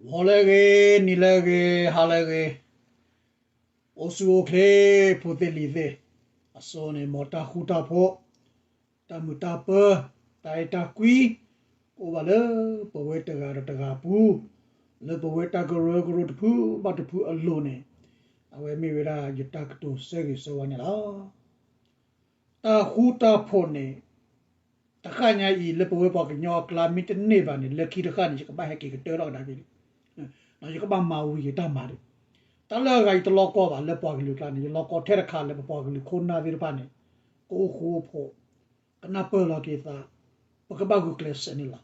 ဂီၤလၢအဂ့ၤ, နံၤလၢအဂ့ၤ, ဟါလၢအဂ့ၤ, အိၣ်ဆူၣ်အိၣ်ချ့ ဖိသ့ၣ်လံၤသ့ၣ်, အဆိန့ၣ် မ်တၢ်ဃူတၢ်ဖိး, တၢ်မုာ်တၢ်ပၢၤ, တၢ်အဲၣ်တၢ်ကွံ, ကအိၣ်ဘၣ်လၢပဝဲတဂၤဒီးတဂၤအပူၤ, လၢပဝဲတၢ်ကရၢကရိတဖုဘၣ်တဖုအလိၤန့ၣ်, အဝဲမ့ၢ်ဝဲဒၣ်ယတၢ်ကတိၤဆၢဂ့ၤဆၢဝါန့ၣ်လီၤ. တၢ်ဃူတၢ်ဖိးန့ၣ် တဃၣ်ညါအံၤ လၢပဝဲပှၤကညီအကျါ မ့ၢ်တန့ၢ်ဘၣ်န့ၣ် လၢခံတဃၣ်န့ၣ် ယကဘၣ်ဟဲက့ၤကတၢၢ်ထီၣ်ကဒါက့ၤ, ယကဘၣ်မၤဝံၤယတၢ်မၤဒံး. တၢ်လၢအဂၤအံၤတလီၢ်ကီဘၣ် လၢပှၤကလုာ်အကျါန့ၣ် ယလီၢ်ကီထဲတခါလၢပပှၤကလုာ်ခိၣ်နၢ်သ့ၣ်တဖၣ်န့ၣ် ကအိၣ်ဃူအိၣ်ဖိး, ကနၢ်ပၢၢ်လီၤက့ၤသး, ပကဘၣ်ဂုာ်ကျဲးစၢးန့ၣ်လီၤ.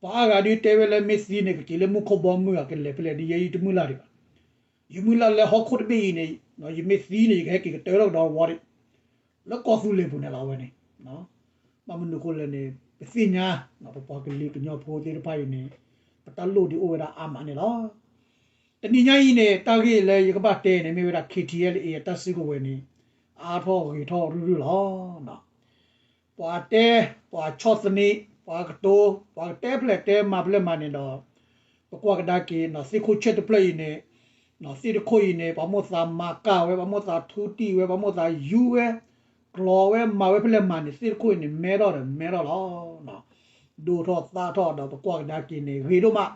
ပှၤအါဂၤဒုးတဲဝဲလၢမ့ၢ်သံန့ၣ် ကက့ၤလၢမူခိၣ်ဘီမုၢ်ဧါ ကလဲၤဖဲလဲၣ်ဒ်ယဲအံၤတမုၢ်လၢ်ဒံးဘၣ်. ယမုၢ်လၢ်လၢဟီၣ်ခိၣ်တဘ့ၣ်အံၤန့ၣ် ယမ့ၢ်သံန့ၣ် ယကဟဲက့ၤကတၢၢ်ထီၣ်ကဒီးဝီဒံး လၢကီၢ်သူလ့ၤပူၤန့ၣ်လီၤ အဝဲန့ၣ်. ဘၣ်မနုၤအဃိလဲၣ်န့ၣ် ပသ့ၣ်ညါ ပပှၤကလုာ်ကညီဖိသ့ၣ်တဖၣ်အံၤန့ၣ် ပတၢ်လိၣ်ဒုးအိၣ်ဝဲဒၣ်အါမးန့ၣ်လီၤ. တနံၤညါအံၤန့ၣ် တၢ်ဂ့ၢ်လၢယကဘၣ်တဲန့ၣ် မ့ၢ်ဝဲဒၣ် ခ့ထံအဲလ်အ့ အတၢ်စုကဝဲၤန့ၣ် အါထီၣ်ဂ့ၤထီၣ်ရုၢ်ရုၢ်လီၤ. ပှၤတဲ, ပှၤဆီၣ်သနံး, ပှၤကတိၤ, ပှၤကတဲဖျဲးတဲမၤဖျဲးမၤန့ၣ်ဒီး ပကွၢ်ကဒါက့ၤ သ့ၣ်ခိၣ်ဆၢၣ်တဖျၢၣ်အံၤန့ၣ်, သ့ၣ်တခိၣ်အံၤန့ၣ် ပှၤမိၣ်သးမၤကၢ်ဝဲ, ပှၤမိၣ်သးထူတံၢ်ဝဲ, ပှၤမိၣ်သးယူဝဲ, ကျီၤဝဲ, မၤဝဲဖဲလဲၣ်မၤန့ၣ် သ့ၣ်တခိၣ်အံၤန့ၣ် မဲထီၣ်ဒီးမဲထီၣ်လီၤ. ဒိၣ်ထီၣ်သၣ်ထီၣ်ဒီး ပကွၢ်ကဒါက့ၤန့ၣ် ဂ့ၤဒိၣ်မး.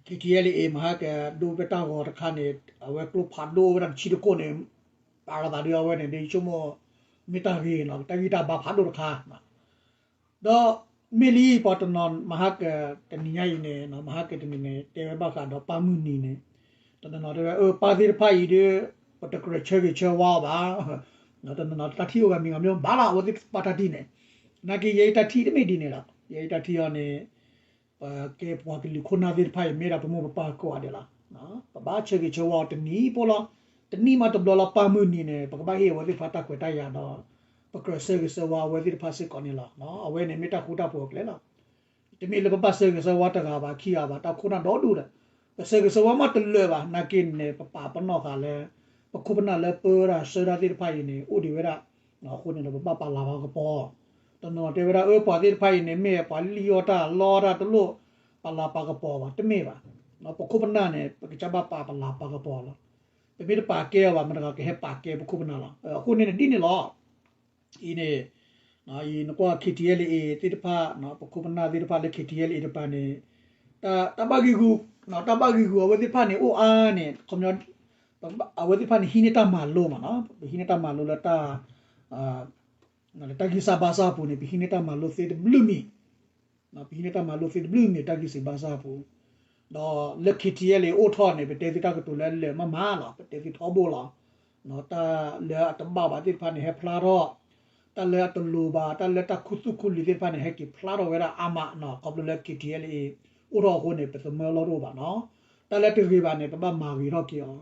ခ့ထံအဲလ်အ့ မဟါကဒိးဖဲတၢ်ဂီၤတခါန့ၣ် အဝဲကျိဖးဒိၣ်ဝဲဒၣ်တဆံတခိၣ်န့ၣ်, ပာ်လီၤသးဒုးအဝဲန့ၣ် ဒ်ဆိကမိၣ် မ့ၢ်တၢ်ဂ့ၤနီၤ, တၢ်ဂံၢ်တၢ်ဘါဖးဒိၣ်တခါ. ဒီးမ့ၢ်လံ ပှၤတနီၤမဟါကတနံၤညါအံၤန့ၣ်, မဟါကတနံၤန့ၣ် တဲဝဲဘၣ်ဃးဒီးပၢ်မုၢ်နံၤန့ၣ်, တနီၤနီၤတဲဝဲ အၢ ပၢ်သ့ၣ်တဖၣ်အံၤဒီး ပတကြၢးဆၢဂ့ၤဆၢဝါအီၤဘၣ်. တနီၤနီၤတၢ်ထံၣ်အိၣ်ဂၤမံၤဂၤမံၤ ဘၣ်လီၤ အဝဲသ့ၣ်တဖၣ်တၢ်ထံၣ်န့ၣ်, နာ်က့ ယဲအံၤတၢ်ထံၣ်တမ့ၢ်ဒ်န့ၣ်လီၤ. ယဲအံၤတၢ်ထံၣ်အီၤန့ၣ် ပကဲပှၤကလုာ်ခိၣ်နၢ်သ့ၣ်တဖၣ်အံၤ မ့ၢ်ဒၣ်ပမိၢ်ပပၢ်ကိးဂၤဒဲးလီၤ. ပဘၣ်ဆၢဂ့ၤဆၢဝါအီၤတနံၤဖိလီၤ. တနံၣ်မးတဘျီလီၤ ပၢ်မုၢ်နံၤန့ၣ် ပကဘၣ်ဟ့ၣ်အဝဲသ့ၣ်တဖၣ်တၢ်ခွဲးတၢ်ယာ်ဒီး ပကြၢးဆၢဂ့ၤဆၢဝါအဝဲသ့ၣ်တဖၣ်စ့ၢ်ကီးန့ၣ်လီၤ. အဝဲန့ၣ်မ့ၢ်တၢ်ဃူတၢ်ဖိးအကျဲလီၤ. တမ့ၢ်လၢပဘၣ်ဆၢဂ့ၤဆၢဝါတဂၤဘၣ်ခံဂၤဘၣ်, တၢ်ခိၣ်နၢ်ဒီဒူၣ်ဒီး ပဆၢဂ့ၤဆၢဝါမးတလၢာ်ဘၣ်. နာ်က့န့ၣ် ပပာ်ပနီၣ်သးလၢ ပခိၣ်ပနၢ်လၢပၢဝဲဒၣ်ဆှၢတၢ်သ့ၣ်တဖၣ်အံၤန့ၣ် အိၣ်ဒံးဝဲဒၣ်. အဃိန့ၣ်ဒီး ပဘၣ်ပာ်လၤပာ်ကပီၤ. တနီၤတဲဝဲဒၣ် အၢ ပှၤသ့ၣ်တဖၣ်အံၤန့ၣ် မ့ၢ်ပှၤလံၣ်အီၣ်တၢ်လီတၢ် တလိၣ်ပာ်လၤပာ်ကပီၤဘၣ်, တမ့ၢ်ဘၣ်. ပခိၣ်ပနၢ်န့ၣ် ပကစၢ်ဘၣ်ပာ်ပလၤပာ်ကပီၤလီၤ. ပမ့ၢ်တပာ်ကဲအီၤဘၣ် မတၤတဂၤကဟဲပာ်ကဲပခိၣ်ပနၢ်လီၤ. အဃိန့ၣ်န့ၣ် ဒ်န့ၣ်လီၤ. အံၤန့ၣ် အံၤနကွၢ် ခ့ထံအဲလ်အ့ သ့ၣ်တဖၣ်, ပခိၣ်ပနၢ်သ့ၣ်တဖၣ်လၢ ခ့ထံအဲလ်အ့ တပၤန့ၣ် တၢ်ဘၣ်ဂံၢ်ဂူာ်, တၢ်ဘၣ်ဂံၢ်ဂူာ်အဝဲသ့ၣ်တဖၣ်န့ၣ် အိၣ်အါန့ၣ် ခီပညီ အဝဲသ့ၣ်တဖၣ်န့ၣ် ဟံးန့ၢ်တၢ်မၤလိမးနီၤ, ပဟံးန့ၢ်တၢ်မၤလိလၢတၢ် တၢ်ဂံၢ်စၢ်ဘါစၢ်အပူၤန့ၣ် ပဟံးန့ၢ်တၢ်မၤလိသ့တဘျုးမံၤ, ပဟံးန့ၢ်တၢ်မၤလိသ့တဘျုးမံၤ တၢ်ဂံၢ်စၢ်ဘါစၢ်အပူၤ, ဒီးလၢ ခ့ထံအဲလ်အ့ အိၣ်ထီၣ်န့ၣ် ပတဲသုတၢ်ကတိၤလၢလၢာ်မးမးလီၤ, ပတဲသုထီဘိလီၤ. တၢ်လၢအတဘၣ်ဘၣ်သ့ၣ်တဖၣ်န့ၣ် ဟဲဖျါထီၣ်, တၢ်လၢအတလိၤဘၣ်, တၢ်လၢတၢ်ခူသူၣ်ခူလံၤသ့ၣ်တဖၣ်န့ၣ် ဟဲက့ၤဖျါထီၣ်ဝဲဒၣ်အါမးနီၤ, ခီဖျိလၢ ခ့ထံအဲလ်အ့ အိၣ်ထီၣ်အဃိန့ၣ် ပသမၢလီၢ်တအိၣ်ဘၣ်နီၤ. တၢ်လၢတဂ့ၤဘၣ်န့ၣ် ပဘၣ်မၤဂ့ၤထီၣ်က့ၤ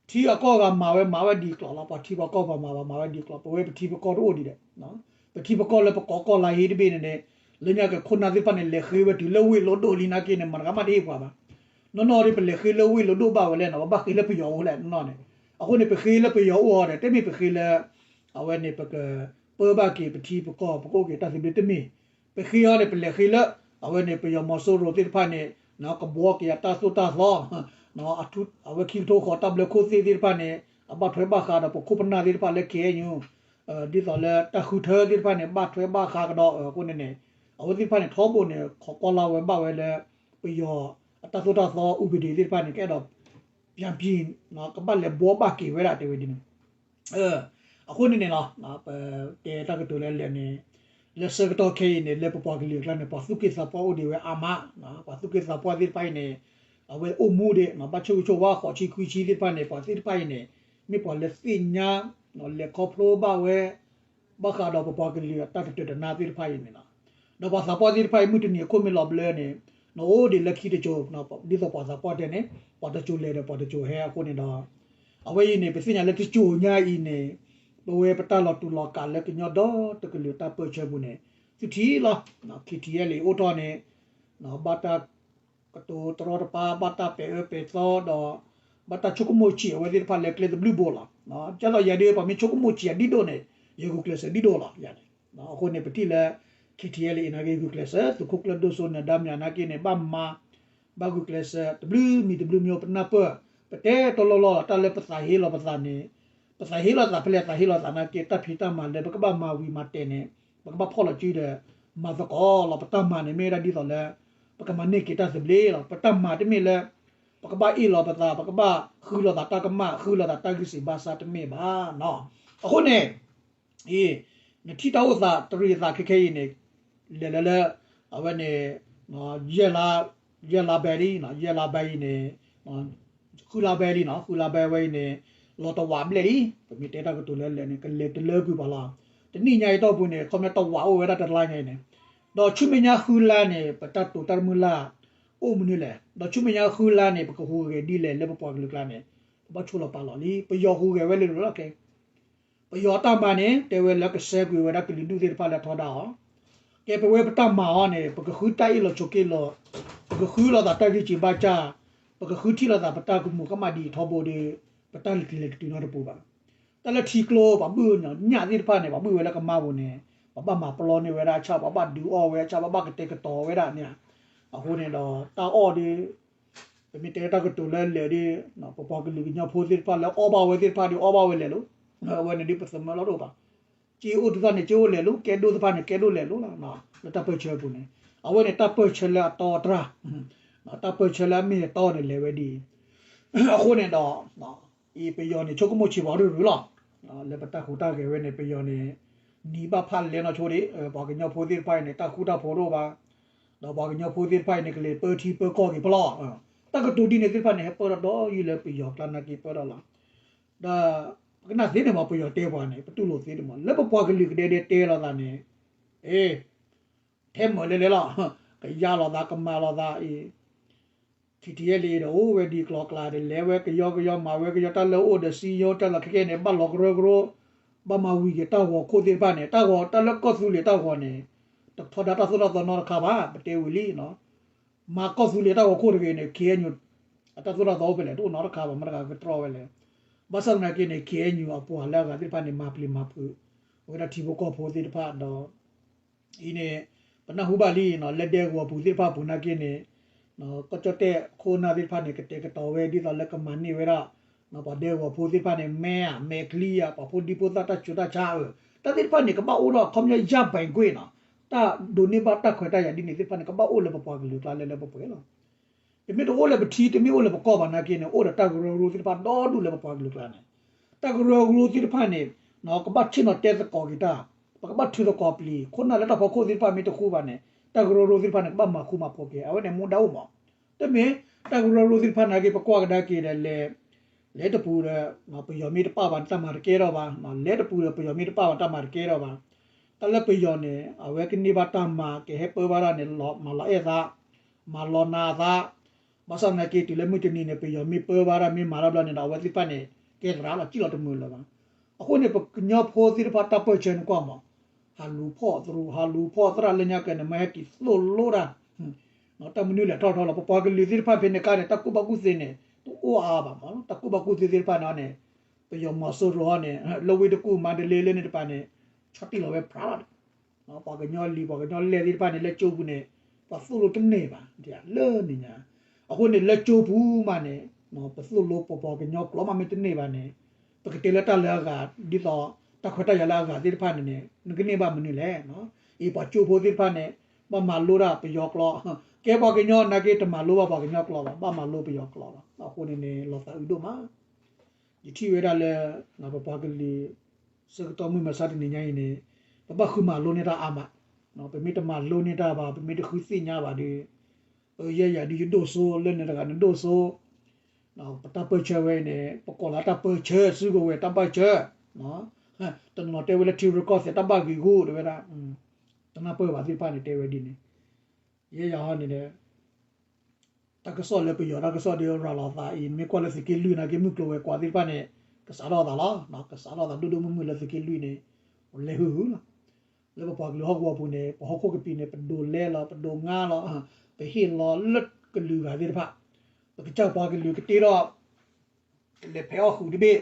အီၤ ထံအကီၢ်ဂၤမၤဝဲ မၤဝဲဒ်ကျိၤလီၤ, ပှၤထံပှၤကီၢ်ပှၤမၤဘၣ် မၤဝဲဒ်ကျိၤ, ပဝဲပထံပကီၢ်တအိၣ်ဒံးဒီး, ပထံပကီၢ်လၢပကိးကီၢ်လါဟ့တဘ့ၣ်န့ၣ်န့ၣ်, လၢညါက့ၤခိၣ်နၢ်သ့ၣ်တဖၣ်န့ၣ် လဲၤဃ့ဝဲတုၤလၢဝ့ၢ်လိဒိၣ်လံနာ်က့န့ၣ် မတၤဂၤမးတဟ့ၣ်ပှၤဘၣ်. နီၢ်နီၢ်ဒီး ပလဲၤဃ့လၢဝ့ၢ်လိဒိၣ်ဘၣ်ဝဲလဲၣ်နီၤ, ပဘၣ်ဃ့လၢပယီၤအိၣ်လဲၣ်နီၢ်န့ၣ်, အဃိန့ၣ် ပဃ့လၢပယီၤအိၣ်အီၤဒီး တမ့ၢ်ပဃ့လၢ အဝဲန့ၣ် ပကပၢဘၣ်က့ၤပထံပကီၢ် ပကအိၣ်က့ၤတၢ်သဘျ့တမ့ၢ်, ပဃ့အီၤန့ၣ် ပလဲၤဃ့လၢ အဝဲန့ၣ် ပယီၤမီၤစိရိၤသ့ၣ်တဖၣ်န့ၣ် ကဘှီက့ၤအတၢ်သိၣ်တၢ်သီ အဝဲခံကထိဃီၤတၢ်ဘျၢခိၣ်သ့ၣ်သ့ၣ်တဖၣ်န့ၣ် အဘၣ်ထွဲဘၣ်ဃးဒီးပခိၣ်ပနၢ်သ့ၣ်တဖၣ်လၢ ခ့ၣ်အဲၣ်ယူၣ်, ဒ်သိးလၢတၢ်ဃုထၢသ့ၣ်တဖၣ်န့ၣ် ဘၣ်ထွဲဘၣ်ဃးကဒီးအဃိန့ၣ်န့ၣ်, အဝဲသ့ၣ်တဖၣ်န့ၣ် ထီဘိန့ၣ် ခိးကွၢ်လၢ်ဝဲဘၣ်ဝဲလၢ ပယီၤအတၢ်သိၣ်တၢ်သီ ဥပဒေသ့ၣ်တဖၣ်န့ၣ် ကအဲၣ်ဒိး ပြန်ပြင် ကဘၣ်လဲၤဘှီဘၣ်က့ၤဝဲဒၣ်တဲဝဲဒ်န့ၣ် အဃိန့ၣ်န့ၣ်လီၤ, ပတဲတၢ်ကတိၤလၢလၢာ်န့ၣ်, လၢဆၢကတီၢ်ခဲအံၤန့ၣ် လၢပပှၤကလုာ်အကျါန့ၣ် ပှၤသူၣ်က့သးပှၢ်အိၣ်ဒံးဝဲအါမး, ပှၤသူၣ်က့သးပှၢ်သ့ၣ်တဖၣ်အံၤန့ၣ် အဝဲအိၣ်မူဒံး ဘၣ်ဆိၣ်ဂ့ၤဆိၣ်ဝါ ဃိးဆံခွံဆံသ့ၣ်တဖၣ်န့ၣ် ပှၤသ့ၣ်တဖၣ်အံၤန့ၣ် မ့ၢ်ပှၤလၢသ့ၣ်ညါ လဲၤခီဖျိဘၣ်ဝဲ ဘၣ်ဃးဒီးပပှၤကလုာ်အတၢ်ကတိၤတနါသ့ၣ်တဖၣ်အံၤန့ၣ်လီၤ. ဒီးပှၤသးပှၢ်သ့ၣ်တဖၣ်အံၤ မုၢ်တနံၤအခိၣ်မ့ၢ်လီၤဘျၢန့ၣ် နအိၣ်ဒံးလၢခံတစိၤ, ဒ်သိးပှၤသးပှၢ်တဲန့ၣ် ပှၤတစိၤလဲၤဒီးပှၤတစိၤဟဲအဃိန့ၣ်ဒီး အဝဲအံၤန့ၣ် ပသ့ၣ်ညါလၢတစိၤညါအံၤန့ၣ် ပဝဲပတၢ်လီၤတူာ်လီၤကာ်လၢကညီဒီတကလုာ်တၢ်ပၢၢ်ဆၢပူၤန့ၣ် သုထံၣ်လီၤ, ခ့ထံအဲလ်အ့ အိၣ်ထီၣ်န့ၣ် ဘၣ်တၢ်ကတိၤတရီတပါ ဘၣ်တၢ်ပဲာ်အၢပဲာ်သီဒီး ဘၣ်တၢ်ဆိကမိၣ်ဆံးအဝဲသ့ၣ်တဖၣ်လၢကျဲတဘျုးဘိလီၤ. ဒ်သိးယၤဒ် ပှၤမ့ၢ်ဆိကမိၣ်ဆံးအဒ်ဒိၣ်န့ၣ် ယဂုာ်ကျဲးစၢးဒ်ဒိၣ်လီၤ. အဃိန့ၣ် ပထံၣ်လၢ ခ့ထံအဲလ်အ့ နာ်က့ ဂုာ်ကျဲးစၢး သုးခိၣ်ကျၢၢ်ဒိၣ်စိ နၢၤဒါမၠး နာ်က့န့ၣ် ဘၣ်မၤ ဘၣ်ဂုာ်ကျဲးစၢး တဘျုးမံၤတဘျုးမံၤ ပနၢ်ပၢၢ် ပတဲတလီၢ်လီၢ်လီၤ တၢ်လၢပသးဟ့လီၤပသးန့ၣ် ပသးဟ့လီၤသးဖဲလဲၣ် သးဟ့လီၤသးနာ်က့ တၢ်ဖံးတၢ်မၤလၢပကဘၣ်မၤဝံၤမၤတဲာ်န့ၣ် ပကဘၣ်ဖီၣ်လီၤစုဒီး မၤသကိးလီၤ ပတၢ်မၤန့ၣ် မ့ၢ်ဝဲဒၣ်ဒ်သိးလၢ ပကမၤန့ၢ်က့ၤတၢ်သဘျ့လီၤ ပတၢ်မၤတမ့ၢ်လၢ ပကဘၣ်အ့ၣ်လီၤပသး ပကဘၣ်ဃုလီၤသးတၢ်ကမၣ် ဃုလီၤသးတၢ်ဂံၢ်စံးဘါစၢ်တမ့ၢ်ဘၣ်နီၤ အဃိန့ၣ် အံၤ နထံၣ်တၢ်အိၣ်သးတရံးသးခဲခဲအံၤန့ၣ် လဲၤလၢလၢ အဝဲန့ၣ် ယဲၢ်လါ ယဲၢ်လါဘဲလံ ယဲၢ်လါဘဲအံၤန့ၣ် ဃုလါဘဲလံနီၤ ဃုလါဘဲဝဲအံၤန့ၣ် လီၤတဝးဘျဲၣ်လံ ပမ့ၢ်တဲတၢ်ကတိၤလၢလဲၣ်န့ၣ် ကလဲၤတလၢကွံာ်ပှၤလီၤ တနံၣ်ညါအံၤတီၢ်ပူၤန့ၣ် ခီပညီတဝးအိၣ်ဝဲဒၣ်တလါညါအံၤန့ၣ် ဒီးဆူမဲာ်ညါဃုလါန့ၣ် ပတၢ်တိာ်တၢ်တမုၢ်လၢ် အိၣ်မနုၤလဲၣ် ဒီးဆူမဲာ်ညါဃုလါန့ၣ် ပကဟူးဂဲၤဒ်လဲၣ်လၢပပှၤကလုာ်ကျါန့ၣ် ပဘၣ်ဆိလီၤပာ်လီၤလံ ပယီၤဟူးဂဲၤဝဲလၢလီၤခဲ ပယီၤတၢ်မၤန့ၣ် တဲဝဲလၢကဆှဲကွံာ်ဝဲဒၣ်ကလုာ်ဒူၣ်သ့ၣ်တဖၣ်လၢအထီဒါအီၤ, ကဲပဝဲပတၢ်မၤအီၤန့ၣ် ပကဃုတၢ်အ့ၣ်လိာ်ဆိးက့လိာ်, ပကဃုလိာ်သးတၢ်ဂံၢ်စံးဘါစၢ်, ပကဃုထံၣ်လိာ်သးပတၢ်ကမူးကမၣ်ဒ်အံၤထီဘိဒီး ပတၢ်လဲၤကတုၤနီတပူၤဘၣ်. တၢ်လၢထံကျိ ပှၤဘုၣ်ညၣ်သ့ၣ်တဖၣ်န့ၣ် ပှၤဘုၣ်ဝဲလၢကမါပူၤန့ၣ် ပဘၣ်မၤပျီန့ၢ်ဝဲဒၣ်အဆၣ်, ပှၤဘၣ်ဒုးအီၣ်ဝဲအဆၣ်, ပှၤဘၣ်ကတဲာ်ကတီၤဝဲဒၣ်န့ၣ်, အဃိန့ၣ်ဒီး တၢ်အီၣ်ဒီး ပမ့ၢ်တဲတၢ်ကတိၤလၢလဲၤဒီး ပပှၤကလုာ်ကညီဖိသ့ၣ်တဖၣ်လၢအီၣ်ဘၣ်ဝဲသ့ၣ်တဖၣ်ဒီးအီၣ်ဘၣ်ဝဲလဲၤလိၤ, အဝဲန့ၣ်ဒ်ပသမၢလီၤတအိၣ်ဘၣ်. ကၠ့အိၣ်တဖၣ်န့ၣ် ကၠ့အိၣ်လဲၤလိၤ, ကဲဒိၣ်တဖၣ်န့ၣ် ကဲဒိၣ်လဲၤလိၤလီၤ. လၢတၢ်ပၢၢ်ဆၢအပူၤန့ၣ် အဝဲန့ၣ်တၢ်ပၢၢ်ဆၢလၢအတီအတြၢ်, တၢ်ပၢၢ်ဆၢလၢအမ့ၢ်အတီန့ၣ်လဲၤဝဲဒ်အံၤ, အဃိန့ၣ်ဒီး အံၤပယီၤန့ၣ် ဆိကမိၣ်ဆံးပှၤရုၢ်ရုၢ်လီၤ. လၢပတၢ်ဟူးတၢ်ဂဲၤဝဲန့ၣ် ပယီၤန့ၣ် နံၤဘၣ်ဖးလဲၢ်နီၢ်ဆိဒံး, ပှၤကညီဖိသ့ၣ်တဖၣ်အံၤန့ၣ် တၢ်ဃူတၢ်ဖိးတအိၣ်ဘၣ်, ဒီးပှၤကညီဖိသ့ၣ်တဖၣ်အံၤန့ၣ် ကလဲၤပၢထံပၢကီၢ်က့ၤဖဲလီၤ. တၢ်ကတိၤဒ်န့ၣ်သ့ၣ်တဖၣ်န့ၣ် ဟဲပၢၢ်ထီၣ်ဒီးယုၢ်လၢပယီၤကျါနာ်က့ပၢၢ်ထီၣ်လီၤ. ဒီးပကနၣ်သ့န့ၣ်မး ပယီၤတဲပှၤန့ၣ် ပတူၢ်လိာ်သ့န့ၣ်မး လၢပပှၤကလုာ်ကဒဲဒဲတဲလိာ်သးန့ၣ်, အ့ ထဲမၢာ်လဲၤလဲၤလီၤ, ကယါလိာ်သး ကမၤလိာ်သးအံၤ ထံထံယဲလံဒီး အိၣ်ဝဲဒ်ကျီကျါဒီး လဲၤဝဲကယီကယီ မၤဝဲကယီ တၢ်လၢအိၣ်ဒီးစံယိ တၢ်လီၢ်ခဲခဲန့ၣ် ဘၣ်လီၤကရၢကရိ, ဘၣ်မၤဝံၤက့ၤတၢ်ဂီၤခိၣ်သ့ၣ်တဖၣ်န့ၣ် တၢ်ဂီၤ တၢ်လၢကီၢ်သူလ့ၤတၢ်ဂီၤန့ၣ် တထီဒါတၢ်သိၣ်တၢ်သီနီတခါဘၣ် ပတဲဝံၤလံ. မၤကီၢ်သူလ့ၤတၢ်ဂီၤခိၣ်တဂ့ၤန့ၣ် ခ့ၣ်အဲၣ်ယူၣ် အတၢ်သိၣ်တၢ်သီအိၣ်ဖဲလဲၣ် တအိၣ်နီတခါဘၣ် မတၤတဂၤကတြီဝဲလဲၣ်. ဘၣ်ဆၣ်သနာ်က့န့ၣ် ခ့ၣ်အဲၣ်ယူၣ်အပှၤလၢအဂၤသ့ၣ်တဖၣ်န့ၣ် မၤပျံၤမၤဖုး အဝဲဒၣ်ထံဖိကီၢ်ဖိသ့ၣ်တဖၣ်ဒီး အံၤန့ၣ် ပနၢ်ဟူဘၣ်လံနီၤ လၢဒဲကဝီၤပူၤသ့ၣ်တဖၣ်အပူၤနာ်က့န့ၣ် ကီၢ်ကၠီၣ်တဲၣ်ခိၣ်နၢ်သ့ၣ်တဖၣ်န့ၣ် ကတဲာ်ကတီၤဝဲဒ်သိးလၢကမၤန့ၢ်ဝဲဒၣ် ပှၤဒဲကဝီၤဖိသ့ၣ်တဖၣ်န့ၣ် မဲာ် မဲာ်ချံယၤ ပှၤဖိဒံဖိသၣ်တၢ်ဆူးတၢ်ဆါဧၢ, တၢ်သ့ၣ်တဖၣ်န့ၣ် ကဘၣ်အိၣ်ဒီးအခီပညီ ရပိုင်ခွင့် နီၤ, တၢ်ဒိးန့ၢ်ဘၣ်တၢ်ခွဲးတၢ်ယာ်ဒ်န့ၣ်သ့ၣ်တဖၣ်န့ၣ် ကဘၣ်အိၣ်လၢပပှၤကလုာ်ကျါလၢလၢပှဲၤပှဲၤလီၤ. တမ့ၢ်တအိၣ်လၢပထံ တမ့ၢ်အိၣ်လၢပကီၢ်ဘၣ်နာ်က့န့ၣ် အိၣ်ဒီးတၢ်ကရၢကရိသ့ၣ်တဖၣ်ဒီဒူၣ်လၢပပှၤကလုာ်ကျါန့ၣ်, တၢ်ကရၢကရိသ့ၣ်တဖၣ်န့ၣ် ကဘၣ်ဆ့ၣ်နီၤတဲသကိးက့ၤတၢ်, ပကဘၣ်ထုးသကိးပျံၤ ခိၣ်နၢ်လၢတၢ်ဖီခိၣ်သ့ၣ်တဖၣ်မ့ၢ်တဃူဘၣ်န့ၣ် တၢ်ကရၢကရိသ့ၣ်တဖၣ်န့ၣ် ကဘၣ်မၤဃူမၤဖိးက့ၤ အဝဲန့ၣ်မူဒါအိၣ်မး. တမ့ၢ် တၢ်ကရၢကရိသ့ၣ်တဖၣ်နာ်က့ ပကွၢ်ကဒါက့ၤဒီးလဲၤ လဲၤတပူၤဒီး ပယီၤမ့ၢ်တပာ်ဘၣ်န့ၣ် တၢ်မၤတကဲထီၣ်ဘၣ်, လဲၤတပူၤဒီးပယီၤမ့ၢ်တပာ်ဘၣ် တၢ်မၤတကဲထီၣ်ဘၣ်. တၢ်လၢပယီၤန့ၣ် အဝဲကန့ၢ်ဘၣ်တၢ်မၤ ကဟဲပၢဘၣ်တၢ်န့ၣ် မၤလီၤအဲၣ်သး မၤလီၤနာ်သး, ဘၣ်ဆၣ်သနာ်က့ တုၤလၢမုၢ်တနံၤန့ၣ် ပယီၤမ့ၢ်ပၢဘၣ်တၢ်မ့ၢ်မၤတၢ်ဘျီန့ၣ်ဒီး အဝဲသ့ၣ်တဖၣ်န့ၣ် ကဲသရၣ်လီၤ စံၣ်လီၤတမုာ်လၢၤဘၣ်. အဃိန့ၣ် ပကညီဖိသ့ၣ်တဖၣ်တၢ်ပၢၢ်ဆၢန့ၣ်ကွၢ်မး, ဟးလူၤဖီၣ်သရူး ဟးလူၤဖီၣ်သရၣ်လၢညါကဲန့ၣ် မ့ၢ်ဟဲက့ၤသိၣ်လိတၢ် တၢ်မနုၤလဲၣ်ထီၣ်ထီၣ်လီၤ. ပပှၤကလုာ်သ့ၣ်တဖၣ်ဖဲန့ၣ်အခါန့ၣ် တၢ်ကူၣ်ဘၣ်ကူၣ်သ့န့ၣ် တအိၣ်အါအါဘၣ်မး, တၢ်ကူၣ်ဘၣ်ကူၣ်သ့သ့ၣ်တဖၣ်န့ၣ်န့ၣ် ပယီၤမီၤစိရိၤဟီန့ၣ် လၢဝ့ၢ်တကူၣ် မါဒလ့လၢန့ၣ်တပၤန့ၣ် ဆီၣ်တံၢ်လီၤဝဲဖြးလီၤ. ပှၤကညီလံၤ ပှၤကညီလဲၢ်သ့ၣ်တဖၣ်န့ၣ် လၢကၠိပူၤန့ၣ် ပှၤသိၣ်လိတန့ၢ်ဘၣ် လၢန့ၣ်ညါ. အဃိန့ၣ် လၢကၠိပူၤမးန့ၣ် ပသိၣ်လိပပှၤကညီကျိာ်မးမ့ၢ်တန့ၢ်ဘၣ်န့ၣ် ပကတဲလၢတၢ်လၢအဂၤ ဒ်သိး တၢ်ခွဲးတၢ်ယာ်လၢအဂၤသ့ၣ်တဖၣ်န့ၣ်န့ၣ် နကန့ၢ်ဘၣ်မနုၤလဲၣ်. အံၤပှၤကၠိဖိသ့ၣ်တဖၣ်န့ၣ် ဘၣ်မၤလိတၢ်ပယီၤကျိာ်, ကဲပှၤကညီနာ်က့ တမၤလိဘၣ်ပှၤကညီကျိာ်ဘၣ်, ဘၣ်မၤလိပယီၤကျိာ်လီၤ. အဃိန့ၣ်န့ၣ် လီၤသးအုးဒိၣ်မး. ယထံၣ်ဝဲဒၣ်လၢ ပပှၤကလုာ် ဆၢကတီၢ်မုၢ်မဆါတနံၤညါအံၤန့ၣ် ပဘၣ်ဃုမၤလိန့ၢ်တၢ်အါမး, ပမ့ၢ်တမၤလိန့ၢ်တၢ်ဘၣ် ပမ့ၢ်တဃုသ့ၣ်ညါဘၣ်ဒီး ယဲယၤဒုးယဒိၣ်စိ လၢန့ၣ်တဂၤနဒိၣ်စိ, ပတၢ်ပၢၢ်ဆၢဝဲအံၤန့ၣ် ပကိးလၢတၢ်ပၢၢ်ဆၢ စုကဝဲၤတၢ်ပၢၢ်ဆၢ, တနီၤတဲဝဲလၢထံရူၢ်ကီၢ်သဲးတၢ်ဘၣ်ဂံာ်ဂူာ် တဲဝဲဒၣ်, တနၢ်ပၢၢ်ဘၣ်သ့ၣ်တဖၣ်န့ၣ် တဲဝဲဒ်န့ၣ်, ယဲယၤဟီန့ၣ်ဒီး တၢ်ကစီၣ်လၢပယီၤတၢ်ကစီၣ်ဒီးရၤလီၤသးအံၤ မ့ၢ်ကွၢ်လၢသုးက့လွံၢ်နာ်က့ မုၢ်ကျိၤဝဲၤကွာ်သ့ၣ်တဖၣ်န့ၣ် ကစးထီၣ်သးလီၤ. ကစးထီၣ်သးဒိၣ်ဒိၣ်မုၢ်မုၢ်လၢသုးက့လွံၢ်န့ၣ် လဲၤဟုၣ်ဟုၣ်လီၤ. လၢပပှၤကလုာ်ဟီၣ်ကဝီၤပူၤန့ၣ် ပဟီၣ်ခိၣ်ကပံာ်န့ၣ် ပဒိးလဲလီၤ ပဒိးငါလီၤ, ပဟ့ၣ်လီၤလၢကလုာ်ဂၤသ့ၣ်တဖၣ်, ပကစၢ်ပှၤကလုာ်ကတ့ထီၣ် ကလဲၤဖဲးအီၣ်ဃုာ်တဘ့ၣ်,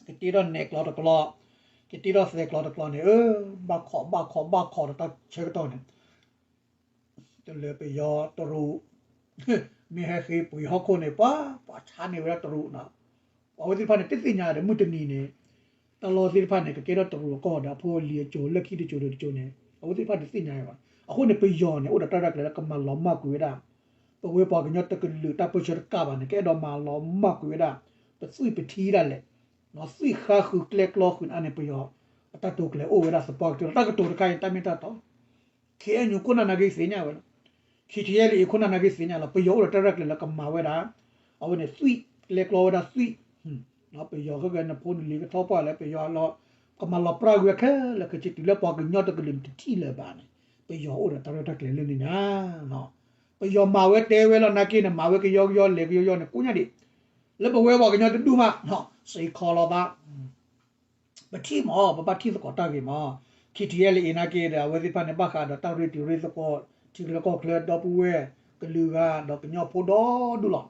ကတ့ထီၣ်နဲၣ်ကျီတကျီ, ကတ့ထီၣ်သဲးကျီတကျီန့ၣ် အၢ ဘၣ်ခိးဘၣ်ခိးဘၣ်ခိးဒီးတၢ်ဆၢကတီၢ်န့ၣ် တလၢပယီၤတရူး မ့ၢ်ဟဲဃ့ပှ့ၤဟီၣ်ခိၣ်န့ၣ် ပှၤ ပှၤဆါန့ၢ်ဝဲဒၣ်တရူးနီၤ. အဝဲသ့ၣ်တဖၣ်န့ၣ် တသ့ၣ်ညါဒီး မုၢ်တနံၤန့ၣ် တၢ်လီၢ်သ့ၣ်တဖၣ်န့ၣ် ကကဲထီၣ်တရူးအကီၢ်ဒီး အဖိအလံၤအစိၤလၢခံတစိၤဒီးတစိၤန့ၣ် အဝဲသ့ၣ်တဖၣ်တသ့ၣ်ညါဘၣ်. အဃိန့ၣ် ပယီၤန့ၣ် အိၣ်ဒီးတၢ်ရဲၣ်တၢ်ကျဲၤလၢကမၤလီၤမၢ်ကွံာ်ဝဲဒၣ် ပဝဲပှၤကညီတကလုာ်တၢ်ပၢဆှၢတကးဘၣ်န့ၣ် ကအဲၣ်ဒိးမၤလီၤမၢ်ကွံာ်ဝဲဒၣ် ပသွံၣ်ပထံဒၣ်လဲာ် သွံၣ်ဃါဃုာ်ကျဲကျီဃုာ်န့ၣ်န့ၣ် ပယီၤအတၢ်တိာ်ကျဲၤအိၣ်ဝဲဒၣ်သပှၢ်ကတၢၢ်လီၤ. တၢ်ကတိၤတခါအံၤ တၢ်မ့ၢ်တၢ်တီ ခ့အဲၣ်ယူၣ် ခိၣ်နၢ်နာ်က့သ့ၣ်ညါဝဲလီၤ. ခ့ထံအဲလ်အ့ ခိၣ်နၢ်နာ်က့သ့ၣ်ညါလီၤ. ပယီၤအိၣ်ဒီးတၢ်ရဲၣ်တၢ်ကျဲၤလၢကမၤဝဲဒၣ် အဝဲန့ၣ်သွံၣ် ကျဲကျီဝဲဒၣ်သွံၣ် ပယီၤခဲကနဖိနလံၤကထီပှၢ်လၢပယီၤလီၤ ကမၤလီၤပြၢ်ကွံာ်ဝဲခဲလၢာ်ခဲဆ့ တုၤလၢပှၤကညီတကလုာ်န့ၣ်တထံၣ်လၢၤဘၣ်န့ၣ် ပယီၤအိၣ်ဒီးတၢ်ရဲၣ်တၢ်ကျဲၤလၢန့ၣ်ညါ ပယီၤမၤဝဲတဲဝဲလီၤနာ်က့န့ၣ် မၤဝဲကယီကယီလဲၤကယီကယီန့ၣ် ကိးညါဒံး လၢပဝဲပှၤကညီတဒူၣ်မး စ့ၢ်ကီးလီၤသး ပထံၣ်မး ပဘၣ်ထံၣ်သကိးတၢ်ဂ့ၤမး ခ့ထံအဲလ်အ့ နာ်က့ဒီး အဝဲသ့ၣ်တဖၣ်န့ၣ် ဘၣ်ဃးဒီးတၢ်ရ့တံၤရ့သကိး ထံချၢကီၢ်ချၢ ဒီပုၢ်ဝဲၢ် ကလုာ်ဂၤ ဒီးကညီဖိဒီဒူၣ်လီၤ.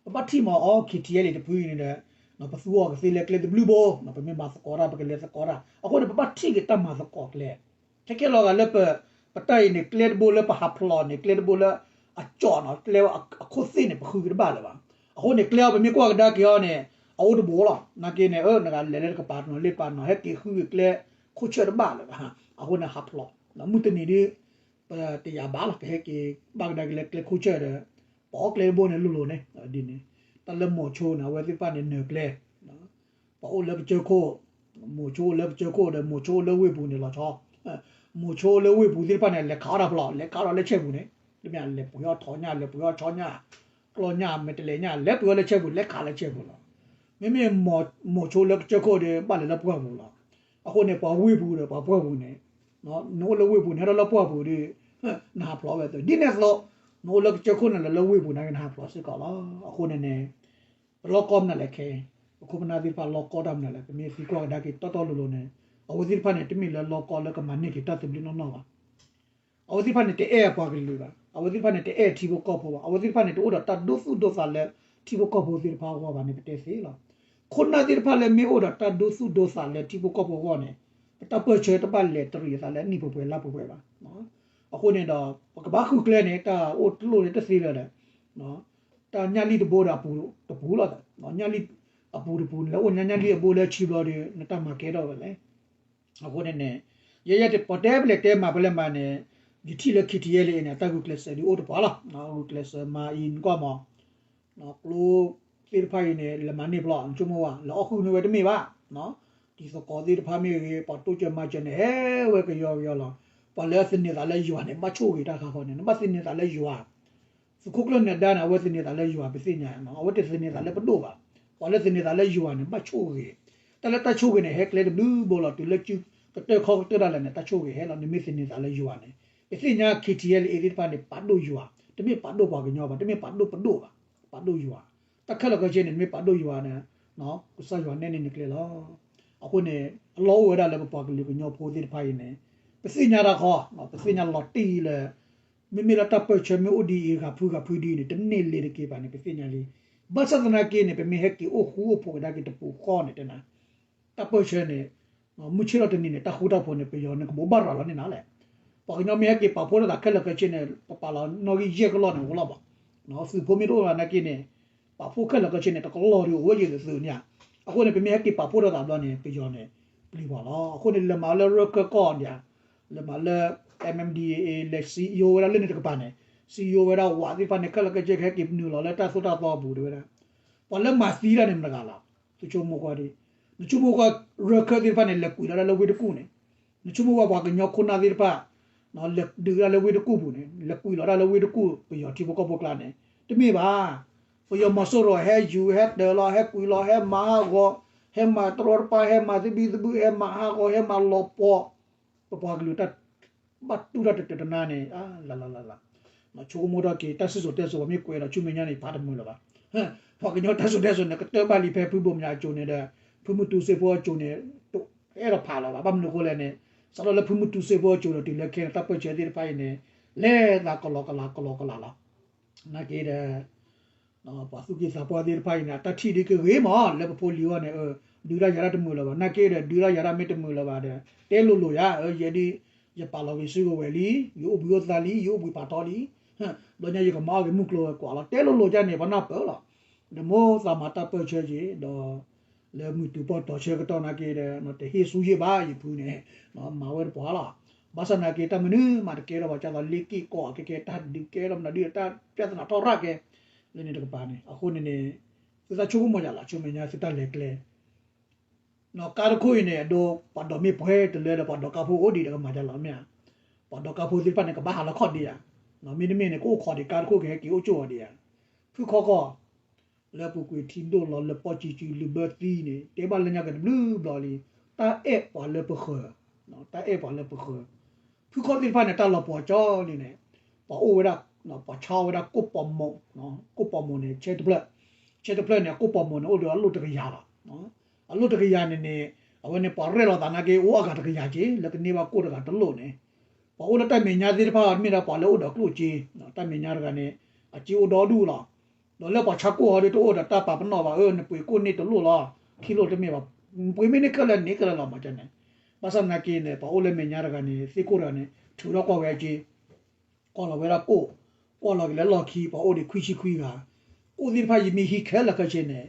ပဘၣ်ထံၣ်မးအီၤ ခ့ထံအဲလ်အ့ တဖုအံၤန့ၣ်ဒီး ပသူအီၤကသ့လၢကျဲတဘျုးဘိ ပမ့ၢ်မၤသကိးတၢ် ပကလဲၤသကိးတၢ် အဃိန့ၣ် ပဘၣ်ထံၣ်က့ၤတၢ်မၤသကိးကျဲ ခဲကဲလီၤဂာ်လၢပ ပတၢ်အံၤန့ၣ် ကျဲတဘိလၢပဟးဖျိးန့ၣ် ကျဲတဘိလၢအကၠီၣ်နီၤ ကျဲအခိၣ်သ့ၣ်န့ၣ် ပဃုက့ၤတဘၣ်လၢၤဘၣ်. အဃိန့ၣ် ကျဲအံၤပမ့ၢ်ကွၢ်ကဒါက့ၤအီၤန့ၣ် အအိၣ်တဘိလီၤ. နာ်က့န့ၣ် နကလဲၤလၢတကပၤနီၤ လ့ၣ်ပၤနီၤ ဟဲက့ၤဃုက့ၤကျဲခိၣ်ဆၢၣ်တဘၣ်လၢၤဘၣ်. အဃိန့ၣ် ဟးဖျိး မုၢ်တနံၤဒ် ပတယာ်ဘၣ်လီၤ ပဟဲက့ၤဘၣ်ကဒါက့ၤလၢကျဲခိၣ်ဆၢၣ်ဒီး ပအီၣ်ကျဲတဘိန့ၣ်လိၤလိၤန့ၣ် ဒ်န့ၣ် တၢ်လၢမိၤဆိန့ၣ် အဝဲသ့ၣ်တဖၣ်န့ၣ်နၢၤကျဲ ပှၤအိၣ်လၢပကၠိခိၣ် မိၤဆိအိၣ်လၢပကၠိခိၣ်ဒီး မိၤဆိအိၣ်လၢဝ့ၢ်ပူၤန့ၣ်လီၤဆီ မိၤဆိအိၣ်လၢဝ့ၢ်ပူၤသ့ၣ်တဖၣ်န့ၣ် လဲၤခးအီၣ်တၢ်ဖျိး လဲၤခးအီၣ်ဒီးလၢဆဲပူၤန့ၣ် တမ့ၢ်လဲၤပှ့ၤအီၣ်ထီၣ်ညၣ် လဲၤပှ့ၤအီၣ်ဆီညၣ် ကျီၢ်ညၣ် မဲာ်တဲးလဲးညၣ် လဲၤပှ့ၤအီၣ်လၢဆဲပူၤ လဲၤခးလၢဆဲပူၤလီၤ. မ့မ့ၢ်မိၤဆိလၢကစၢၢ်ခိၣ်ဒီး ဘၣ်လဲၤလၢပှၢ်ပူၤလီၤ. အဃိန့ၣ် ပှၤဝ့ၢ်ပူၤဒီးပှၤပှၢ်ပူၤန့ၣ် နအိၣ်လၢဝ့ၢ်ပူၤန့ၣ် ဟဲထီၣ်လၢပှၢ်ပူၤဒီး နဟးဖျိးဝဲအသိး ဒ်န့ၣ်အသိး နအိၣ်လၢကစၢၢ်ခိၣ်န့ၣ် လဲၤလၢဝ့ၢ်ပူၤန့ၣ် နဟးဖျိးစ့ၢ်ကီးလီၤ. အဃိန့ၣ်န့ၣ် ပလီၢ်ကီၢ်မနုၤလဲၣ်ခဲ ပခိၣ်ပနၢ်သ့ၣ်တဖၣ်လီၢ်ကီၢ်တၢ်မနုၤလဲၣ် ပမ့ၢ်သံကွၢ်ကဒါက့ၤတီတီလိၤလိၤန့ၣ် အဝဲသ့ၣ်တဖၣ်န့ၣ် တမ့ၢ်လၢလီၢ်ကီၢ်လၢကမၤန့ၢ်က့ၤတၢ်သဘျ့နီၢ်နီၢ်ဘၣ်. အဝဲသ့ၣ်တဖၣ်န့ၣ် တအဲၣ်အပှၤကလုာ်ဘၣ်. အဝဲသ့ၣ်တဖၣ်န့ၣ် တအဲၣ်ထံဖိကီၢ်ဖိဘၣ်. အဝဲသ့ၣ်တဖၣ်န့ၣ် တအိၣ်ဒီးတၢ်ဒိသူၣ်ဒိသးလၢထံဖိကီၢ်ဖိသ့ၣ်တဖၣ်အဂီၢ်ဘၣ်န့ၣ် ပတဲသ့လီၤ. ခိၣ်နၢ်သ့ၣ်တဖၣ်လၢမ့ၢ်အိၣ်ဒီးတၢ်ဒိသူၣ်ဒိသးလၢထံဖိကီၢ်ဖိအဂီၢ်န့ၣ် ပတၢ်ပၢၢ်ဆၢတဘၣ်လဲၤတရံးအသးလၢနံၣ်ပှဲၤပှဲၤလါပှဲၤပှဲၤဘၣ်. အဃိန့ၣ်ဒီး ပကဘၣ်ဃုကျဲန့ၣ် တၢ်အိၣ်တလိၣ်န့ၣ်တသ့လၢၤဒီး တၢ်ညၣ်လံၢ်တဘိဒီးအပူၤတပူၤလီၤ. ညၣ်လံၢ်အပူၤတပူၤန့ၣ် လၢအိၣ်ညါညၣ်လံၢ်အဘိလၢဆံဘျီဒီး နတၢ်မၤကဲထီၣ်ဝဲလဲၣ်. အဃိန့ၣ်န့ၣ် ယဲယဲပတဲပလဲၤတဲမၤပလဲၤမၤန့ၣ် ယထံၣ်လၢ ခ့ထံအဲလ်အ့န့ၣ် အတၢ်ဂုာ်ကျဲးစၢးဒ်အိၣ်တပှၤလီၤ. ဂုာ်ကျဲးစၢးမၤအံၤနကွၢ်မး ကျိသ့ၣ်တဖၣ်အံၤန့ၣ် လဲၤမၤန့ၢ်ဖျိး နဆိကမိၣ်ဝဲ လဲၤအီၣ်ဃုာ်န့ၢ်ဝဲတမ့ၢ်ဘၣ်. တံၤသကိးသ့ၣ်တဖၣ်မ့ၢ်ဂ့ၤ ပှၤတိစၢၤမၤစၢၤန့ၣ် ဟဲဝဲကယီကယီလီၤ. ပှၤလၢအသန့ၤသးလၢယွၤန့ၣ် ဘၣ်ဆိၣ်ဂ့ၤတၢ်ခါဃီန့ၣ် နဘၣ်သန့ၤသးလၢယွၤ သုးခိၣ်ကျၢၢ်နၢၤဒါန့ၣ် အဝဲသန့ၤသးလၢယွၤ ပသ့ၣ်ညါ, အဝဲတသန့ၤသးလၢပဒိၣ်ဘၣ်. ပှၤလၢသန့ၤသးလၢယွၤန့ၣ် ဘၣ်ဆိၣ်ဂ့ၤ, တၢ်လၢတၢ်ဆိၣ်ဂ့ၤန့ၣ် ဟဲကျဲတဘျုးဘိလီၤ. တုၤလၢကတၢၢ်ခီကတၢၢ်ဒၣ်လဲာ်န့ၣ် တၢ်ဆိၣ်ဂ့ၤဟဲလီၤ. နမ့ၢ်သန့ၤသးလၢယွၤန့ၣ် ပသ့ၣ်ညါ ခ့ထံအဲလ်အ့သ့ၣ်တဖၣ်န့ၣ် ပာ်ဒိၣ်ယွၤ, တမ့ၢ်ပာ်ဒိၣ်ပှၤကညီဘၣ်, တမ့ၢ်ပာ်ဒိၣ်ပဒိၣ်ဘၣ်, ပာ်ဒိၣ်ယွၤ. တၢ်ခဲလၢာ်ခဲဆ့န့ၣ် နမ့ၢ်ပာ်ဒိၣ်ယွၤန့ၣ် ကစၢ်ယွၤနဲၣ်န့ၢ်နကျဲလီၤ. အဃိန့ၣ် အလီၢ်အိၣ်ဝဲဒၣ်လၢပပှၤကလုာ်ကညီဖိသ့ၣ်တဖၣ်အံၤန့ၣ် ပသ့ၣ်ညါတၢ်ဃီ, ပသ့ၣ်ညါလီၤတံၢ်လၢ မ့မ့ၢ်လၢတၢ်ပၢၢ်ဆၢမ့ၢ်အိၣ်ဒ်အံၤ ဂၤဖုဂၤဖုဒ်န့ၣ် တန့ၢ်လ့ၤတက့ၤဘၣ်န့ၣ် ပသ့ၣ်ညါလံ. ဘၣ်ဆၣ်သနာ်က့န့ၣ် ပမ့ၢ်ဟဲက့ၤအိၣ်ဃူအိၣ်ဖိးကဒါက့ၤတပူၤဃီန့ၣ် တဲနၤ တၢ်ပၢၢ်ဆၢန့ၣ် မုၢ်ဆ့ၣ်ထီၣ်တနံၤန့ၣ် တၢ်ဃူတၢ်ဖိးန့ၣ် ပယီၤန့ၣ်ကဘိးဘၣ်ရၤလီၤန့ၣ်နၤလဲၣ်. ပှၤကညီမ့ၢ်ဟဲက့ၤပာ်ဖှိၣ်ထီၣ်သးခဲလၢာ်ခဲဆ့န့ၣ် ပပာ်လီၤနီၣ်ဂံၢ်ယဲၢ်ကလီၢ်န့ၣ်အိၣ်လီၤဘၣ်. သုးဖိမ့ၢ်တအိၣ်ဘၣ်နာ်က့န့ၣ် ပာ်ဖှိၣ်ခဲလၢာ်ခဲဆ့န့ၣ် တကလီၢ်ဒ်အိၣ်ဝဲယံၤသုးန့ၣ်ဧါ. အဃိန့ၣ် ပမ့ၢ်ဟဲက့ၤပာ်ဖှိၣ်ထီၣ်သးဘျီန့ၣ် ပယီၤန့ၣ် ပျံၤပှၤလီၤ. အဃိန့ၣ် လဲၤမၤလၢရၢၢ်ခၢၣ်ကီၢ်ဒံးဧါ, လဲၤမၤလၢ MNDAA လဲၤ စံယိ ဝဲဒၣ်လၢန့ၣ်တကပၤန့ၣ်, စံယိဝဲဒၣ်ဝးသ့ၣ်တဖၣ်န့ၣ် ခဲလၢာ်ခဲဆ့ကဟဲက့ၤနုာ်လီၤလၢတၢ်သိၣ်တၢ်သီအပူၤတဲဝဲဒၣ်. ပှၤလၢမၤသံတၢ်န့ၣ်မတဂၤလီၤ. သုဆိကမိၣ်ကွၢ်ဒ်, နဆိကမိၣ်ကွၢ်ရၢၢ်ခၢၣ်သ့ၣ်တဖၣ်န့ၣ် လဲၤကွံာ်လီၤဒၣ်လၢဝ့ၢ်တကူၣ်န့ၣ်, နဆိကမိၣ်ကွၢ်ပှၤကညီခိၣ်နၢ်သ့ၣ်တဖၣ် လဲၤဒုးဒၣ်လၢဝ့ၢ်တကူၣ်ပူၤန့ၣ်, လဲၤကွံာ်လီၤဒၣ်လၢဝ့ၢ်တကူၣ် ပယီၤထံဖိကီၢ်ဖိကျါန့ၣ်, တမ့ၢ်ဘၣ်. ပယီၤမီၤစိရိၤဟဲယူၤ ဟဲတၢၤလီၤ ဟဲကွံာ်လီၤ ဟဲမၤဟးဂီၤ, ဟဲမၤတရီတပါ ဟဲမၤသဘံၣ်သဘုၣ် ဟဲမၤဟးဂီၤ ဟဲမၤလီၤပှီၢ် ပပှၤကလုာ်တၢ်ဘၣ်တူၢ်တၢ်တတနါန့ၣ် လၢ်လၢ်လၢ်လၢ်. ဆိကမိၣ်ထီၣ်က့ၤ တၢ်စံၣ်စိၤတဲစိၤ ပှၤမ့ၢ်ကွဲးဒီးဆူမဲာ်ညါန့ၣ် ဖးတမုာ်လၢၤဘၣ်. ပှၤကညီတၢ်စံၣ်စိၤတဲစိၤန့ၣ် ကတၢၢ်ဘၣ်လံဖဲဖုဘိၣ်မၠးအစိၤန့ၣ်ဒီး ဖုမုၢ်တူစ့ဖိအစိၤန့ၣ် တအဲၣ်ဒိးဖးလၢၤဘၣ်. ဘၣ်မနုၤအဃိလဲၣ်န့ၣ် စးထီၣ်လၢဖုမုၢ်တူစ့ဖိအစိၤဒီးတုၤလၢခဲန့ၣ် တၢ်ပၢၢ်ဆၢသ့ၣ်တဖၣ်အံၤန့ၣ် လဲၤသးကလီကလီကလီကလီလီၤ. နာ်က့ဒီး ပှၤသူၣ်က့သးပှၢ်သ့ၣ်တဖၣ်အံၤန့ၣ် အတၢ်ထံၣ်ဒ်ကဂ့ၤမး လၢပဖိလံၤအဂီၢ်န့ၣ် ဒုးတၢ်ယၤတၢ်တမုာ်လၢၤဘၣ်. နာ်က့ဒီး ဒုးတၢ်ယၤတၢ်မ့ၢ်တမုာ်လၢၤဘၣ်ဒီး တဲလိၤလိၤယၤ ယဲဒ် ယပာ်လီၤဂ့ၤစုကဝဲၤလံ, ယအိၣ်ဘှံးအိၣ်သါလံ, ယအိၣ်ဘှံးပာ်ထီလံ, ဘျီညါယကမၤအီၣ်က့ၤမုၢ်ကျိၤဝဲၤကွာ်လီၤ တဲလိၤလိၤဒ်န့ၣ် ပှၤနၢ်ပၢၢ်လီၤ. ဒီးမိၢ်သးမၤတၢ်ပၢၢ်ဆၢက့ၤ ဒီး လၢမုၢ်တုၤပီၢ်တီၤဆၢကတီၢ်နာ်က့ဒီး တဟ့ၣ်ဆူၣ်ဟ့ၣ်ဘါယဖုန့ၣ် မၤဝဲတပှၤလီၤ. ဘၣ်ဆၣ်နာ်က့ တၢ်မနုၤမးတကဲထီၣ်ဘၣ် ကၢ်သိးလ့ၣ်က့ၣ်ကိးအကဲကဲ တၢ်ဒုးကဲထီၣ်မနုၤဒုး တၢ်ပြဿနာထီၣ်ရၣ်ကဲ လၢန့ၣ်တကပၤန့ၣ် အဃိန့ၣ်န့ၣ် သုသးဆိကမိၣ်ယၤလီၤ ဆူမဲာ်ညါသုတၢ်လဲၤကျဲ ကါတခိၣ်အံၤန့ၣ် အဒိ ပှၤဒိးမ့ၢ်ပှဲၤတလၢဒီး ပှၤဒိးကါဖိအိၣ်ဒံးဒီးကမၤယၤလီၤမ့ၢ်ဧါ. ပှၤဒိးကါဖိသ့ၣ်တဖၣ်န့ၣ် ကဘၣ်ဟးလီၤခီၣ်ဒံးဧါ. မ့တမ့ၢ်န့ၣ် ကအိၣ်ခိးဒံးကါတခိၣ်ကဟဲက့ၤအိၣ်ကၠိအီၤဒံးဧါ. ဖုခီကီၢ် လၢပူၤကွံာ်ထံဒိၣ်လီၤ လၢပီၢ်ကံကံ လုာ်ဘၢသံန့ၣ် တဲဘၣ်လၢညါက့ၤတဘျုးဘျီလံ. တၢ်အဲၣ်ပှၤလၢပဃၢၤ, တၢ်အဲၣ်ပှၤလၢပဃၢၤ ဖုခီသ့ၣ်တဖၣ်န့ၣ် တၢ်လီၤပှီၤကၠီလံန့ၣ် ပှၤအိၣ်ဝဲဒၣ် ပှၤဆါဝဲဒၣ်ကိၣ်ပီၤမိၣ်, ကိၣ်ပီၤမိၣ်န့ၣ် ဆဲတဖျၢၣ်, ဆဲတဖျၢၣ်န့ၣ် အကိၣ်ပီၤမိၣ်န့ၣ် အိၣ်ဒီးအလိၣ်တကယၤလီၤ. အလိၣ်တကယၤန့ၣ်န့ၣ် အဝဲန့ၣ် ပှၤရဲၣ်လီၤသးနာ်က့ အိၣ်အဂၤတကယၤက့ၤ လၢကန့ၢ်ဘၣ်ကိၣ်တဂၤတလိၣ်န့ၣ် ပှၤအိၣ်လၢတၢ်မဲာ်ညါသ့ၣ်တဖၣ် မ့ၢ်ဒၣ်ပှၤလၢအိၣ်ဒီးကျိၣ်စ့, တၢ်မဲာ်ညါတဂၤန့ၣ် အစ့အိၣ်ဒီဒူၣ်လီၤ. ဒီးလၢပှၤဆါကိၣ်ဟီဒီး တအိၣ်ဒီးတၢ်ပာ်ပနီၣ်ဘၣ် အၢ နပှ့ၤကိၣ်န့ၢ်တလိၣ်လီၤ, ခံလိၣ်တမ့ၢ်ဘၣ်, ပှ့ၤမ့ၢ်န့ၢ်ခဲလၢာ်န့ၣ်ခဲလၢာ်လီၤ မၤကန့ၣ်. ဘၣ်ဆၣ်သနာ်က့န့ၣ် ပှၤအိၣ်လၢမဲာ်ညါတဂၤန့ၣ် သ့ၣ်ခိၣ်တဂၤန့ၣ် ထုးထီၣ်ကွၢ်ဝဲအစ့ ကွၢ်လီၤဝဲဒၣ်ကိၣ်, ကွၢ်လီၤက့ၤလၢလီၢ်ခံ ပှၤအိၣ်ဒံးခွံဆံခွံဂၤ, ကိၣ်သ့ၣ်တဖၣ်ယမ့ၢ်ဟံးခဲလၢာ်ခဲဆ့န့ၣ်,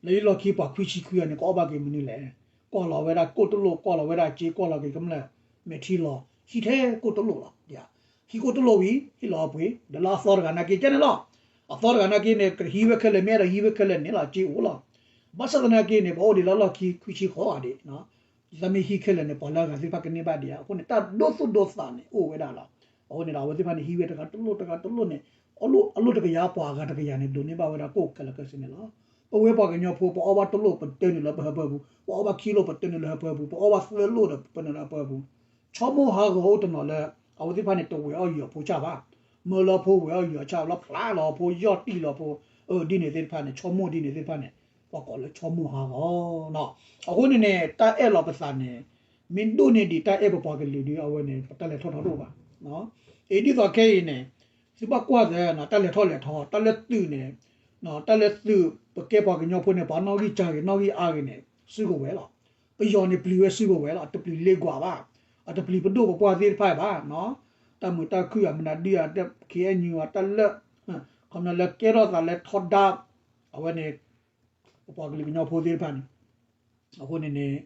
လၢယလီၢ်ခံပှၤခွံဆံခွံဂၤန့ၣ် ကအီၣ်ဘၣ်က့ၤမနုၤလဲၣ်. ကွၢ်လီၤဝဲဒၣ်ကိၣ်တလိၣ်, ကွၢ်လီၤဝဲဒၣ်စ့, ကွၢ်လီၤက့ၤကမျၢၢ်မဲာ်ထံလီၤ, ဟံးထဲကိၣ်တလိၣ်လီၤ. ဟံးကိၣ်တလိၣ်ဝံၤ ဟ့ၣ်လီၤအပှ့ၤ, ဒီးလၢအသီတဂၤနာ်က့ကဲန့ၣ်လီၤ. အသီတဂၤနာ်က့န့ၣ် ကဟံးဝဲခဲလၢာ် မ့ၢ်အဲၣ်ဒိးဟံးဝဲခဲလၢာ်န့ၣ်လီၤ စ့အိၣ်လီၤ. ဘၣ်ဆၣ်သနာ်က့န့ၣ် ပှၤအိၣ်ဒံးလၢလီၢ်ခံခွံဆံဃိးဂၤဒံး သးမ့ၢ်ဟံးခဲလၢာ်န့ၣ် ပှၤလၢအဂၤသ့ၣ်တဖၣ်ကန့ၢ်ဘၣ်ဒံးဧါ. အဃိန့ၣ် တၢ်ဒိသူၣ်ဒိသးန့ၣ် အိၣ်ဝဲဒၣ်လီၤ. အဃိန့ၣ်ဒီး အဝဲသ့ၣ်တဖၣ်န့ၣ် ဟံးဝဲတဂၤတလိၣ်တဂၤတလိၣ်န့ၣ်, အလိၣ်တကယၤ ပှၤအဂၤတကယၤန့ၣ် ဒိးန့ၢ်ဘၣ်ဝဲဒၣ်ကိၣ်ခဲလၢာ်ခဲဆ့န့ၣ်လီၤ. ပဝဲပှၤကညီဖိ ပအီၣ်ဘၣ်တလိၣ် ပတၢနုာ်လၢပဟၢဖၢပူၤ, ပအီၣ်ဘၣ်ခံလိၣ် ပတၢနုာ်လၢဟၢဖၢပူၤ, ပအီၣ်ဘၣ်သၢလိၣ်ဒီး ပတၢနုာ်လၢဟၢဖၢပူၤ. ဆီမိၢ်ဟးဂီၤအိၣ်တနီၤလၢ အဝဲသ့ၣ်တဖၣ်န့ၣ် တဝဲၤအီၣ်ယီၤဖိဆၣ်ဘၣ်, မၢလီၤဖိဝဲၤအီၣ်ယီၤဆၣ် လီၤဖျါလီၤဖိ ယီၢ်တံၢ်လီၤဖိ, အၢ ဒ်န့ၣ်သ့ၣ်တဖၣ်န့ၣ် ဆီမိၢ်ဒ်န့ၣ်သ့ၣ်တဖၣ်န့ၣ် ပှၤကိးလၢဆီမိၢ်ဟးဂီၤနီၤ. အဃိန့ၣ်န့ၣ် တၢ်အဲၣ်လီၤပသးန့ၣ် မ့ၢ်ဒိၣ်န့ၢ်ဒံးတၢ်အဲၣ်ပပှၤကလုာ်ဒီး အဝဲန့ၣ် ပတၢ်လဲၤထီၣ်ထီတအိၣ်ဘၣ်. အံၤဒ်သိးခဲအံၤန့ၣ် သုဘၣ်ကွၢ်သ့ တၢ်လဲၤထီၣ်လဲၤထီ တၢ်လၢသုးန့ၣ်, တၢ်လၢသုး ပကဲပှၤကညီဖိန့ၣ် ပှၤနီၣ်ဂံၢ်စၢ်ဂ့ၤ နီၣ်ဂံၢ်အါဂ့ၤန့ၣ် စုကဝဲၤလီၤ. ပယီၤန့ၣ်ပျံၤဝဲစုကဝဲၤလီၤ. တပျံၤလ့ကွၢ်ဘၣ်, အတပျံၤပဒိၣ်ပပှၢ်သ့ၣ်တဖၣ်ဘၣ်. တၢ်မုာ်တၢ်ခုၣ် အမနုၤဒုး KNU အတၢ်လၢ ခီပညီလၢကဲထီၣ်သးလၢထီဒါ အဝဲန့ၣ် ပပှၤကလုာ်ကညီဖိသ့ၣ်တဖၣ်န့ၣ် အဃိန့ၣ်န့ၣ်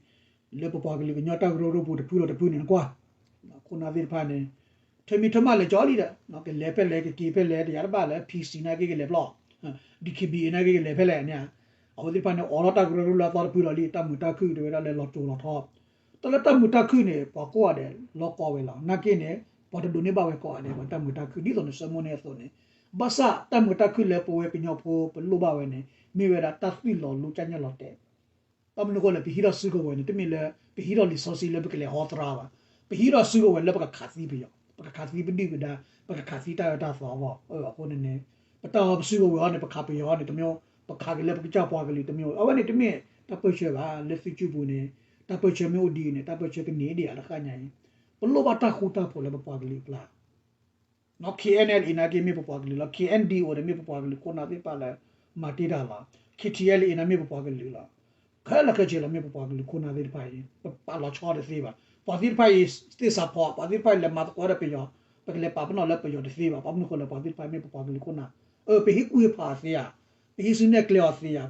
လၢပပှၤကလုာ်ကညီတၢ်ကရၢကရိပူၤတဖုဒီးတဖုန့ၣ် နကွၢ် ခိၣ်နၢ်သ့ၣ်တဖၣ်န့ၣ် ထၢမံၤထၢမးလဲၤကၠီလံဒီး ကလဲၤဖဲလဲၣ် ကက့ၤဖဲလဲၣ် တယၤတဘၣ်လၢ PC နာ်က့ကလဲၤဖျီၣ်, DKBA နာ်က့ကလဲၤဖဲလဲၣ်န့ၣ်, အဝဲသ့ၣ်တဖၣ်န့ၣ် အိးထီၣ်တၢ်ကရၢကရိလၢအသီတဖုလီၤလံ တၢ်မုာ်တၢ်ခုၣ်တဲဝဲဒၣ်လၢလီၤစိၤလီၤထီ, တၢ်လၢတၢ်မုာ်တၢ်ခုၣ်န့ၣ် ပှၤကိးဂၤဒဲးလီၤကီဝဲလီၤ. နာ်က့န့ၣ် ပှၤတဒိးန့ၢ်ဘၣ်ဝဲကိးဂၤဒဲး ပှၤတၢ်မုာ်တၢ်ခုၣ် ဒ်သိးနဆိကမိၣ်န့ၣ်အသိးန့ၣ်, ဘၣ်ဆၣ်တၢ်မုာ်တၢ်ခုၣ်လၢပဝဲကညီဖိပလိၣ်ဘၣ်ဝဲန့ၣ် မ့ၢ်ဝဲဒၣ်တၢ်သွံၣ်လီၤလူၤကၠၢ်ညၣ်လီၤတဲာ် ဘၣ်မနုၤအဃိလဲၣ် ပဟံးထီၣ်စုကဝဲၤန့ၣ် တမ့ၢ်လၢ ပဟံးထီၣ်လံာ်စီဆှံလၢပကလဲၤဟီသရၣ်ဘၣ်, ပဟံးထီၣ်စုကဝဲၤလၢပကခးသံပယီၤ, ပကခးသံပဒုၣ်ပဒါ, ပကခးသံတၢ်အၢတၢ်သီအဂီၢ်. အဃိန့ၣ်န့ၣ် ပတၢ်ဟီပစုကဝဲၤအီၤန့ၣ် ပခးပယီၤအီၤန့ၣ် တမ့ၢ်, ပခးက့ၤလၢပကစၢ်ပှၤကလုာ်တမ့ၢ်, အဝဲန့ၣ်တမ့ၢ်တၢ်ပၢၢ်ဆၢဘၣ်. လၢသုစုပူၤန့ၣ် တၢ်ပၢၢ်ဆၢမ့ၢ်အိၣ်ဒ်အံၤန့ၣ် တၢ်ပၢၢ်ဆၢကန့ၢ်ဒံးဧါတဃၣ်ညါအံၤ, ပလိၣ်ဘၣ်တၢ်ဃူတၢ်ဖိးလၢပပှၤကလုာ်အကျါ KNLA နာ်က့မ့ၢ်ပပှၤကလုာ်လီၤ. KNDO န့ၣ်မ့ၢ်ပပှၤကလုာ်ခိၣ်နၢ်သ့ၣ်တဖၣ်လၢ မၤတ့ၢ်တၢ်လီၤ. KTLA န့ၣ်မ့ၢ်ပပှၤကလုာ်လီၤ. ခဲလၢာ်ခဲဆ့လီၤ မ့ၢ်ပပှၤကလုာ်ခိၣ်နၢ်သ့ၣ်တဖၣ်အံၤ ပပာ်လီၤဆီတသ့ဘၣ်. ပှၤသ့ၣ်တဖၣ်အံၤ သ့ၣ်စးဖီ ပှၤသ့ၣ်တဖၣ်အံၤလဲၤမၤသကိးဒီးပယီၤ, ပကလဲၤပာ်ပနီၣ်လၢပယီၤတသ့ဘၣ်. ဘၣ်မနုၤအဃိလဲၣ် ပှၤသ့ၣ်တဖၣ်မ့ၢ်ပပှၤကလုာ်ခိၣ်နၢ်, အၢ ပဟ့ၣ်ကူၣ်ဟ့ၣ်ဖးအီၤသ့ဧါ, ပဟ့ၣ်စုနဲၣ်ကျဲအီၤသ့ဧါ,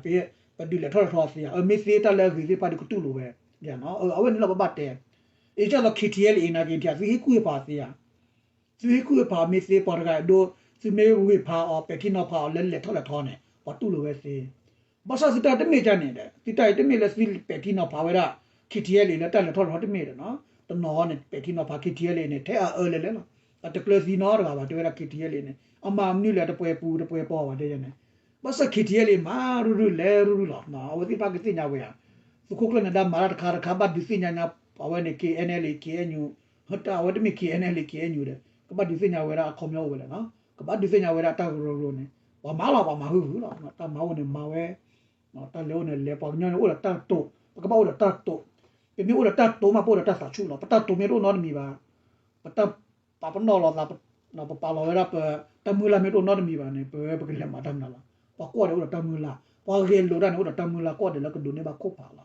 ပဒုးလဲၤထီၣ်လဲၤထီအီၤသ့ဧါ, အၢ မ့ၢ်သ့တၢ်လၢအဂ့ၤသ့ၣ်တဖၣ်ဒီးကတူၢ်လိာ်ဝဲ, အဝဲန့ၣ်လီၤပဘၣ်တဲ အံၤဒ်သိး KTLA အံၤနာ်က့ သုဟ့ၣ်ကူၣ်ဟ့ၣ်ဖးအီၤသ့ဧါ, သုဟ့ၣ်ကူၣ်ဟ့ၣ်ဖးမ့ၢ်သ့ ပှၤတဂၤအဒိ သုမ့ၢ်ဝ့ၤဖးအီၤ ပဲာ်ထံနီၤဖးအီၤလၢလဲၤထီၣ်လဲၤထီန့ၣ် ပှၤတူၢ်လိာ်ဝဲသ့. ဘၣ်ဆၣ်သုတၢ်တမ့ၢ်ဒ်န့ၣ်ဒီး သုတၢ်အံၤတမ့ၢ်လၢသုပဲာ်ထံနီၤဖးဝဲဒၣ် KTLA လၢတၢ်လဲၤထီၣ်လဲၤထီတမ့ၢ်ဒီးနီၤ, တနီၤန့ၣ် ပဲာ်ထံနီၤဖး KTLA န့ၣ် ထဲအအၢလဲၤလဲၤလီၤ. အတကျၢၤသံနီတဂၤဘၣ် တဲဝဲဒၣ် KTLA န့ၣ် အမၤမနုၤလဲၣ် တပှဲၤပူၤတပှဲၤပီၤဘၣ်တဲန့ၣ်. ဘၣ်ဆၣ် KTLA မၤရုၢ်ရုၢ် လဲၤရုၢ်ရုၢ်လီၤ. အဝဲသ့ၣ်တဖၣ်ကသ့ၣ်ညါဝဲဧါ, သုးခိၣ်ကျၢၢ်နၢၤဒါမၤတၢ်တခါတခါ ဘၣ်ဒုးသ့ၣ်ညါညါ အဝဲန့ၣ် KNLA KNU, အဝဲတမ့ၢ် KNLA KNU ဒီး ကဘၣ်ဒုးသ့ၣ်ညါဝဲဒၣ်အခီပညီအိၣ်ဝဲလဲၣ်နီၤ, ကဘၣ်ဒုးသ့ၣ်ညါဝဲဒၣ်တၢ်ကရၢကရိန့ၣ် ပှၤမၤလီၤ ပှၤမၤဟုၣ်ဟုၣ်လီၤ. တၢ်မၤအိၣ်န့ၣ်မၤဝဲ, တၢ်လဲၤအိၣ်န့ၣ်လဲၤ, ပှၤကညီန့ၣ်အိၣ်ဒီးတၢ်တိာ်, ပကဘၣ်အိၣ်ဒီးတၢ်တိာ်, ပမ့ၢ်အိၣ်ဒီးတၢ်တိာ်မး ပအိၣ်ဒီးတၢ်သးဆူၣ်လီၤ. ပတၢ်တိာ်မ့ၢ်တအိၣ်နီတမံၤဘၣ်, ပတၢ်ပာ်ပနီၣ်လိာ်သး, ပပာ်လီၤဝဲဒၣ်ပတၢ်မုၢ်လၢ်မ့ၢ်တအိၣ်နီတမံၤဘၣ်န့ၣ် ပဝဲပကလဲၤမၤတၢ်မနုၤလီၤ. ပှၤကိးဂၤဒဲးအိၣ်ဒီးတၢ်မုၢ်လၢ်, ပှၤဂဲၤလိာ်တၢ်န့ၣ် အိၣ်ဒီးတၢ်မုၢ်လၢ်ကိးဂၤဒဲးလၢကဒိးန့ၢ်ဘၣ်ခိၣ်ဖးလီၤ.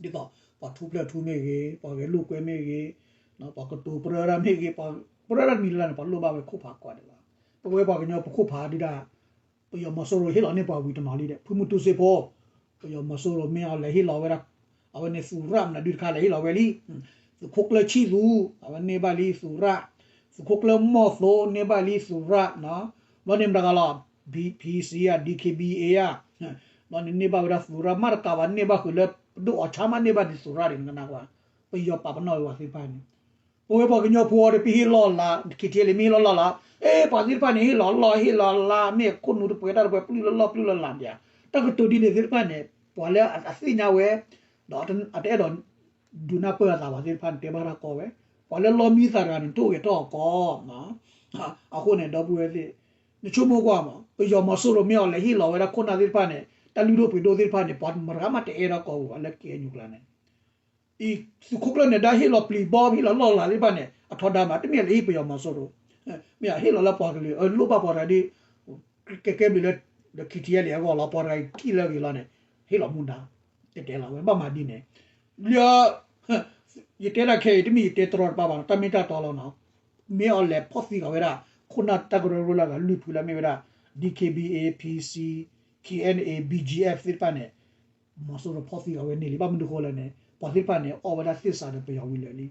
ဒ်သိး ပှၤထူပျဲၢ်ထူမ့ၢ်ဂ့ၤ, ပှၤဂဲၤလိာ်ကွဲမ့ၢ်ဂ့ၤ, ပှၤကတိၤပြၢတၢ်မ့ၢ်ဂ့ၤ, ပှၤပြၢတၢ်တမံၤလၢ်လၢ်န့ၣ် ပှၤလိၣ်ဘၣ်ဝဲခိၣ်ဖးကိးဂၤဒဲးလီၤ. ပဝဲပှၤကညီပခိၣ်ဖးဒုဒၣ် ပယီၤမီၤစိရိၤဟ့ၣ်လီၤန့ၢ်ပှၤဝံၤတနီၤလံဒီး ဖုမုၢ်တူစ့ဖိ ပယီၤမီၤစိရိၤမ့ၢ်အီၤလဲၤဟ့ၣ်လီၤဝဲဒၣ် အဝဲန့ၣ်သူရၣ်မနုၤဒုတခါလဲၤဟ့ၣ်လီၤဝဲလံ သုးခိၣ်ကျၢၢ်ဆံၣ်သူ အဝဲန့ၢ်ဘၣ်လံသူရၣ် သုးခိၣ်ကျၢၢ်မီၢ်သိန့ၢ်ဘၣ်လံသူရၣ် ဘျီန့ၣ်မတၤဂၤလီၤ ဘံၣ်စံယါ ဒံၣ်ခ့ဘံၣ်အ့ယါ ဘျီန့ၣ်န့ၢ်ဘၣ်ဝဲဒၣ်သူရၣ် မ့ၢ်တကးဘၣ်န့ၢ်ဘၣ်ဃုာ်လၢပဒိၣ်အီၤဆါမးန့ၢ်ဘၣ်ဒံးသူရၣ်ဒံးနကနၣ်ကွၢ် ပယီၤပာ်ပနီၣ်ဝဲပှၤသ့ၣ်တဖၣ်န့ၣ် ပဝဲပှၤကညီဖိအံၤဒီးပဟ့ၣ်လီၤလး ခံထံလံမ့ၢ်ဟ့ၣ်လီၤလီၤလး အဲ ပှၤသ့ၣ်တဖၣ်န့ၣ် ဟ့ၣ်လီၤလီၢ်ဟ့ၣ်လီၤလး မ့ၢ်ခိၣ်နူာ်တပှဲၤတၢ်တပှဲၤ ပျုၢ်လၢလီၢ်ပျုၢ်လၢလးဒံးဧါ တၢ်ကတိၤဒ်န့ၣ်သ့ၣ်တဖၣ်န့ၣ် ပှၤလၢအသ့ၣ်ညါဝဲ ဒီးအတအဲၣ်ဒိး ဒုးနၢ်ပၢၢ်အသးပှၤသ့ၣ်တဖၣ်န့ၣ် တဲဘၣ်တၢ်ကီဝဲ ပှၤလၢလီမံသးတဂၤန့ၣ် တအိၣ်ဂဲၤထီၣ်အီၤကီ အဃိန့ၣ် ဒီပုၢ်ဝဲၢ်သ့ၣ် နဆိကမိၣ်ကွၢ်မး ပယီၤမီၤစိရိၤမ့ၢ်အီၤလဲၤဟ့ၣ်လီၤဝဲဒၣ်ခိၣ်နၢ်သ့ၣ်တဖၣ်န့ၣ် တၢ်လုၢ်ဒိၣ်ပှ့ၤဒိၣ်သ့ၣ်တဖၣ်န့ၣ် ပှၤမတၤဂၤမးတအဲၣ်ဒိးကီဝဲလၢ KNU ကျါန့ၣ် အံၤ သုးခိၣ်ကျၢၢ်န့ၣ် ဒၣ်ဟ့ၣ်လီၤပျံၤဘီ ဟ့ၣ်လီၤလီၢ်လးသ့ၣ်တဖၣ်န့ၣ် အထီဒါမး တမ့ၢ်လၢဟ့ၣ်ပယီၤမီၤစိရိၤ မ့ၢ်ဟ့ၣ်လီၤလၢပှၤကလုာ် အလိၣ်ဘၣ်ပှၤတဂၤဒ် ကဲကဲဘျုးလၢ ဒီး ခံထံယါလံအဂီၢ်လီၤ ပှၤတဂၤအံၤထံၣ်လၢအဂ့ၤလီၤန့ၣ် ဟ့ၣ်လီၤမူဒါ တဲတဲလီၤဝဲ ဘၣ်မၤဒ်န့ၣ် လၢ ယတဲဒၣ်ခဲအံၤ တမ့ၢ်ယတဲတရီတပါဘၣ်နီၤ တၢ်မ့ၢ်တၢ်တီလီၤနီၤ မ့ၢ်အီၤလဲၤဖီၣ်သံဂၤဝဲဒၣ် ခိၣ်နၢ်တၢ်ကရၢကရိလၢအဂၤလွံၢ်ဖုလၢမ့ၢ်ဝဲဒၣ် DKBA PC KNA BGF သ့ၣ်တဖၣ်န့ၣ် မီၤစိရိၤဖီၣ်သံဂၤဝဲန့ၣ်လံ ဘၣ်မနုၤဃိလဲၣ်န့ၣ် ပှၤသ့ၣ်တဖၣ်န့ၣ် အီၣ်ဝဲဒၣ်သ့ၣ်စးဒီးပယီၤဝံၤလၢာ်လံ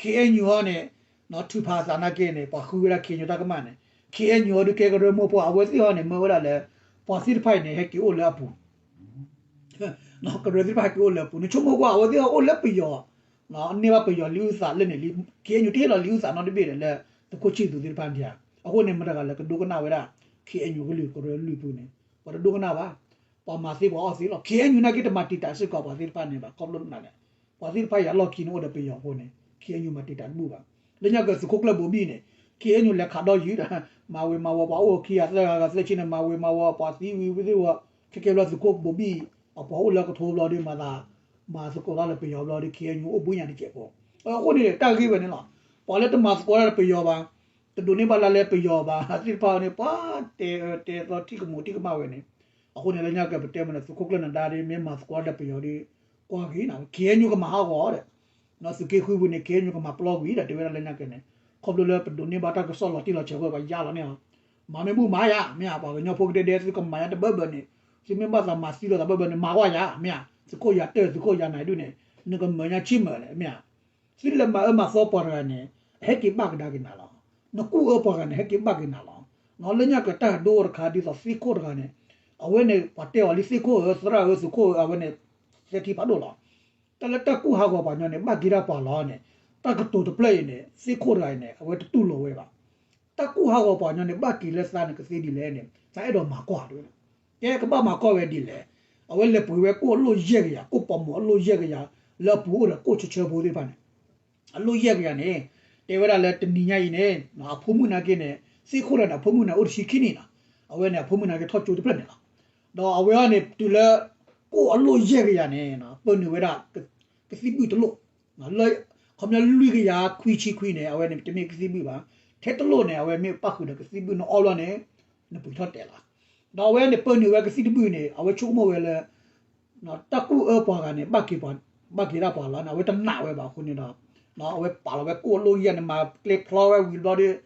KNU ဟီန့ၣ် ထုးဖးအသးနာ်က့န့ၣ် ပှၤဃုဝဲဒၣ် KNU တၢ်ကမၣ်န့ၣ် KNU ဟီဒုးကဲကရၢမိၢ်ပှၢ် အဝဲသ့ၣ်ဟီန့ၣ် မၢဝဲဒၣ်လၢ ပှၤသ့ၣ်တဖၣ်အံၤန့ၣ် ဟဲက့ၤအိၣ်လၢအပူၤ ကရၢသ့ၣ်တဖၣ်ဟဲက့ၤအိၣ်လၢအပူၤ နဆိကမိၣ်ကွၢ် အဝဲသ့ၣ်ဟီအိၣ်လၢပယီၤ န့ၢ်ဘၣ်ပယီၤလံာ်အုၣ်သးလၢန့ၣ်လံ KNU တဟ့ၣ်လီၤလံာ်အုၣ်သးနီတဘ့ၣ်ဒီးလၢ သုးခိၣ်ဆံၣ်သူးသ့ၣ်တဖၣ်န့ၣ်ဧါ အဃိန့ၣ် မတၤတဂၤလၢကဒိကနၣ်ဝဲဒၣ် KNU ကလုာ်ကရၢလွံၢ်ဖုန့ၣ် ပှၤတဒိကနၣ်ဘၣ် ပှၤမၤသ့ပှၤအီၣ်သ့လီၤ KNU နာ်က့တမၤတံာ်တာ်စ့ၢ်ကီးပှၤသ့ၣ်တဖၣ်န့ၣ်ဘၣ် ခီဖျိနာ်လဲၣ် ပှၤသ့ၣ်တဖၣ်အံၤအလီၢ်ခံန့ၣ်အိၣ်ဒီးပယီၤအဃိန့ၣ် KNU မၤတံာ်တာ်တဘူၣ်ဘၣ် လၢညါကသုးခိၣ်ကျၢၢ်ဘိၤဘံၣ်န့ၣ် KNU လဲၤခးဒီးယုၢ်ဒီး မၤဝ့ၤမၤဝီၤပှၤအိၣ်ခံဂၤသၢဂၤဂၤသၢဆံန့ၣ် မၤဝ့ၤမၤဝီၤပှၤသံဝံၤဝံၤသ့ၣ်ဝီ ခဲကဲဘျီသုးခိၣ်ဘိၤဘံၣ် အပှၤအိၣ်လၢကထိဘျီဒီးမၤသကိးတၢ်လၢပယီၤဘျီဒီး KNU အိၣ်ဘှံးညါတစဲးဖိ အဃိန့ၣ် တၢ်ဂ့ၢ်ဝဲန့ၣ်လီၤ ပှၤလၢတမၤသကိးတၢ်လၢပယီၤဘၣ် တဒိးန့ၢ်ဘၣ်လၢလၢပယီၤဘၣ် သ့ၣ်တဖၣ်န့ၣ် ပှၤတဲအၢတဲသီထံၣ်ကမူၤထံၣ်ကမၣ်ဝဲန့ၣ် အဃိန့ၣ် လၢညါကပတဲမ့ၢ်န့ၣ် သုးခိၣ်ကျၢၢ်နဒါဒီး မ့ၢ်မၤသကိးတၢ်လၢပယီၤဒီး ကွၢ်ဂ့ၤန့ၣ် KNU ကမၤဟးဂီၤဒီး သုးက့ဃုပူၤန့ၣ် KNU ကမၤပျီကွံာ်ဒီး တဲဝဲဒၣ်လၢညါကဲန့ၣ် ခီဖျိလၢပဒိးန့ၢ်ဘၣ်တၢ်ကစီၣ်လီၤတံၢ်လီၤဆဲးအဃိ ပှၤယါလီၤန့ၢ်အီၤ မၤမ့ၢ်ဘူၣ်မၤယၤ မ့ၢ်ဧါ ပှၤကညီဖိကဒဲဒဲ သုကမၤညါတဘၢဘၢန့ၣ် သုမ့ၢ်ဘၣ်သးမၤသံလိာ်သးဘၢဘၢန့ၣ် မၤကွၢ်ယၤ မ့ၢ်ဧါ သုးခိၣ်ယၤတၢၢ် သုးခိၣ်ယၤနၤဒုးန့ၣ် နကမၤညါဆံးမၢၢ်လဲၣ် မ့ၢ်ဧါ သုလဲၤမၤအၢမၤသီပှၤတဂၤန့ၣ် အဟဲက့ၤဘၣ်ကဒါက့ၤနၤလီၤ. နကူၣ်အၢပှၤတဂၤန့ၣ် ဟဲက့ၤဘၣ်က့ၤနၤလီၤ. လၢညါကတၢ်ဒိတခါဒ်သိးသ့ၣ်ခိၣ်တဂၤန့ၣ် အဝဲန့ၣ် ပှၤတဲအီၤလံသ့ၣ်ခိၣ်ဧၢ သရၣ်ဧၢ သုးခိၣ်ဧၢ အဝဲန့ၣ် သဲထံဖးဒိၣ်လီၤ. တၢ်လၢတၢ်ကူၣ်ဟးဂီၤပှၤကညီန့ၣ် ဘၣ်က့ၤဒၣ်ပှၤလီၤန့ၣ် တၢ်ကတိၤတဖျၢၣ်အံၤန့ၣ် သ့ၣ်ခိၣ်တဂၤအံၤန့ၣ် အဝဲတတူၢ်လိာ်ဝဲဘၣ်. တၢ်ကူၣ်ဟးဂီၤပှၤကညီန့ၣ် ဘၣ်က့ၤလၢသးန့ၣ်ကသ့ဒ်လဲၣ်န့ၣ် သးအဲၣ်ဒိးမၤကွၢ်တဲဝဲဒၣ်. ကဲကဘၣ်မၤကွၢ်ဝဲဒ်လဲၣ်. အဝဲလဲၤပှ့ၤဝဲကိၣ်အလိၣ်ယဲၢ်ကယၤ ကိၣ်ပိာ်မိၣ်အလိၣ်ယဲၢ်ကယၤ လၢအပူၤအိၣ်ဒီးကိၣ်ဆၢဆၢဖိသ့ၣ်တဖၣ်န့ၣ် အလိၣ်ယဲၢ်ကယၤန့ၣ် တဲဝဲဒၣ်လၢတနံၤညါအံၤန့ၣ် အဖိမုၣ်နာ်က့န့ၣ် သ့ၣ်ခိၣ်တဂၤန့ၣ် အဖိမုၣ်န့ၣ် အိၣ်တဆံခံနံၣ်လီၤ. အဝဲန့ၣ် အဖိမုၣ်နာ်က့ထီၣ်ကၠိတဖျၢၣ်န့ၣ်လီၤ. ဒီးအဝဲအံၤန့ၣ် တုၤလၢ ကိၣ်အလိၣ်ယဲၢ်ကယၤန့ၣ် ပၢနုာ်ဝဲဒၣ် ကသံၣ်ဘုၣ်တလိၣ် လၢ ခီပညီလွံၢ်ကယၤခွံဆံခွံန့ၣ် အဝဲန့ၣ် တမ့ၢ်ကသံၣ်ဘုၣ်ဘၣ်. ထဲတလိၣ်န့ၣ် အဝဲမ့ၢ်ပၣ်ဃုာ်ဒီးကသံၣ်ဘုၣ်န့ၣ်အီဘျီန့ၣ် နပှ့ၤထီၣ်တဲာ်လီၤ. ဒီးအဝဲန့ၣ်ပၢနုာ်ဝဲကသံၣ်တဘုၣ်န့ၣ် အဝဲဆိကမိၣ်ဝဲလၢ တၢ်ကူၣ်အၢပှၤဂၤန့ၣ် ဘၣ်က့ၤဒၣ်ပှၤလီၤန့ၣ် အဝဲတနာ်ဝဲဘၣ်အဃိန့ၣ်ဒီး အဝဲပာ်လီၤဝဲကိၣ်အလိၣ်ယဲၢ်န့ၣ် မၤကျဲဖျီဝဲဝံၤဘျီဒီး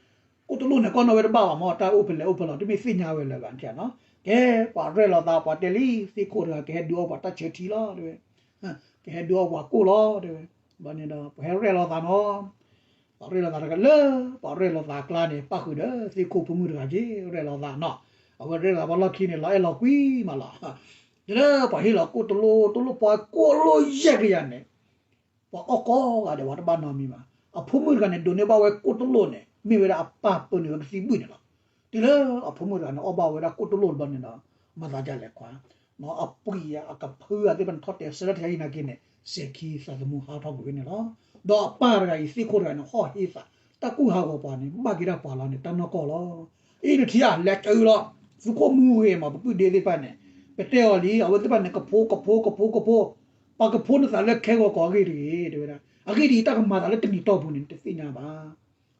ကိၣ်တလိၣ်န့ၣ် ကီၢ်နီၣ်ဝဲတဘၣ်ဘၣ်မ့ၢ် တၢ်အိၣ်ဖဲလဲၣ်အိၣ်ဖဲလဲၣ် တမ့ၢ်သ့ၣ်ညါဝဲလၢၤဘၣ်န့ၣ်. ကဲ ပှၤရဲၣ်လီၤသး ပှၤတဲလံ သ့ၣ်ခိၣ်တဂၤ ကဟဲဒုးအီပှၤတၢ်ဆၢထံလီၤ တဲဝဲ. ကဟဲဒုးအီပှၤကိၣ်လီၤ တဲဝဲ. ဘျီန့ၣ်ဒီး ပှၤဟဲရဲၣ်လီၤသးနီၤ ပှၤရဲၣ်လီၤသးတဂၤလၢ ပှၤရဲၣ်လီၤသးအကျါန့ၣ် ပၣ်ဃုာ်ဒီးသ့ၣ်ခိၣ်ဖိမုၣ်တဂၤက့ ရဲၣ်လီၤသးနီၤ. အဝဲရဲၣ်လီၤသးပှၤလီၢ်ခံန့ၣ် လီၤအဲၣ်လီၤကွံမးလီၤ. တုၤလၢပှၤဟ့ၣ်လီၤကိၣ်တလိၣ်တလိၣ် ပှၤကိၣ်အလိၣ်ယဲၢ်ကယၤန့ၣ် ပှၤအီၣ်ကိးဂၤဒဲး ပှၤတဘၣ်နီတမံၤဘၣ်. အဖိမုၣ်တဂၤန့ၣ် ဒိးန့ၢ်ဘၣ်ဝဲကိၣ်တလိၣ်န့ၣ် မ့ၢ်ဝဲဒၣ်အပၢ်ပၢနုာ်ဝဲကသံၣ်ဘုၣ်န့ၣ်လီၤ. တုၤလၢအဖိမုၣ်တဂၤန့ၣ် အီၣ်ဘၣ်ဝဲဒၣ်ကိၣ်တလိၣ်တဘျီန့ၣ်ဒီး မၤသးဒ်လဲၣ်ကွၢ် အပှံာ်အကဖုအသ့ၣ်တဖၣ်န့ၣ် ထီၣ်တဲာ်ဆၢထၢၣ်တခါအံၤနာ်က့န့ၣ် စဲၤခံသးသမူဟးထီၣ်ကွံာ်ဝဲန့ၣ်လီၤ. ဒီးအပၢ်တဂၤအံၤ သ့ၣ်ခိၣ်တဂၤန့ၣ် ဟီၣ်ဟ့သး တၢ်ကူၣ်ဟးဂီၤပှၤန့ၣ် ဘၣ်က့ၤဒၣ်ပှၤလီၤန့ၣ် တၢ်နီၢ်ကီၢ်လီၤ. အံၤနထံၣ်ဧါ လဲၤကၢလီၤ သုးခိၣ်မူဂ့ၤမး ပပုၢ်ဒ့သ့ၣ်တဖၣ်န့ၣ် ပတဲအီၤလံ အဝဲသ့ၣ်တဖၣ်န့ၣ် ကဖိကဖိကဖိကဖိ ပှၤကဖိနသးလၢခဲဂီၤကီၢ်အဂ့ၢ်တဂ့ၤ တဲဝဲဒၣ်. အဂ့ၢ်ဒ်အံၤ တၢ်ကမၤသးလၢတနံၤတီၢ်ပူၤန့ၣ် နတသ့ၣ်ညါဘၣ်.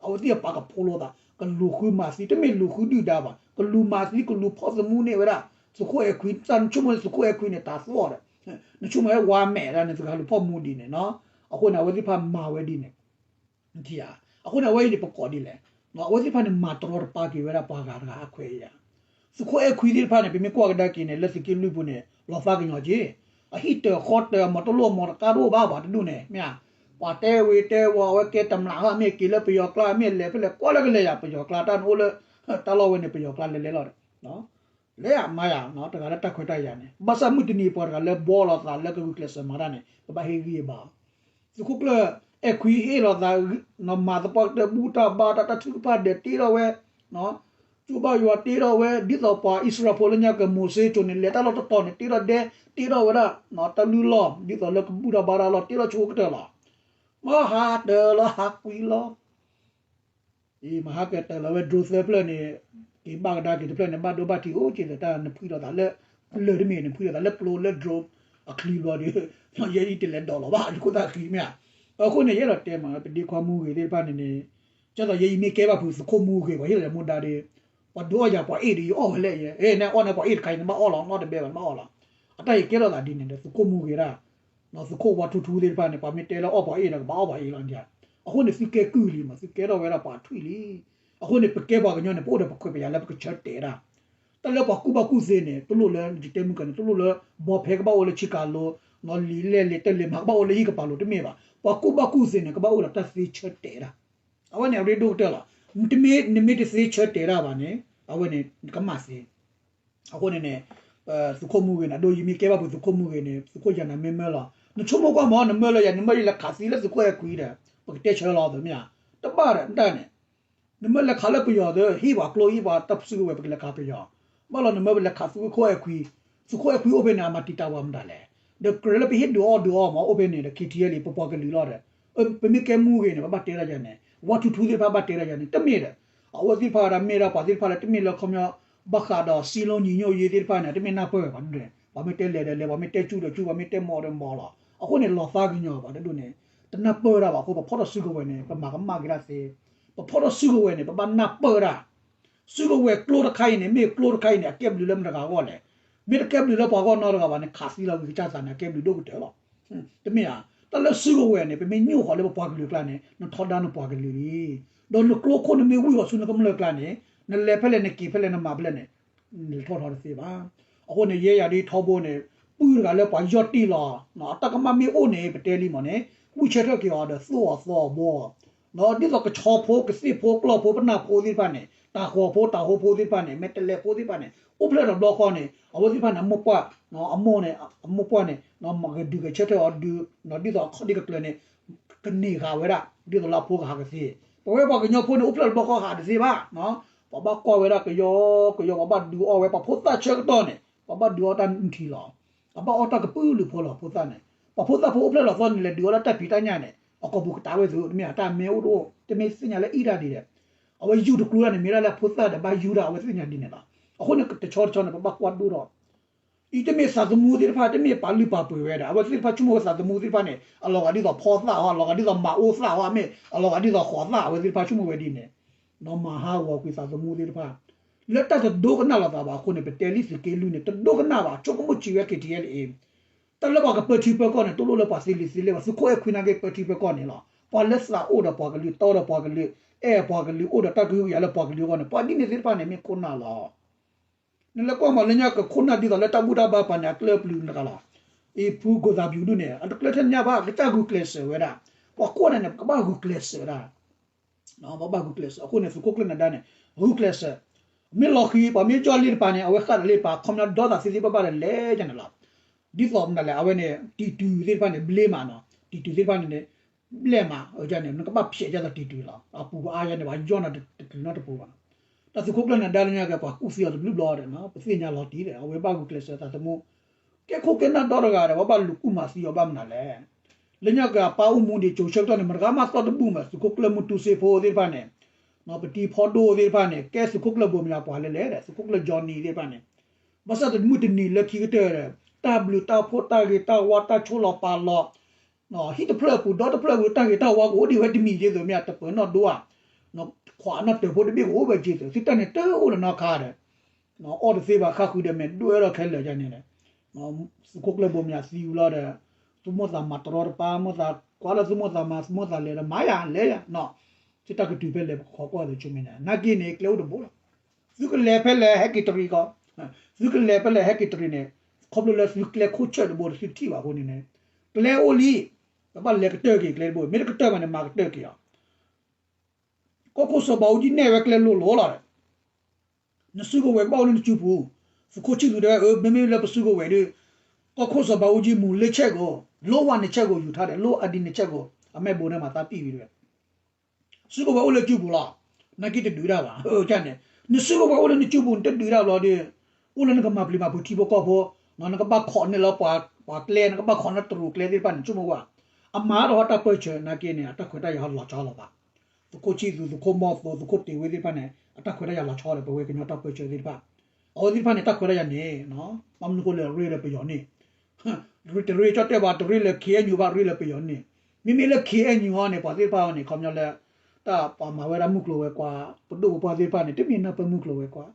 အဝဲသ့ၣ်အပာ်ကဖိလိာ်သး ကလူၤဃုမၤသံ တမ့ၢ်လူၤဃုဒုၣ်ဒါဘၣ် ကလူၤမၤသံ ကလူၤဖီၣ်သမူန့ၢ်ဝဲဒၣ် သုးခိၣ်အဲၣ်ခွံ တၢ်နဆိကမိၣ်သုးခိၣ်အဲၣ်ခွံန့ၣ် တၢ်သီၣ်ဒီး နဆိကမိၣ်ဝဲဝါမဲာ်ဒၣ်န့ၣ် သုးကလူၤဖီၣ်မူဒ်န့ၣ်နီၤ. အဃိန့ၣ် အဝဲသ့ၣ်တဖၣ်မၤဝဲဒ်န့ၣ် နထံၣ်ဧါ. အဃိန့ၣ် အဝဲအံၤန့ၣ် ပကိးဒ်လဲၣ် အဝဲသ့ၣ်တဖၣ်န့ၣ် မၤတရီတပါက့ၤဝဲဒၣ်ပှၤဂၤတဂၤအခွဲးအယာ်. သုးခိၣ်အဲၣ်ခွံသ့ၣ်တဖၣ်န့ၣ် ပမ့ၢ်ကွၢ်ကဒါက့ၤန့ၣ် လၢသုးက့လွံၢ်ပူၤန့ၣ် လီၤသးကညီၤက့ၤ, အဟံၣ်တၢၤဃီတၢၤ အမၤတလိၣ်အမၤတကါတအိၣ်ဘၣ် ပှၤတဒူၣ်န့ၣ် မ့ၢ်ဧါ, ပှၤတဲဝ့ၤတဲဝီၤ အဝဲကဲတမျးဟီ မ့ၢ်က့ၤလၢပယီၤကျါ မ့ၢ်လဲၤဖဲလဲၣ် ကွၢ်လၢကလဲၤယၤ ပယီၤကျါတၢ်န့ၣ်အိၣ်လၢ တၢ်လီၢ်ဝဲန့ၣ် ပယီၤကျါလဲၤလဲၤလီၤဒီး လဲၤမၤယၤ တဂၤလၢတၢ်ခွဲးတၢ်ယာ်န့ၣ် ဘၣ်ဆၣ်မုၢ်တနံၤပှၤတဂၤလၢဘှီလိာ်သးလၢကဂုာ်ကျဲးစၢးမၤတၢ်န့ၣ် ပဘၣ်ဟ့ၣ်ဂံၢ်ဟ့ၣ်ဘါအီၤ. သုးခိၣ်ကျၢၢ်အဲၣ်ခွံဟ့ၣ်လိာ်သး မၤသပှၢ်ကတၢၢ်ဘူၣ်တၢ်ဘါတၢ် တၢ်ထုကဖၣ်ဒဲးတ့ထီၣ်ဝဲ ကၠိဘၣ်ယွၤတ့ထီၣ်ဝဲ ဒ်သိးပှၤအံၣ်စရ့လးဖိလၢညါကမိၤၡ့ကၠိန့ၣ် လဲၤတၢ်လီၢ်တတီၤန့ၣ် တ့ထီၣ်ဒဲ တ့ထီၣ်ဝဲဒၣ် တၢ်လုၢ်လီၢ် ဒ်သိးလၢကဘူၣ်တၢ်ဘါတၢ်လီၢ် တ့ထီၣ်ဆိကတၢၢ်လီၤ. မ့ၢ်ဟးတၢၤလီၤဟးကွံလီၤ အံၤမဟါကတၢၢ်လီၤဝဲ drone သၢဖျၢၣ်န့ၣ် က့ၤဘၣ်ကဒါက့ၤတဖျၢၣ်န့ၣ် ဘၣ်ဒိဘၣ်ထံးအိၣ်က့ၤသတး နဖှံလိာ်သးလၢ လၢၢ်တမ့ၢ် နဖှံလိာ်သးလၢကျိလၢ drone အချံဘျီဒီး ယဲအံၤတလဲၤဒိးလီၤဘၣ် ယခိၣ်သၣ်ဃံမ့ၢ်ဧါ. အဃိန့ၣ် ယအဲၣ်ဒိးတဲမး ပဒ့ခွါမူဂ့ၤသ့ၣ်တဖၣ်န့ၣ်န့ၣ် ကဲသိးယဲအံၤမ့ၢ်ကဲဘၣ်ဖုးသုးခိၣ်မူဂ့ၤ ပှၤဟ့ၣ်လီၤယၤမူဒါဒီး ပှၤဒုးအီၣ်ယၤပှၤအ့ၣ်ဒီး ယအီၣ်ဝဲလဲၣ်ယဲ အဲ နအီၣ်န့ၣ်ပှၤအ့ၣ်တခါအံၤ နဘၣ်အီၣ်လီၤ နီတဘဲဘၣ် နဘၣ်အီၣ်လီၤ. အတၢ်အံၤကဲထီၣ်သးဒ်န့ၣ်ဒီး သုးခိၣ်မူဂ့ၤဒၣ် သုးခိၣ်ဝါထူထူသ့ၣ်တဖၣ်န့ၣ် ပှၤမ့ၢ်တဲလၢအီၣ်ပှၤအ့ၣ်ဒီး ကဘၣ်အီၣ်ပှၤအ့ၣ်လီၤဒ်. အဃိန့ၣ် သုကဲကုၢ်လံမး သုကဲထီၣ်ဝဲဒၣ်ပှၤထွံၣ်လံ. အဃိန့ၣ် ပကဲပှၤကညီန့ၣ် ပအိၣ်ဒီးပခွဲးပယာ်လၢပကဆၢတဲာ်ဒၣ် တၢ်လၢပှၤကူၣ်ဘၣ်ကူၣ်သ့န့ၣ် တလိၣ်လၢယတဲမုၢ်ကန့ၣ် တလိၣ်လၢ ဘီဖဲကဘၣ်အိၣ်လၢဆံကၤလိ လံာ်လဲၢ်လံာ်တၢ်လံာ်မၤကဘၣ်အိၣ်လၢဟံၣ်ကပၤလိၤတမ့ၢ်ဘၣ်. ပှၤကူၣ်ဘၣ်ကူၣ်သ့န့ၣ် ကဘၣ်အိၣ်ဒီးတၢ်သ့ဆၢတဲာ်ဒၣ်. အဝဲန့ၣ်အရ့ဒိၣ်ကတၢၢ်လီၤ. နမ့ၢ်တသ့ဆၢတဲာ်ဒၣ်ဘၣ်န့ၣ် အဝဲန့ၣ် နကမၣ်သ့ အဃိန့ၣ်န့ၣ် သုးခိၣ်မူဂ့ၤန့ၣ် အဒိယမ့ၢ်ကဲဘၣ်ဖုးသုးခိၣ်မူဂ့ၤန့ၣ် သုးခိၣ်ယၤနၤမ့ၢ်မၢလီၤ. နဆိကမိၣ်ကွၢ်မး နမၢလၢယၤ နမၢယလဲၤခးသံလၢသုးခိၣ်အဲၣ်ခွံဒီး ပကတဲဆၢလီၤသ့မ့ၢ်ဧါ. တဘၣ်ဒီးတၢ်န့ၣ် နမၢလဲၤခးလၢပယီၤဒီး ဟ့ၣ်ပှၤကျိဟ့ၣ်ပှၤတၢ်စုကဝဲၤ ပကလဲၤခးပယီၤ. ဘၣ်လီၤနမၢပလဲၤခးသုးခိၣ်အဲၣ်ခွံ, သုးခိၣ်အဲၣ်ခွံအိၣ်ဖဲန့ၣ် အမၤတံာ်တာ်ပှၤမတၤလဲၣ်. ဒီးကြၢးလၢပဟ့ၣ်ဒုးအီၣ်ဒုးအီမး အိၣ်ဖဲန့ၣ်ဒီး ခ့ထံယဲလံ ပပှၤကလုာ်လီၤဒီး ပမ့ၢ်ကဲမူဂ့ၤန့ၣ် ပဘၣ်တဲတၢ်ယၤန့ၣ် ဝါထူထူသ့ၣ်တဖၣ်ဘၣ်တဲတၢ်ယၤန့ၣ် တမ့ၢ်ဒီး အဝဲသ့ၣ်တဖၣ်ဒၣ်မ့ၢ်ဒၣ်ပှၤသ့ၣ်တဖၣ်လၢတမ့ၢ်လၢခီပညီ ဘၣ်ဃးဒီးစံလုံးညီညွတ်ရေးသ့ၣ်တဖၣ်န့ၣ် တမ့ၢ်နၢ်ပၢၢ်ဘၣ်ဒ်န့ၣ် ပှၤမ့ၢ်တဲလဲၤဒီးလဲၤ ပှၤမ့ၢ်တဲကၠူဒီးကၠူ ပှၤမ့ၢ်တဲမီၤဒီးမီၤလီၤ. အဃိန့ၣ် လီၤသးကညီၤဘၣ်ဒ်န့ၣ် တနၢ်ပၢၢ်ဒၣ်ဘၣ်အဃိ ပဖီၣ်ထီၣ်စုကဝဲၤန့ၣ် ပမၤကမၣ်က့ၤဒၣ်သ့. ပဖီၣ်ထီၣ်စုကဝဲၤန့ၣ် ပဘၣ်နၢ်ပၢၢ်ဒၣ် စုကဝဲၤကျိတခါအံၤန့ၣ် မ့ၢ်ကျိတခါအံၤန့ၣ် အကဲဘျုးလၢမတၤဂၤအဂီၢ်လဲၣ်. မ့ၢ်တကဲဘျုးလၢပှၤဂီၢ်နီတဂၤဘၣ်န့ၣ် ခးသံလီၤဝံၤကစၢ်သးန့ၣ် အကဲဘျုးဒိၣ်ကတၢၢ်လီၤ. တမ့ၢ်ဧါ. တၢ်လၢစုကဝဲၤန့ၣ် ပမ့ၢ်ညိၣ်ဃီၤလၢပပှၤကလုာ်အကျါန့ၣ် နထီဒါနပှၤကလုာ်လံ. ဒီးနကျိခိၣ်နမ့ၢ်ဝံၣ်ဃီၤဆူနကမျၢၢ်အကျါန့ၣ် နလဲၤဖဲလဲၣ်နက့ၤဖဲလဲၣ်နမၤဖဲလဲၣ်န့ၣ် နထီၣ်ထီတသ့ဘၣ်. အဃိန့ၣ် ယဲယၤဒ်ထီဘိန့ၣ် ပုၢ်တဂၤလၢပှၤယီၢ်တံၢ်လီၤ. အတၢ်ကမၣ်မ့ၢ်အိၣ်န့ၣ် ပတဲလံမးန့ၣ် ဝံၢ်ဆၢထၢၣ်က့ၤအီၤဒီးသိၣ်အီၤသီအီၤဘှီအီၤ ဒ်သိးကဆီဖိ ကသ့ၣ်ဖိ ကျီၢ်ဖိ ပနၢ်ဖိသ့ၣ်တဖၣ်န့ၣ် တၤဃီၤဖိ တၤဟိဖိသ့ၣ်တဖၣ်န့ၣ် မဲာ်တဲးလဲးဖိသ့ၣ်တဖၣ်န့ၣ် အိၣ်ဖျဲၣ်ထီၣ်တဘျီဃီန့ၣ် အဝဲသ့ၣ်တဖၣ်န့ၣ် အမိၢ်ပှၢ် အမိၢ်န့ၣ် အမိၢ်ပှၢ်န့ၣ် ကဒုးဂဲၤဆၢထၢၣ်အီၤဒုး ဒ်သိးအခီၣ်ဒ့ကကျၢၤန့ၣ် ကန့ၢ်ဃာ်ဝဲဒၣ် ဒ်သိးလၢအဖိကဟးကသ့. ပဝဲပှၤကညီဖိန့ၣ် အိၣ်ဖျဲၣ်ထီၣ်တဘျီဃီဟးတသ့ဘၣ်. ပှၤဘၣ်ကွၢ်ဝဲဒၣ်ကယီကယီ ပှၤဘၣ်ဒုးအီၣ်ဝဲ ပှၤဖိသၣ်ဆၢကတီၢ်န့ၣ် ပှၤဘၣ်ဒုးအီၣ်တၢ်နုၢ်ထံလီၤ. ပှၤဘၣ်အီၣ်တၢ်ကပုာ်လုးဖိလီၤ ဖိသၣ်န့ၣ် ပှၤဖိသၣ်ဖိအိၣ်ဖျဲၣ်လီၤသီန့ၣ် လဲၤဒုးအီၣ်လၢတၢ်ဖံးတၢ်ညၣ်န့ၣ် အကိာ်ပူၤကတၢၢ်ဝဲသု တမ့ၢ်တၢ်မ့ၢ်အိၣ်တအိၣ် တမ့ၢ်သ့ၣ်ညါလၢအံၣ်တၢ်ဒ်လဲၣ်. အဝဲယူၢ်တကျိၤန့ၣ် မ့ၢ်ဒၣ်လၢဖိသၣ်ဒီးဘၣ်ယူၢ်တၢ် အဝဲသ့ၣ်ညါဒ်န့ၣ်လီၤ. အဃိန့ၣ် တဆီတဆီန့ၣ် ပဘၣ်ကွၢ်ဒိၣ်ထီၣ် အံၤတမ့ၢ်သးသမူသ့ၣ်တဖၣ် တမ့ၢ်ပာ်လုၢ်ပာ်ပှ့ၤဝဲဒၣ် အဝဲသ့ၣ်တဖၣ်ဆိကမိၣ်ဝဲသးသမူသ့ၣ်တဖၣ်န့ၣ် အလီၤဂာ်ဒ်သိးဖီသၣ်ဟီ အလီၤဂာ်ဒ်သိးမၤအိၣ်သၣ်ဟီ မ့ၢ်အလီၤဂာ်ဒ်သိးဃိးသၣ် အဝဲသ့ၣ်တဖၣ်ဆိကမိၣ်ဝဲဒ်န့ၣ် နီၢ်မၤဟးဂီၤကွံာ်သးသမူသ့ၣ်တဖၣ် လၢတၢ်တဒိကနၣ်လိာ်သးဘၣ်အဃိန့ၣ် ပတဲလံသုးက့လွံၢ်န့ၣ် တဒိကနၣ်ဘၣ် ဆိကမိၣ်ဆံးဝဲ ခ့ထံယဲလံ တၢ်လၢပှၤကပၢထံပၢကီၢ်န့ၣ် တလိၣ်လၢပှၤသ့လံာ်သ့လဲၢ်ဘၣ် သုးခိၣ်အဲၣ်ခွံနာ်က့ ပၢထံပၢကီၢ်န့ၣ်လီၤ. ပှၤလၢသးအိၣ်ဒီးပှၤကလုာ် တီဒီးပှၤကလုာ် အဲၣ်ပှၤကလုာ် အိၣ်ဒီးတၢ်ကဟုကယာ်လၢပှၤကလုာ်အဂီၢ်န့ၣ် ပှၤဒ်န့ၣ်သ့ၣ်တဖၣ်န့ၣ် မ့ၢ်ခိၣ်နၢ်လီၤ. နလဲၤကွၢ်မးလၢညါကခိၣ်နၢ်ဒ်သိးလၢတၢ်ဘူၣ်တၢ်ဘါပာ်န့ၣ် အကျၢၢ်ပျုၤတဂၤလီၤ. အံၤဖုကိၢ်သးပျုၤဒုၣ်န့ၣ် အတကျၢၢ်ထဲညါဘၣ် ကစၢ်ဂုာ်ကျဲးစၢးဝဲဒၣ် ပှၤကိးဂၤန့ၣ် ပကဘၣ်ဂုာ်ကျဲးစၢးဒၣ် ပဘၣ်ဂုာ်ကျဲးစၢး အဃိန့ၣ် သုးခိၣ်ကျၢၢ်နဒါန့ၣ် ဂုာ်ကျဲးစၢး မ့ၢ်လီၤဃံၤ ပှၤမ့ၢ်ယီၢ်လံတပၤန့ၣ် အဝဲဃၣ်ဒီးလံတပၤ ခီပညီဒီသးသ့သ့ဘၣ်ဘၣ်ဒီးလဲၤကန့ၣ်လီၤ. ဒ်သိးမနုၤလဲၣ် အဝဲန့ၣ် တံၤတုၤသ့ၣ်တဖၣ်န့ၣ် ဘျ့မးနီၤ တံၤတုၤသ့ၣ်တဖၣ်န့ၣ်န့ၣ် ဘျဲၣ်မး အန့ၣ် နကဘၣ်ဖျဲးဒ်သိးတံၤတုၤလီၤ အပူၤအါယဲန့ၣ် ပှၤယီၢ်နၤတကလုာ်နီတပူၤဘၣ် တၢ်သုးခိၣ်ကျၢၢ်နဒါလၢညါက့ၤ ပှၤကူၣ်သံအီၤတဘျုးဘျီဒီး ပသ့ၣ်ညါလီၤတံၢ်ဒီး အဝဲဘၣ်ဂုာ်ကျဲးစၢးသးသမူ ကဲခိၣ်ကဲနၢ်ဒီတဂၤဒီး ပှၤဘၣ်လူၤကူၣ်မၤသံအီၤဘၣ်မနုၤလဲၣ်. လၢညါက့ၤအပၢ်အိၣ်မူဒံးကၠိဆၢကတီၢ်န့ၣ် မတဂၤမးသီၣ်တဘူၣ်မး သုးခိၣ်ကျၢၢ်မုၢ်တူစ့ဖိသ့ၣ်တဖၣ်န့ၣ် ပတံၤဖီဒိၣ်သ့ၣ်တဖၣ်န့ၣ် ကဲသုးခိၣ်ကျၢၢ်ဘိမၠးပှၤလဲၣ်လဲၣ်ဒီး သုးခိၣ်ကျၢၢ်ကၠီနံၤသ့ၣ်တဖၣ်န့ၣ် ဘၣ်ဆၣ်တမုၢ်တနံၤလၢခံကတၢၢ်ဒီး တၢ်ဘျုးတၢ်ဖှိၣ်တၢ်ဂ့ၤတၢ်ဝါတၢ်ဆိၣ်လီၤပာ်လီၤ ဟံၣ်တဖျၢၣ်အပူၤ ဒီတဖျၢၣ်အပူၤ တၢ်ဂ့ၤတၢ်ဝါကအိၣ်ဒံးဝဲတမံၤက့ၤသုးမ့ၢ် တပၢၤနီၣ်ဒိဧါ ခွးနီၣ်တၢၤဖိတဘ့ၣ်ကအိၣ်ဝဲက့ၤသုး သုတၢ်န့ၣ်တအိၣ်လၢၤနီတခါဒီး အီၣ်တသ့ဘၣ် ဃၣ်ဃုာ်ဒီးမဲာ်ဒိၣ်အဲၣ်ဒိးခဲလၢာ်ယါန့ၣ်ဒီး သုးခိၣ်ကျၢၢ်ဘိမၠးသံဝံၤလီၤဒီး သုမိၢ်သးမၤတရီတပါ မိၢ်သးကွၢ်လၢသုမိၢ်သးမၤ သုမိၢ်သးလဲၤဒီးမၤယၤလဲၤယၤနီၤ သုတၢ်ကတုၤဖဲလဲၣ် ပကခိးကွၢ်သုဆူမဲာ်ညါ နာ်က့န့ၣ် ကျဲအိၣ်တဘိလီၤ. သုကလဲၤဖဲလဲၣ်ဟဲက့ၤတရံးကီး, သုကလဲၤဖဲလဲၣ်ဟဲက့ၤတရံးန့ၣ်, ခီဖျိလၢသုကျဲခိၣ်ဆၢၣ်တဘိန့ၣ် သုထံၣ်ဘၣ်အဃိန့ၣ်န့ၣ်, ကျဲအိၣ်လံ, ပဘၣ်လဲၤကတၢၢ်က့ၤကျဲတဘိ, မ့ၢ်တကတၢၢ်ဘၣ်န့ၣ် မၤကတၢၢ်က့ၤအီၤ. ကီၢ်ခိၣ်စီၤဘးအူကၠံနဲၣ်ဝဲကျဲလိၤလိၤလီၤဒီး နစုကဝဲၤကဘၣ်အိၣ်လၢနစုပူၤ, သုးခိၣ်ဆံၣ်သူးတဲဝဲ အၢ မ့မ့ၢ်လၢပစုကဝဲၤဒီး ကီၢ်ခိၣ်စီၤဘးအူကၠံမူၤလၢဆဲၣ်ကိး, လိဝဲန့ၣ်ဆဲၣ်ကိးယူၤထါဒီး လိအဒံန့ၣ်ဆဲၣ်ကိး, အမဲာ်ဘိန့ၣ်မၤသးပံၣ်ဝံၤတဝဲ စုကဝဲၤအိၣ်လၢစုပူၤလီၤ, နာ်က့တဒုးတၢ်ဘၣ်, န့ၣ်, နစုကဝဲၤအိၣ်လၢနစုပူၤ နတဒုးတၢ်ဘျီဒီး, အိၣ်လၢနကမၤပျံၤမၤဖုးထံဖိကီၢ်ဖိ, နကဘၣ်ခိးန့ၢ်လၢပှၤကျဲ, နကဘၣ်ခိးန့ၢ်တရူးကျဲသ့ၣ်တဖၣ်န့ၣ် ဆိကမိၣ်ကွၢ်, အမၤထီၣ်တၢ်ပၢၢ်ဆၢ နာ်က့န့ၣ် အတၢ်ခွဲးတၢ်ယာ်လီၤဆီလီၤဘၣ်. သုးခိၣ်ဆံၣ်သူး, သုးခိၣ်မီၢ်သိး, သုးခိၣ်တ့ၤဝ့သ့ၣ်တဖၣ်န့ၣ် အတၢ်ခွဲးတၢ်ယာ်လီၤဆီဒီး ပဝဲကညီတၢ်ပၢၢ်ဆၢသ့ၣ်တဖၣ်, အဝဲသ့ၣ်တဖၣ်န့ၣ် တၢ်ခွဲးတၢ်ယာ်န့ၣ်, ဘၣ်မနုၤဃိလဲၣ် ရ့လၢပယီၤန့ၣ် တရ့ကၠီတဲဘၣ် တရ့လၢ ခ့အဲၣ်ယူၣ် ဘၣ်ရ့လၢပယီၤန့ၣ်, မ့မ့ၢ်လၢ ခ့အဲၣ်ယူၣ် ဟီန့ၣ် ပှၤသ့ၣ်တဖၣ်န့ၣ် ခီပညီလၢ တၢ်ပှၤမၤဝဲဒၣ်မုၢ်ကျိၤဝဲၤကွာ်, ပဒိၣ်ပပှၢ်သ့ၣ်တဖၣ်န့ၣ် တမ့ၢ်နၢ်ပၢၢ်မုၢ်ကျိၤဝဲၤကွာ်,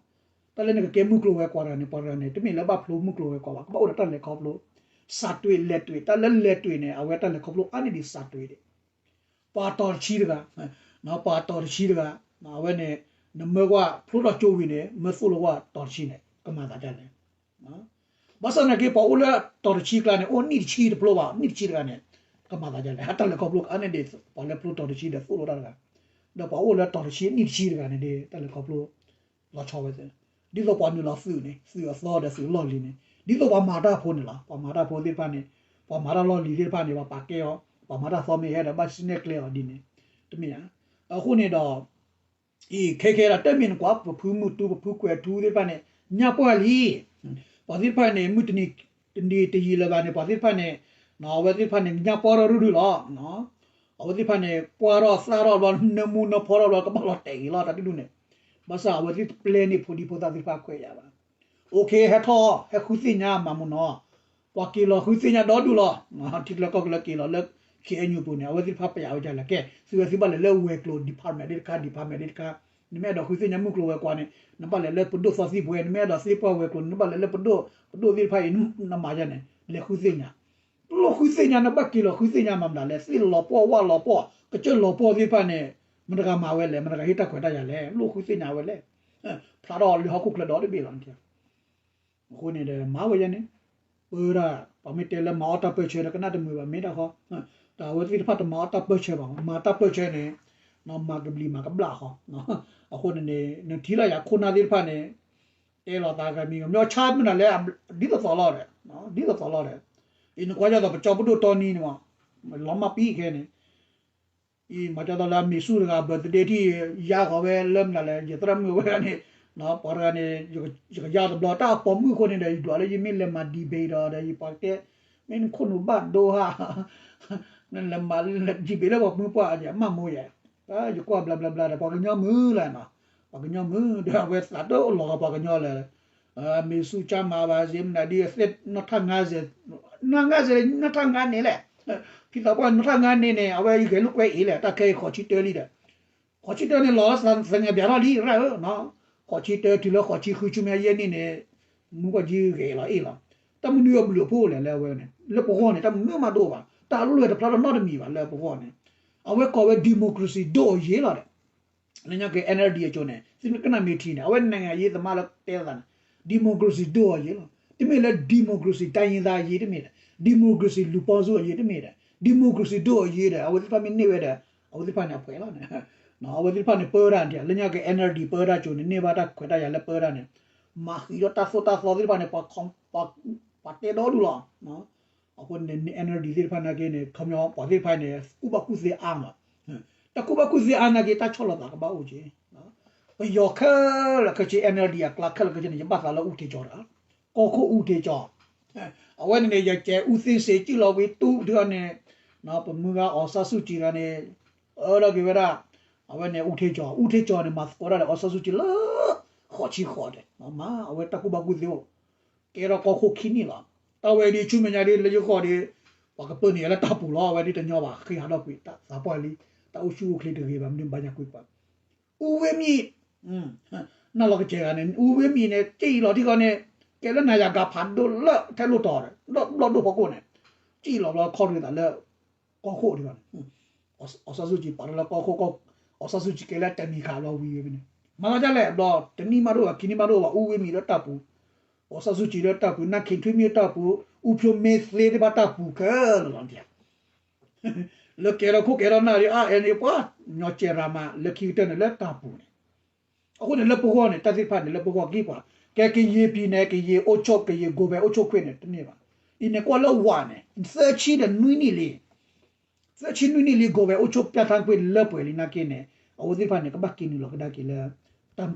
တၢ်လၢနကကဲမုၢ်ကျိၤဝဲၤကွာ်တဂၤန့ၣ် ပှၤတဂၤန့ၣ် တမ့ၢ်လၢဘၣ်ဖျိမုၢ်ကျိၤဝဲၤကွာ်ဘၣ်, ကဘၣ်အိၣ်ဒီးတၢ်လဲၤခီဖျိ, စးတွ့လဲၤတွ့, တၢ်လၢလဲၤတွ့န့ၣ် အဝဲတၢ်လဲၤခီဖျိအါန့ၢ်ဒံးစးတွ့ဒံး ပှၤတီၤတဆံတဂၤ, ပှၤတီၤတဆံတဂၤ, အဝဲန့ၣ် နမၢကွၢ်ဖျိထီၣ်ကၠိဝံၤန့ၣ် မၢသိၣ်လိဝဲတီၤတဆံန့ၣ် ကမၤသးဒ်လဲၣ်. ဘၣ်ဆၣ်သနာ်က့ ပှၤအိၣ်လၢတီၤတဆံကျါန့ၣ် အိၣ်နံၣ်တဆံတဖျိဘၣ်, နံၣ်တဆံတဂၤန့ၣ် ကမၤသးဒ်လဲၣ်. တၢ်လဲၤခီဖျိကအါန့ၢ်ဒံး ပှၤလၢဖျိတီၤတဆံဒီးသိၣ်လိတၢ်တဂၤ, ဒီးပှၤအိၣ်လၢတီၤတဆံနံၣ်တဆံတဂၤန့ၣ်ဒီး တၢ်လဲၤခီဖျိ လီၤဆီဝဲသ့, ဒ်သိးပှၤနုာ်လီၤသုးန့ၣ် သုးအသီဒီးသုးလီၢ်လံၤန့ၣ် ဒ်သိးပှၤမၤတၢ်ဖိန့ၣ်လီၤ. ပှၤမၤတၢ်ဖိသ့ၣ်တဖၣ်န့ၣ် ပှၤမၤတၢ်လီၢ်လံၤသ့ၣ်တဖၣ်န့ၣ် ပှၤပာ်ကဲအီၤ, ပှၤမၤတၢ်သီမ့ၢ်ဟဲဒီး ဘၣ်စံၣ်နဲၣ်ကျဲအီၤဒ်န့ၣ် တမ့ၢ်ဧါ. အဃိန့ၣ်ဒီး အံၤ ခဲခဲဒၣ်တမ့ၢ်နကွၢ် ပဖုမုၢ်တူ ပဖုကွဲၤထူသ့ၣ်တဖၣ်န့ၣ် ညၣ်ပှၢ်လံ. ပှၤသ့ၣ်တဖၣ်န့ၣ် မုၢ်တနံၤတယံာ်လၢၤဘၣ်န့ၣ် ပှၤသ့ၣ်တဖၣ်န့ၣ် အဝဲသ့ၣ်တဖၣ်န့ၣ် ညၣ်ပှၢ်ထီၣ်ရုၢ်ရုၢ်လီၤ. အဝဲသ့ၣ်တဖၣ်န့ၣ် ပှၢ်ထီၣ်သၣ်ထီၣ်ဘျီ နၢမူနၢဖီထီၣ်ဘျီ ကဘၣ်လီၤတဲာ်ဂ့ၤလီၤ တၢ်ဒုၣ်ဒုၣ်န့ၣ်. ဘၣ်ဆၣ်အဝဲသ့ၣ်တပျဲန့ၢ်ဖိဒံဖိသၣ်သ့ၣ်တဖၣ်ခွဲးယာ်ဘၣ်. အိၣ်ခ့ ဟဲထီၣ် ဟဲဃုသ့ၣ်ညါမၤမူနီၤ, ပှၤက့ၤလီၤဃုသ့ၣ်ညါဒီဒူၣ်လီၤ. ထံကျၢကီၢ်ကျၢက့ၤလီၤလၢ ခ့အဲၣ်ယူၣ်ပူၤန့ၣ် အဝဲသ့ၣ်တဖၣ်ပျဲဝဲဒ်လဲၣ်. ကဲ သုဝဲသုဘၣ်လဲၤလၢဝဲၤကျိၤ department ဒ်တခါ department ဒ်တခါ, နမ့ၢ်အဲၣ်ဒိးဃုသ့ၣ်ညါမုၢ်ကျိၤဝဲၤကွာ်န့ၣ် နဘၣ်လဲၤလၢပဒိၣ်သီသံၣ်ဘှဲ, နမ့ၢ်အဲၣ်ဒိးသ့ပှၢ်ဝဲၤကျိၤန့ၣ် နဘၣ်လဲၤလၢပဒိၣ်, ပဒိၣ်သ့ၣ်တဖၣ်အံၤ နမၤယါန့ၣ် လဲၤဃုသ့ၣ်ညါ လိၣ်ဃုသ့ၣ်ညါ နဘၣ်က့ၤလီၤဃုသ့ၣ်ညါမၤမနုၤလဲၣ်. သ့ၣ်လီၤပှီၢ်ဝၣ်လီၤပှီၢ် ကစၢၢ်လီၤပှီၢ်သ့ၣ်တဖၣ်န့ၣ် မတၤတဂၤမၤဝဲလဲၣ်, မတၤတဂၤဟ့ၣ်တၢ်ခွဲးတၢ်ယာ်လဲၣ်, လိၣ်ဃုသ့ၣ်ညါဝဲလဲၣ်. ဖျါထီၣ်လၢဟီၣ်ခိၣ်ချၢဒီတဘ့ၣ်လီၤ. အဃိန့ၣ်ဒီး မၤဝဲယဲန့ၣ်, ပၢဒၣ် ပှၤမ့ၢ်တဲလၢမၤအီၣ်တၢ်ပၢၢ်ဆၢဒီး ကနၣ်တမုာ်ဘၣ် မ့ၢ်တၢ်ဃီ, တၢ်အဝဲသ့ၣ်တဖၣ်တမၤအီၣ်တၢ်ပၢၢ်ဆၢဘၣ်, မၤတၢ်ပၢၢ်ဆၢန့ၣ် မၤကဘျံးမၤကဘျၣ်ဃီ. အဃိန့ၣ်န့ၣ် နထံၣ်လၢယၤခိၣ်နၢ်သ့ၣ်တဖၣ်န့ၣ် တဲလီၤသးဂၤမံၤဂၤ မ့ၢ်အီၣ်ဆါမနုၤလဲၣ်, ဒ်သိးသိးလီၤဒီး, ဒ်သိးသိးလီၤဒီး, အံၤနကွၢ်ဒ်သိးပကၠီပဒိၣ်တီနံန့ၣ်မး, လီၤမၢ်ပံခဲန့ၣ် အံၤ မၤကၠီသီလၢအမ့ၢ်ဆူၣ်တဂၤ birthday ထံၣ် ယါဃီၤဝဲလၢမနုၤလဲၣ်, ယသရၣ်မုၣ်ဝဲန့ၣ်, ပှၤတဂၤန့ၣ် ယကယါတဘျီ တၢ်အပိာ်မုၣ်အဃိန့ၣ်ဒီး ယဒွးလၢယမ့ၢ်လဲၤမၤ debate ဒီး ဒီးယပှၤတဲ မ့ၢ်နခိၣ်နူာ်ဘၣ်ဒိဟါ နလဲၤမၤ debate လၢပှၤမုၢ်ပှၢ် ယမၢ်မိၢ်ယဲ, ယကွၢ်ဘျါဘျါဘျါဒီး ပှၤကညီမုၢ်လၢၤနီၤ, ပှၤကညီမုၢ် ဒီးအဝဲသးတအိၣ်လီၤဂာ်ပှၤကညီလၢၤ မ့ၢ်ဆူၣ်ကၢ်မၤဘၣ်စ့မနုၤဒ် သ့ၣ်နီၣ်ထၣ်ငါစ့, နီၣ်ငါစ့ နီၣ်ထၣ်ငါန့ၣ်လဲၣ်, ဖံသးပှၢ်နီၣ်ထၣ်ငါန့ၣ်န့ၣ် အဝဲယဂဲၤလိာ်ကွဲအံၤလဲၣ်, တၢ်ခဲအံၤဃိးဆံတၢလံဒီး, ဃိးဆံတၢန့ၣ်လီၤသငဲးဘၣ်ထီၣ်လံ ရၣ်ဧၢ, ဃိးဆံတၢတုၤလၢဃိးဆံဃုဆူမဲာ်ယဲၢ်နံၣ်န့ၣ်, မုၢ်ကီၢ်ကၠံဂဲၤလီၤအ့ၣ်လီၤ, တၢ်မနုၤအဘျုးအဖှိၣ်လဲၣ်လၢအဝဲန့ၣ် လၢပဂီၢ်န့ၣ် တၢ်မနုၤမးတအိၣ်ဘၣ်, တၢ်အလွဲၢ်တဖျါထီၣ်နီတမံၤဘၣ်လၢပဂီၢ်န့ၣ်, အဝဲကိးဝဲ democracy ဒိၣ်အယ့ၢ်လီၤဒီး လၢညါက့ၤ NLD အကၠိန့ၣ် သုကနၣ်မ့ၢ်ထံန့ၣ် အဝဲ နိုင်ငံရေးသမား လၢတဲသးန့ၣ် democracy ဒိၣ်အယ့ၢ်လီၤ, တမ့ၢ်လၢ democracy တိုင်းရင်းသားအရေး တမ့ၢ်ဒီး democracy လူပေါင်းစုအရေး တမ့ၢ်ဒီး democracy ဒိၣ်အယ့ၢ်ဒီး အဝဲသ့ၣ်တဖၣ်မ့ၢ်န့ၢ်ဝဲဒီး အဝဲသ့ၣ်တဖၣ်န့ၣ်အပှဲၤလီၤန့ၣ်, အဝဲသ့ၣ်တဖၣ်န့ၣ်ပၢတၢ်န့ၣ် လၢညါက့ၤ NLD ပၢတၢ်ကၠိန့ၣ် န့ၢ်ဘၣ်တၢ်ခွဲးတၢ်ယာ်လၢပၢတၢ်န့ၣ်, မၤဃံးဒီးတၢ်သိၣ်တၢ်သီသ့ၣ်တဖၣ်န့ၣ် ပှၤတဲဒီဒူၣ်လီၤ. အဃိန့ၣ် NLD သ့ၣ်တဖၣ်နာ်က့န့ၣ် ခီပညီ ပှၤသ့ၣ်တဖၣ်န့ၣ် ကူၣ်ဘၣ်ကူၣ်သ့အါမး, တၢ်ကူၣ်ဘၣ်ကူၣ်သ့အါနာ်က့ တၢ်ဆီၣ်လီၤသးကဘၣ်အိၣ်က့ၤ, ပယီၤခဲလၢာ်ခဲဆ့ NLD အကျါခဲလၢာ်ခဲဆ့န့ၣ် ယဘၣ်သးလၢ ဦးထင်ကျော် တဂၤ, ကီၢ်ခိၣ် ဦးထင်ကျော်, အဝဲန့ၣ်န့ၣ် ယကဲ ဦးသိန်းစိန် စံၣ်လီၤဝံၤတူၢ်ဒုးအီၤန့ၣ်, ပမုၢ်ဂၤ အောင်ဆန်းစုကြည် တဂၤန့ၣ် အၢထီၣ်က့ၤဝဲဒၣ်, အဝဲန့ၣ် ဦးထင်ကျော်, ဦးထင်ကျော် န့ၣ် မၤသကိးတၢ်ဒီး အောင်ဆန်းစုကြည် လၢ ဃိးဆံဃိးဒီး မ့ၢ်အဝဲတၢ်ကူၣ်ဘၣ်ကူၣ်သ့အိၣ် ကဲထီၣ်ကီၢ်ခိၣ်ခံနံၣ်လီၤ. တၢ်ဝဲဒ်ဆူမဲာ်ညါဒ်လၢယဂီၢ်ဒီး ပှၤကပၢနုာ်ယၤလၢတၢ်ပူၤလီၤ. အဝဲဒ်တညီဘၣ် ဃ့ဟးထီၣ်ကွံာ် သးပှၢ်လံ, တၢ်အိၣ်ဆူၣ်အိၣ်ချ့တဂ့ၤဘၣ် မနုၤဘၣ်ညါကွံာ်ပှၤ, ဦးဝင်းမြင့်, နၢ်လီၤကစဲးဂၤန့ၣ် ဦးဝင်းမြင့် န့ၣ် စံၣ်လီၤထံဃီန့ၣ် ကဲလၢနၤယၤကၤဖးဒိၣ်လၢထဲလိၣ်တီၤဒီး ဘျီၣ်ဒိၣ်ဖီခိၣ်န့ၣ် စံၣ်လီၤဘျီခီၣ်ရံသးလၢ ကီၢ်ခိၣ်ဒ်န့ၣ် အောင်ဆန်းစုကြည် ပာ်ထီၣ်လၢကီၢ်ခိၣ်ကီၢ် အီၣ်ဆၣ်စူၣ်ကံကဲလၢတၢ်မံၤခးဘျီဝံၤဝဲဖဲန့ၣ် မၤသးဒ်လဲၣ်ဘျီ တနံၣ်မးဒိၣ်ဘၣ် ခံနံၣ်မးဒိၣ်ဘၣ် အူဝဲမံၤလၢတၢ်ပူၤ, အီၣ်ဆၣ်စူၣ်ကံလၢတၢ်ပူၤ နၢ်ခ့ထွံမံၤလၢတၢ်ပူၤ အူဖျိမ့ၢ်သ့သ့ၣ်တဖၣ်တၢ်ပူၤခဲလၢာ်လီၤ လၢကဲထီၣ်ခိၣ်ကဲထီၣ်နၢ်ဒီး အါအဲၣ်န့ၣ်ပှၤ ညီကဲရၤမး လၢခံကတၢၢ်န့ၣ်လၢတၢ်ပူၤန့ၣ် အဃိန့ၣ်လၢပဂီၢ်န့ၣ် တၢ်သ့ၣ်တဖၣ်န့ၣ် လၢပဂီၢ်ကံပှၤ ကဲကယံာ်ပံၤန့ၣ် ကယံာ်အိၣ်ဆိး ကယံာ်ကိးဝဲအိၣ်ဆိးခွ့န့ၣ် တန့ၢ်ဘၣ်. အံၤန့ၣ်ကွၢ်လၢဝၤန့ၣ် သၢဆံဒီးနွံနံၣ်လံ သၢဆံနွံနံၣ်လံ ကိးဝဲအိၣ်ဆိးပြၣ်ထၣ်ခွ့လၢပှဲၤလံနာ်က့န့ၣ် အဝဲသ့ၣ်တဖၣ်န့ၣ် ကဘၣ်က့ၤနုာ်လီၤကဒါက့ၤ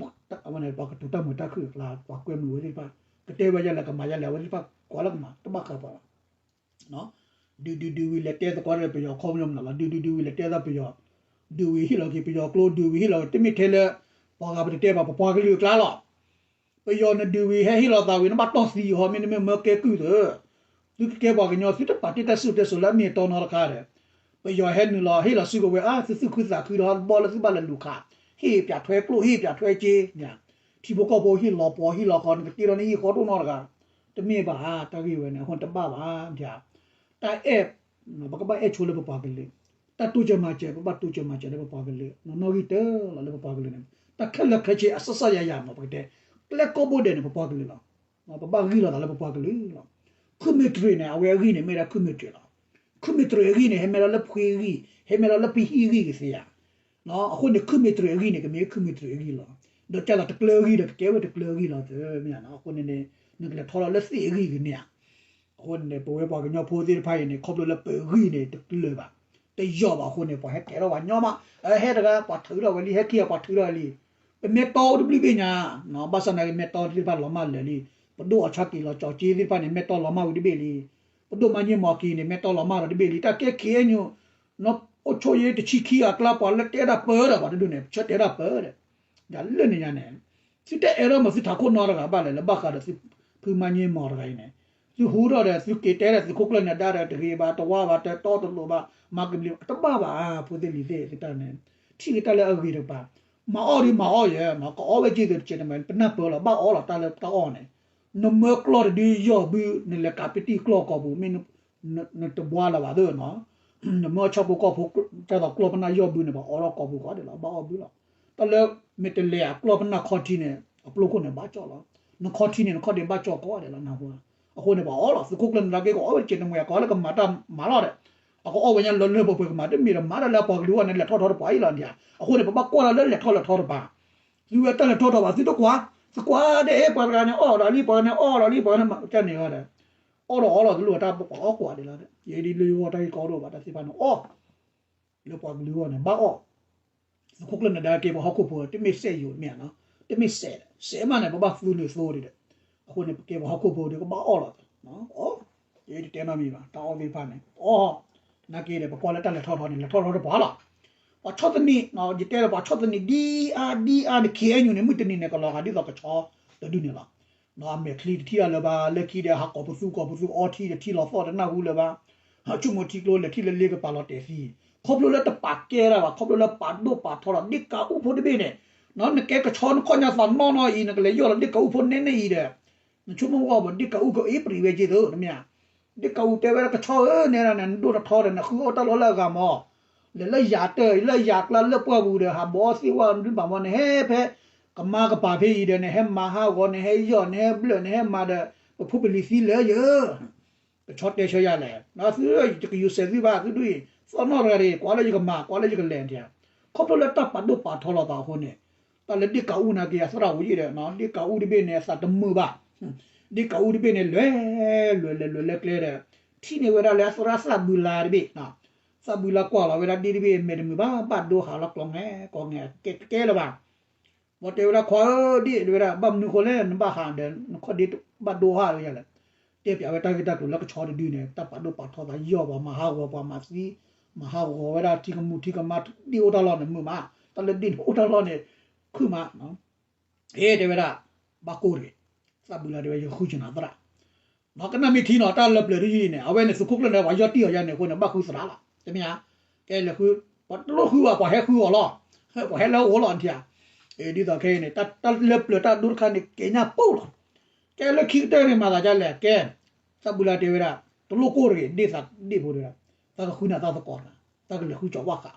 လၢ ပှၤကတိၤတၢ်မုာ်တၢ်ခုၣ်အကျါ ပှၤကွဲမုာ်ဝဲသ့ၣ်တဖၣ် ကတဲဝဲယဲလဲၣ် ကမၤယဲလဲၣ် အဝဲသ့ၣ်တဖၣ်ကွၢ်လၢကမၤ တဘၣ်ဃးပှၤဘၣ် ဒုးဒုးဒုးဝံၤလဲၤတဲသကိးဒီးပယီၤခီပညီမနုၤလီၤ ဒုးဒုးဒုးဝံၤလဲၤတဲသးပယီၤ ဒုးဝံၤဟ့ၣ်လီၤက့ၤပယီၤကျိ ဒုးဝံၤဟ့ၣ်လီၤက့ၤ တမ့ၢ်ထဲလၢ ပှၤဂၤပတတဲဘၣ် ပပှၤကလုာ်အကျါလီၤ ပယီၤနဒုးဝံၤဟဲဟ့ၣ်လီၤသးဝံၤ နဘၣ်တီၢ်သံအီၤ မ့တမ့ၢ်မၢကဲကုၢ်သၢ သုကကဲပှၤကညီ သုတပာ်တ့ၢ်တၢ်စံၣ်စိၤတဲစိၤလၢအမ့ၢ်အတီနီတခါဒီး ပယီၤဟဲနုာ်လီၤ ဟ့ၣ်လီၤစုကဝဲၤအါ သုသူၣ်ခုသးခုဒီးဘီလၢသုဘၣ်လဲၤလူၤခး ဟ့ၣ်ပၠးထွဲကျိၣ် ဟ့ၣ်ပၠးထွဲစ့ ထံဖိကီၢ်ဖိဟ့ၣ်လီၤပှီၢ်ဟ့ၣ်လီၤဃီ နကတ့ထီၣ်န့ၣ်ဟ့ၣ်ဃီဒိၣ်နီတဂၤ တမ့ၢ်ဘၣ် တၢ်ဂ့ၢ်ဝဲန့ၣ် အဃိန့ၣ်တဘၣ်ဘၣ် တၢ်အဲၣ် ပကဘၣ်အဲၣ်ဆိလၢပပှၤကလုာ် တၢ်တိစၢၤမၤစၢၤ ပဘၣ်တိစၢၤမၤစၢၤလၢပပှၤကလုာ် နီၢ်နီၢ်ဂံၢ်တၢလီၤလၢပပှၤကလုာ်န့ၣ် တၢ်ခဲလၢာ်ခဲဆ့အစစယၤယၤမး ပကတဲ ကျဲကိးဘိဒဲးန့ၣ် ပပှၤကလုာ်လီၤ ပဘၣ်ဂံၢ်လီၤသးလၢပပှၤကလုာ်လီၤ ခုမ့ၢ်တရံးန့ၣ် အဝဲအဂံၢ်န့ၣ် မ့ၢ်ဒၣ်ခုမ့ၢ်တရံးလီၤ ခုမ့ၢ်တရံးအဂံၢ်န့ၣ် ဟဲမ့ၢ်လီၤလၢဖှ့ဂံၢ် ဟဲမ့ၢ်လီၤလၢပဟံၣ်ဂံၢ်ကသ့ဧါ အဃိန့ၣ် ခုမ့ၢ်တရံးအဂံၢ်န့ၣ် ကမ့ၢ်ခုမ့ၢ်တရံးအဂံၢ်လီၤ ဒီးကဲလီၤတကျၢၤအဂံၢ်ဒီးကကဲဝဲတကျၢၤအဂံၢ်လီၤ မ့ၢ်ဧါ အဃိန့ၣ်န့ၣ် နကလဲၤထီၣ်လီၤလၢသ့ၣ်အဂံၢ်ကန့ၣ်ဧါ အဃိန့ၣ် ပဝဲပှၤကညီဖိသ့ၣ်တဖၣ်အံၤန့ၣ် ခီဖျိလၢပဂံၢ်န့ၣ် တကျၢၤဘၣ် တယိာ်ဘၣ်အဃိန့ၣ် ပှၤဟဲကဲထီၣ်ပှၤညီမး ဟဲတဂၤ ပှၤထုးထီၣ်ဝဲလံ ဟဲခံဂၤပှၤထုးထီၣ်ဝဲလံ ပမ့ၢ်တီအိၣ်တဘျုးဘ့ၣ်ညါ ဘၣ်ဆၣ်သနာ်က့ မ့ၢ်တီသ့ၣ်တဖၣ်လီၤမၢ်လၢာ်လံ ပဒိၣ်အီၣ်ဆၣ်က့ၤလီၤကၠီၤက့သ့ၣ်တဖၣ်န့ၣ် မ့ၢ်တီလီၤမၢ်ဝံၤတဘ့ၣ်လံ ပဒိၣ်မၤည့မီၤက့ၤန့ၣ် မ့ၢ်တီလီၤမၢ်လီၤတဘ့ၣ်လံ တၢ်ကဲ ခ့ၣ်အဲၣ်ယူၣ် နီၢ်အိၣ်ဆိၣ်ယဲတဆံခံဂၤအကျါ ပှၤလၢတဲဒၣ်ပၢဒီးပှၤတဒူၣ်န့ၣ် ဆၢတဲဒၣ်ပၢဒီး ယၤလၢန့ၣ်ညါန့ၣ် သုတအဲၣ်ဒိးမၤသုထးခိၣ်နီတဂၤဘၣ်လဲၣ် လၢဘၣ်ဃးဒီးသုဖုမၤည့မီၤတဂၤအံၤန့ၣ် သုဟူထီၣ်ဒီး သုက့ၤတဲဒီးသုးခိၣ်ကျၢၢ်နၢၤဒါဒီး တဂ့ၤဘၣ် တဝါဘၣ် တတီတလိၤဘၣ် မၤကဘျံး တဘၣ်ဘၣ် ဖိသ့ၣ်လံၤသ့ၣ် သုတၢ်န့ၣ် ထံၣ်က့ၤတၢ်လၢအဂ့ၤတကပၤ မၤအီၣ်ဒ်မၤအီၣ်ယဲၢ် ကအီၣ်ဝဲက့ၤသုးတကဲးတမဲာ် ပနၢ်ပၢၢ်လီၤ ဘၣ်အီလီၤတၢ်လၢတၢ်အီၣ်န့ၣ် နမၢကျီၢ်တဒုယီၢ်ဘု နလဲၤကးပတံၢ်ကျီၢ်ကိာ်ပူၤ မ့ၢ်နတဘှါလၢၤဘၣ်သ့ၣ်နီၤ နမၢဆၣ်ဖိကီၢ်ဖိ ကဲသိးကျီၢ်ပနၢ်ယီၢ်ဘုန့ၣ် ပှၤအီထီၣ်ကိာ်ပူၤကိးဂၤဒဲးလီၤ ဘၣ်အီၣ်ဘုလီၤ တၢ်လၢ မ့ၢ်တလဲၤအကျီၢ်ပနၢ်ခီထံန့ၣ် အပျိခိၣ်န့ၣ်ဘၣ်ကၠီၣ်လီၤ နခီထံန့ၣ် နခီၣ်ဒ့ဘၣ်ကၠီၣ်ကိးဂၤဒဲးလီၤ နၢ်ဟူဧါ အဃိန့ၣ် ပှၤအီလီၤ သုးခိၣ်ကျၢၢ်နၢၤဒါက့ၤ ကအီၣ်ဝဲတကဲးတမဲာ် ကအီၣ်လၢကမၤတၢ်မၤလီၤဒီး အကအီၣ်ဝဲညါလၢလၢပှဲၤပှဲၤကမၤ တမ့ၢ်ဒီးမၤတၢ်လၢအပှၤကလုာ်အဂီၢ်န့ၣ် လဲၤထီၣ်ထီတပှၤအံၤလီၤန့ၣ် အဃိန့ၣ် ပဘၣ်ကွၢ်လီၤလၢလဲၤထီၣ်လဲၤထီတပၤ သုဝဲတၢ်လဲၤထီၣ်ထီဘၣ် သုတကွၢ် သုကွၢ်ဒဲးပှၤတဂၤန့ၣ် အီၣ်ဒီးလံ ပှၤတဂၤန့ၣ် အီၣ်ဒီးလံ ပှၤတဂၤန့ၣ် မၤကန့ၣ်ဂီၢ်ဒီး အီၣ်ဒီးအီလီၤ တလိၣ်တၢ်ပှၤအီၣ်ကွၢ်ဒဲးလီၤ ယဲဒ်လၢယဂီၢ်တၢ်ဂ့ၢ်ကီဒိၣ်ဘၣ် တၢ်သ့ၣ်တဖၣ်န့ၣ် အီၣ် လၢပှၤကလုာ်အဂီၢ်န့ၣ် ဘၣ်အီၣ် သုးခိၣ်ကျၢၢ်နၢၤဒါက့ၤပှၤဟီၣ်ခိၣ်ဖိ တမ့ၢ်စဲးယိာ်မ့ၢ်ဧါနီၤ တမ့ၢ်စဲး စဲးမးန့ၣ် ပဘၣ်သူန့ၢ်သိဒံးဒီး အဃိန့ၣ် ပကဲပှၤဟီၣ်ခိၣ်ဖိဒီး ကဘၣ်အီၣ်လီၤ အီၣ် ယတတဲနီတမံၤဘၣ် တၢ်အီၣ်သ့ၣ်တဖၣ်န့ၣ် အီၣ် နာ်က့ဒီး ပကွၢ်လၢတၢ်လဲၤထီၣ်ထီန့ၣ် လဲၤထီၣ်ထီတပှၤလီၤ ပှၤဆီၣ်သနံး ယတဲလၢပှၤဆီၣ်သနံးဒ်အါဒ်အါန့ၣ် ခ့ၣ်အဲၣ်ယူၣ်န့ၣ် မုၢ်တနံၤန့ၣ် ကလီၤဂာ်ဒ်သိးကဆီတဒုန့ၣ်လီၤ အမဲာ်ချံတထံၣ်အါလၢၤဘၣ် လၢခံဒီးဟးကိးပသူကိးပသူအီထံဒီးထံလီၤသီၣ်တနၢ်ဟူလၢၤဘၣ် ဟးဆိကမိၣ်ထံကျိလၢာ်ထံလၢာ်လ့ကပာ်လီၤတဲာ်သံ ခီဖျိလၢတပာ်ကဲတၢ်ဘၣ် ခီဖျိလၢပာ်ဒိၣ်ပာ်ထီလီၤ ဒ့ၣ်ကးအူဖိတဘ့ၣ်န့ၣ် နကဲကဆီနခီၣ်ညါသးနီၢ်နီၢ်အံၤ နကလဲၤယီၢ်လီၤဒ့ၣ်ကးအူဖိနဲနဲအံၤဒီး နဆိကမိၣ်ဂီၢ်ဘၣ် ဒ့ၣ်ကးအူကအ့ၣ်ပြံးဝဲက့ၤသ့ တမ့ၢ်ဧါ ဒ့ၣ်ကးအူတဲဝဲဒၣ်ကဆီဧၢ နဲဒၣ်န့ၣ် နဒိၣ်ထီၣ်ထီဒီး နဃုအီၣ်တၢ်လီၢ်လၢအဂၤမး လဲၤလၢယၤတၢၢ် လၢယၤကျါလၢပှၢ်ပူၤဒီး ဟးဘီသ့ၣ်ဝဲဒုးဘၣ်မး နဟဲဖဲ ကမါကပၤဖဲအံၤဒီး နဟဲမၤဟးဂီၤ နဟဲယီၢ် နဟဲဘျၢၣ် နဟဲမၤဒီး ပဖိပလံၤသံလၢယၤ ကဆီတဲဆၢယၤလဲၣ် သုတကယူၤစဲးသုဘၣ် သုဒ်အံၤ သီၣ်နီၣ်တဂၤဒီး ကွၢ်လၢယကမၤ ကွၢ်လၢယကလဲၤ ခီဖျိလၢတၢ်ပာ်ဒိၣ်ပာ်ထီလီၤသးအဃိန့ၣ် တၢ်လၢဒ့ၣ်ကးအူနာ်က့ အသရၣ်အိၣ်ယံၤဒီး ဒ့ၣ်ကးအူတဘ့ၣ်န့ၣ် အသးတမုာ်ဘၣ် ဒ့ၣ်ကးအူတဘ့ၣ်န့ၣ် လဲၤ လဲၤလဲၤလဲၤလဲၤကျဲဒီး ထံၣ်န့ၢ်ဝဲဒၣ်လၢအသရၣ်သးဘုလါတဘ့ၣ် သးဘုလါကွၢ်လီၤဝဲဒၣ်ဒ့ၣ်တဘ့ၣ် မဲာ်တမုာ်ဘၣ် ဘၣ်ဒိဟးလီၤကျီၤငဲၤ ကျီၤငဲၤ ကဲကဲလၢၤဘၣ် ဘီတဲဝဲဒၣ် ခွါဧၢ ဒ့ၣ် တဲဝဲဒၣ် ဘၣ်မနုၤဃိလဲၣ် နဘၣ်ဟးဒီး နခီၣ်ဒ့ဘၣ်ဒိဟးလၢယၤလဲၣ် တဲပၠးဝဲတၢ်ဂ့ၢ်တၢ်ကျိၤလၢကဆီတဒုန့ၣ် တၢ်ပာ်ဒိၣ်ပာ်ထီသးယီၢ်ပှၤ မၤဟးဂီၤပှၤမၤသံ မၤဟးဂီၤဝဲဒၣ်ထံကမူၣ်ထံကမါ ဒ့ၣ်အိၣ်တၢ်လီၢ်န့ၣ်မုာ်မး တၢ်လၢဒ့ၣ်န့ၣ်အိၣ်တၢ်လီၢ်န့ၣ် ခုၣ်မး အ့ တဲဝဲဒၣ် ဘၣ်ကိၢ်တဂ့ၤ သးဘုလါတဲဝဲ ယဃုကနၤသရၣ် ကနၣ်မ့ၢ်ထံနီၤ တၢ်လၢပျၢၤတယုၢ်အံၤန့ၣ် အဝဲန့ၣ် သုးခိၣ်ကျၢၢ်နၢၤဒါ ပှၤယီၢ်တံၢ်အီၤယါန့ၣ်အဃိန့ၣ် ဘၣ်ဃုသရၣ်လီၤ တမ့ၢ်ဧါ ကဲလဲၤဃု ပှၤတလိၣ်ဃုဘၣ် ပှၤဟဲဃုအီၤလီၤ ပှၤဟဲလၢအအိၣ်လီၤနထံၣ်ဧါ ဒ်သိးခဲအံၤန့ၣ် တၢ်လၢပျၢၤတၢ်ဒိတခါန့ၣ် ကဲညါပူၤလီၤ ကဲလၢခံကတၢၢ်န့ၣ် မၤသးဒ်လဲၣ် ကဲ သးဘုလါတဲဝဲဒၣ် တလိၣ်ကိၢ်တဂ့ၤ ဒ့ၣ်သးဒ့ၣ်ဖိတဲဝဲဒၣ် သးကဃုနၤသးသကိးတဂၤ သးကလဲၤဃုကၠီၤဝၣ်ဃး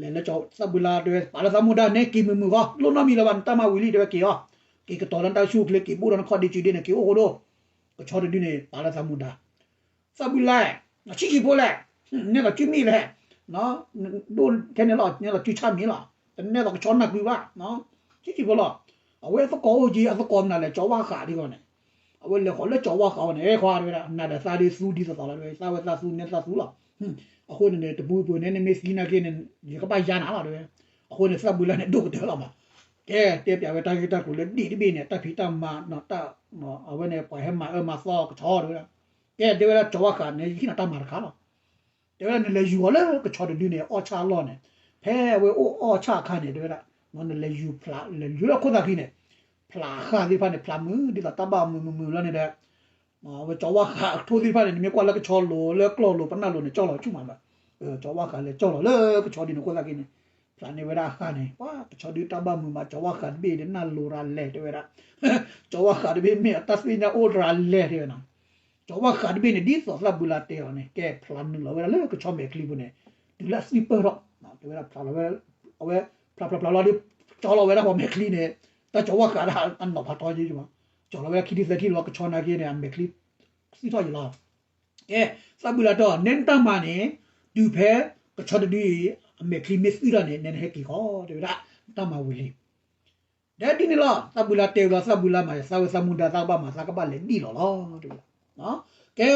လဲၤလၢကၠီၤသၣ်ဘုလါတဲဝဲ ပာ်လၢသးမူဒါ နဲက့ၤမုာ်မုာ်ဃီ လိၣ်နီတမံၤလၢၤဘၣ် နတၢ်မၤဝံၤလံ တဲဝဲက့ၤအီၤ, က့ၤကတီၤလၢနတၢ်ဆူၣ်အိၣ်ချ့ က့ၤဘိၣ်ဒီးနခီၣ်ဒ့စုဒ့န့ၣ် က့ၤအိၣ်ဃိဒိၣ်, ကဆီတဒုန့ၣ် ပာ်လၢသးမူဒါ သၣ်ဘုလါ, ဆံးဆံးဖိလဲၣ်, နဲသိးစုမ့ၢ်လဲၣ်, ဒိၣ်ထဲန့ၣ်လီၤ နဲသိးစုဆၣ်မ့ၢ်လီၤ, တနဲသိးကဆီနၢ်ကွံဘၣ်, ဆံးဆံးဖိလီၤ, အဝဲအသကိးအိၣ်က့ၤ အသကိးမနုၤလဲၣ် ကၠီၤဝၣ်ဃးဒ်ဂီၢ်န့ၣ်, အဝဲလဲၤဃီၤလၢကၠီၤဝၣ်ဃးအီၤန့ၣ် အဲခွါတဲဝဲဒၣ် နၤဒီးသးဒ်သူဒ်သိးသိးလီၤ တဲဝဲ သးဝဲသးသူနဲသးသူလီၤ, အဃိန့ၣ်န့ၣ် တပူၤပူၤန့ၣ် နမ့ၢ်သံနာ်က့န့ၣ် ယကဘၣ်ယါနၤလီၤ တဲဝဲ, အဃိန့ၣ် သၣ်ဘုလါန့ၣ် ဒိၣ်ကတၢၢ်လီၤမး, ကဲ တဲပျးဝဲတၢ်ဂ့ၢ်တၢ်ကျိၤလၢဒ့ၣ်တဘ့ၣ်န့ၣ် တၢ်ဖံးတၢ်မၤ အဝဲန့ၣ် ပှၤဟဲမၤအၢမၤသီကဆီတဲဝဲဒၣ်, ကဲ တဲဝဲဒၣ် ကၠီၤဝၣ်ဃးန့ၣ် ယဟ့ၣ်နၤတၢ်မၤတခါလီၤ, တဲဝဲဒၣ် နလဲၤယူၤအီၤလၢကဆီတဒုန့ၣ် အီၣ်ဆၣ်အလီၢ်န့ၣ်, ဖဲအဝဲအိၣ်အီၣ်ဆၣ်အခါန့ၣ် တဲဝဲဒၣ်, နလဲၤယူၤဖျး လဲၤယူၤလၢခိၣ်သၣ်ခံန့ၣ်, ဖျးဃာ်သ့ၣ်တဖၣ်န့ၣ် ဖျးမုာ် ဒ်သိးတၢ်ဘၣ်မုာ်မုာ်မုာ်လီၤန့ၣ်ဒီး အဝဲကၠီၤဝၣ်ဃးအကထိသ့ၣ်တဖၣ်န့ၣ် နမ့ၢ်ကွၢ်လၢကဆီလိၤ လၢကျီၢ်လိၤ ပနၢ်လိၤန့ၣ် ကၠီၣ်လီၤဆူၣ်မးလီၤ, ကၠီၤဝၣ်ဃးလဲၤကၠီၣ်လီၤလၢကဆီဒုန့ၣ် ခိၣ်သၣ်ခံန့ၣ်, ဖျးန့ၢ်ဝဲဒၣ်အဃာ်န့ၣ် ပှၤကဆီဒုတၢ်ဘၣ်မုာ်မး ကၠီၤဝၣ်ဃးတဘ့ၣ်ဒီးနၢ်လိၤရၤလဲၤတဲဝဲဒၣ်, ကၠီၤဝၣ်ဃးတဘ့ၣ်မ့ၢ်အတၢ်သ့ၣ်ညါအိၣ်ရၤလဲၤတဲဝဲနီၤ, ကၠီၤဝၣ်ဃးတဘ့ၣ်န့ၣ် ဒ်သိးသၣ်ဘုလါတဲအီၤန့ၣ် ကဲဖျးနုာ်လီၤဝဲဒၣ်လၢကဆီမဲာ်ချံပူၤန့ၣ်, တုၤလၢအသွံၣ်ပၢၢ်ထီၣ်, တဲဝဲဒၣ်ဖျးလီၤဝဲ, အဝဲဖျးဖျးဖျးလီၤဒီး ကၠီလီၤဝဲဒၣ်ပှၤမဲာ်ချံန့ၣ်, တၢ်ကၠီၤဝၣ်ဃးဒၣ်အနီၢ်ဖးထီယ့ၢ်မး, ကၠီလီၤဝဲဒၣ်ခံထံၣ်သၢထံၣ်လီၤ ကဆီနာ်က့န့ၣ် အမဲာ်ချံ သွံၣ်ထီၣ်ယံၤလီၤ ကဲ, သၣ်ဘုလါတဲအီၤ နဲနတၢ်မၤန့ၣ်, တုၤဖဲကဆီတဒုအံၤ အမဲာ်ချံမ့ၢ်သွံၣ်ထီၣ်န့ၣ် နဲနဟဲက့ၤဃီ တဲဝဲဒၣ်, နတၢ်မၤဝံၤလံ, ဒီးဒ်န့ၣ်လီၤ သၣ်ဘုလါတဲဝဲလီၤ သၣ်ဘုလါမၤ သးဝဲသးမူဒါသးကဘၣ်မၤ သးကဘၣ်လဲၤဒံၣ်လီၤလီၤ တဲဝဲဒၣ်, ကဲ,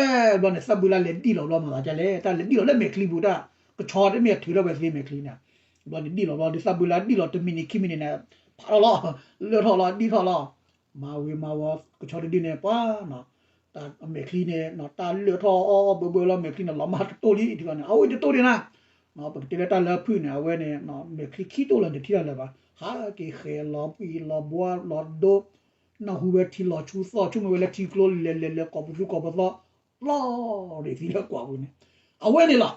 ဘျီန့ၣ် သၣ်ဘုလါလဲၤဒံၣ်လီၤဘျီမၤသးဒ်လဲၣ် တၢ်လဲၤဒံၣ်လီၤလၢမဲာ်ချံပူၤတၢ်, ကဆီတမ့ၢ်ထုးထီၣ်ဝဲသ့မဲာ်ချံန့ၣ်, ဘျီန့ၣ်ဒံၣ်လီၤဘျီဒီးသၣ်ဘုလါဒံၣ်လီၤတမံးနံးခံမံးနံးန့ၣ်, ဖးထီၣ်လီၤ, လၢထီၣ်လီၤ ဒံၣ်ထီၣ်လီၤ, မၤဝံၤမၤဝီၤ ကဆီတဒုန့ၣ် ပှၤ တၢ်မဲာ်ချံန့ၣ် တၢ်လၢထီၣ်အီၣ်အီၣ်ဘၢဘၢလီၤ မဲာ်ချံန့ၣ် လီၤမၢ်တတိၢ်လံ ထံကီၢ်န့ၣ် အဝဲတတိၢ်ဒံးနၤ, ပကတဲလၢတၢ်လၢဖုၣ်န့ၣ် အဝဲန့ၣ် မဲာ်ချံခံတိၢ်လၢၤန့ၣ် တထံၣ်တၢ်လၢၤဘၣ် ဟးက့ၤဃဲၤလီၤပှံၤလီၤဘှါလီၤဒိ, နၢ်ဟူဝဲထံလီၤဆူသီၣ် ဆိကမိၣ်ဝဲလၢထံကျိလဲၤလဲၤလဲၤ ကိးပသူကိးပသီ, လီၤရ့ၣ်သံလၢကွၢ်ပူၤန့ၣ်, အဝဲန့ၣ်လီၤ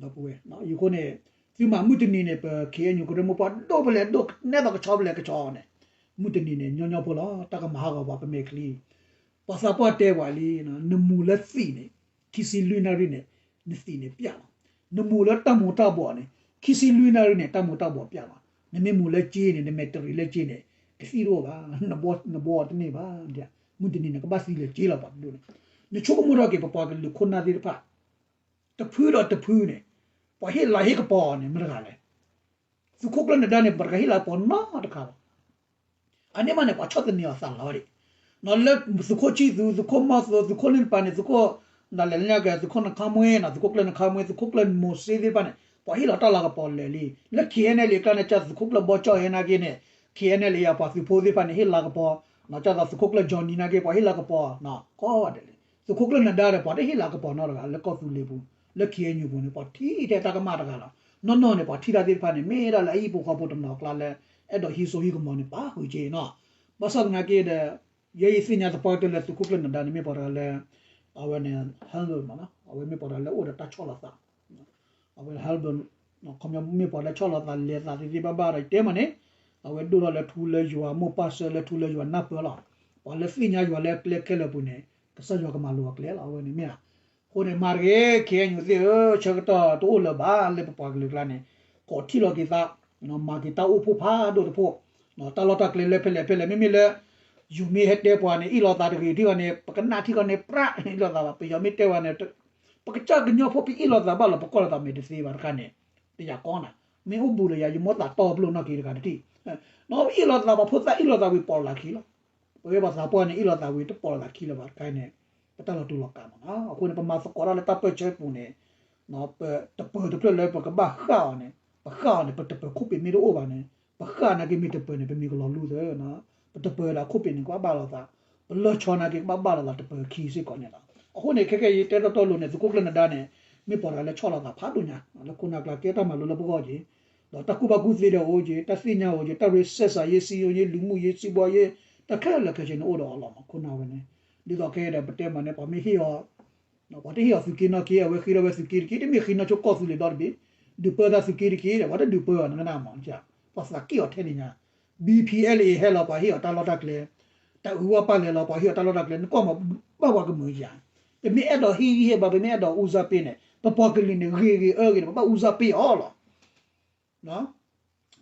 ဒီပုၢ်ဝဲၢ်, ယဃိန့ၣ် သုမၤမုၢ်တနံၤန့ၣ် ပ ခ့ၣ်အဲၣ်ယူၣ် ကရၢမိၢ်ပှၢ်ဒိၣ်ဖဲလဲၣ်ဒိၣ် နဲသိးကဆီဖဲလဲၣ်ကဆီန့ၣ်, မုၢ်တနံၤန့ၣ် ညီညီဖိလီၤ တၢ်ကမၤဟးဂီၤပှၤပမဲာ်ချံ, ပှၤသးပှၢ်တဲပှၤလံ, နမူၤလၢသံးန့ၣ် ခံဆံလွံၢ်နၣ်ရံၣ်န့ၣ် နသံးန့ၣ်ပျၢ်လီၤ, နမူၤလၢတၢ်မူၤတၢ်ဘှီးန့ၣ် ခံဆံလွံၢ်နၣ်ရံၣ်န့ၣ် တၢ်မူၤတၢ်ဘှီးပျၢ်လီၤ, နမ့ၢ်မူၤလၢကၠ့န့ၣ် နမဲာ်တရံးလၢကၠ့န့ၣ် ကသံၣ်တအိၣ်ဘၣ်, နဘှီတန့ၢ်ဘၣ်, မုၢ်တနံၤန့ၣ် ကဘၣ်သံလၢၤကၠ့လီၤပှၤတဒိၣ်န့ၣ်, နဆိကမိၣ်ထီၣ်က့ၤ ပပှၤကလုာ်ခိၣ်နၢ်သ့ၣ်တဖၣ် တဖုဒီးတဖုန့ၣ် ပှၤဟ့ၣ်လၤဟ့ၣ်ကပီၤန့ၣ် မတၤတဂၤလဲၣ်, သုးခိၣ်ကျၢၢ်နဒါန့ၣ် ပှၤတဂၤဟ့ၣ်လၤကပီၤနီတခါဘၣ်, အန့ၣ်မးန့ၣ် ပှၤဆီၣ်သနံးအီၤသးလီၤဒံး, လၢသုးခိၣ်ဆံၣ်သူ သုးခိၣ်မီၢ်သိ သုးခိၣ်လ့ၣ်နပၤန့ၣ် သုးခိၣ် နလဲၤလၢညါကဲ သုးခိၣ်နခါမွ့နီၤ သုးခိၣ်ကျၢၢ်နခါမွ့ သုးခိၣ်ကျၢၢ်မိၤၡ့သ့ၣ်တဖၣ်န့ၣ် ပှၤဟ့ၣ်လီၤတၢ်လၤကပီၤလၢာ်လံ, လၢ ခ့ၣ်အဲၣ်အဲၣ်လ့ၣ် အကျါန့ၣ် ကၢ်သုးခိၣ်ကျၢၢ်ဘီကၠီၣ်ဟဲနာ်က့န့ၣ် ခ့ၣ်အဲၣ်အဲၣ်လ့ၣ် အပှၤသုးဖိသ့ၣ်တဖၣ်န့ၣ် ဟ့ၣ်လၤကပီၤ, ကၢ်သိးသုးခိၣ်ကျၢၢ် Johnny နာ်က့ ပှၤဟ့ၣ်လၤကပီၤ ကိးဂၤဒဲးလံ, သုးခိၣ်ကျၢၢ်နဒါဒီး ပှၤတဟ့ၣ်လၤကပီၤနီတဂၤ လၢကီၢ်သူလ့ၤပူၤ, လၢ ခ့ၣ်အဲၣ်ယူၣ် ပူၤန့ၣ် ပှၤထံၣ်ထဲတၢ်ကမၣ်တဂၤလီၤ, နီၢ်နီၢ်န့ၣ် ပှၤထံၣ်တၢ်သ့ၣ်တဖၣ်န့ၣ် မ့ၢ်ဒၣ်လၢအဟံၣ်ဖိဃီဖိတနီၤအကျါလၢ အဲၣ်ဒိးဟံးစိဟံးကမီၤန့ၣ် ပာ်ဃုာ်က့ၤနီၤ, ဘၣ်ဆၣ်သနာ်က့ဒီး ယဲယသ့ၣ်ညါသပှၢ်ကတၢၢ်လၢသုးခိၣ်ကျၢၢ်နဒါန့ၣ် မ့ၢ်ပှၤတဂၤလၢ အဝဲန့ၣ် humble မးနီၤ အဝဲမ့ၢ်ပှၤတဂၤလၢအိၣ်ဒီးတၢ်ဆီၣ်လီၤသး, အဝဲ humble ခီပညီမ့ၢ်ပှၤလၢဆီၣ်လီၤသးလဲၤသးသ့သ့ဘၣ်ဘၣ်ဒီး ယတဲမးန့ၣ်, အဝဲဒိၣ်ထီၣ်လၢထူလၢယွၤမိၢ်ပၢ်ဆၢလၢထူလၢယွၤနၢ်ပၢၢ်လီၤ, ပှၤလၢသ့ၣ်ညါယွၤလၢကျဲခဲလၢာ်ပူၤန့ၣ် ကစၢ်ယွၤကမၤလိၤအကျဲလီၤ အဝဲန့ၣ်မ့ၢ်ဧါ, အဃိန့ၣ် မၤတဂ့ၤ ခ့ၣ်အဲၣ်ယူၣ်သ့ၣ်ဧၢ ဆၢကတီၢ်တအိၣ်လၢၤဘၣ်လၢပပှၤကလုာ်ကျါန့ၣ်, ကိးထံၣ်လီၤက့ၤသး, မၤက့ၤတၢ်အိၣ်ဖှိၣ်ဖးဒိၣ်တဖှိၣ်, တၢ်လီၢ်တၢ်ကျဲလၢဖဲလဲၣ်ဖဲလဲၣ် မ့မ့ၢ်လၢ ယိၤမ့ၢ်ဟဲတဲပှၤန့ၣ် အ့ၣ်လိာ်သးတဂ့ၤထံၣ်ဂီၤန့ၣ် ပကနၣ်ထံၣ်ဂီၤန့ၣ် ပြးအ့ၣ်လိာ်သးဘၣ် ပယီၤမ့ၢ်တဲပှၤန့ၣ် ပကစၢ်ကညီဖိ ပအ့ၣ်လိာ်သးဘၣ်လီၤ ပကွၢ်လိာ်သးမဲာ်တသ့ဘၣ်တခါန့ၣ်, တယာ်ကီနၤ, မ့ၢ်အိၣ်ဘူးဒီးယၤ ယမိၢ်သးတီပလိာ်နီၢ်က့ၤတဂၤတထံၣ်, အ့ၣ်လိာ်သး ပှၤဖိသၣ်အ့ၣ်လိာ်သးဝံၤ ပိာ်လိာ်သးခံလီၤ, ပဝဲပှၤသးပှၢ်န့ၣ် အ့ၣ်လိာ်သးဝံၤ တပိာ်လိာ်သးခံလၢၤဘၣ်တခါန့ၣ်, ပတၢ်လီၤတူာ်လီၤကာ်မးနီၤ အဃိန့ၣ် ပမၤသကိးတၢ်လၢတၢ်ပၢၢ်ဆၢပူၤန့ၣ် ပတပၢၤတဖျၢၣ်လၢပကဘၣ်ဃၣ်အီၤန့ၣ်, ပဃၣ်အီၤန့ၣ် ပတပၢၤခိၣ်ပ့ၤမ့ၢ်တအိၣ်ဘၣ်န့ၣ်, ပဃၣ်နာ်က့မ့ၢ်တပၢၤန့ၣ် ပမ့ၢ်ကလီၤလူသၢ, ပတပၢၤဒီးခိၣ်ပ့ၤန့ၣ် ကဘၣ်ဘၣ်လိာ်သး, ပလီၢ်ဆီနာ်က့ ကဘၣ်ဘၣ်လိာ်သးတပၢၤခံစ့ၢ်ကီးန့ၣ်လီၤ. အဃိန့ၣ် ခဲကဲယတဲတီတီလိၤန့ၣ် သုးခိၣ်ကျၢၢ်နဒါန့ၣ် မ့ၢ်ပှၤတဂၤလၢဆီၣ်လီၤသးဖးဒိၣ်ညါ, လၢခိၣ်နၢ်ကျါကဲတၢ်မၤလိလၢပဂီၢ်က့ၤ, ဒီးတၢ်ကူၣ်ဘၣ်ကူၣ်သ့ဒီးအိၣ်က့ၤ, တၢ်သ့ၣ်ညါအိၣ်က့ၤ, တၢ်ရ့စဲးစးယ့ စံယိယ့ လူမှုရေး စီးပွားရေး တၢ်ခဲလၢာ်ခဲဆ့န့ၣ်အိၣ်ဒီးအီၤလီၤမး ခိၣ်နၢ်ဝဲန့ၣ်, ဒ်သိးခဲအံၤဒီးပတဲမးန့ၣ် ပှၤမ့ၢ်ဟ့ၣ်အီၤ ပှၤတဟ့ၣ်အီၤသုးက့နီၢ်က့ အဝဲဃ့ထီၣ်ဝဲသုးက့တက့ၢ်, တမ့ၢ်ဃ့နီၢ်ဆိကီၢ်သူလ့ၤဒီတဘ့ၣ်, ဒုးပၢသးသုးက့တက့ၢ်ဒီး ပှၤတဒုးပၢအီၤနကနၣ်မး, ပှၤသးက့ၣ်အီၤထဲန့ၣ်ညါ, B P L A ဟဲလီၤ ပှၤဟ့ၣ်အီၤတၢ်လီၢ်တၢ်ကျဲ, တၢ်အုးဝါပာ်လဲၤလီၤ ပှၤဟ့ၣ်အီၤတၢ်လီၢ်တၢ်ကျဲ, နကွၢ်မးဘၣ်ပှၤကမုာ်ယၤ, ပမ့ၢ်အဲၣ်ဒိးဟ့ၣ်ဂံၢ်ဟ့ၣ်ဘါ ပမ့ၢ်အဲၣ်ဒိးအူစၢ်ပ့န့ၣ် ပပှၤကလုာ်န့ၣ် ဂ့ၤဂ့ၤအၢဂ့ၤန့ၣ် ပဘၣ်အူစၢ်ပ့အီၤလီၤ.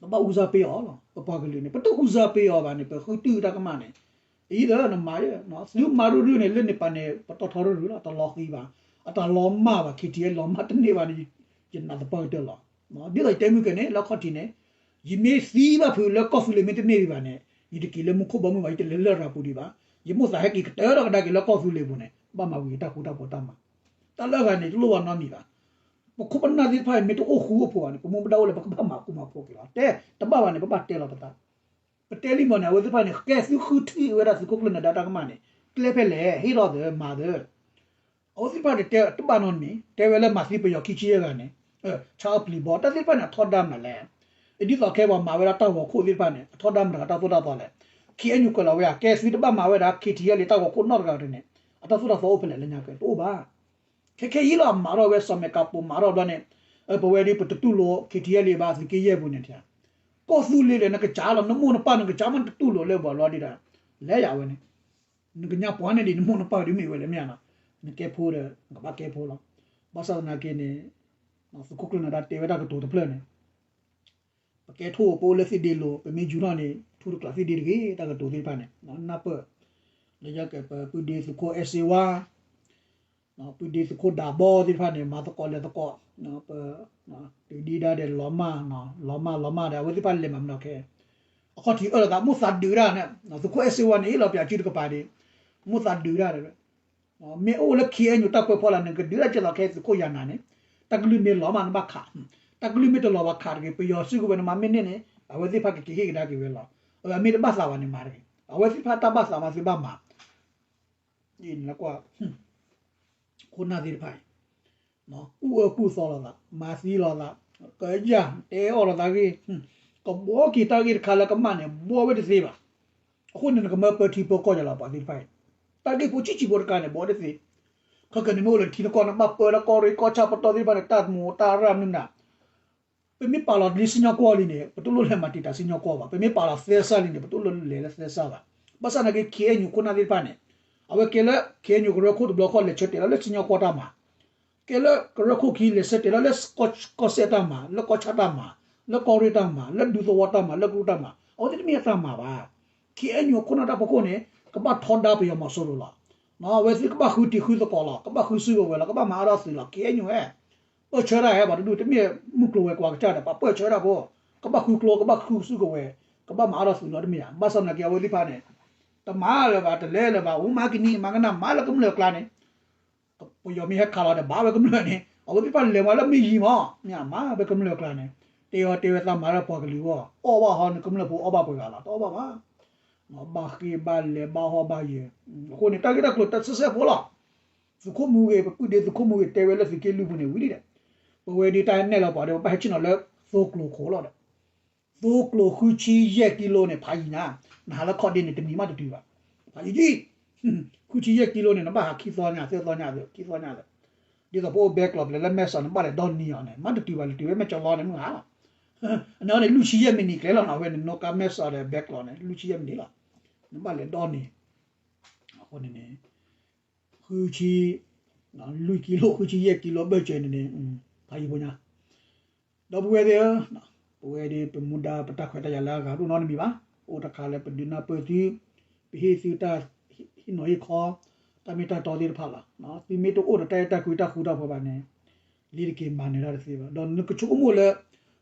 ပဘၣ်အူစၢ်ပ့အီၤလီၤ. ပပှၤကလုာ်န့ၣ် ပတအူစၢ်ပ့အီၤဘၣ်န့ၣ် ပဃုတုၢ်တၢ်ကမၣ်န့ၣ် အံၤဒီးနမၤ, သုမၤရုၢ်ရုၢ်န့ၣ် လၢန့ၣ်ပၤန့ၣ် ပတီၢ်ထီရုၢ်ရုၢ်လီၤ. တလီၤဃံၤဘၣ်, အတၢ်လီၤမၢ်ဘၣ်, ခံထံၣ်လီၤမၢ်တန့ၢ်ဘၣ်န့ၣ် ယနာ်သပှၢ်ကတၢၢ်လီၤ. ဒ်သိးယတဲမုၢ်ကဲန့ၣ် လၢခီၣ်ထံးန့ၣ် ယမ့ၢ်သံဘၣ်ဖုးလၢကီၢ်သူလ့ၤမ့ၢ်တန့ၢ်ဒံးဘၣ်န့ၣ် ယတက့ၤလၢမူခိၣ်ဘီမုၢ်ဘၣ်, ယတလဲၤလၢလရာ်ပူၤဒံးဘၣ်. ယမိၣ်သးဟဲက့ၤကတၢၢ်ထီၣ်ကဒါက့ၤလၢကီၢ်သူလ့ၤပူၤန့ၣ် ဘၣ်မၤဝံၤတၢ်ဃူတၢ်ဖိးတၢ်မၤ တၢ်လၢအဂၤန့ၣ် တလိၣ်ဘၣ်နီတမံၤဘၣ်. ပခိၣ်ပနၢ်သ့ၣ်တဖၣ်အံၤ မ့ၢ်တအိၣ်ဃူအိၣ်ဖိးဘၣ်န့ၣ် ပမူပဒါအိၣ်လၢပကဘၣ်မၤဃူမၤဖိးက့ၤလီၤ. တဲတဘၣ်ဘၣ်န့ၣ် ပဘၣ်တဲလီၤပသး. ပတဲလံမီၢ်န့ၣ် အဝဲသ့ၣ်တဖၣ်န့ၣ် ကဲသုဃုထံၣ်ဝဲဒၣ်သုးခိၣ်ကျၢၢ်နၢၤဒါတၢ်ကမၣ်န့ၣ် ကျဲဖဲလဲၣ်, ဟ့ၣ်လီၤသၢ, မၤသၢ. အဝဲသ့ၣ်တဖၣ်န့ၣ် တဲတဘၣ်နီတမံၤ, တဲဝဲလၢမၤသံပယီၤခံဆံယဲၢ်ဂၤန့ၣ် ဆါအီၣ်ပျံၤဘီ, တၢ်သ့ၣ်တဖၣ်န့ၣ် အထီဒါမနုၤလဲၣ်. ဒ်သိးခဲပှၤမၤဝဲဒၣ်တၢ်ဂီၤခိၣ်သ့ၣ်တဖၣ်န့ၣ် အထီဒါမတၤတၢ်သိၣ်တၢ်သီလဲၣ်. ခ့ၣ်အဲၣ်ယူၣ်ကွဲးလီၤဝဲ ကဲသုတဘၣ်မၤဝဲဒၣ် ခ့ၣ်ထံၣ်အဲၣ်လ့ၣ် တၢ်ဂီၤခိၣ်နီတဂၤန့ၣ် အတၢ်သိၣ်တၢ်သီအိၣ်ဖဲလဲၣ်လၢညါကဲ တအိၣ်ဘၣ်. ခဲခဲအံၤလီၤ အမၤထီၣ်ဝဲစီၤမဲာ်ကးပိာ်မၤထီၣ်ဘျီန့ၣ် ပဝဲဒၣ်ပတတူၢ်လိာ် ခ့ၣ်ထံၣ်အဲၣ်လ့ၣ်ဘၣ် သုးက့ယဲၢ်ပူၤန့ၣ် ကီၢ်သူလ့ၤလဲၣ် နကစၢ်လီၤ နမိၢ်နပၢ်နကစၢ်မး နတတူၢ်လိာ်လၢပှၤလီၤဒ်ဒီး လဲၤယၤဝဲန့ၣ် နကညါပှၤန့ၣ်ဒံး နမိၢ်နပၢ်ဒ်မ့ၢ်ဝဲလဲၣ်မ့ၢ်ဧါနီၤ, နကဲဖိဒီး နကဘၣ်ကဲဖိလီၤ. ဘၣ်ဆၣ်သနာ်က့န့ၣ် သုးခိၣ်ကျၢၢ်နၢၤဒါတဲဝဲတၢ်ကတိၤတဖျၢၣ်န့ၣ် ပကဲထိၣ်ပအိၣ်လၢသ့ၣ်ဒ့လိၤ ပမ့ၢ်ယူၤထီၣ်န့ၣ် ထူတကျးသ့ၣ်ဒ့တဂ့ၤ တၢ်ကတိၤသ့ၣ်တဖၣ်န့ၣ် နၢ်ပၢၢ် လၢယကပပုၢ်ဒ့သုးခိၣ်အဲၣ်စ့ဝါ ပုၢ်ဒ့သုးခိၣ်ဒးဘီသ့ၣ်တဖၣ်န့ၣ် မၤသကိးလဲၤသကိး ပ တုၤဒံဒၣ်ဒီးလီၤမၢ် လီၤမၢ်လီၤမၢ်ဒီး အဝဲသ့ၣ်တဖၣ်လဲၤမၤမနီၤခဲ အခီၣ်ထံးအၢၣ်လီၤသး မိၢ်သးဒုးဒၣ်န့ၣ် သုးခိၣ်အဲၣ်စ့ဝါန့ၣ် ဟ့ၣ်လီၤပၠးစုတကပၤဒံး မိၢ်သးဒုးဒၣ် မ့ၢ်အိၣ်လၢ ခ့ၣ်အဲၣ်ယူၣ် တၢ်ကွဲးဖီလာ် နကဒုးဒၣ်ကဲသိးခဲသုးခိၣ်ယၤနၤန့ၣ် တၢ်ကလုၢ်မ့ၢ်လီၤမးနဘၣ်ခး တၢ်ကလုၢ်မ့ၢ်တလီၤဘၣ်ခးတဂ့ၤ ပယီၤစုကဝဲၤနမၤမ့ၢ်န့ၢ်န့ၣ် အဝဲသ့ၣ်တဖၣ်ကက့ၤဟ့ၣ်ကဒါက့ၤဝဲလီၤ. အမ့ၢ်တဘၣ်သးဘၣ်န့ၣ်မၤတဂ့ၤ အဝဲသ့ၣ်တဖၣ်တၢ်ဘၣ်သးမးသုဘၣ်မၤ ကွၢ် ခိၣ်နၢ်သ့ၣ်တဖၣ်အံၤ ကူၣ်အၢကူၣ်သီလိာ်သး မၤသံလိာ်သး ကယၢ် တဲအီၣ်လိာ်သးဂ့ၢ် ကဘှီက့ၤတၢ်ဂ့ၢ်တခါလၢကမၣ်န့ၣ် ဘှီဝဲတသ့ဘၣ်. အဃိန့ၣ် နကမၢပၢထံပၢကီၢ်ယၤလီၤ ပှၤသ့ၣ်တဖၣ်အံၤ တၢ်ဂ့ၢ်ဖိဆံးဆံးဖိတခါန့ၣ် ဘှီတသ့ ခဲကနံၣ်မ့ၢ်အိၣ်လၢထံတကီၢ်န့ၣ် ဘၣ်ပၢလၢကီၢ်ရ့ၣ်ကီၢ်ဆၣ်ပတီၢ်သ့ၣ်တဖၣ်န့ၣ် တၢ်မူးတၢ်ရၢ်မနုၤမနုၤ ပမ့ၢ်ပာ်လီၤလံစံၣ်ညီၣ်ကွီၢ်လံန့ၣ် ပတလိၣ်လဲၤမၤတံာ်တာ်စံၣ်ညီၣ်ကွီၢ်ဘၣ်. ပမ့ၢ်ပာ်လီၤသဲစးလံန့ၣ် ပတလိၣ်လဲၤလၢသဲစးဘၣ်. ဘၣ်ဆၣ်သနာ်က့ ခ့ၣ်အဲၣ်ယူၣ် ခိၣ်နၢ်သ့ၣ်တဖၣ်န့ၣ် အဝဲကဲလၢ ခ့ၣ်အဲၣ်ယူၣ် ကရၢခိၣ်တဘျီဃီ လဲၤဆၢတဲာ်လီၤလၢစံၣ်ညီၣ်ကွီၢ်တၢ်မၤ ကဲလၢကရၢခိၣ်ခံ လဲၤဆၢတဲာ်လီၤလၢ ကီၢ်စဲၣ်တၢ်မၤ လၢကီၢ်ဆၣ်တၢ်မၤ လၢကီၢ်ရ့ၣ်တၢ်မၤ လၢဒူသဝီတၢ်မၤ လၢကရူၢ်တၢ်မၤ အဝဲသ့ၣ်တမ့ၢ်အတၢ်မၤဘၣ်. ခ့ၣ်အဲၣ်ယူၣ် ခိၣ်နၢ်တၢ်ဖီခိၣ်န့ၣ် ကဘၣ်ထီဒါပယီၤမီၤစိရိၤလီၤ. အဝဲသ့ၣ်ကဘၣ်ဃုတံၤဃုသကိးလီၤ ကဘၣ်ဃုစုကဝဲၤလီၤ ကဘၣ်မၤအါထီၣ်သုးလီၤ ခ့ၣ်အဲၣ်ယူၣ်ဧၢ ပၢၢ်ဆၢတၢ်ဟဲဘၣ်တဒူၣ် တမ့ၢ်မုၢ်ကျိၤဝဲၤကွာ်ကစၢ်ဒီး ပှၤပၢၢ်ဆၢတၢ်ဖိ ကဘၣ်ဃုကျိ ကဘၣ်ဃုစုကဝဲၤ ကဘၣ်မၤအါထီၣ်သုးလီၤတမ့ၢ်ဧါ. ဘၣ်ဆၣ်သနာ်က့ အဝဲသ့ၣ်တဖၣ်န့ၣ် တမၤလၢၤဘၣ် တလဲၤလၢၤဘၣ် အိၣ်မၤကနံၤမၤကနၣ် မၤလၢကမျၢၢ်အကျါန့ၣ် ပယီၤမ့ၢ်ဟဲခးလီၤဒီး ဘၣ်ဝဲကမျၢၢ်န့ၣ် အဝဲသ့ၣ်တဖၣ်လဲၤမၤလၢမ့ၢ်ယံၤမး မ့ၢ်မၤဝဲကမျၢၢ်အကျါန့ၣ် တဲအီၤတဲဝဲသးမၤလၢပှၤကလုာ်အဂီၢ် အီၣ်ဘၣ်ဟီန့ၣ် ကမျၢၢ်ဖိအီၣ်ဘၣ်ပှဲၤဂၤလီၤ တအီၣ်ဘၣ်ဘၣ် ဘၣ်ဃ့ဘၣ်လဲၤဘၣ်ဟီၣ်ဘၣ်ယၢၤ အဃိန့ၣ် တၢ်ဂ့ၢ်တၢ်ကျိၤတၢ်ဆဲးစဲးဖိလီၤ. သုးခိၣ်မူဂ့ၤ ပပုၢ်ဒ့သုးခိၣ်မူဂ့ၤ တဲဝဲလၢသုးက့လွံၢ်ပူၤန့ၣ် ဝံၤလံဒီး ပဝဲဒၣ်တၢ်နဲၣ်လီၤပှၤဒီး ပဘၣ်ဟဲဆ့ၣ်နီၤလၢ သိကျိၤခိၣ်လီၤဒီး သိကျိၤဃုဆံယဲၢ်ကံလိန့ၣ် ဖးယံၤညါ နဟးလၢခီၣ်ဒ့န့ၣ် တနံၤမးတတုၤဘၣ် ဖးယံၤယံၤ ဃုဆံယဲၢ်ကံလိန့ၣ် နဘၣ်ဟးခံသီညါ သၢသီညါ ခံသီညါ ဒ်သိးပအိၣ်ဘဲကျိးဖဲလဲၣ် လၢမဲၢ်စီၤန့ၣ် ဘၣ်လဲၤဒီနံၤအီၤန့ၣ် မးတတုၤဘၣ် လဲၤတုၤဝဲမဲၢ်ကၠီလီန့ၣ် မုၢ်ဟါလီၤ အန့ၣ်န့ၣ် လွံၢ်ဆံယဲၢ်မံးနံးကျဲလီၤနီၤ အဝဲန့ၣ် နီၣ်ကါမဲၢ်စီၤဒီးဘဲကျိးန့ၣ် လွံၢ်ဆံယဲၢ်မံးနံးလီၤ နဘၣ်လဲၤဒီနံၤ အဃိန့ၣ်န့ၣ် ဃုဆံ လွံၢ်ကံလိ ဃုဆံယဲၢ်ကံလိ ဘၢၣ်စၢၤန့ၣ်န့ၣ် ဖးယံၤဖိညါ ဒီပုၢ်ဝဲၢ်သ့ၣ်ဧၢ, ပဝဲဒၣ်ပမူဒါပတၢ်ခွဲးတၢ်ယာ်လၢအဂၤဒိၣ်နီတမံၤဘၣ်. အိၣ်တခါလၢပဒုးနၢ်ပၢၢ်သု, ပဟ့ၣ်သုတၢ်ဟ့ၣ်နီၤဟ့ၣ်ခီ, တၢ်မ့ၢ်တၢ်တီသ့ၣ်တဖၣ်လီၤ. သုမ့ၢ်တအိၣ်ဒီးတၢ်အဲၣ်တၢ်ကွံတၢ်ဃူတၢ်ဖိးဘၣ်န့ၣ်, လ့ၤတက့ၤမၤနၢၤတၢ်တသ့ဘၣ်. ဒီးနကဆိကမိၣ်လၢ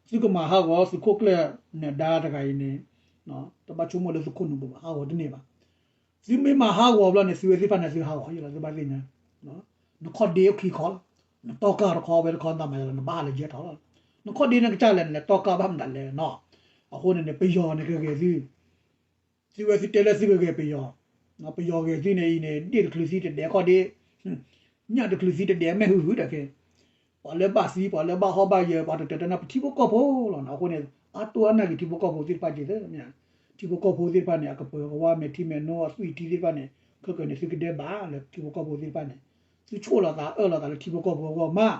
သုကမၤဟးဂီၤသုးခိၣ်ကျၢၢ်နၢၤဒါတဂၤအံၤန့ၣ်, တဘၣ်ဆိကမိၣ်လၢသုခိၣ်နူာ်ပူၤဘၣ်, ဟးဂီၤတန့ၢ်ဘၣ်. သုမ့ၢ်မၤဟးဂီၤဘျီန့ၣ် သုဝဲသ့ၣ်တဖၣ်န့ၣ် သုဟးဂီၤယလီၤ သုဘၣ်သ့ၣ်ညါ, နခီၣ်ဒ့အိၣ်ခံခီလီၤ, နတီၢ်ကၢ်တခီဝဲတခီ နတၢ်မၤယလီၤ နဘၣ်ဟးလၢယဲၢ်ထီၣ်လီၤ. နခီၣ်ဒ့န့ၣ်ကစၢ်လဲၣ် နလဲၤတီၢ်ကၢ်ဘၣ်မနုၤလဲၣ်နီၤ. အဃိန့ၣ်န့ၣ် ပယီၤန့ၣ်ကဂဲၤသု, သုဝဲသုတဲလၢသုကဂဲၤပယီၤ, ပယီၤဂဲၤသုန့ၣ်အံၤန့ၣ် ဒ့ၣ်တချုးသံတဒဲးခီၣ်ဒ့, ညၣ်တချုးသံတဒဲးမဲာ်ဟုၣ်ဟုၣ်ဒီးကဲ ပှၤလၢဘၣ်သံ ပှၤလၢဘၣ်ဟီၣ်ဘၣ်ယၢၤ ပှၤတတၢၤတၢ်နၢ်ပထံဖိကီၢ်ဖိလီၤနီၤ. အဃိန့ၣ် အါတိၢ်အါနာ်က့ၤထံဖိကီၢ်ဖိသ့ၣ်တဖၣ်က့ၤသ့ၣ်မ့ၢ်, ထံဖိကီၢ်ဖိသ့ၣ်တဖၣ်န့ၣ် အကပၢၤကဝါမဲာ်ထံမဲာ်နိ အသွံၣ်ထံသ့ၣ်တဖၣ်န့ၣ် ခဲကနံၣ်န့ၣ် သုကဒဲးဘၣ်လၢထံဖိကီၢ်ဖိသ့ၣ်တဖၣ်န့ၣ်, သုဆိၣ်လီၤသးအၢၣ်လီၤသးလၢထံဖိကီၢ်ဖိအဂီၢ်မး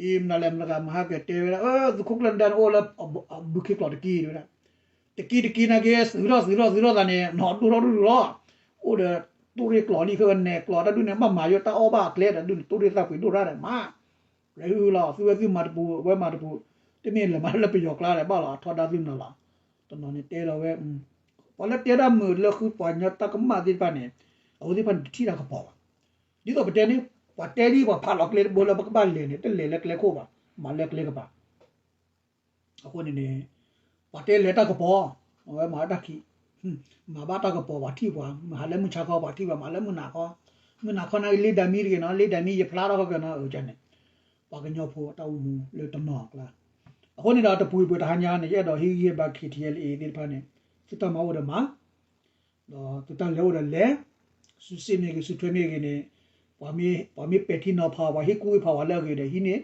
အံၤမနုၤလဲၣ် မတၤဂၤမဟါကတဲဝဲဒၣ် သုးခိၣ်ကျၢၢ်နၢၤဒါန့ၣ်အိၣ်လၢအဘုခ့ကျိးတက့ၢ်ဝဲဒၣ်, တက့ၢ်တက့ၢ်နာ်က့ သုးထီၣ်သုးထီၣ်သုးထီၣ်သးန့ၣ် နီၢ်ဒိၣ်ထီၣ်ဒိၣ်ထီၣ်လီၤ. အိၣ်ဒီးတိၣ်ရ့ၣ်ကျိးလံ ခဲဝဲနဲၣ်ကျိးတၢ်ဒုးန့ၣ် ဘၣ်မၤယိၣ်တၢ်အီၣ်ဘၣ်အကျဲဒီးဒုးန့ၣ် တိၣ်ရ့ၣ်သၣ်ပှ့ၤဒိၣ်ရၣ်ဒီးမး, ရဲဟုလီၤ သုဝဲသုမၤတပူၤ အဝဲမၤတပူၤ, တမ့ၢ်လဲၤမၤလၢပယီၤကျါဒီး ဘၣ်လီၤအထီဒါသုနီၤလီၤ. တနီၤန့ၣ်တဲလီၤဝဲ ပှၤလၢတဲတၢ်မုာ်လၢဃုပှၤကညီတၢ်ကမၣ်သ့ၣ်တဖၣ်န့ၣ် အဝဲသ့ၣ်တဖၣ်န့ၣ်တထံၣ်တၢ်ကပီၤဘၣ်. ဒ်သိးပတဲန့ၣ် ပှၤတဲဒ်ပှၤဖးလီၤကျဲတဘိလၢပကဘၣ်လဲၤန့ၣ် တလဲၤလၢကျဲခိၣ်ဘၣ်, မၤလၢကျဲကပၤ အဃိန့ၣ်န့ၣ် ပှၤတဲလဲၤတၢ်ကပီၤ အဝဲမၤတၢ်ခံး, မၤဘၣ်တၢ်ကပီၤပှၤထံၣ်ပှၤ, မၤဟးလၢမုၢ်ဆါခီပှၤထံၣ်ပှၤ, မၤလၢမုၢ်နၤခီ, မုၢ်နၤခီန့ၣ်လ့ဒါမံတဂ့ၤနီၤ, လ့ဒါမံယဖျါထီၣ်ခီကနီၤ အကန့ၣ် ပှၤကညီဖိတၢ်အိၣ်မူလၢတနီၤအကျါ. အဃိန့ၣ်ဒီးတပူၤပူၤတဟါညါန့ၣ် ယအဲၣ်ဒိးဟ့ၣ်ဂံၢ်ဟ့ၣ်ဘါ K T L A သ့ၣ်တဖၣ်န့ၣ် သုတၢ်မၤအိၣ်ဒီးမၤ ဒီးသုတၢ်လဲၤအိၣ်ဒီးလဲၤ, စုစ့ၣ်မ့ၢ်ဂ့ၤ စုထွဲမ့ၢ်ဂ့ၤန့ၣ်, ပှၤမ့ၢ်ပဲာ်ထံနီၤဖး ပှၤဟ့ၣ်ကူၣ်ဟ့ၣ်ဖးပှၤလၢအဂ့ၤဒီးဟံးန့ၢ်,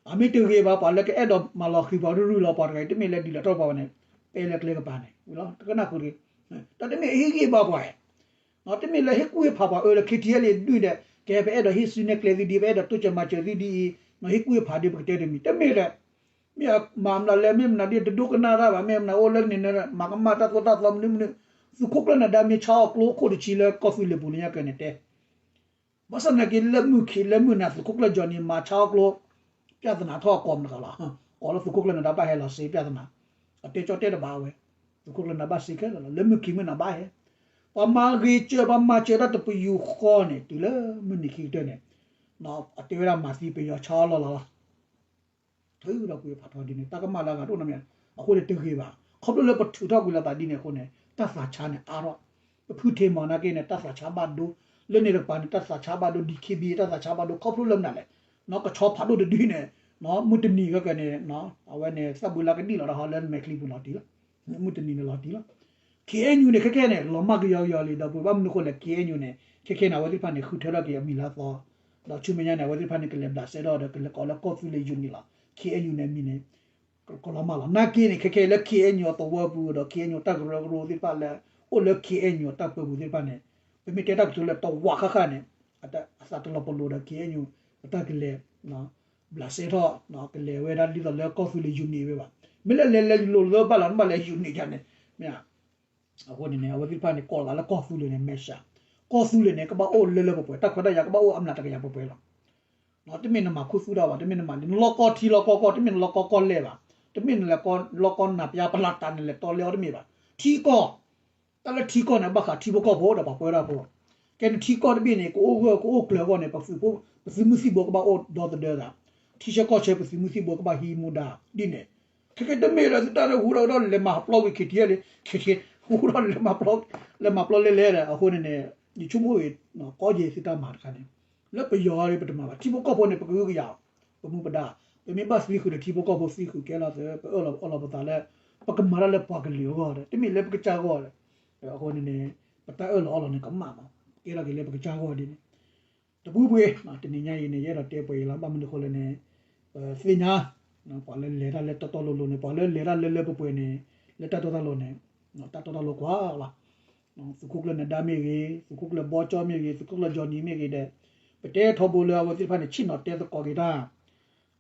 အမ့ၢ်တဂ့ၤဘၣ် ပှၤလၢကအဲၣ်ဒိးမၤလီၤဃံၤပှၤရုၢ်ရုၢ်လီၤ ပှၤတဂၤအံၤ တမ့ၢ်လၢဒုးလီၤထီၣ်ပှၤဘၣ်န့ၣ် ပဲလၢကျဲကပၤန့ၣ်ဝံၤလီၤ တကနၣ်ဃုာ်တဂ့ၤ. ဒီးတမ့ၢ်ဟ့ၣ်ဂံၢ်ဘါပှၤဧါ, တမ့ၢ်လၢဟ့ၣ်ကူၣ်ဟ့ၣ်ဖးပှၤအၢလၢ K T L A ဒုးဒီး ကဲပအဲၣ်ဒိးဟ့ၣ်စုနဲၣ်ကျဲသုဒ် ပအဲၣ်ဒိးတိစၢၤမၤစၢၤသုဒ်အံၤ, ဟ့ၣ်ကူၣ်ဟ့ၣ်ဖးဒ်ပကတဲတမံၤ တမ့ၢ်လၢ မ့ၢ်မၤမနုၤလဲၣ် မ့ၢ်မနုၤဒ်တဒိကနၣ်တၢ်ဘၣ် မ့ၢ်မနုၤအိၣ်လၢန့ၣ် မၤကမၣ်တၢ်သိၣ်တၢ်သီမနုၤမနုၤ, သုးခိၣ်ကျၢၢ်နဒါမ့ၢ်ဆါအီၤကျိခိၣ်တဆံလၢကီၢ်သူလ့ၤပူၤလၢညါကဲန့ၣ်တဲ, ဘၣ်ဆၣ်သနာ်က့လၢမုၢ်ခံးလၢမုၢ်နၤ သုးခိၣ်ကျၢၢ် Johnny မၤဆါအီၤကျိ ပြဿနာထီၣ်အကိးမတၤဂၤလီၤ, ကိးလၢသုးခိၣ်ကျၢၢ်နဒါဘၣ်ဟဲလီၤစ့ ပြဿနာ, အတဲကၠီတဲတဘၣ်ဝဲ, သုးခိၣ်ကျၢၢ်နဒါဘၣ်စ့ခဲလၢာ်လီၤ လၢမုၢ်ခံးမုၢ်နၤဘၣ်ဟဲ, ပှၤမၤဂ့ၤစၢၤ ပှၤမၤစၢၤတၢ်တပယူာ်ဃီန့ၣ် တုၤလၢမုၢ်နံၤခံကတၢၢ်န့ၣ်, အတဲဝဲဒၣ်မၤသံပယီၤဆါအီၤလီၢ်လီၢ်လီၤ ထုးဒီးကွံာ်ဖးထီဒ်န့ၣ် တၢ်ကမၣ်လၢအဂၤတအိၣ်နီတမံၤ, အဃိန့ၣ်တဂ့ၤဘၣ် ခီဖျိလၢပထုးထီၣ်ကွံာ်လိာ်သးဒ်န့ၣ်အဃိန့ၣ် တၢ်သးဆါန့ၣ်အါထီၣ်, ပဖုထ့မီၤနာ်က့န့ၣ် တၢ်သးဆါဘၣ်ဒိ, လၢန့ၣ်တကပၤန့ၣ် တၢ်သးဆါဘၣ်ဒိ ဒီးခံဘံ တၢ်သးဆါဘၣ်ဒိ ခီဖျိလၢမနုၤလဲၣ်, နီၢ်ကဆီဖးဒိၣ်တဒုန့ၣ်, နီၢ်မုၢ်တနံၤခဲကနံၣ်န့ၣ်, အဝဲန့ၣ် သၣ်ဘုလါကဒံၣ်လီၤတဟီလၢမဲာ်ချံပူၤလီၤတံၢ်လီၤ, မုၢ်တနံၤန့ၣ်လီၤတံၢ်လီၤ K N U န့ၣ် ခဲခဲန့ၣ် လီၤမၢ်ကယီကယီလံ ဒီပုၢ်ဝဲၢ် ဘၣ်မနုၤဃိလဲၣ် K N U န့ၣ် ခဲခဲန့ၣ် အဝဲသ့ၣ်တဖၣ်န့ၣ် ဃုထၢထီၣ်က့ၤအမံၤလၢအသီ, ဒီးဆူမဲာ်ညါန့ၣ် အဝဲသ့ၣ်တဖၣ်န့ၣ် ကလဲၤဘျးစဲထီၣ်ဒီး ကလဲၤကိးလၢကီၢ်သူလ့ၤ unit လီၤ. K N U န့ၣ် အမံၤန့ၣ် ကလီၤမၢ်လီၤ. နာ်က့န့ၣ် ခဲခဲလၢ K N U အသဝီပူၤဒီး K N U တၢ်ကရၢကရိသ့ၣ်တဖၣ်လၢ အိၣ်လၢ K N U အတၢ်ပၢပူၤသ့ၣ်တဖၣ်န့ၣ် ပမ့ၢ်တဲတၢ်ကတိၤလၢတဝးဃၣ်ဃၣ်န့ၣ် အသးတလီၤပလိာ်ဒီး K N U အတၢ်ကလဲၤ ဘျးစဲထီၣ် ကလဲၤဝဲဒၣ်ဒ်သိးလၢကီၢ်သူလ့ၤ unit ဝဲဘၣ်. မ့ၢ်လၢလဲၤလဲၤလိၤလၢဘၣ်လီၤ နဘၣ်လဲၤ unit ယါန့ၣ် မ့ၢ် အဃိန့ၣ်န့ၣ် အဝဲသ့ၣ်တဖၣ်န့ၣ် ကိးလီၤသးလၢကီၢ်သူလ့ၤန့ၣ် မဲာ်ဆှး, ကီၢ်သူလ့ၤန့ၣ် ကဘၣ်အိၣ်လၢလၢပှဲၤပှဲၤ တၢ်ခွဲးတၢ်ယာ်ကဘၣ်အိၣ်အမျးတကယၤပှဲၤပှဲၤလီၤ. တမ့ၢ်နမၤခူသူၣ်တၢ်ဘၣ် တမ့ၢ်နမၤ နလီၢ်ကီၢ်ထံလီၢ်ကီၢ်ကီၢ် တမ့ၢ်နလီၢ်ကီၢ်ကီၢ်လဲၢ်ဘၣ်, တမ့ၢ်နလီၢ်ကီၢ်နၢ်ပျါပလးတၢ်နလဲၤတီလဲအီၤတမ့ၢ်ဘၣ်. ထံကီၢ် တၢ်လၢထံကီၢ်န့ၣ် ဘၣ်ဃးထံဖိကီၢ်ဖိဒီးပှၤပၢတၢ်ဖိ, ကဲနထံကီၢ်တဘ့ၣ်န့ၣ် ကအိၣ်ဂၢၢ်ကအိၣ်ကျၢၤအဂီၢ်န့ၣ် ပသုးမုၢ်သံၣ်ဘိကဘၣ်အိၣ်ဒီသဒၢသး, ထံဆၢကီၢ်ဆၢပသုးမုၢ်သံၣ်ဘိကဘၣ်ဟံးမူဒါဒ်န့ၣ်, ခဲကဲတမ့ၢ်လၢသုတၢ်လၢဟူထီၣ်ဝဲဒၣ်လဲၤမၤပျီဝံၤ K T L န့ၣ် ခဲကဲ ဟူထီၣ်လဲၤမၤပျီ လဲၤမၤပျီလဲလဲဒီး အဃိန့ၣ်န့ၣ် ယဆိကမိၣ်ဂ့ၤ ကီၢ်ယဲၢ်သုတၢ်မၤတခါန့ၣ် လၢပယီၤပတမၤဘၣ် ထံဖိကီၢ်ဖိန့ၣ် ပကဟုကယာ် ပမူပဒါ, ပမ့ၢ်ဘၣ်သံဃုာ်ဒီးထံဖိကီၢ်ဖိသံဃုာ်ကဲလီၤသး ပအၢၣ်လီၤအီလီၤပသးလၢ ပကမၤတၢ်လၢပှၤကလုာ်အဂီၢ်ဒီး တမ့ၢ်လၢပကစၢ်ဂီၢ်ဒီး အဃိန့ၣ်န့ၣ် ပတၢ်အၢၣ်လီၤအီလီၤန့ၣ် ကမၣ်မး ကဲထီၣ်က့ၤလၢပကစၢ်ဂီၢ်ဒ်န့ၣ် တပူၤပှ့ၤ တနံၤညါအံၤန့ၣ် ယအဲၣ်ဒိးတဲပှဲၤအံၤလီၤ ဘၣ်မနုၤဃိလဲၣ်န့ၣ် ပသ့ၣ်ညါ ပှၤလၢလဲၤတၢ်လၢတီတီလိၤလိၤန့ၣ် ပှၤလၢလဲၤတၢ်လၢလၢပှဲၤပှဲၤန့ၣ် လၢတၢ်တီတၢ်လိၤန့ၣ် တၢ်တီတၢ်လိၤကွၢ်လီၤ. သုးခိၣ်ကျၢၢ်နဒါမ့ၢ်ဂ့ၤ, သုးခိၣ်ကျၢၢ်ဘီကၠီမ့ၢ်ဂ့ၤ, သုးခိၣ်ကျၢၢ် Johnny မ့ၢ်ဂ့ၤဒီး ပတဲထီဘိလၢအဝဲသ့ၣ်တဖၣ်န့ၣ် ဆ့ၣ်နီၤတဲသကိးက့ၤတၢ်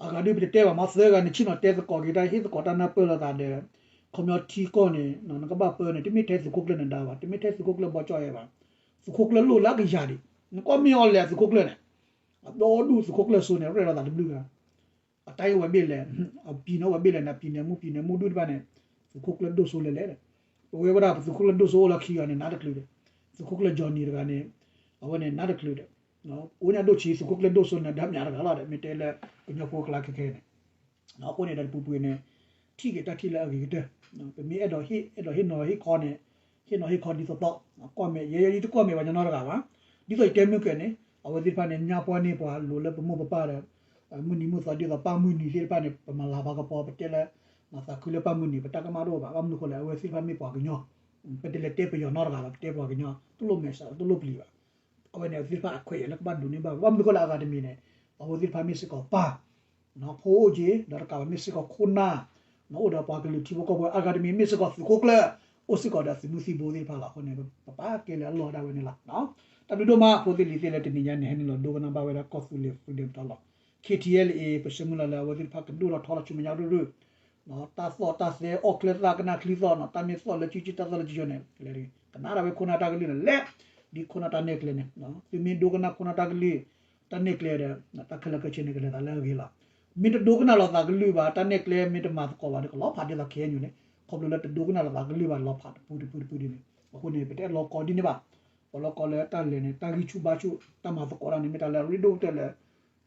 အဂၤဒုးပတတဲဘၣ်မ့ၢ်သၢဂၤန့ၣ် ဆ့ၣ်နီၤတဲသကိးက့ၤတၢ် ဟ့ၣ်သကိးတၢ်နၢ်ပၢၢ်လိာ်သးဒီး ခီပညီထံကီၢ်န့ၣ် နကဘၣ်ပၢန့ၣ် တမ့ၢ်ထဲသုးခိၣ်ကျၢၢ်နဒါဘၣ်, တမ့ၢ်ထဲသုးခိၣ်ကျၢၢ်ဘီကၠီအဲၣ်ဘၣ်, သုးခိၣ်ကျၢၢ်လိၣ်လၢအကယၤဒံး, နကွၢ်မ့ၢ်အီၤလဲၤသုးခိၣ်ကျၢၢ်န့ၣ် အဒီဒူၣ်သုးခိၣ်ကျၢၢ်စိန့ၣ် ရဲၣ်လိာ်သးတဘျုးဂၤ အတၢ်အံၤဝဲဘ့ၣ်လဲၣ်, အပံၤန့ၣ်အိၣ်ဝဲဘ့ၣ်လဲၣ်န့ၣ် ပံၤန့ၣ်မူပံၤန့ၣ်မူဒူၣ်တဖၣ်န့ၣ် သုးခိၣ်ကျၢၢ်ဒိၣ်စိလဲၤလဲၣ်ဒီး ပဝဲဝဲဒၣ်ပသုးခိၣ်ကျၢၢ်ဒိၣ်စိအိၣ်လၢခံဂၤန့ၣ် နးတချုးဒီး သုးခိၣ်ကျၢၢ် Johnny တဂၤန့ၣ် အဝဲန့ၣ်နးတချုးဒီး ကိးညါဒိၣ်ဆံး သုးခိၣ်ကျၢၢ်ဒိၣ်စိနဒါမၠးတဂၤလီၤဒီး မ့ၢ်တဲလၢကညီဖိကျါခဲခဲန့ၣ် အဃိန့ၣ်ဒီးတပူၤပူၤန့ၣ် ထံၣ်က့ၤတၢ်ထံၣ်လၢအဂ့ၤကတၢၢ်, ပမ့ၢ်အဲၣ်ဒိးဟ့ၣ် အဲၣ်ဒိးဟ့ၣ်နီၤဟ့ၣ်ခီန့ၣ် ဟ့ၣ်နီၤဟ့ၣ်ခီဒ်သိးသိး ကွၢ်မဲာ် ယဲယဲယတကွၢ်မဲာ်ပှၤညီနီတဂၤဘၣ်, ဒ်သိးယတဲမုၢ်ကၢၤန့ၣ် အဝဲသ့ၣ်တဖၣ်န့ၣ် ညါပှၢ်န့ၢ်ပှၤလိၤလၢပမိၢ်ပပၢ်ဒီး မုၢ်နံၤမုၢ်သီဒ်သိးပၢ်မုၢ်နံၤသ့ၣ်တဖၣ်န့ၣ် ပမၤလၤဘၣ်ကပီၤ ပတဲလၢ သးခုလၢပၢ်မုၢ်နံၤ ပတၢ်ကမၣ်တအိၣ်ဘၣ်, ဘၣ်မနုၤဃိလဲၣ် အဝဲသ့ၣ်တဖၣ်မ့ၢ်ပှၤကညီ, ပတလဲၤတဲပယီၤနီတဂၤဘၣ်, ပတဲပှၤကညီ တလိၣ်မဲာ်ဆှး တလိၣ်ပျံၤဘၣ်. အဝဲန့ၣ် အဝဲသ့ၣ်တဖၣ်အခွဲးယာ်လၢကဘၣ်ဒိးန့ၢ်ဘၣ်, ဘၣ်မနုၤဃိလဲၣ် အဂၤတမံၤန့ၣ် အဝဲသ့ၣ်တဖၣ်မ့ၢ်စ့ၢ်ကီးပၢ် ဖိအိၣ်က့ၤ ဒီးတကးဘၣ်မ့ၢ်စ့ၢ်ကီးခိၣ်နၢ် အိၣ်ဒီးပှၤကလုာ်ထံဖိကီၢ်ဖိ အဂၤတမံၤမ့ၢ်စ့ၢ်ကီးသုးခိၣ်ကျၢၢ် အိၣ်စ့ၢ်ကီးဒီးသုးမုၢ်သံၣ်ဘိသ့ၣ်တဖၣ်လီၤ. အဃိန့ၣ် ပပာ်ကဲလၢအလီၢ်ဒၣ်ဝဲန့ၣ်လီၤ. တၢ်ဘျုးဒိၣ်မး ဖိသ့ၣ်လံၤသ့ၣ်လၢတနံၤညါန့ၣ် ဟဲနုာ်လီၤဒိကနၣ်ဘၣ်ဝဲဒၣ်ကီၢ်သူလ့ၤ Freedom Talk လီၤ. K T L A ပဆၢမုၢ်လၢ်လၢအဝဲသ့ၣ်တဖၣ်ကဒိၣ်ထီၣ်ထီထီၣ်ဆူမဲာ်ညါရုၢ်ရုၢ် တၢ်သီၣ်တၢ်သဲအီၣ်ချၢသၣ်ကနၣ်ချံသီၣ်နီၤ တၢ်မ့ၢ်သီၣ်လၢကၠူကၠူတၢ်သီၣ်လၢကၠူကၠူန့ၣ် ကနၣ်ဒၣ်ဝဲခိၣ်နၢ်တၢ်ကလုၢ်န့ၣ်လဲၣ်, ဒ်ခိၣ်နၢ်တၢ်နဲၣ်ကျဲန့ၣ် သုမ့ၢ်ဒိကနၣ်ခိၣ်နၢ်တၢ်ကလုၢ် တၢ်နဲၣ်ကျဲဒီး တၢ်ခဲလၢာ်ခဲဆ့န့ၣ် ကလဲၤသးလၢအဂ့ၤလီၤ. မ့ၢ်တဒိကနၣ်လိာ်သးကလုၢ်ဘၣ် တၢ်နဲၣ်ကျဲမ့ၢ်တမၤသကိးဘၣ်ဒီး ကလီၤဖးဒ်သိး ခ့ၣ်အဲၣ်ယူၣ်န့ၣ် ခီဖျိလၢတဒိကနၣ်လိာ်သးကလုၢ်ဘၣ် လီၤဖးတပူၤတပူၤတပူၤဒ်န့ၣ် အဃိန့ၣ် ပတအဲၣ်လီၤကီဒ်န့ၣ်ဘၣ်. ပလီၤကီလၢတၢ်လဲၤန့ၣ် တၢ်ဂံၢ်ဆူၣ်ဘါဆူၣ် တၢ်မၤသကိးတၢ်န့ၣ် မ့ၢ်တၢ်လၢအရ့ဒိၣ်ကတၢၢ်လၢ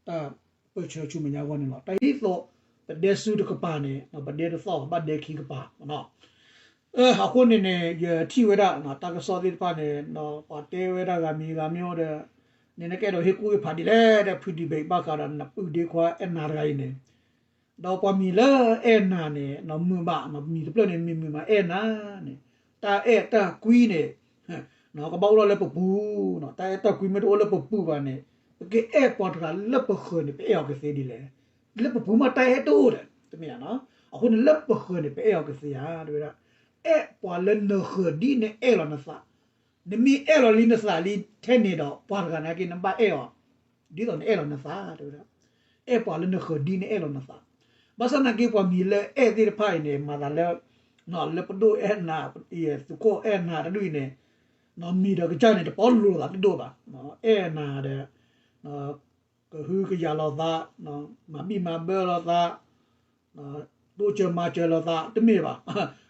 တၢ်ပၢၢ်ဆၢဆူမဲာ်ညါအဂီၢ်န့ၣ်လီၤ. တၢ်ဒ်သိး ပဒဲစုတကပၤန့ၣ် ပဒဲတသီၣ် ဘၣ်ဒဲခံကပၤ အဃိန့ၣ်န့ၣ် ယထံၣ်ဝဲဒၣ် တၢ်ကစီၣ်သ့ၣ်တဖၣ်န့ၣ် ပှၤတဲဝဲဒၣ်ဂၤမံၤဂၤမံၤအိၣ်ဒီး န့ၣ်နကအဲၣ်ဒိးဟ့ၣ်ကူၣ်ဟ့ၣ်ဖးဒ်လဲၣ်ဒီး ဖုဒံဘ့ၣ်ဘၣ်ဃးဒီး နပုၢ်ဒ့ခွါအဲၣ်နၤတဂၤအံၤန့ၣ် ဒီးပှၤမံၤလၢအဲၣ်နၤန့ၣ် မုာ်ဘၣ် မံၤတဖျၢၣ်န့ၣ် မံၤမုာ်မး အဲၣ်နၤန့ၣ် တၢ်အဲၣ်တၢ်ကွံန့ၣ် ကဘၣ်အိၣ်ထီၣ်လၢပပူၤ တၢ်အဲၣ်တၢ်ကွံမ့ၢ်တအိၣ်လၢပပူၤဘၣ်န့ၣ် ပကအဲၣ်ပှၤတဂၤလၢပဃၢၤန့ၣ် ပအဲၣ်အီၤကသ့ဒ်လဲၣ်. လၢပပူၤမးတၢ်အဲၣ်တအိၣ်ဒီး တမ့ၢ်ဧါ. အဃိန့ၣ်လၢပဃၢၤန့ၣ် ပအဲၣ်အီၤကသ့ဧါ တဲဝဲဒၣ် အဲၣ်ပှၤလၢနဃၢၤဒ်နအဲၣ်လီၤနသး နမ့ၢ်အဲၣ်လီၤလံနသးလံထဲန့ၣ်ဒီး ပှၤတဂၤနာ်က့ နဘၣ်အဲၣ်အီၤ ဒ်သိးနအဲၣ်လီၤနသး တဲဝဲဒၣ်. အဲၣ်ပှၤလၢနဃၢၤဒ်နအဲၣ်လီၤနသး. ဘၣ်ဆၣ်နာ်က့ ပှၤမံၤလၢအဲၣ်သ့ၣ်တဖၣ်အံၤန့ၣ် မၤသးလၢ လၢပဒိၣ်အဲၣ်နၤ သုးခိၣ်အဲၣ်နၤတဒူၣ်အံၤန့ၣ် မံၤဒီးကစၢ်န့ၣ် တပီလိၤလိာ်သးတဒိၣ်ဘၣ်. အဲၣ်နၤဒီး ကဟုကယာ်လိာ်သး မၤဘံၣ်မၤဘၢလိာ်သး တိစၢၤမၤစၢၤလိာ်သး တမ့ၢ်ဘၣ်.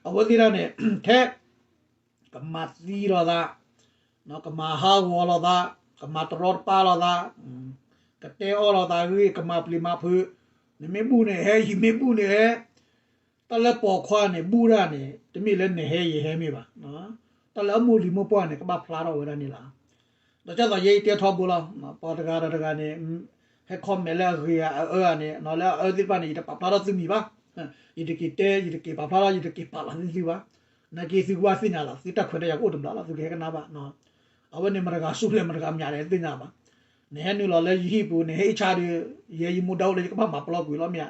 အဝဲသ့ၣ်တဖၣ်န့ၣ် ထဲ ကမၤသံလိာ်သး ကမၤဟးဂီၤလိာ်သး ကမၤတရီတပါလိာ်သး ကတဲအီၣ်လိာ်သးဂ့ၢ် ကမၤပျံၤမၤဖုး နမ့ၢ်ဘူၣ်န့ၣ်ဟဲ ယမ့ၢ်ဘူၣ်န့ၣ်ဟဲ တၢ်လၢပိာ်ခွါန့ၣ် ဘူၣ်ဒၣ်န့ၣ် တမ့ၢ်လၢနဟဲယဟဲမ့ၢ်ဘၣ်. တၢ်လၢအမိၢ်လံၤမိၢ်ပှၢ်န့ၣ် ကဘၣ်ဖျါထီၣ်ဝဲဒၣ်န့ၣ်လီၤ. ဒီးကၢ်သိးယဲအံၤတဲထီဘိလီၤ. ပှၤတဂၤဒီးတဂၤန့ၣ် ဟဲ comment လၢအဂ့ၤအအၢန့ၣ် လၢအအၢသ့ၣ်တဖၣ်န့ၣ် ယတပာ်ဖျါထီၣ်သုမံၤဘၣ်. ယတက့ၤတဲ ယတက့ၤပာ်ဖျါထီၣ် ယတက့ၤပာ်လီၤသုသုဘၣ်. နာ်က့သုကဘၣ်သ့ၣ်ညါလီၤ သုတၢ်ခွဲးတၢ်ယာ်ကအိၣ်တဘျီလီၤ သုကဟဲကနၣ်ဘၣ်. အဝဲန့ၣ်မတၤဂၤဆူၣ်လဲၣ် မတၤဂၤမၠးလဲၣ် သ့ၣ်ညါဘၣ်. နဟဲနုာ်လီၤလၢယဟံၣ်ပူၤ နဟဲအ့ၣ်ဆါဒီး ယဲယမိၢ်ဒၣ်အိၣ်လၢယကဘၣ်မၤပျီကွံာ်လီၤမ့ၢ်ဧါ.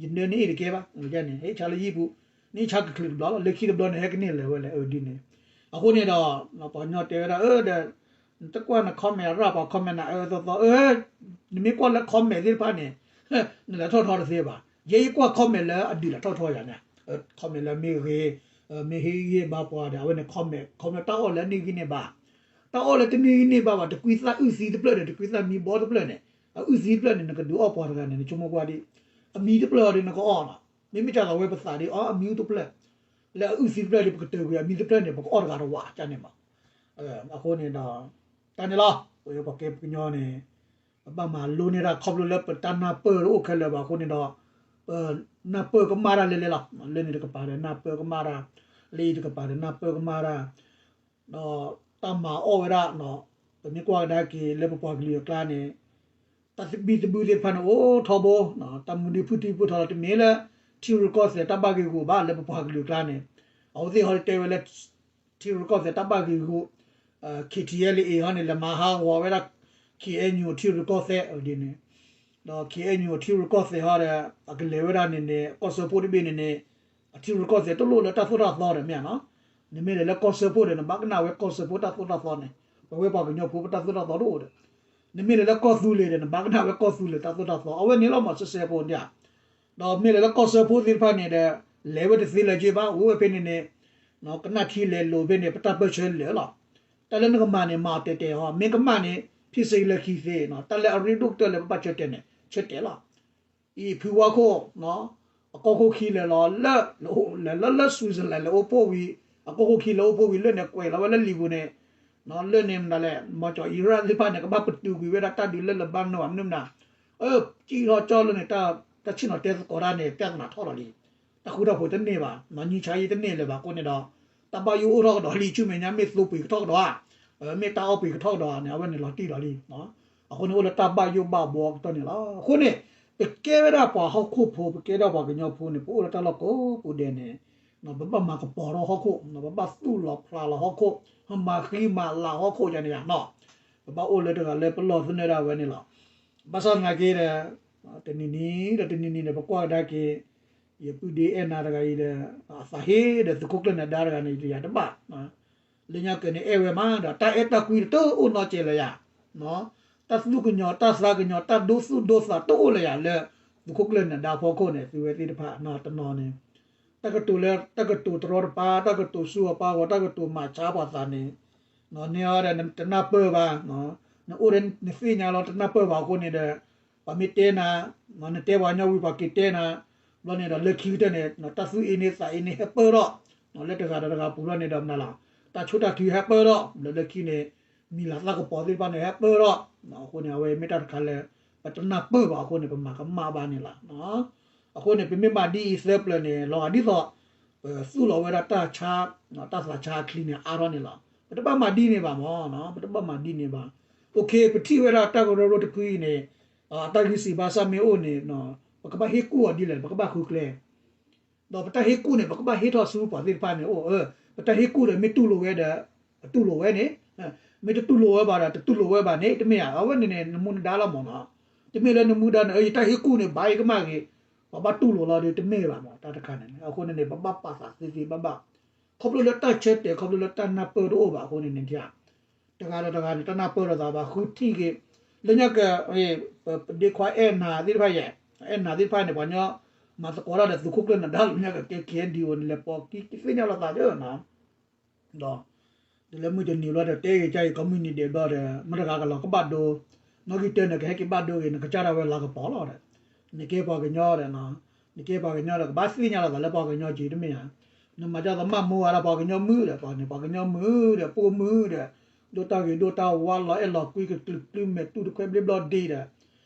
ယနၢန့ၣ်အ့ၣ်တကဲဘၣ် န့ၣ် ဟဲအ့ၣ်ဆါလၢယဟံၣ်ပူၤ နအ့ၣ်ဆါကချုးတဘျီလီၤ လၢခံတဘျီန့ၣ် ဟဲကန့ၢ်လၢၤဝဲလဲၣ် အဒ်န့ၣ်. အဃိန့ၣ်ဒီး ပှၤကညီတဲဝဲဒၣ် အၢ ဒီး နတကွၢ်န comment ရၣ်ပှၤ comment နၤအၢသီသီ အၢ နမ့ၢ်ကွၢ်လၢ comment သ့ၣ်တဖၣ်န့ၣ် နလဲၤထီၣ်ထီတသ့ဘၣ်. ယဲယကွၢ် comment လၢအဒုးလဲၤထီၣ်ထီယၤန့ၣ် comment လၢမ့ၢ်ဂ့ၤ မ့ၢ်ဟ့ၣ်ဂံၢ်ဟ့ၣ်ဘါပှၤဒီး အဝဲန့ၣ် comment comment တၢ်အီၣ်လၢအန့ၢ်ဂံၢ်န့ၢ်ဘါ တၢ်အီၣ်လၢတန့ၢ်ဂံၢ်န့ၢ်ဘါဘၣ် တကွံသၣ်အုၣ်သံတဖျၢၣ်န့ၣ် တကွံသၣ်မံဘီတဖျၢၣ်န့ၣ် အအုၣ်သံတဖျၢၣ်န့ၣ် နကဒုးအီၣ်ပှၤတဂၤန့ၣ် နဆိကမိၣ်ကွၢ်ဒံး အမံတဖျၢၣ်အီၤဒီးနကအီၣ်လီၤ. မ့မ့ၢ်ကၢ်သိးဝဲပသးဒံး အီၣ်အမံတဖျၢၣ် လၢအအုၣ်သံတဖျၢၣ်ဒီး ပကတၢၢ်ကွံာ်အမံတဖျၢၣ်န့ၣ် ပကအီၣ်တဂၤတဝးကန့ၣ်မး. အဃိန့ၣ်ဒီး တၢ်န့ၣ်လီၤ ပဝဲပှၤကဲပှၤကညီန့ၣ် ပဘၣ်မၤလိန့ၢ်တၢ်ခီဖျိလၢပတၢ်နၢ်ပၢၢ်တအိၣ်ခဲလၢာ်ဘၣ်အဃိန့ၣ်ဒီး ပနၢ်ပၢၢ်ကမၣ်တၢ်လဲၤလဲၤလီၤ. လၢန့ၣ်တကပၤဒီးနၢ်ပၢၢ်ကမၣ်တၢ် လၢအံၤတကပၤဒီးနၢ်ပၢၢ်ကမၣ်တၢ် ဒီးတၢ်မၤအီၣ်ဝဲဒၣ် ပမ့ၢ်ကွၢ်ကဒါက့ၤလၢပပှၤကလုာ်အကျါန့ၣ် တၢ်သဘံၣ်သဘုၣ်သ့ၣ်တဖၣ်န့ၣ် အိၣ်ထီဘိ တၢ်မုာ်ဒံးဖုၣ်ထံဖုၣ်ထီလီၤ တမ့ၢ်လၢ ထံရူၢ်ကီၢ်သဲးတၢ်ဘၣ်ဂ့ၢ်ဂီၢ်ဘၣ် လၢပပှၤကလုာ်အကျါန့ၣ် အဝဲသ့ၣ်ဟီတဲဝဲလၢ ထံရူၢ်ကီၢ်သဲးတၢ်ဘၣ်ဂ့ၢ်ဂီၢ် KTLA ဟီန့ၣ် လဲၤမၤဟးဂီၤဝဲဒၣ် KNU ထံရူၢ်ကီၢ်သဲးဒ်န့ၣ် ဒီး KNU ထံရူၢ်ကီၢ်သဲးဟီဒီး အကလဲၤဝဲဒၣ်န့ၣ်န့ၣ် ကီၢ်စၢဖှိၣ်တဘ့ၣ်န့ၣ်န့ၣ် အထံရူၢ်ကီၢ်သဲးတလိၣ်လၢတၢ်သိၣ်တၢ်သီဒီးမ့ၢ်ဧါနီၤ နမ့ၢ်လဲၤလၢကီၢ်စၢဖှိၣ်ဒီး နဘၣ်ကနၣ်ဝဲကီၢ်စၢဖှိၣ်တၢ်သိၣ်တၢ်သီန့ၣ် ပဝဲပှၤကညီဖိပတၢ်သိၣ်တၢ်သီတအိၣ်ဒီး နမ့ၢ်လဲၤလၢကီၢ်သူလ့ၤဒီး နဘၣ်ကနၣ်ဝဲကီၢ်သူလ့ၤတၢ်သိၣ်တၢ်သီ အဝဲန့ၣ်လီၤမးစဲးစဲးဖိဒၣ် ဒီးမ့ၢ်လဲၤလၢကီၢ်စၢဖှိၣ်သ့ၣ်တဖၣ်န့ၣ်ဒီး လဲၤဝဲတသ့လၢၤက့ဘၣ် အိၣ်ဝဲဖဲန့ၣ်န့ၣ် ကနၣ်ထံလဲၤလိၤဖဲန့ၣ် ပတၢ်ပၢၢ်ဆၢလဲၤလီၤ တၢ်လၢနကမၤန့ၣ် မၤအီၤတဲာ်တဲာ်ဟီ မ့ၢ်ကမၣ်န့ၣ် ဖံးစ့လၢခံသ့ တၢ်လၢအရ့ဒိၣ်ကတၢၢ်လၢပဘၣ်ဆၢတဲာ်န့ၣ် ဆၢတဲာ်လီၤ အံၤဖုဝါခိၣ် အကီၢ်ခိၣ်ခံလဲၤလီၤ လၢ လဲၤလၢ Switzerland လဲၤအိၣ်ဖှိၣ်ဝံၤ အကီၢ်ခိၣ်ခံလဲၤအိၣ်ဖှိၣ်ဝံၤလၢန့ၣ် ကွဲးလီၤဝဲလၢလံာ်ပူၤန့ၣ် လၢန့ၣ်မနုၤလဲၣ် မၤကၠီၤအံရၣ်သ့ၣ်တဖၣ်န့ၣ် ကဘၣ်ပတုာ်ကွံာ်ဝဲဒၣ်တၢ်ဒုးလၢ Lebanon မနုၤမနုၤ အၢ ကံၣ်ထီၣ်ကၠီၣ်လၢန့ၣ် တၢ်ဆ့ၣ်နီၤတဲသကိးတၢ်န့ၣ် ပြဿနာထီၣ်လီၤလံ တၢ်ဃူတၢ်ဖိးတန့ၢ်ဘၣ် မၤညီဆါယံတန့ၢ်လၢၤဘၣ်အဃိန့ၣ်ဒီး တၢ်ဘၣ်ယိၣ်အိၣ်ထီၣ်ကဒီးလံ ဆူမဲာ်ညါမ့ၢ်သိပှ့ၤကထီၣ်ကဒီးဧါ မ့ၢ်တၢ်အီၣ်ပှ့ၤကထီၣ်ကဒီးဧါန့ၣ် အဝဲန့ၣ်လီၤတံၢ်လီၤလံ အဃိန့ၣ်အိၣ်လၢတၢ်ဘၣ်ယိၣ်ဘၣ်ဘှီကတီၢ်န့ၣ်လီၤ အဃိန့ၣ် ပကဲဝဲဒၣ်ပှၤဟီၣ်ခိၣ်ဖိ ပကဲဒၣ်ပှၤကညီဖိန့ၣ် ပအိၣ်လၢတၢ်လီၢ်ကိးပူၤဒဲးန့ၣ် ပဘၣ်မၤကပီၤထီၣ်ဟီၣ်ခိၣ် ပဘၣ်သူၣ်လီၤဖျးလီၤဟီၣ်ခိၣ် မၤဃံမၤလၤဟီၣ်ခိၣ်ယါန့ၣ်ယါနီၤ ပဘၣ်အိၣ်လၢတဂၤလၢပလီၢ်သနၢၣ်ဒၣ်ဝဲန့ၣ်လီၤ ဘၣ်ဆၣ်သနာ်က့ဒီး တနံၤနံၤဒီးတနံၤနံၤဒီး ပကွၢ်ကဒါက့ၤ ယပုၢ်ဒ့အဲၣ်နၤတဂၤအံၤဒီး အသးဟ့ဒီးသုးခိၣ်ကျၢၢ်နၢၤဒါတဂၤန့ၣ် ယတယၤတဘၣ် လၢညါကၢၤန့ၣ်အဲၣ်ဝဲမး ဒီးတၢ်အဲၣ်တၢ်ကွံတအိၣ်နီတစဲးလၢၤယၤ တၢ်သူၣ်ကညီၤတၢ်သးကညီၤ တၢ်ဒိသူၣ်ဒိသးတအိၣ်လၢၤယၤလၢ သုးခိၣ်ကျၢၢ်နၢၤဒါဖီခိၣ်န့ၣ် သုဝဲသ့ၣ်တဖၣ်နီၤတနီၤန့ၣ် တၢ်ကတိၤလၢ တၢ်ကတိၤတရီတပါ တၢ်ကတိၤဆူအပၢ်ဂီၤ တၢ်ကတိၤမၤဆါပှၤသးန့ၣ် န့ၢ်အီၤဒီးတနၢ်ပၢၢ်ဘၣ် နအိၣ်ဒီးနသ့ၣ်ညါလီၤတနၢ်ပၢၢ်ဘၣ်အဃိန့ၣ်ဒီး ပှၤမ့ၢ်တဲနၤ, နတဲပှၤကညီဝံၤ ပှၤက့ၤတဲနၤ, ဘျီန့ၣ်ဒီးလၢခံကတၢၢ်န့ၣ် တၢ်သူၣ်အ့န့သးအ့န့ဟဲပၢၢ်ထီၣ်, လၢတဂၤဒီးတဂၤပူၤဘျီန့ၣ်ဒီးမနုၤလီၤ, တၢ်ဆိၣ်တၢ်ထုဟဲပၢၢ်ထီၣ်, ဒီးလၢခံန့ၣ် မံၤလၤသၣ်ကပီၤသ့ၣ်တဖၣ်န့ၣ် ဟဲပၢၢ်ထီၣ်, အဃိန့ၣ် အဝဲမ့ၢ်တၢ်တခါလၢ ပတနၢ်ပၢၢ်ဘၣ်အဃိန့ၣ် ပမၤကမၣ်ဘၣ်န့ၣ်လီၤ. အဃိန့ၣ် ပမ့ၢ်မၤဒ်အံၤသၢပျၢၤန့ၣ် လီၤဂာ်ဒ်သိး ပသူၣ်လီၤဝဲဒၣ်တၢ်ဆါ, တၢ်သးဆါအချံန့ၣ် အါထီၣ်န့ၣ်လီၤ. ပတဘၣ်မၤဒ်န့ၣ်ဘၣ်မၢ်, ပတဘၣ်မၤဒ်န့ၣ်ဘၣ်. အိၣ်ခ့ ပထံၣ်ဝဲဒၣ်တၢ်ကရၢကရိတဖုအံၤန့ၣ်, တၢ်ဂံၢ်စံးဘါစၢ်မ့ၢ်အိၣ်န့ၣ်, ပကဘၣ်ဟ့ၣ်ကူၣ်အီၤဒ်လဲၣ်, ပကဘၣ်ဃုကျဲ ဒီးပတၢ်ဟ့ၣ်ကူၣ်န့ၣ် ပကဘၣ်ဟ့ၣ်ထီၣ်ဆူပှၤသ့ၣ်တဖၣ်န့ၣ်အိၣ်, ပတၢ်ဟ့ၣ်ကူၣ်ဒီးမ့ၢ်တူၢ်လိာ်ဝဲဒီး ပတူၢ်လိာ်ဝဲန့ၣ်, မ့ၢ်တတူၢ်လိာ်ဝဲဘၣ်ဒီး တတူၢ်လိာ်ဝဲဘၣ်န့ၣ် တမ့ၢ်ဧါ, အဝဲန့ၣ်န့ၣ် နမူနဒါလီၤမၢ်နီၤ. တမ့ၢ်လၢနမူဒါန့ၣ် ယတၢ်ဟ့ၣ်ကူၣ်န့ၣ် ဘၣ်အံၤကမၣ်ဂ့ၤ, ပှၤဘၣ်တူၢ်လိာ်လီၤဒီး တမ့ၢ်ဘၣ်မၢ် တၢ်တခါန့ၣ်. အဃိန့ၣ်န့ၣ် ပဘၣ်ပာ်သးသ့သ့ဘၣ်ဘၣ်, ခီဖျိလၢတၢ်ဆၢတဲာ် ခီဖျိလၢတၢ်နၢ်ပၢၢ်တအိၣ်ဘၣ်အဃိန့ၣ်န့ၣ် တဂၤဒီးတဂၤန့ၣ် တၢ်နၢ်ပၢၢ်လိာ်သးဘၣ် ဃုထံၣ်က့ၤ, လၢညါက့ၤ ပဒ့ခွါအဲၣ်နၤသ့ၣ်တဖၣ်ယဲၢ်, အဲၣ်နၤသ့ၣ်တဖၣ်န့ၣ် ပှၤကညီ မၤသကိးတၢ်ဒီးသုးခိၣ်ကျၢၢ်နဒါလၢညါက့ၤ ကဲ KNDO န့ၣ် လဲၤပိာ်ကံသ့ၣ်ညါလိာ်သးဒီး ဒီး တုၤလၢမုၢ်တနံၤလီၤဒီး တဲဂ့ၤကါအံၤ ကိးမုၢ်နံၤဒဲးဘျီဒီး မတဂၤကလီၤကဘၣ်ဒိ, နီၣ်ဂံၢ်တၢန့ၣ် ကဟဲက့ၤဘၣ်ဒိဂ့ၤ နကစၢ်ဒၣ်ဝဲလၤကပီၤလီၤဒီး နကဲပှၤကညီဒီး နကဲပှၤကညီဒီး ကဘၣ်သ့ၣ်ညါလိာ်သးလၢပှၤကညီက့ၤ တမ့ၢ်ဧါ. နမၤဒ်သိးမၢ်မူဝါဒၣ်ပှၤကညီမုၣ်ဒီး ပှၤန့ၣ် ပှၤကညီမုၣ်ဒီး ပိာ်မုၣ်ဒီး ဒိၣ်တၢ်ဂ့ၤဒိၣ်တၢ်ဝါ လီၤအဲၣ်လီၤကွံ ကကျုးကျုမဲာ်တူၢ်တခွဲဘျ့ဘျီဒ့ဒီး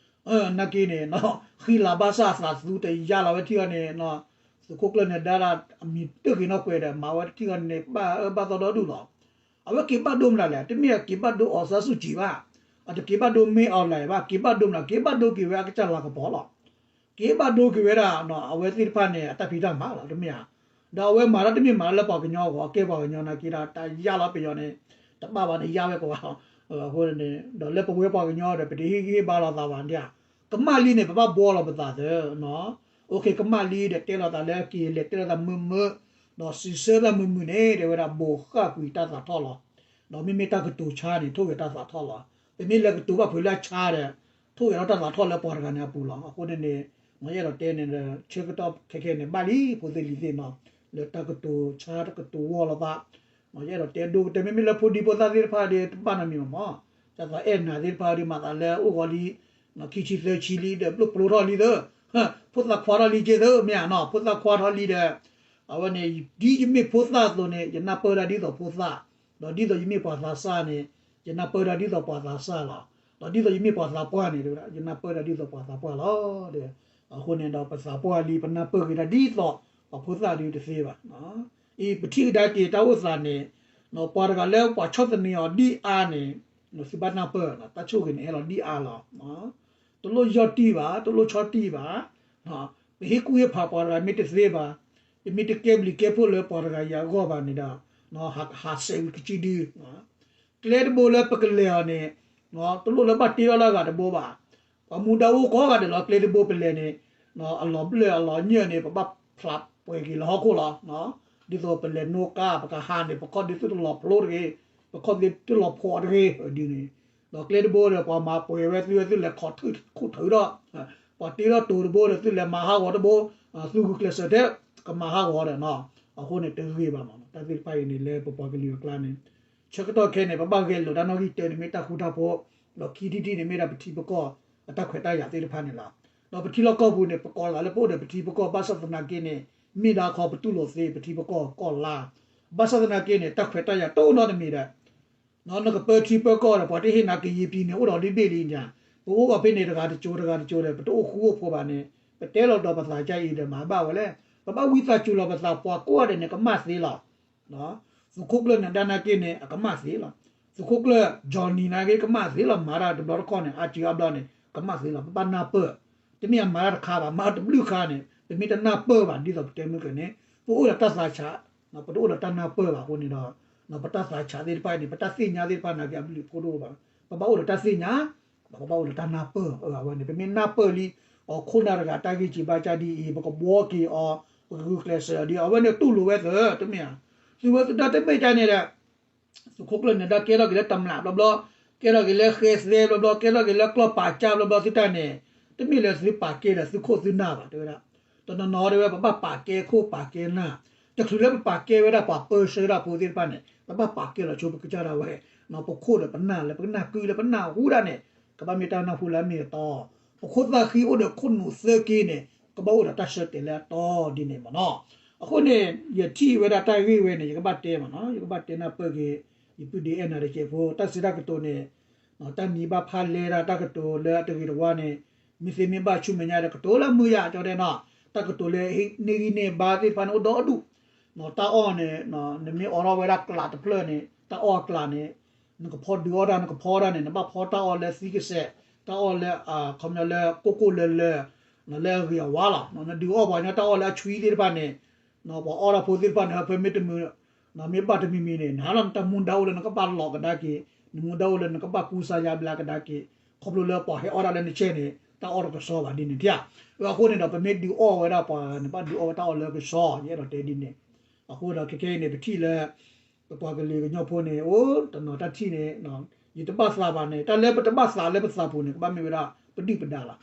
နာ်က့န့ၣ် ဃံလၤဘၣ်ဆၣ်အသးသူတယါလီၤဝဲထံၣ်အီၤန့ၣ် သုးခိၣ်ကျၢၢ်နဒါဒၣ် အမံၤတဂ့ၤနီၢ်ကွဲးဒီး မၤဝဲထံၣ်အီၤန့ၣ် ဘၣ်အၢဘၣ်သီဒီဒူၣ်လီၤ. အဝဲက့ၤဘၣ်ဒိမနုၤလဲၣ်, တမ့ၢ်က့ၤဘၣ်ဒိအီၤစၢ်ဆူၣ်ကံၤဘၣ်, အတက့ၤဘၣ်ဒိမ့ၢ်အီၤလဲၣ်ဘၣ်, က့ၤဘၣ်ဒိမနုၤ, က့ၤဘၣ်ဒိက့ၤဝဲအကစၢ်လၤကပီၤလီၤ. က့ၤဘၣ်ဒိက့ၤဝဲဒၣ် အဝဲသ့ၣ်တဖၣ်န့ၣ် အတၢ်ဖံးတၢ်မၤလီၤ တမ့ၢ်ဧါ. ဒီးအဝဲမၤတၢ်တမ့ၢ်မၤတၢ်လၢပှၤကညီအဂီၢ် အကဲပှၤကညီနာ်က့ဒီး တၢ်ယါလီၤပယီၤန့ၣ် တဘၣ်ဘၣ်န့ၣ် ယါဝဲကဝါလီၤ. အဃိန့ၣ် ဒီးလၢပဝဲပှၤကညီဒီး ပတဟ့ၣ်ဂံၢ်ဟ့ၣ်ဘါလိာ်သးဘၣ်ဒၣ်, ကမၣ်လံန့ၣ် ပဘၣ်ဘှီလီၤပသးသၢ အိၣ်ခ့ ကမၣ်လံဒီး တဲလိာ်သးလၢက့ၤလဲၤတဲလိာ်သးမုာ်မုာ်, ဒီးစံးဆၢသးမုာ်မုာ်န့ၣ် တဲဝဲဒၣ် ဘိးဃၣ်ကွံာ်တၢ်သးထီၣ်လီၤ. ဒီးမ့မ့ၢ်တၢ်ကတိၤဆါန့ၣ် ထိၣ်ဂဲၤတၢ်သးထီၣ်လီၤ. ပမ့ၢ်လဲၤကတိၤဘၣ်ဖုးလၢအဆါဒီး ထိၣ်ဂဲၤထီၣ်တၢ်သးထီၣ်လၢပှၤတဂၤန့ၣ်အပူၤလီၤ. အဃိန့ၣ်န့ၣ် မ်ယအဲၣ်ဒိးတဲန့ၣ်ဒီး ဆၢကတီၢ်ခဲခဲန့ၣ် ဘၣ်လံ ဖိသ့ၣ်လံၤသ့ၣ်နီၤ, လၢတၢ်ကတိၤဆါတၢ်ကတိၤဝီလိာ်သး ယအဲၣ်ဒိးတဲဒိၣ်ကတၢၢ် မ့မ့ၢ်လၢဖိဒံဖိသၣ်သ့ၣ်တဖၣ်ဒီး တဘၣ်နီတမံၤဘၣ်မၢ်. ဒ်သိးအဲၣ်နၤသ့ၣ်တဖၣ်ဒီး မၤသးလၢအိၣ်ဂီၤလံ ခံဆံသၢဆံလံဒီး ဘျိၣ်ပျိထီၣ်လံသၢ, ဖိသၣ်ခွါထီၣ်လံက့သၢ မ့ၢ်ဧါနီၤ, ဖိသၣ်ခွါထီၣ်လံဒီး အဝဲန့ၣ် ဒ်ယမ့ၢ်ဖိသၣ်အသိးန့ၣ် ယနၢ်ပၢၢ်ဒၣ်ဒ်သိးဖိသၣ်, ဒီးဒ်သိးယမ့ၢ်ပှၤသးစၢ်န့ၣ် ယနၢ်ပၢၢ်ဒၣ်ဒ်သိးပှၤသးစၢ်လီၤ. ဒီးဒ်သိးယမ့ၢ်ပှၤသးပှၢ်န့ၣ် ယနၢ်ပၢၢ်ဒၣ်ဒ်သိးပှၤသးပှၢ်လီၤ. အဃိန့ၣ်ဒီး ပသးပှၢ်လံ ပနၢ်ပၢၢ်က့ၤဒၣ်ဒ်သိး ပှၤဖိသၣ်ဒ်တသ့ဘၣ်. အံၤ ပထံၣ်ကဒါက့ၤတၢ်အိၣ်သးန့ၣ် ပှၤတဂၤလၢပှၤဆီၣ်သနံးအီၤဒ်အါန့ၣ် သုဘၣ်နၢ်ပၢၢ် တၢ်ဆိၣ်ဂ့ၤန့ၣ် ဟဲလီၤဒ်အါလီၤ. တလိၣ်ယီၢ်တံၢ်ဘၣ်, တလိၣ်ဆီၣ်တံၢ်ဘၣ်. ပဟ့ၣ်ကူၣ်ဟ့ၣ်ဖးပှၤတဂၤမ့ၢ်တသ့ဘၣ်, ပမ့ၢ်တကဲဘျုးကဲဖှိၣ်လၢပှၤတဂၤအံၤအဂီၢ်ဘၣ်န့ၣ်ဒီး ဟးစဲးဝံၤကစုဒု ကျဲတဘိလၢပကလဲၤအီၤန့ၣ် တလိၣ်လၢဘၣ်တ့ထီၣ်လၢအဂၤတဘိဘၣ်. ပှၤမူဒါအိၣ်ကိးဂၤဒဲးလီၤ ကျဲတဘိပလဲၤန့ၣ် အလီၤဘျၢၣ်အလီၤညၢၣ်န့ၣ် ပဘၣ်ဖျးပှဲၤက့ၤလၢဟီၣ်ခိၣ်လီၤ. ဒ်သိးပလဲၤနိကါ ပကဟးန့ၣ် ပခီၣ်ဒုးသုတလီၤဖျိတဂ့ၤ, ပခီၣ်ဒုးသုတလီၤဖှီၣ်တဂ့ၤ ဒ်န့ၣ်. ဒီးကျဲတဘိဒီး ပှၤမၤပှဲၤဝဲသုဝဲသုလဲၤခီၣ်ထုး ခိၣ်ထုးဒီး ပှၤတ့ထီၣ်တိၤတဘိဒီး သုလဲၤမၤဟးဂီၤတဘိ, သုဂုာ်ကျဲးစၢးထဲ ကမၤဟးဂီၤဒီးနီၤ. အဃိန့ၣ် တဂ့ၤဘၣ်မး တၢ်သ့ၣ်တဖၣ်အံၤန့ၣ် လၢပပှၤကလုာ်အကျါန့ၣ် ဆၢကတီၢ်ခဲအံၤန့ၣ် ပဘၣ်ဂဲၤလိာ်တၢ်နီၣ်ဂံၢ်တၢန့ၣ် မ့ၢ်တၢ်ဃူတၢ်ဖိး, ဒီးခံထံၣ်တထံၣ်န့ၣ် မ့ၢ်ဒၣ်ပထံပကီၢ်အတၢ်ခွဲးတၢ်ယာ်သ့ၣ်တဖၣ်န့ၣ်လီၤ. ဒီးပထံလီၢ်ကီၢ်ပူၤန့ၣ် ပကိးလီၤသးလၢပအိၣ်ဒီးပထံပကီၢ် ဘၣ်ဆၣ်သနာ်က့န့ၣ် မ့ၢ်ဒၣ်ခီပတူၢ်လိာ်သ့ ပထံပကီၢ်ကီၢ်လါ, ဘၣ်ဆၣ်သနာ်က့န့ၣ် တၢ်ခွဲးတၢ်ယာ်တအိၣ်နီတမံၤဒီး နကပၢထံပၢကီၢ်ဒီး ပှၤတဟ့ၣ်နၤကယံာ်ပံၤန့ၣ် အိၣ်ဒီးဒ်ဘ့ၣ်လံညါ, ပအိၣ်အီၤဖဲန့ၣ်တဂၤတကၠိတဂၤတကၠိဒီး ပတအိၣ်ဃူအိၣ်ဖိးဘၣ်န့ၣ် ပတဲလီၤဒီးပသးကါအံၤဒီးမၤဘၣ်ဝဲလဲၣ်. ပဘၣ်ဝံသးစူၤလီၤပသး ပှၤကိးဂၤဒဲးန့ၣ် ကမၣ်သ့လီၤ. သုးခိၣ်ကျၢၢ်နဒါနာ်က့န့ၣ် အကမၣ်သ့လီၤ. သုးခိၣ်ကျၢၢ် Johnny နာ်က့ ကမၣ်သ့လီၤ. မၤတၢ်တဘျီတခီၣ်န့ၣ် အါစုအါဘျီန့ၣ် ကမၣ်သ့လီၤ. ပဘၣ်နၢ်ပၢၢ်, တမ့ၢ်အမၤတၢ်တခါဘၣ်, မၤတဘျုးခါန့ၣ် ပမ့ၢ်တနၢ်ပၢၢ်ဘၣ် ဒ်သိးပတဲမုၢ်ကန့ၣ် ပအိၣ်ဒီးတၢ်သးဆး, ပတအိၣ်ဒီးတၢ်နၢ်ပၢၢ်ဘၣ်အဃိန့ၣ်ဒီး ပတၢ်သးဆးသ့ၣ်တဖၣ်န့ၣ် ပတၢ်သ့ၣ်ညါသ့ၣ်တဖၣ်နာ်က့ အဘျုးအဖှိၣ်တအိၣ်ဘၣ်. ပဘၣ်အိၣ်ဒီးတၢ်သ့ၣ်ညါ, ဒီးပဘၣ်အိၣ်ဒီးတၢ်နၢ်ပၢၢ်အဝဲန့ၣ် ပမ့ၢ်နၢ်ပၢၢ်လံ အခိၣ်နၢ်တဂၤတၢ်ဂ့ၢ်စံးဘါစၢ်ဒ်အံၤ ပကဘှီက့ၤအီၤ, ပကဂုာ်ကျဲးစၢးအီၤဒ်အံၤ အဝဲန့ၣ်တူၢ်လိာ်ဝဲသၢ တမ့ၢ်ဧါ. သုဝဲသတးတမ့ၢ်တၢ်န့ၣ်ဒီး သုးခိၣ်ကျၢၢ်နဒါကဲထီၣ်က့ၤလၢတမျးဘျီဘျီ, ကဲထီၣ်က့ၤလၢဃဲသဲဘျီဘျီ, ကဲထီၣ်က့ၤလၢကျီၢ်ပာ်ကၢ်ဘျီဘျီသုတၢ်န့ၣ်, တမ့ၢ်လၢသုပာ်ကဲဒီးသုခိၣ်သုနၢ်ဘၣ် တဲဝဲဒၣ်. တနီၤနီၤတဲဝဲ ပဘၣ်ပာ်ကဲခိၣ်ပာ်ကဲနၢ်, တချုးလၢပပာ်ကဲဝဲဒၣ်ပှၤပၢဆှၢဒၣ်ဖိသ့ၣ်တဖၣ်န့ၣ် ပဘၣ်ပာ်ကဲလီၤဆိပကစၢ်ဒၣ်ဝဲ, ပခိၣ်ဒီးပနၢ်လၢပကနၢ်ကုလၢပနၢ်ဟူဒၣ်န့ၣ် ကဘၣ်မ့ၢ်တၢ်နၢ်ဟူလၢအမ့ၢ်အတီ, ပခိၣ်သၣ်ဃံအိၣ်ဒီးခိၣ်နူာ်သၢက့န့ၣ် ကဘၣ်အိၣ်ဒီးတၢ်ဆၢတဲာ်လၢအတီဒ်န့ၣ်မ့ၢ်နီၤ. အဃိန့ၣ် ယထံၣ်ဝဲဒၣ်တၢ်ဂ့ၢ်ဝဲန့ၣ် ယကဘၣ်တဲမ့ၢ်နီၤ, ယကဘၣ်တဲနၢ်ပၢၢ်က့ၤ ယပုၢ်ဒ့အဲၣ်နၤတစဲးဖိ တၢ်စံးတၢ်ကတိၤန့ၣ် တၢ်နံၤဘၣ်ဖးလဲတၢ်ကတိၤလၢအတဂ့ၤတဝါန့ၣ် မ့ၢ်သ့မ့ၢ်ဘၣ်ဆူမဲာ်ညါဒီးကတိၤလၢမုာ်ယၤ ကၠီတဲနီၤ, တၢ်ကတိၤလၢန့ၢ်ဂံၢ်န့ၢ်ဘါသ့ၣ်တဖၣ်န့ၣ်အိၣ်ဒီဒူၣ်, တၢ်အီၣ်န့ၣ် နမ့ၢ်အိးထီၣ်ဝဲဒၣ်ကျးတဖျၢၣ်န့ၣ် တၢ်အီၣ်အကျးန့ၣ် နကဖီဒုးအီၣ်တၢ် နကဖီတၢ်န့ၣ် နဘၣ်ဖီတၢ်အီၣ်လၢသံကစဲး, တၢ်အီၣ်လၢ ခီပညီလၢကိၢ်ကိၢ်လၢၤလၢၤ လၢအဂ့ၤအဝါလီၤ. နဒုးအီၣ်ပှၤကညီတၢ်အီၣ်လၢအဆွံသ့ၣ်တဖၣ်န့ၣ် ပှၤအီၣ်တၢ်ဖိသ့ၣ်တဖၣ်န့ၣ် ဟၢဖၢမ့ၢ်တမုာ် မ့ၢ်ဘၣ်တမံၤမံၤန့ၣ် နဟးလီၤနတၢ်မူဒါအိၣ်လၢ နကဘၣ်လီၤကဒါက့ၤ, နမူဒါအိၣ်လၢနကဘၣ်ကူစါယါဘျါကဒါက့ၤ, ခီဖျိလၢပှၤဟဲအီၣ်ဒၣ်လၢနစဲန့ၣ် တၢ်အီၣ်တကဆှီဘၣ်ဒ်န့ၣ်ဧါ. အဃိန့ၣ်ဒီး ပမ့ၢ်ဒုးအီၣ်ဝဲဒၣ်ပှၤ နဘၣ်ဒုးအီၣ်ဝဲတၢ်အီၣ်လၢကဆှီ ယအဲၣ်ဒိးတဲဒ်န့ၣ်. အဃိဒီးခဲခဲအံၤန့ၣ် ပထံၣ်လၢ ပပှၤကလုာ်ကညီဖိန့ၣ် အိၣ်တနီၤတၢ်ထံၣ်န့ၣ် ယတဘၣ်သးဘၣ်န့ၣ် တၢ်လၢပတဘၣ်သးလၢပသးပူၤန့ၣ် ကဘၣ်မ့ၢ်ဝဲဒၣ်ပဒုၣ်ပဒါလီၤ.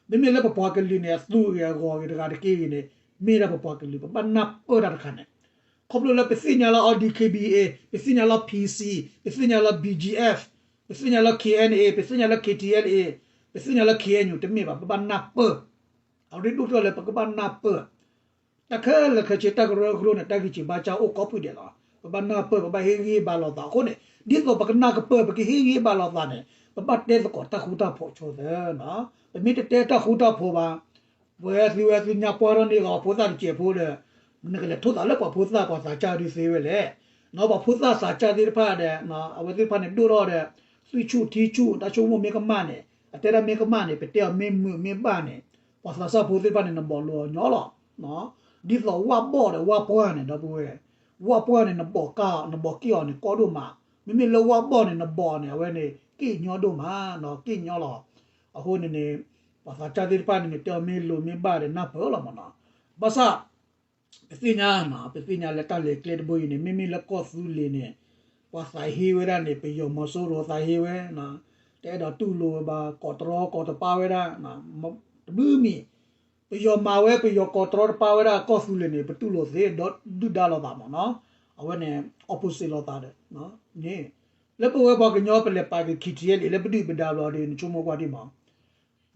မ့မ့ၢ်လၢပပှၤကလုာ်န့ၣ် အသူဂ့ၤအဂီၤဂ့ၤတဂၤတက့ၢ်ဂ့ၤန့ၣ် မ့ၢ်ဒၣ်ပပှၤကလုာ�ၤ ပဘၣ်နၢ်ပၢၢ်တၢ်တခါန့ၣ် ခီဖျိလၢပသ့ၣ်ညါလၢ အီ ဒီ ခ့ ဘံၣ် အ့ ပသ့ၣ်ညါလၢ ဖံစံ ပသ့ၣ်ညါလၢ ဘံၣ် ပသ့ၣ်ညါလၢ ခ့ အ့ အ့ ပသ့ၣ်ညါလၢ ခ့ ထံ အ့ လ် အ့ ပသ့ၣ်ညါလၢ ခ့ အ့ ယူၣ် တမ့ၢ်ဘၣ် ပဘၣ်နၢ်ပၢၢ်. အရ့ဒိၣ်ထီၣ်လၢပကဘၣ်နၢ်ပၢၢ် တၢ်ခဲလၢာ်ခဲဆ့ တၢ်ကရၢကရိန့ၣ် တၢ်ဂံၢ်စံးဘါစၢ်အိၣ်ကိးဖုဒဲးလီၤ. ပဘၣ်နၢ်ပၢၢ် ပဘၣ်ဟ့ၣ်ဂံၢ်ဟ့ၣ်ဘါလိာ်သးအဃိန့ၣ် ဒ်သိးပကနၢ်ကပၢၢ် ပကဟ့ၣ်ဂံၢ်ဟ့ၣ်ဘါလိာ်သးန့ၣ် ပဘၣ်တဲသကိးတၢ်ဃူတၢ်ဖိးဆိသၢ. ပမ့ၢ်တတဲတၢ်ဃူတၢ်ဖိးဘၣ် ပဝဲသုဝဲသုညါပှၢ်ထီၣ်န့ၢ်ဂီၤ ဖိသၣ်တစဲးဖိဒီး နကလဲၤထိၣ်သးလၢပှၤဖိသၣ်ပှၤသးစၢ်ဒုးသ့ဝဲလဲၣ်. ပှၤဖိသၣ်သးစၢ်သ့ၣ်တဖၣ်ဒီး အဝဲသ့ၣ်တဖၣ်န့ၣ်ဒိၣ်ထီၣ်ဒီး သွံၣ်ဆူၣ်ထံဆူၣ် တၢ်ဆိကမိၣ်မ့ၢ်ကမၣ်န့ၣ် အတဲဒၣ်မ့ၢ်ကမၣ်န့ၣ် ပတဲအီၤမ့ၢ်မုာ်မ့ၢ်ဘၣ်န့ၣ် ပှၤသးစၢ်ဖိသ့ၣ်တဖၣ်န့ၣ် နဘီၣ်လိာ်အီၤညီလီၤ. ဒ်သိးဝၣ်ဘီၣ်ဒီးဝၣ်ပှၢ်န့ၣ် ဒီပုၢ်ဝဲၢ် ဝၣ်ပှၢ်န့ၣ် နဘီၣ်ကၢ် နဘီၣ်က့ၣ်အီၤန့ၣ် ကီဒိၣ်မး. မ့မ့ၢ်လၢဝၣ်ဘီၣ်န့ၣ် နဘီၣ်န့ၣ် အဝဲန့ၣ် က့ၣ်ညီဒိၣ်မး က့ၣ်ညီလီၤ. အဃိန့ၣ်န့ၣ် ပှၤသးစၢ်သ့ၣ်တဖၣ်န့ၣ် တဲအီၤမ့ၢ်လိၤမ့ၢ်ဘၣ်ဒီးနၢ်ပၢၢ်လီၤမ့ၢ်နီၤ. ဘၣ်ဆၣ် ပသ့ၣ်ညါ ပသ့ၣ်ညါလၢတၢ်လဲၤကျဲတဘိအံၤန့ၣ် မ့မ့ၢ်လၢကီၢ်သူလ့ၤန့ၣ် ပှၤသးဟ့ဝဲဒၣ်န့ၣ် ပယီၤမီၤစိရိၤသးဟ့ဝဲ တအဲၣ်ဒိးတူၢ်လိာ်ဝဲဘၣ် ကိးတရီကိးတပါဝဲဒၣ် တဘျုးမံၤ ပယီၤမၤဝဲ ပယီၤကိးတရီတပါဝဲဒၣ်ကီၢ်သူလ့ၤန့ၣ် ပတူၢ်လိာ်သ့ ဒီဒုၣ်ဒါလိာ်သးမ့ၢ်နီၤ. အဝဲန့ၣ် opposite လိာ်သးဒီး န့ၣ် လၢပဝဲပှၤကညီပလဲၤပာ်က့ၤ ခ့ထံအဲလ်အ့ လၢပဒုၣ်ပဒါဘျီဒီး နဆိကမိၣ်ကွၢ်ဒံးမး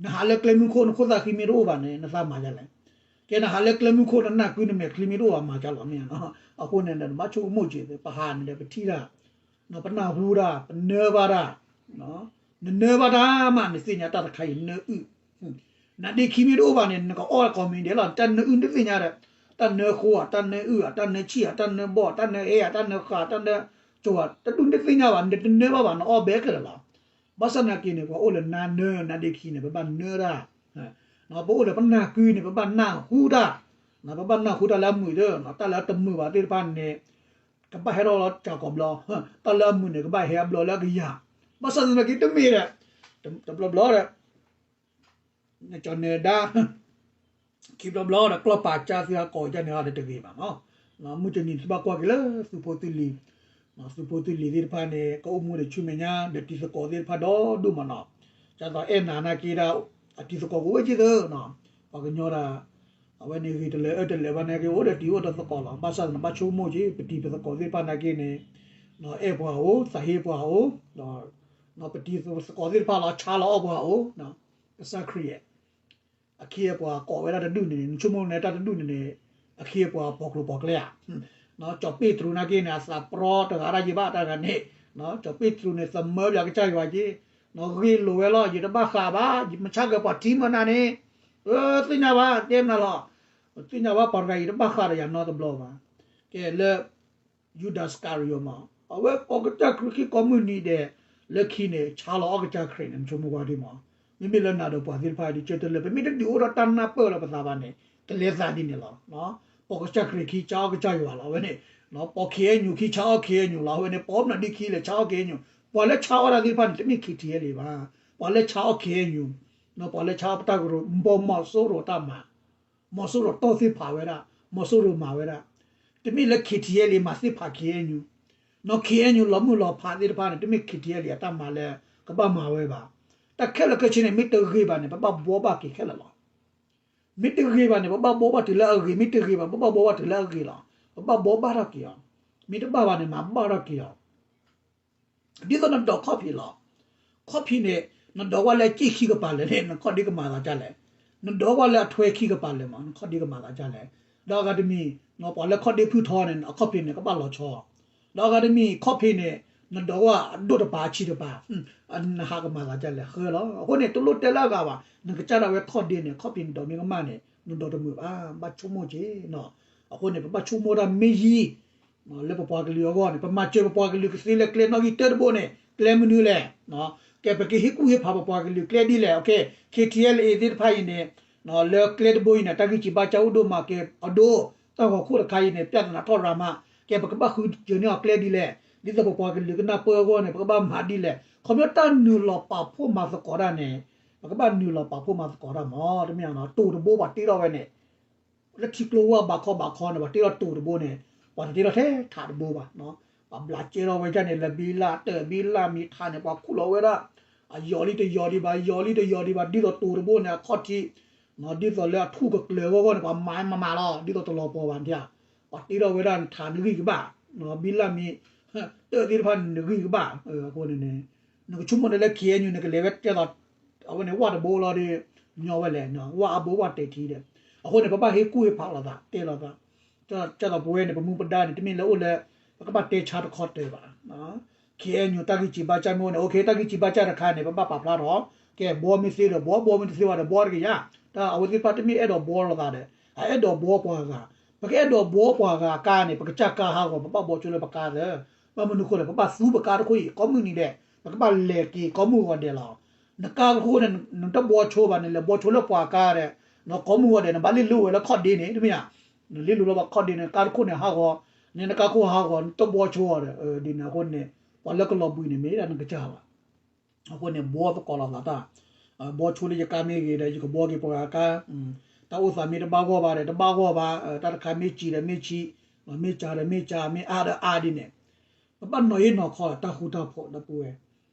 နဟးလၢကျဲမုၢ်ခိၣ် နခိၣ်သၣ်ဃံမ့ၢ်တအိၣ်ဘၣ်န့ၣ် နသးမၤဒ်လဲၣ်. ကဲနဟးလၢကျဲမုၢ်ခိၣ် နနၢ်ကုနမဲာ်ချံမ့ၢ်တအိၣ်ဘၣ် မၤဒ်လဲၣ်မ့ၢ်နီၤ. အဃိန့ၣ်ဒီး နဘၣ်ဆိကမိၣ်က့ၤ ပဟးန့ၣ်ဒီး ပထံၣ်တၢ် ပနၢ်ဟူတၢ် ပနၢဘၣ်တၢ် နနၢဘၣ်တၢ်မး နသ့ၣ်ညါတၢ်တခါအံၤ နၢအုၣ် နဒ့ခံမ့ၢ်တအိၣ်ဘၣ်န့ၣ် နကအီၣ်ကိးမံၤဒဲးလီၤ. တၢ်နၢအုၣ်နတသ့ၣ်ညါဒီး တၢ်နၢဃိဧါ တၢ်နၢအုၣ်ဧါ တၢ်နၢဆံၣ်ဧါ တၢ်နၢဘီၣ် တၢ်နၢအ့ဧါ တၢ်နၢဃာ် တၢ်နၢကၠိဧါ တဒူၣ်နတသ့ၣ်ညါဘၣ် နတနၢဘၣ်ဘၣ် နအီၣ်ဘဲကလၢာ်လီၤ. ဘၣ်ဆၣ်သနာ်က့န့ၣ် ပှၤအိၣ်လၢနါနၢ နါဒ့ခံန့ၣ် ပဘၣ်နၢတၢ် ပအိၣ်လၢပနၢ်ကုန့ၣ် ပဘၣ်နၢ်ဟူတၢ် ပဘၣ်နၢ်ဟူတၢ်လၢအမုာ်သ့ တၢ်လၢအတမုာ်ဘၣ်သ့ၣ်တဖၣ်န့ၣ် ကဘၣ်ဟဲထီၣ်လီၤစှၤကိးဘျီ တၢ်လၢအမုာ်န့ၣ် ကဘၣ်ဟဲအဘျီလၢအကယၤ ဘၣ်ဆၣ်သနာ်က့တမ့ၢ်ဒီး တဘျီဘျီဒီး နကၠီနၢၤဒါ ခံဘျီဘျီဒီး ကျီၢ်ပာ်ကၢ်သုဟးကိးကၢ်န့ၣ်အီၤဒီးတဂ့ၤဘၣ်နီၤ. မုၢ်တနံၤသုဘၣ်ကွၢ်က့ၤလၢသုးဖိသုးလံၤ သုးဖိသုးလံၤသ့ၣ်တဖၣ်န့ၣ် ကအိၣ်မူဒီးဆူမဲာ်ညါ ဒီးတံၤသကိးသ့ၣ်တဖၣ်ဒီဒိၣ်မးနီၤ. ဒ်သိးအဲၣ်နၤနာ်က့ဒၣ် အတံၤသကိးကအိၣ်က့ၤသၢနီၤ. ပှၤကညီဒၣ် အဝဲန့ၣ်ဂ့ၤတလၢာ်အၢတလၢာ်ဘၣ်နာ်က့ အိၣ်ဒီးတံၤအိၣ်ဒီးသကိးလီၤ. ဘၣ်ဆၣ်သနာ်က့ ဘၣ်ဆိကမိၣ်က့ၤ ပတံၤပသကိးသ့ၣ်တဖၣ်နာ်က့န့ၣ် အဲၣ်ပှၤအိၣ် သးဟ့ပှၤအိၣ် ဒီးပတံၤပသကိးသ့ၣ်တဖၣ်လီၤ ဆါလီၤအီၣ်ပှၤအိၣ် ကစၢ်ခရံာ် အခ့အပှၤကိးဝဲဒၣ်တဒူၣ်န့ၣ် နဆိကမိၣ်န့ၣ်တၢ်တဒူၣ်န့ၣ်န့ၣ် အခ့အပှၤပိာ်ကျိၤပိာ်ကျဲဧါ. ကၠီၤပ့းတရူးနာ်က့န့ၣ် အသးပြီတဂၤဒၣ်ယံၤဘၣ်တၢ်ဂၤန့ၣ် ကၠီၤပ့းတရူးန့ၣ် သမၢဘၣ်ကစၢ်ယွၤက့ၤ ဂ့ၤလိာ်ဝဲလီၤ ယတဘၣ်ဃးဘၣ် ယမဆါကပှၤထံမနၤန့ၣ် သ့ၣ်ညါဘၣ် တဲမနုၤလီၤ သ့ၣ်ညါဘၣ်ပှၤတဂၤအံၤတဘၣ်ဃးဒီးယၤနီတဘျီဘၣ်. ကဲလၢ ယူဒၤစကၤရံယိၤမး အဝဲကိးကစၢ်ခရံာ်ခံကိးမုၢ်နံၤဒဲး လၢခံန့ၣ် ဆါလီၤအီၣ်ကစၢ်ခရံာ်န့ၣ် နဆိကမိၣ်ကွၢ်ဒ်မး. မ့မ့ၢ်လၢနၤဒီးပှၤသ့ၣ်တဖၣ် ဒ်ကၢတလၢ ပမ့ၢ်တဒုးအိၣ်ထီၣ်တၢ်နၢ်ပၢၢ်လၢပသးဘၣ်န့ၣ် ကလဲၤသးဒ်န့ၣ်လီၤ. ပိာ်ကစၢ်ခရံာ်ခံဆါအီၣ်ကစၢ်ယွၤလီၤ အဝဲန့ၣ် ပိာ်ခ့အဲညူခံဆါအီၣ်ခ့အဲညူလီၤ အဝဲန့ၣ် ပိာ်မနုၤဒ်ခံလဲၣ် ဆါအီၣ်ခ့အဲညူ ပှၤလၢဆါအီၣ်တၢ်သ့ၣ်တဖၣ်န့ၣ် တမ့ၢ်ခ့ထံအဲလ့ၣ်ဘၣ် ပှၤလၢဆါအီၣ်ခ့အဲညူ ပှၤလၢဆါအီၣ်ပတၢ်ကရူၢ် ဘီမီၤစိရိၤတၢ်မၤ မီၤစိရိၤတီၢ်သ့ၣ်ဖးဝဲဒၣ် မီၤစိရိၤမၤဝဲဒၣ် တမ့ၢ်လၢခ့ထံအဲလ့ၣ်မၤသ့ၣ်ဖးခ့အဲညူ နီၢ်ခ့အဲညူ လီၤမုၢ်လီၤဖးသ့ၣ်တဖၣ်န့ၣ် တမ့ၢ်ခ့ထံအဲလ့ၣ်အတၢ်မၤလၢ ကဘၣ်မၤဝဲဘၣ်. တၢ်ခဲလၢာ်ခဲဆ့န့ၣ် မ့ၢ်တဂ့ၤဘၣ်န့ၣ် ပဘၣ်ဘှီဘၣ်က့ၤခဲလၢာ်လီၤ. မ့ၢ်တဂ့ၤဘၣ်န့ၣ် ပဘၣ်ဘှီဘၣ်တုၤလၢအဂ့ၤ မ့ၢ်တဂ့ၤဘၣ် ပဘၣ်ဘှီဘၣ်တုၤလၢအဂ့ၤလီၤ. ပဘၣ်ဘှီဘၣ်ထီၣ်က့ၤအီၤ မ့ၢ်တဘၣ်ဘၣ်န့ၣ် မၤဘၣ်ထီၣ်က့ၤအီၤ ဒ်သိးနဒိးခီၣ်ဖံးလီၤ. ခီၣ်ဖံးန့ၣ် နဒိးကွၢ်လၢအစ့ၣ်ခံကပၤလၢာ်န့ၣ် နခီၣ်ဒ့ကမၤသးဒ်လဲၣ်. နဒိးကွၢ်လၢအထွဲခံကပၤလၢာ်မး နခီၣ်ဒ့ကမၤသးဒ်လဲၣ်. ဒီးအဂၤတမံၤ ပှၤလၢခီၣ်ဒ့ဖုၣ်ထီန့ၣ် အခီၣ်ဖံးန့ၣ် ကဘၣ်လီၤဆီ ဒီးအဂၤတမံၤ ခီၣ်ဖံးန့ၣ် နဒိးကွၢ်အဒိၣ်တပၤအဆံးတပၤ နဟးကမၤသးဒ်လဲၣ် ဃၢလီၤ. အဃိန့ၣ် တလိၣ်တဲလၢအဂၤဘၣ်. နကစၢ်ဒၣ်ဝဲခီၣ်ဒ့န့ၣ် ခီၣ်ဖံးနဒိးမ့ၢ်ကမၣ်န့ၣ် နဒိးတမုာ်ဘၣ် ဘၣ်ဆိကမိၣ်က့ၤ. အဃိန့ၣ် ပဘၣ်ဆိကမိၣ်တၢ်မ့ၢ်ယံၤ လၢပပှၤကလုာ်အဂီၢ်န့ၣ် ပမၤစၢၤပပှၤကလုာ်ကသ့လၢကျဲနီၣ်ဂံၢ်တၢတဘိန့ၣ် ကျဲမနုၤလဲၣ်. ကဲပကဟ့ၣ်ကူၣ်ဟ့ၣ်ဖးပပှၤကလုာ်ကျဲဒ်လဲၣ်. ခဲ K T L A သ့ၣ်တဖၣ်အံၤန့ၣ် လၢကျဲတဘိအံၤန့ၣ် တၢ်ဂံၢ်စံးဘါစၢ်အိၣ်ဒိၣ်မးကဲအဒိ တၢ်ဂီၤခိၣ်တခါအံၤန့ၣ် ပြဿနာထီၣ်ရၤမး ကဲပကဘၣ်ဃုစၢၤန့ၢ်အီၤကျဲဒ်လဲၣ်. ဒ်သိးပပှၤကလုာ်ကနၢ်ပၢၢ်အဂီၢ်န့ၣ် ပကဘၣ်မၤဒ်လဲၣ်. ခီဖျိတၢ်နုာ်လီၤပာ်ဖှိၣ်မၤသကိးတၢ်န့ၣ် ပကဘၣ်နုာ်လီၤပာ်ဖှိၣ်မၤသကိးတၢ်မး တမ့ၢ် တိၤတဘိပှၤတ့ထီၣ်ဝဲန့ၣ် လၢထံကျိဝၢ်ဘးခီဘးခီန့ၣ် ပှၤတ့ထီၣ်တိၤတဘိန့ၣ် ပှၤတတ့ထီၣ်ထဲထးတဘိဘၣ်. ပှၤဘျးကဲထီၣ်ဝဲဒ်န့ၣ် လၢဘံလၢ်တၢၢ်ဘံလၢ်မံၤထးန့ၣ် ပှၤခူၣ်လီၤဝဲဒၣ် အယီၤလံတယီၤဒံးဘၣ် ယီၤလံတယီၤဒံးဘၣ် ဒ်သိးတိၤတဘိန့ၣ် အခီၣ်ထံး ဒ်သိးလၢအထူၣ်ကကျၢၤအဂီၢ်န့ၣ် ပှၤမၤမၤမၤလီၤ ဒ်သိးတလီၤပှီၤဘၣ်န့ၣ် ပှၤတ့ထီၣ်ဝဲဒၣ်ထးနဂံၢ်ကဘၣ် ဘံလၢ်မံၤ တၢၢ်သ့ၣ်တဖၣ်န့ၣ်နဂံၢ်ကဘၣ်. အဃိန့ၣ် နကဆိကမိၣ်န့ၣ်လၢ K N U နကလဲၤဝဲကဲသိး အဝဲန့ၣ်ဝၣ်တဘိလီၤဒီး ညီဝဲလဲၣ် ဝၣ်အါဘိဝၣ်တဲာ်ထံဒီး အဃိန့ၣ် ပဘၣ်ဟ့ၣ်ကူၣ်ဟ့ၣ်ဖးလိာ်သး တဲလိာ်သး ကဲသိးပဝဲန့ၣ် ပမူပဒါန့ၣ် တမ့ၢ်လၢအိၣ်လၢ ပကဘၣ်တဲဆါတခီတၢၤဘၣ်. K N U တၢ်ဂံၢ်စံးဘါစၢ်မ့ၢ်အိၣ်န့ၣ် OK တၢ်ဂံၢ်စံးဘါစၢ်တခါန့ၣ် ပဘၣ်ပာ်ဖျါထီၣ် ကဲဘှီမ့ၢ်သ့ဒီးဘှီ ဘှီမ့ၢ်တသ့ဘၣ်ဒီးဘှီတကယၤ တၢ်အဝဲသ့ၣ်တဖၣ်တမ့ၢ်အဲၣ်ဒိးဘှီလိာ်သးဒီး အအဲၣ်ဒိးဘှီပှၤဂၤ ပကအဲၣ်ဒိးဘှီပှၤဂၤအကါန့ၣ် ပကစၢ်ကါဟးဂီၤ ပဘၣ်ဘှီဆိလၢပကါသၢ ဘၣ်မနုၤဃိလဲၣ် ပဘၣ်သူပကါတခိၣ်အံၤ ကိးမုၢ်နံၤဒဲး ပကဘၣ်လဲၤက့ၤကိးမုၢ်ဂီၤဒဲးလီၤ. နကါတခိၣ်န့ၣ် နတဘှီဆိဘၣ်န့ၣ် လဲၤဘှီဆိလၢပှၤကါဒီး ကိးမုၢ်ဂီၤဒဲး နဘၣ်လ့လိဝဲလၢခီၣ်ဒ့န့ၣ် တမ့ၢ်ဧါ. နလ့လိလီၤဘၣ်ခီၣ်ဒ့န့ၣ် ကါတခိၣ်န့ၣ်ဟးဂီၤ န့ၣ်နကါခိၣ်ဟးဂီၤ နတဘှီဆိအီၤဒီး ဒ်န့ၣ်အဃိန့ၣ် ပှၤလၢကလီၤဘှံးန့ၣ် မ့ၢ်ဒၣ်နကစၢ်ဘၣ်. အဃိန့ၣ် ဘှီသကိးလိာ်သးတၢ် ဘှီဆိလၢယကါမ့ၢ်ဂ့ၤဒီး ယကဘှီက့ၤပှၤဂၤကါ တၢ်အိၣ်သးမ့ၢ်တဘၣ်ဂီၢ်ဘၣ်ဒီး တဘၣ်ဂီၢ်ဘၣ် တၢ်တခါမ့ၢ်စံးဒီးမ့ၢ်စံး မ့ၢ်စှၤဒီးမ့ၢ်စှၤ မ့ၢ်အါဒီးအါဒ်န့ၣ် ပဘၣ်နီၤဟ့ၣ်နီၤခီလီၤတၢ်ဃူတၢ်ဖိးဒီပုၢ်ဝဲၢ်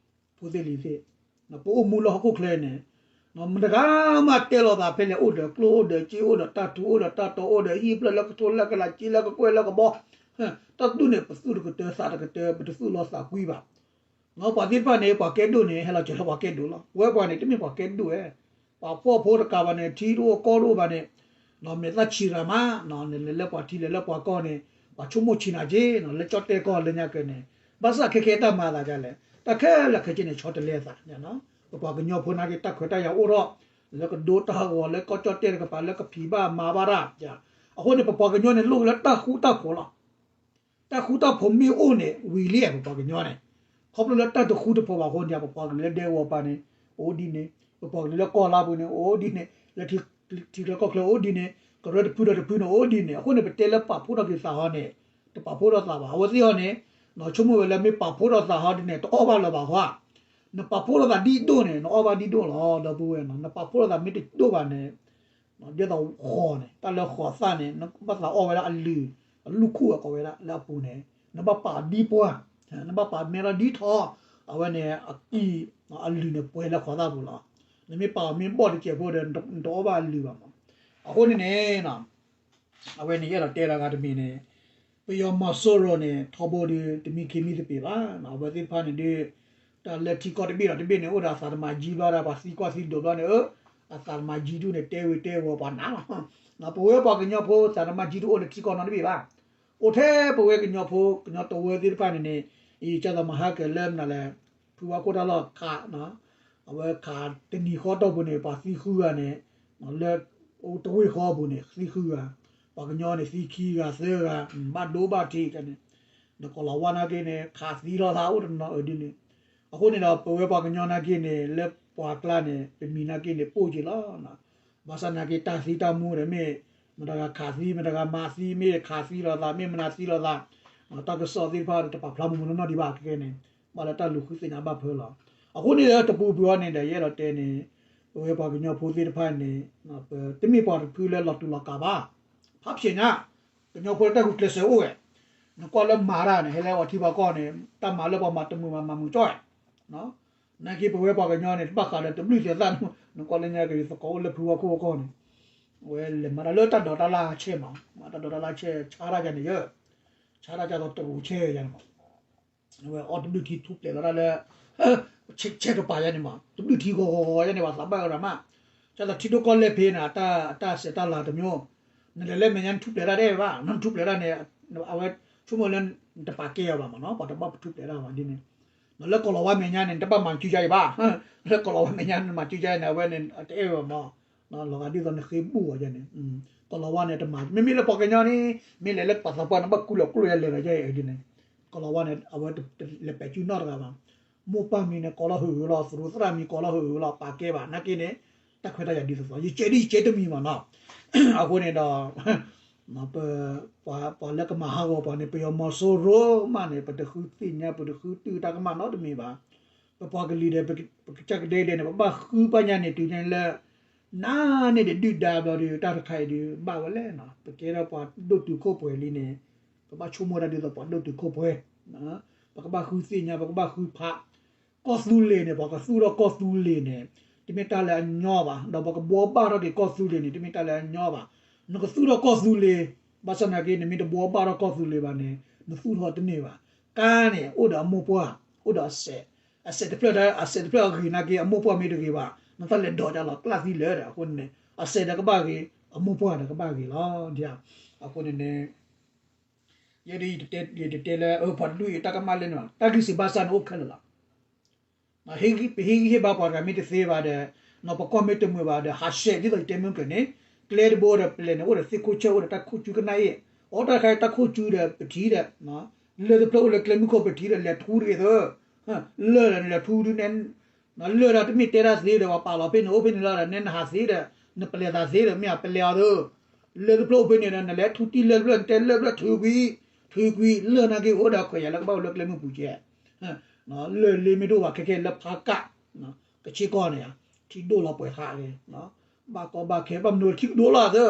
ဖိသ့ၣ်လံၤသ့ၣ် ပအိၣ်မူလၢဟီၣ်ခိၣ်ချၢန့ၣ် မတဂၤမးတဲလိာ်သးဖဲလဲၣ် အိၣ်ဒီးကျိၣ်အိၣ်ဒီးစ့ အိၣ်ဒီးတၢ်ထူ အိၣ်ဒီးတၢ်တီ အိၣ်ဒီးဟံၣ်ဖျၢၣ်လၢကထိလၢကလး စ့လၢကကွဲၢ်လၢကဘီ တၢ်ဒူၣ်န့ၣ် ပသူၣ်တကတၢၢ်သးတကတၢၢ် ပတသူၣ်လီၤသးကွံဘၣ်. ပှၤသ့ၣ်တဖၣ်န့ၣ် ပှၤကဲဒိၣ်န့ၣ် ဟဲလီၤစၢၤလၢပှၤကဲဒိၣ်လီၤ. ပဝဲပှၤန့ၣ် တမ့ၢ်ပှၤကဲဒိၣ်ဝဲ ပှၤဖှီၣ်ဖိတကးဘၣ်န့ၣ် ထံတအိၣ်ကီၢ်တအိၣ်ဘၣ်န့ၣ် မဲာ်သၣ်ဆံးရၤမး လဲၤလၢပှၤထံလဲၤလၢပှၤကီၢ်န့ၣ် ပှၤဆိကမိၣ်ဆံးနၤက့ လၢကၠီၣ်တဲၣ်ကီၢ်လၢညါကဲန့ၣ် ဘၣ်ဆၣ်ခဲခဲတၢ်မၤသးဒ်လဲၣ် တၢ်ခဲလၢာ်ခဲဆ့န့ၣ် ဆီတလဲသး ပပှၤကညီဖိနာ်က့ တၢ်ခွဲးတၢ်ယာ်အိၣ်ထီၣ် လၢကဒိတၢ်ဂီၤ လၢကီၢ်ကၠီၣ်တဲၣ်တကပၤ လၢကဖံးဘၣ်မၤဘၣ်တၢ် အဃိန့ၣ် ပပှၤကညီန့ၣ် လိၣ်လၢတၢ်ဃူတၢ်ဖိးလီၤ. တၢ်ဃူတၢ်ဖိးမ့ၢ်အိၣ်န့ၣ် ဝံၤလံ ပပှၤကညီန့ၣ် ခီဖျိလၢတၢ်တဃူတဖိးဘၣ်အဃိန့ၣ် ပပှၤကလုာ်လၢဒဲကဝီၤပၤန့ၣ် အိၣ်ဒ်န့ၣ် ပပှၤကလုာ်လၢကီၢ်လါပူၤန့ၣ် အိၣ်ဒ်န့ၣ် လၢထံချၢကီၢ်ချၢအိၣ်ဒ်န့ၣ် ကရၢတဖုဒီးတဖုန့ၣ် အိၣ်ဒ်န့ၣ် အဃိန့ၣ် ပတဲလၢပာ်ဖှိၣ်ထီၣ်က့ၤသးဟီန့ၣ် တပာ်ဖှိၣ်ထီၣ်သးဘၣ် အဝဲသ့ၣ်ဟီန့ၣ် ဆိကမိၣ်ဝဲလၢမ့ၢ်ပာ်ဖှိၣ်ထီၣ်သးဟီဒ်န့ၣ် တအီၣ်ဘၣ်လၢၤဘၣ်ဟီ နပာ်ဖှိၣ်ထီၣ်သးဒ်ဒိၣ်န့ၣ် နအီၣ်ဘၣ်ဒ်ဒိၣ်လီၤ ဒီပုၢ်ဝဲၢ်နီၤ နပာ်ဖှိၣ်ထီၣ်သးမ့ၢ်တဒိၣ်ဘၣ်န့ၣ် ဒ်သိးဃီၤန့ၣ် တၢ်လၢဃီၤသၣ်န့ၣ် နဘၣ်သးအီၣ်ဝဲဒၣ်အလုၢ် အလုၢ်ခူၣ်အကိးဝဲဒၣ်လၢအပူၤန့ၣ် နဘၣ်ပာ်ဒ်ပှၢ် နဘၣ်ပာ်မဲထီၣ်ဒ်ထီ အဝဲန့ၣ် အကံၢ် အလုၢ်န့ၣ်ပှဲၤလၢဃီၤသၣ်ပူၤလီၤ. နမ့ၢ်ပာ်အီၤမ့ၢ်ဘီၣ်တစဲးဖိဒီး နတအီၣ်ဘၣ်အလုၢ်ဘၣ်မး. အဃိန့ၣ်န့ၣ် အဝဲန့ၣ်ယအဲၣ်ဒိးတဲလၢဂၤတမံၤန့ၣ် ပယီၤမီၤစိရိၤန့ၣ် ထီဘိဒီး တမံခ့မံသပ့ၤဘၣ်. အဝဲသ့ၣ်တဖၣ်န့ၣ်ဒီး တၢ်လၢထံကီၢ်တဘ့ၣ်ဒီးတဘ့ၣ်န့ၣ် အိၣ်ဒီးအသးတမၤကၠံဘျီဒီး ပှၤသံကွၢ်သံဒိးဘျီန့ၣ် အသးတမၤကၠံဒူၣ်န့ၣ် တဲဝံၤတဲဝီၤပှၤနးလီၤ. ပဝဲပှၤကညီဖိသးတမၤကၠံတအိၣ်လၢထံကီၢ်နီတဘ့ၣ်ဘၣ်. အိၣ်ထဲပဝဲကညီဖိ ကညီတဝၢသ့ၣ်တဖၣ်န့ၣ်န့ၣ် အံၤကၢ်သိးမၤဟါကဲၤလၢမနုၤလဲၣ် ဖုဝါခိၣ်တၢ်လီၢ်ခး အဝဲခးတနံၤဃီတီၢ်ပူၤန့ၣ် ပှၤသံဃုဂၤန့ၣ် လၢတဝ့ၢ်ဃီပူၤန့ၣ် သံဃုဂၤ, ပှၤကညီန့ၣ် သံခံဂၤသၢဂၤ, ဘၣ်ဒိဘၣ်ထံးန့ၣ်, ဒီးကိးလီၤဝါနာ်က့န့ၣ် ခးသံလီၤသးအိၣ်တနီၤအၢဒ်န့ၣ်. အဃိန့ၣ်ဒီး ပဝဲပှၤကညီနာ်က့န့ၣ် လၢပှၤကျါန့ၣ် ပမံၤနာ်က့န့ၣ် ပိၢ်က့ၤလီၤ. ဘၣ်ဆၣ်နာ်က့ တၢ်သံတၢ်မူဒီးမ့ၢ် မတၤဂၤခးသံ မတၤဂၤမၤသံ မ့ၢ်ခးသံလိာ်သး မ့ၢ်မနုၤသံလိာ်သး, တၢ်ကစီၣ်သ့ၣ်တဖၣ်တပာ်ဖျါမူမူနီၢ်နီၢ်ဒံးဘၣ်ခဲကဲန့ၣ် ဘၣ်လၢတၢ်လူၤဃုသ့ၣ်ညါဘၣ်ဖၢလီၤ. အဃိန့ၣ်ဒီး တပူၤပူၤအီၤန့ၣ်ဒီး ယအဲၣ်ဒိးတဲန့ၣ် ပဝဲပှၤကညီဖိသ့ၣ်တဖၣ်န့ၣ် ပတမ့ၢ်ပှၤတဖုလၢလီၤတူာ်လီၤကာ်ဘၣ်. ဖးဖျဲးညါ ကညီဖိလၢတၢ်ဂုာ်ကျဲးစၢးအိၣ်ဝဲ, နကွၢ်လၢမၤတၢ်န့ၣ် ဟဲလၢပှၤထံပှၤကီၢ်န့ၣ် တၢ်မၤလၢပှၤမၤတမုာ်ဘၣ်မၤမုာ်ကၠီၣ်ဝဲ, နာ်က့ပဝဲပှၤကညီန့ၣ် တဘၣ်ဃးဒီးတဘျုးသဲးသၣ် နကွၢ်လၢညါက့ၤသကိးအိၣ်လၢဖုဝါခိၣ်အကီၢ်န့ၣ် အဝဲလဲၤမၤတၢ်လၢတၢ်ဒိးတၢ်လၢ်ဆဲးမး, မၤတၢ်ဒိးတၢ်လၢ်ဆဲး ဆါတၢ်ယၤန့ၣ်ယဲ, ဆါတၢ်ယၤဒီးတရူးဆဲးယၤန့ၣ်မး. အဝဲအီၣ်တဘျုးထံထူၣ်ဖျဲးလီၤတၢ်လၢ ဆဲးကပၤယါန့ၣ်မး တဘျုးထံဂီၤဂီၤဂီၤယါန့ၣ် ပှၤသးဘၣ်အၢရၤမး, ကၢ်သိးထံဒိၣ်ကီၢ်လဲၢ်ဖဲန့ၣ် အတၢ်စဲးတၢ်လၤတမျိုး, နလဲၤလၢမဲာ်ညါနထူၣ်ဖျဲးတၢ်တအဲၣ်ဘၣ်, နထူၣ်ဖျဲးတၢ်န့ၣ် အဝဲဆိကမိၣ်လၢ နတပာ်ကဲအီၤဘၣ်မးနီၤ, ပှၤတဘၣ်ပထူၣ်ဖျဲးတၢ်ဘၣ်ဒ်န့ၣ်, လၢကီၢ်လီၤဝါမဲာ်ညါန့ၣ် နတဘၣ်မၤစုယါအံၤဘၣ်, လၢကီၢ်လီၤဝါမဲာ်ညါ နမၤစုယါအံၤန့ၣ် အဝဲန့ၣ် တအဲၣ်ဝဲဘၣ်မး, လီၤဂာ်ဒ်သိးနဃ့ဘူၣ်အီၤယါန့ၣ်, ကီၢ်လီၤဝါန့ၣ်တမၤ, မ့မ့ၢ်လၢပှၤကညီန့ၣ် မ့ၢ်လဲၤလၢပှၤသးပှၢ်န့ၣ် ဘၣ်ကူလီၤကျိၣ်ယါလဲၤဒီးယါအံၤဒ်န့ၣ်, ကီၢ်လီၤဝါန့ၣ် အဝဲလဲၤပဲာ်စုနီၣ်တဂၤဘၣ်, မိၢ်ပၢ်မံၤန့ၣ် ကိးလီၤဟုးဟုးလီၤ, သရူးသရၣ်မံၤကိးလီၤဟုးဟုးလီၤ, ပာ်ကဲဘၣ်, နာ်က့န့ၣ် တၢ်ခွဲးတၢ်ယာ်ဒ်သိးသိး ယကဲဒ်ယကဲတမံၤမးနီၤ, အဃိန့ၣ်ဒီး ပ ပှၤလၢကမၤဟးဂီၤပှၤန့ၣ် ပယီၤမီၤစိရိၤမးန့ၣ် ပတဃုသ့ၣ်ညါ ပတဃုတုၢ်တၢ်ကမၣ်နီတမံၤဘၣ်, ပပှၤကလုာ်ဒီး ပကစၢ်ကဒဲကဒဲန့ၣ် ပဘၣ်ဃုပှၤညါန့ၣ် တုၤညါလၢ နၤန့ၣ်ဒီးဒုၣ်ဒါဘျီဒီး တၢ်တခါအံၤဒီး ဘၣ်ဝဲလဲၣ်နီၤ, ပကဲထီၣ်ပှၤဒိၣ်တုာ်ခိၣ်ပှဲၤလံန့ၣ် ပဘၣ်ဆိကမိၣ်တၢ်ဒ်သိးပှၤဒိၣ်တုာ်ခိၣ်ပှဲၤ, ပကဘၣ်ဃုသ့ၣ်ညါ ပကဘၣ်ဃုဖး, ကီၢ်သူလ့ၤန့ၣ် ပှၤကသူၣ်ထီၣ်ကီၢ်သူလ့ၤန့ၣ် တမ့ၢ်တၢ်လၢအညီဘၣ်, ဒီးပှၤကဘှီဘၣ်ထီၣ်က့ၤကီၢ်သူလ့ၤန့ၣ် တမ့ၢ်တၢ်လၢအညီဘၣ်, နကသူၣ်ထီၣ်ကီၢ်သူလ့ၤ, ဘၣ်ဆၣ်နာ်က့ နမ့ၢ်တဘှီဘၣ်ထီၣ်ကီၢ်သူလ့ၤဘၣ်န့ၣ် နသူၣ်ထီၣ်တန့ၢ်ဘၣ်, ကါန့ၣ် အိၣ်ဒီးအမိၢ်ပှၢ်, အိၣ်ဒီးအစဲး, အစဲးတဖျၢၣ် အစဲးတဖျၢၣ်အဂ့ၤနာ်က့ အမိၢ်ပှၢ်မ့ၢ်တဂ့ၤဘၣ် နသးလဲၤဒိးကလီၤကျၢ်သံလၢာ်ဒီး အဃိန့ၣ် အစဲးဒီးကဘၣ်ဂ့ၤ အမိၢ်ပှၢ်ဒီးကဘၣ်ဂ့ၤလီၤ, အဃိန့ၣ်န့ၣ် ယဲဒ်ယတတဲလၢ ပှၤတဒူၣ်အံၤတၢ်ကမၣ်လၢန့ၣ် တၢ်ဂံၢ်စံးဘါစၢ်န့ၣ်အိၣ်ခဲလၢာ်လီၤ, ပဟ့ၣ်ဂံၢ်ဟ့ၣ်ဘါပှၤတဂၤမ့ၢ်တသ့ဘၣ်ဒီး ပကီၢ်မ့ၢ်တမုာ်ဘၣ်ဒီး ဟးဆှဲးဒ်သိးယတဲမုၢ်ကၢၤန့ၣ်, ကျဲတဘိဒီးပလဲၤန့ၣ် အိၣ်ဒီးသ့ၣ်ခိၣ်ဆၢၣ် အိၣ်ဒီးတၢ်ခိၣ်ကူကနၣ်အ့ၣ်, အိၣ်တၢ်ခါတၢ်ခိၣ်ကူဒီးပထံၣ်ဒီး လၢၢ်တဖျၢၣ်အိၣ်လၢကျဲမုၢ်ခိၣ်ပထံၣ်ဒီး လဲၤထူတဂ့ၤသၢ, လၢၢ်ဒီးနလဲၤထူဒုန့ၣ် လၢၢ်ဒီးတမ့ၢ်တဲတၢ်သ့ဒီး ပှၤပာ်လီၤဖဲန့ၣ်အိၣ်ဖဲန့ၣ်လီၤဒီး နဲနဟးသ့ဒီး နပလဲၤသးသ့ဒီး မ့ၢ်အပလဲၤအီၤသၢ, လၢၢ်တဖျၢၣ်အိၣ်ဖဲန့ၣ်ဒီး နလဲၤထူတံၢ်လၢၢ်တဖျၢၣ် နတဲလၢၢ်တဖျၢၣ်ထုးကွံာ်, ထုးကွံာ် လၢၢ်နာ်က့အိၣ်ဒီးခွဲးယာ်လၢကဘၣ်အိၣ်လၢကျဲမုၢ်ပူၤကဲ လၢၢ်လ့မ့ၢ်တအိၣ်ဘၣ်ခဲခဲလၢဖးကၣ် ကဆ့ကီၢ်န့ၣ် ထံဒိၣ်လီၤပှဲၤဟးဂ့ၤ, ဘၣ်ကီဘၣ်ခဲ ဘၣ်မနုၤထံကဒိၣ်လီၤသၢ,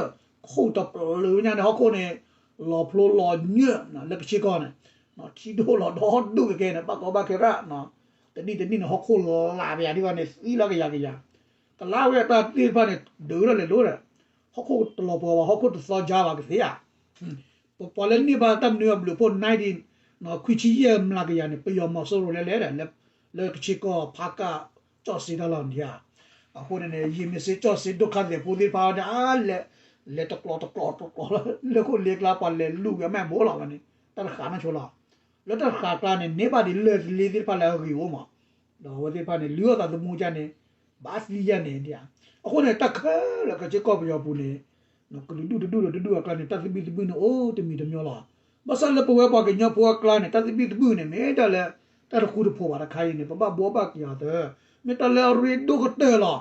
ခိၣ်တပျုၤညါန့ၣ် ဟီၣ်ခိၣ်န့ၣ် လီၤဖျိလီၤညၢၣ် လၢကဆ့ကီၢ်န့ၣ် ထံဒိၣ်လီၤဒီဒူၣ်ကဲကဲန့ၣ် ဘၣ်ကီဘၣ်ခဲရၣ်, တနံၣ်တနံၣ်န့ၣ် ဟီၣ်ခိၣ်လီၤလးကယၤဒ်ဘၣ်န့ၣ် သံလီၤကယၤကယၤ, ကလါဝဲတၢ်သ့ၣ်တဖၣ်န့ၣ် ဒုးထီၣ်လဲၤဒိၣ်ဒီး ဟီၣ်ခိၣ်တလီၤပှီၤဘၣ် ဟီၣ်ခိၣ်တသီကၢဘၣ်ကသ့ဧါ ပပှၤလၢန့ၢ်ဘၣ်တၢ်မနုၤအဘျုးအဖှိၣ် nineteen ခွံဆံယဲၢ်မျးကယၤန့ၣ် ပယီၤမီၤစိရိၤလဲၤလဲၤဒီး လၢကဆ့ကီၢ်ဖးကၣ်ကၠီၣ်စ့တၢ်လီၢ်န့ၣ်ဧါ, အဃိန့ၣ်န့ၣ် ယမ့ၢ်စ့ကၠီၣ်စ့ဒိၣ်ခါသဲးဖိသ့ၣ်တဖၣ်ဒီး အါလဲၤ လဲၤတကျိၤတကျိၤတကျိၤလၢ လၢခိၣ်လ့ကျါ ပှၤလဲၤလူၤဝံၤအမဲာ်ဘိလီၤဝဲန့ၣ် တၢ်တဃာ်နီၢ်ဆိလီၤ, လၢတၢ်တဃာ်ကျါန့ၣ် န့ၢ်ဘၣ်ဒ်လၢၢ်လ့သ့ၣ်တဖၣ်လၢအဂ့ၤအိၣ်မး, ဒီးအဝဲသ့ၣ်တဖၣ်န့ၣ် လုၢ်အီၣ်သးသမူကန့ၣ် ဘၣ်သံယဲၢ်န့ၣ်ဒ်ဧါ, အဃိန့ၣ် တၢ်ခဲလၢာ်ကဆ့ကီၢ်ပယီၤပူၤန့ၣ် ကလုာ်ဒူၣ်တဒူၣ်ဒီးတဒူၣ်အကျါန့ၣ် တၢ်သဘံၣ်သဘုၣ်န့ၣ် အိၣ်တမံၤတမံၤလီၤ. ဘၣ်ဆၣ်လၢပဝဲပှၤကညီဖိအကျါန့ၣ် တၢ်သဘံၣ်သဘုၣ်န့ၣ် မ့ၢ်တၢ်လၢ တၢ်တဃူတဖိးဘၣ်တခါအံၤန့ၣ် ပဘၣ်ဘှီဘၣ်က့ၤအီၤသၢ, မ့ၢ်တၢ်လၢအရ့ဒိၣ်ကတၢၢ်လီၤ.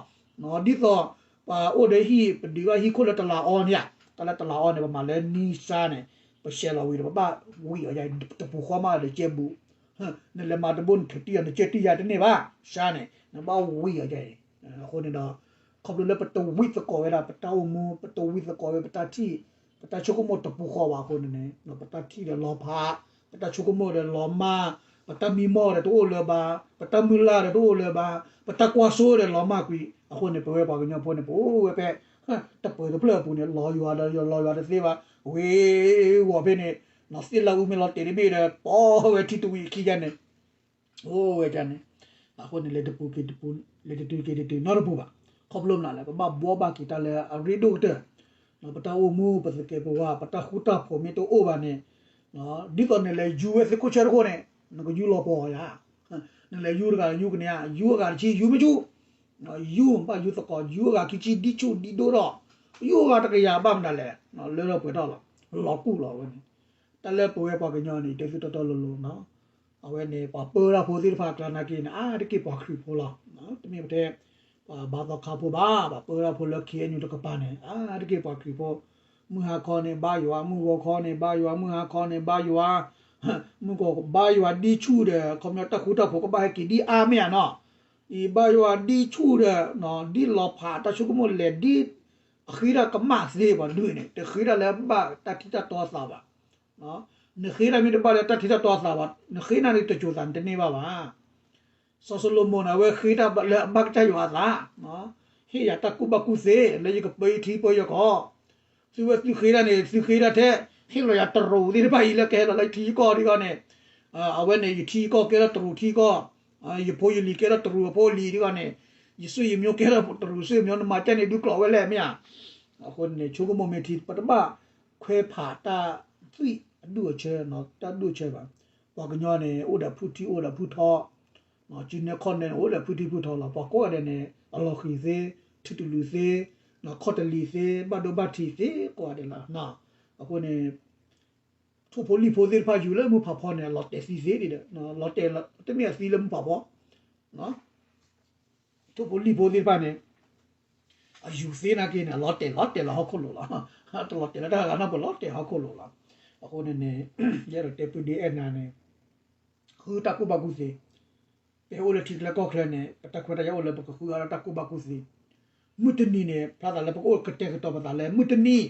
ဒ်သိး ပှၤအိၣ်ဒီးဟံၣ် ပဒုးဘၣ်ဟံၣ်ခိၣ်လၢတလးအီန့ၣ်ဧါ, တၢ်လၢတလးအီန့ၣ် ပမၤလၢနံၣ်စါန့ၣ် ပဆဲးလီၤဝံၤဒီး ပဘၣ်ဝံၤအီၤယါ တပူၤဃီမးဒီးကဲဘူး နလဲၤမၤတဘိန့ၣ် ထုးတံၢ်ယၤ နကဲတံၢ်ယၤတန့ၢ်ဘၣ် စါန့ၣ် နဘၣ်ဝံၤအီၤယါအံၤ, အဃိန့ၣ်ဒီး ခီဖျိလၢပတဝံသကိးဝဲဒၣ် ပတၢ်အိၣ်မူ ပတဝံသကိးဝဲပတၢ်ထံၣ် ပတၢ်ဆိကမိၣ်တပူၤဃီဘၣ်အဃိန့ၣ်န့ၣ် ပတၢ်ထံၣ်ဒီးလီၤဖး ပတၢ်ဆိကမိၣ်ဒီးလီၤမၢ် ပတၢ်မံမီၢ်ဒီးတအိၣ်လၢၤဘၣ် ပတၢ်မုၢ်လၢ်ဒီးတအိၣ်လၢၤဘၣ် ပတၢ်ကွၢ်စိဒီးလီၤမၢ်ကွံာ် အဃိန့ၣ် ပဝဲပှၤကညီဖိန့ၣ် ပအိၣ်ဝဲဖဲ တပၢၤတဖျၢၣ်အပူၤန့ၣ် လီၤယွၤဒီးလီၤယွၤတသ့ဘၣ် ဝ့ၤဝီၤဖဲန့ၣ် သ့ၣ်လၢအူမ့ၢ်လီၤတဲာ်တဘ့ၣ်ဒီး ပိာ်ဝဲထံတဝံၤခံယါန့ၣ် အိၣ်ဝဲဒၣ်န့ၣ် အဃိန့ၣ် လဲၤတပူၤက့ၤတပူၤ လဲၤတတုၤက့ၤတတုၤနီတပူၤဘၣ်. ခီဖျိမနုၤလဲၣ် ပဘၣ်ဘှီဘၣ်က့ၤတၢ်လၢအရ့ဒိၣ်ကတၢၢ် ပတၢ်အိၣ်မူ ပသကဲးပဝး ပတၢ်ဃူတၢ်ဖိးမ့ၢ်တအိၣ်ဘၣ်န့ၣ် ဒ်သိးနလဲၤယူၤဝဲသ့ၣ်ခိၣ်ဆၢတခိၣ်န့ၣ် နကယူၤလီၤပှီၤယါ နလဲၤယူၤတဂၤယူၤကန့ၢ်ဧါ ယူၤအဂၤတဆံ ယူၤမ့ၢ်ဆူၣ် ယူၤဘၣ်ယူၤသကိး ယူၤအဂၤခံဆံ ဒ်ဆူၣ်ဒ်ဒိၣ်ထီၣ် ယူၤအဂၤတကယၤဘၣ်မနုၤလဲၣ် လၢထီၣ်ပှဲၤထီၣ်လီၤ လီၤကူၣ်လီၤဝဲန့ၣ် တၢ်လၢပဝဲပှၤကညီန့ၣ် တဲသုတီတီလိၤလိၤနီၤ အဝဲန့ၣ် ပှၤပၢတၢ်ဖိသ့ၣ်တဖၣ်အကျါနာ်က့န့ၣ် အါတက့ၢ်ပှၤခရံာ်ဖိလီၤ. တမ့ၢ်ပတဲ ပှၤဘါသီခါဖိဘၣ် ပှၤပၢတၢ်ဖိလၢ ခ့ၣ်အဲၣ်ယူၣ် တကပၤန့ၣ် အါတက့ၢ်ပှၤခရံာ်ဖိ မုၢ်ဟါခီန့ၣ်ဘါယွၤ မုၢ်ဂီၤခီန့ၣ်ဘါယွၤ မုၢ်ဟါခီန့ၣ်ဘါယွၤ မုၢ်ဂီၤဘါယွၤဒ်ဆူၣ်ဒီး ခီပညီတၢ်ဃူတၢ်ဖိးကဘၣ်ဟဲက့ၤဒ်အါမ့ၢ်ဧါနီၤ အံၤဘါယွၤဒ်ဆူၣ်ဒီး ဒ်လီၤဖးတၢ်ဆိကမိၣ်လဲၣ် ဒ်အဃ့တၢ်ကမၣ်သ့ပှၤဒုးန့ၣ် တဃ့တၢ်လၢဘၣ်တၢ်ထံၣ်တၢ်တီအသးဘၣ်. နဃ့တၢ်မ့ၢ်တဘၣ်လၢတၢ်ထံၣ်တၢ်တီအသးဘၣ် နဃ့နၤန့ၣ်တစိၤသးနတန့ၢ်ဘၣ်ဘၣ်. စီၤၡလိၤမိၣ်န့ၣ် အဝဲဃ့တၢ်လၢအဘၣ်ကစၢ်ယွၤအသး ဟ့ၣ်ယၤတၢ်ကူၣ်ဘၣ်ကူၣ်သ့ လၢယကပၢယထံပၢယကီၢ် သုဝဲသုဃ့တၢ်န့ၣ် သုဃ့တၢ်ထဲ ဟ့ၣ်လီၤယၤတရူးသ့ၣ်တဖၣ်အံၤလၢကဟဲလီၤလၢယထံယကီၢ်ဒ်အံၤန့ၣ် အဝဲန့ၣ် ယထံကီၢ်ကဲထီၣ်တရူးထံကီၢ်, ယဖိယလံၤကဲထီၣ်တရူးအဖိအလံၤဒ်ဂီၢ်န့ၣ်, ယစွံယမိၢ်ကဲထီၣ်တရူးစွံယမိၢ် နမၤကဲန့ၣ်ဒုးကျိးဝဲလဲၣ်မ့ၢ်ဧါ. အဃိန့ၣ် ဆိကမိၣ်မ့ၢ်ထံ ပတဘၣ်ခွဲးဖးတၢ်သွံၣ်အဒူၣ်အဆၢ, တၢ်ဒူၣ်အဆၢဘၣ်. ပှၤကညီန့ၣ် အိၣ်ဒီးဖုထံအိၣ်ဒီးဖုထီ, စုနဲၣ်ခီၣ်နဲၣ်န့ၣ် အိၣ်ဒီးဖုထံဖုထီလီၤ. ပှၤကိးဂၤဒဲးန့ၣ် အလီၤဃံၤသ့, ထုးတလူးသ့, ခီၣ်တလံၤသ့, ဘၣ်ဒိဘၣ်ထံးသ့ကိးဂၤဒဲးလီၤ. အဃိန့ၣ် ထိၣ်ဖိလံၣ်ဖိသ့ၣ်တဖၣ် ယူၤလၢမုၢ်ဖးဖီန့ၣ် အလီၤတဲာ်သံသ့ဒ်ဒီး, လီၤတဲာ်လီၤ, တမ့ၢ်အသံလၢမုၢ်ဖးဖီ, ထိၣ်ဖိလံၣ်ဖိသ့ၣ်တဖၣ်န့ၣ် အယူၤသ့နာ်က့န့ၣ် အလီၤတဲာ်လီၤတဲာ်လီၤဟီၣ်ခိၣ်လိၤလီၤ. တလီၤတဲာ်လၢတၢ်ဂၤနီၢ်ပှဲၤ လီၤတဲာ်ဟီၣ်ခိၣ်လိၤလီၤ. အဃိန့ၣ်န့ၣ် ယအဲၣ်ဒိးတဲပုၢ်ဒ့အဲၣ်နၤန့ၣ် ဃုတၢ်ကူၣ်ဘၣ်ကူၣ်သ့, ပဟဲအိၣ်လၢထံကျါကီၢ်ချၢန့ၣ် ပတၢ်ခွဲးတၢ်ယာ်အိၣ်လၢပကဃုအါလၢတၢ်ကူၣ်ဘၣ်ကူၣ်သ့. မုၢ်တနံၤန့ၣ် ဖျါသးလၢပကအိၣ်ကတဲာ်ကတီၤပသးလၢမုၢ်တနံၤ,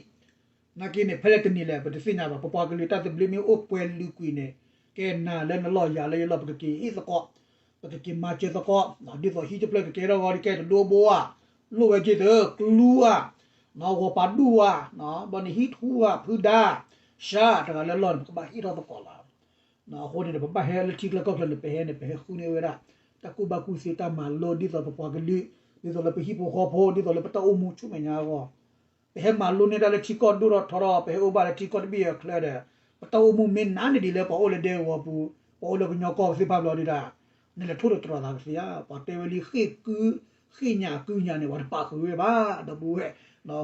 နာ်က့န့ၣ် ဖဲလဲၣ်တနံၤလဲၣ် ပတသ့ၣ်ညါဘၣ်. ပပှၤကလုာ်တၢ်သဘျ့မ့ၢ်အိၣ်ပှဲၤလုာ်ကွံာ်န့ၣ် ကဲနၤလၢနလီၢ်ယၤလၢယလီၢ် ပကက့ၤဟ့ၣ်သကိး, ပကက့ၤမၤစၢၤသကိး, ဒ်သိးဟံၣ်တဖျၢၣ်ကကဲထီၣ်ဂီၤဒီး ကဲတဒိဘိဧါ, လိၣ်ဝဲက့ၤသၢ ကျူဧါ, ဂီၤပာ်ဒူၣ်ဧါ, ဘၣ်န့ၣ်ဟံၣ်ထူဧါ, ဖုဒါ, ရှါတဂၤလၢလီၢ်န့ၣ် ပကဘၣ်ဟ့ၣ်ထီၣ်သကိးလီၤ. အဃိန့ၣ်ဒီး ပဘၣ်ဟဲလၢထံကျါကီၢ်ချၢန့ၣ် ပဟဲန့ၣ် ပဟဲဃုန့ၢ်ဝဲဒၣ် တၢ်ကူၣ်ဘၣ်ကူၣ်သ့တၢ်မၤလိ ဒ်သိးပပှၤကလုာ်, ဒ်သိးလၢပဟံၣ်ဖိဃီဖိ, ဒ်သိးလၢပတၢ်အိၣ်မူဆူမဲာ်ညါအဂီၢ်, ပဟဲမၤလိန့ၢ်တၢ်လၢထံကီၢ်ဒိၣ်ထီၣ်ထီထီၣ်, ပဟဲအိၣ်ဘၣ်လၢထံကီၢ်တဘ့ၣ်အချၢဒီး ပတၢ်အိၣ်မူမ့ၢ်နးန့ၢ်ဒံးလၢပှၤအိၣ်လၢဒဲကဝီၤပူၤ, ပှၤအိၣ်လၢကညီကီၢ်သ့ၣ်တဖၣ်ဘျီဒုဒၣ်, နလဲၤထိၣ်သတြီၤသးကသ့ဧါ. ပှၤတဲဝဲလံ ဃ့ၢ်ကု, ဃ့ၢ်ညၣ်ကုညၣ်န့ၣ် ပှၤတပာ်ဃုာ်ဝဲဘၣ်, ဒီပုၢ်ဝဲၢ်,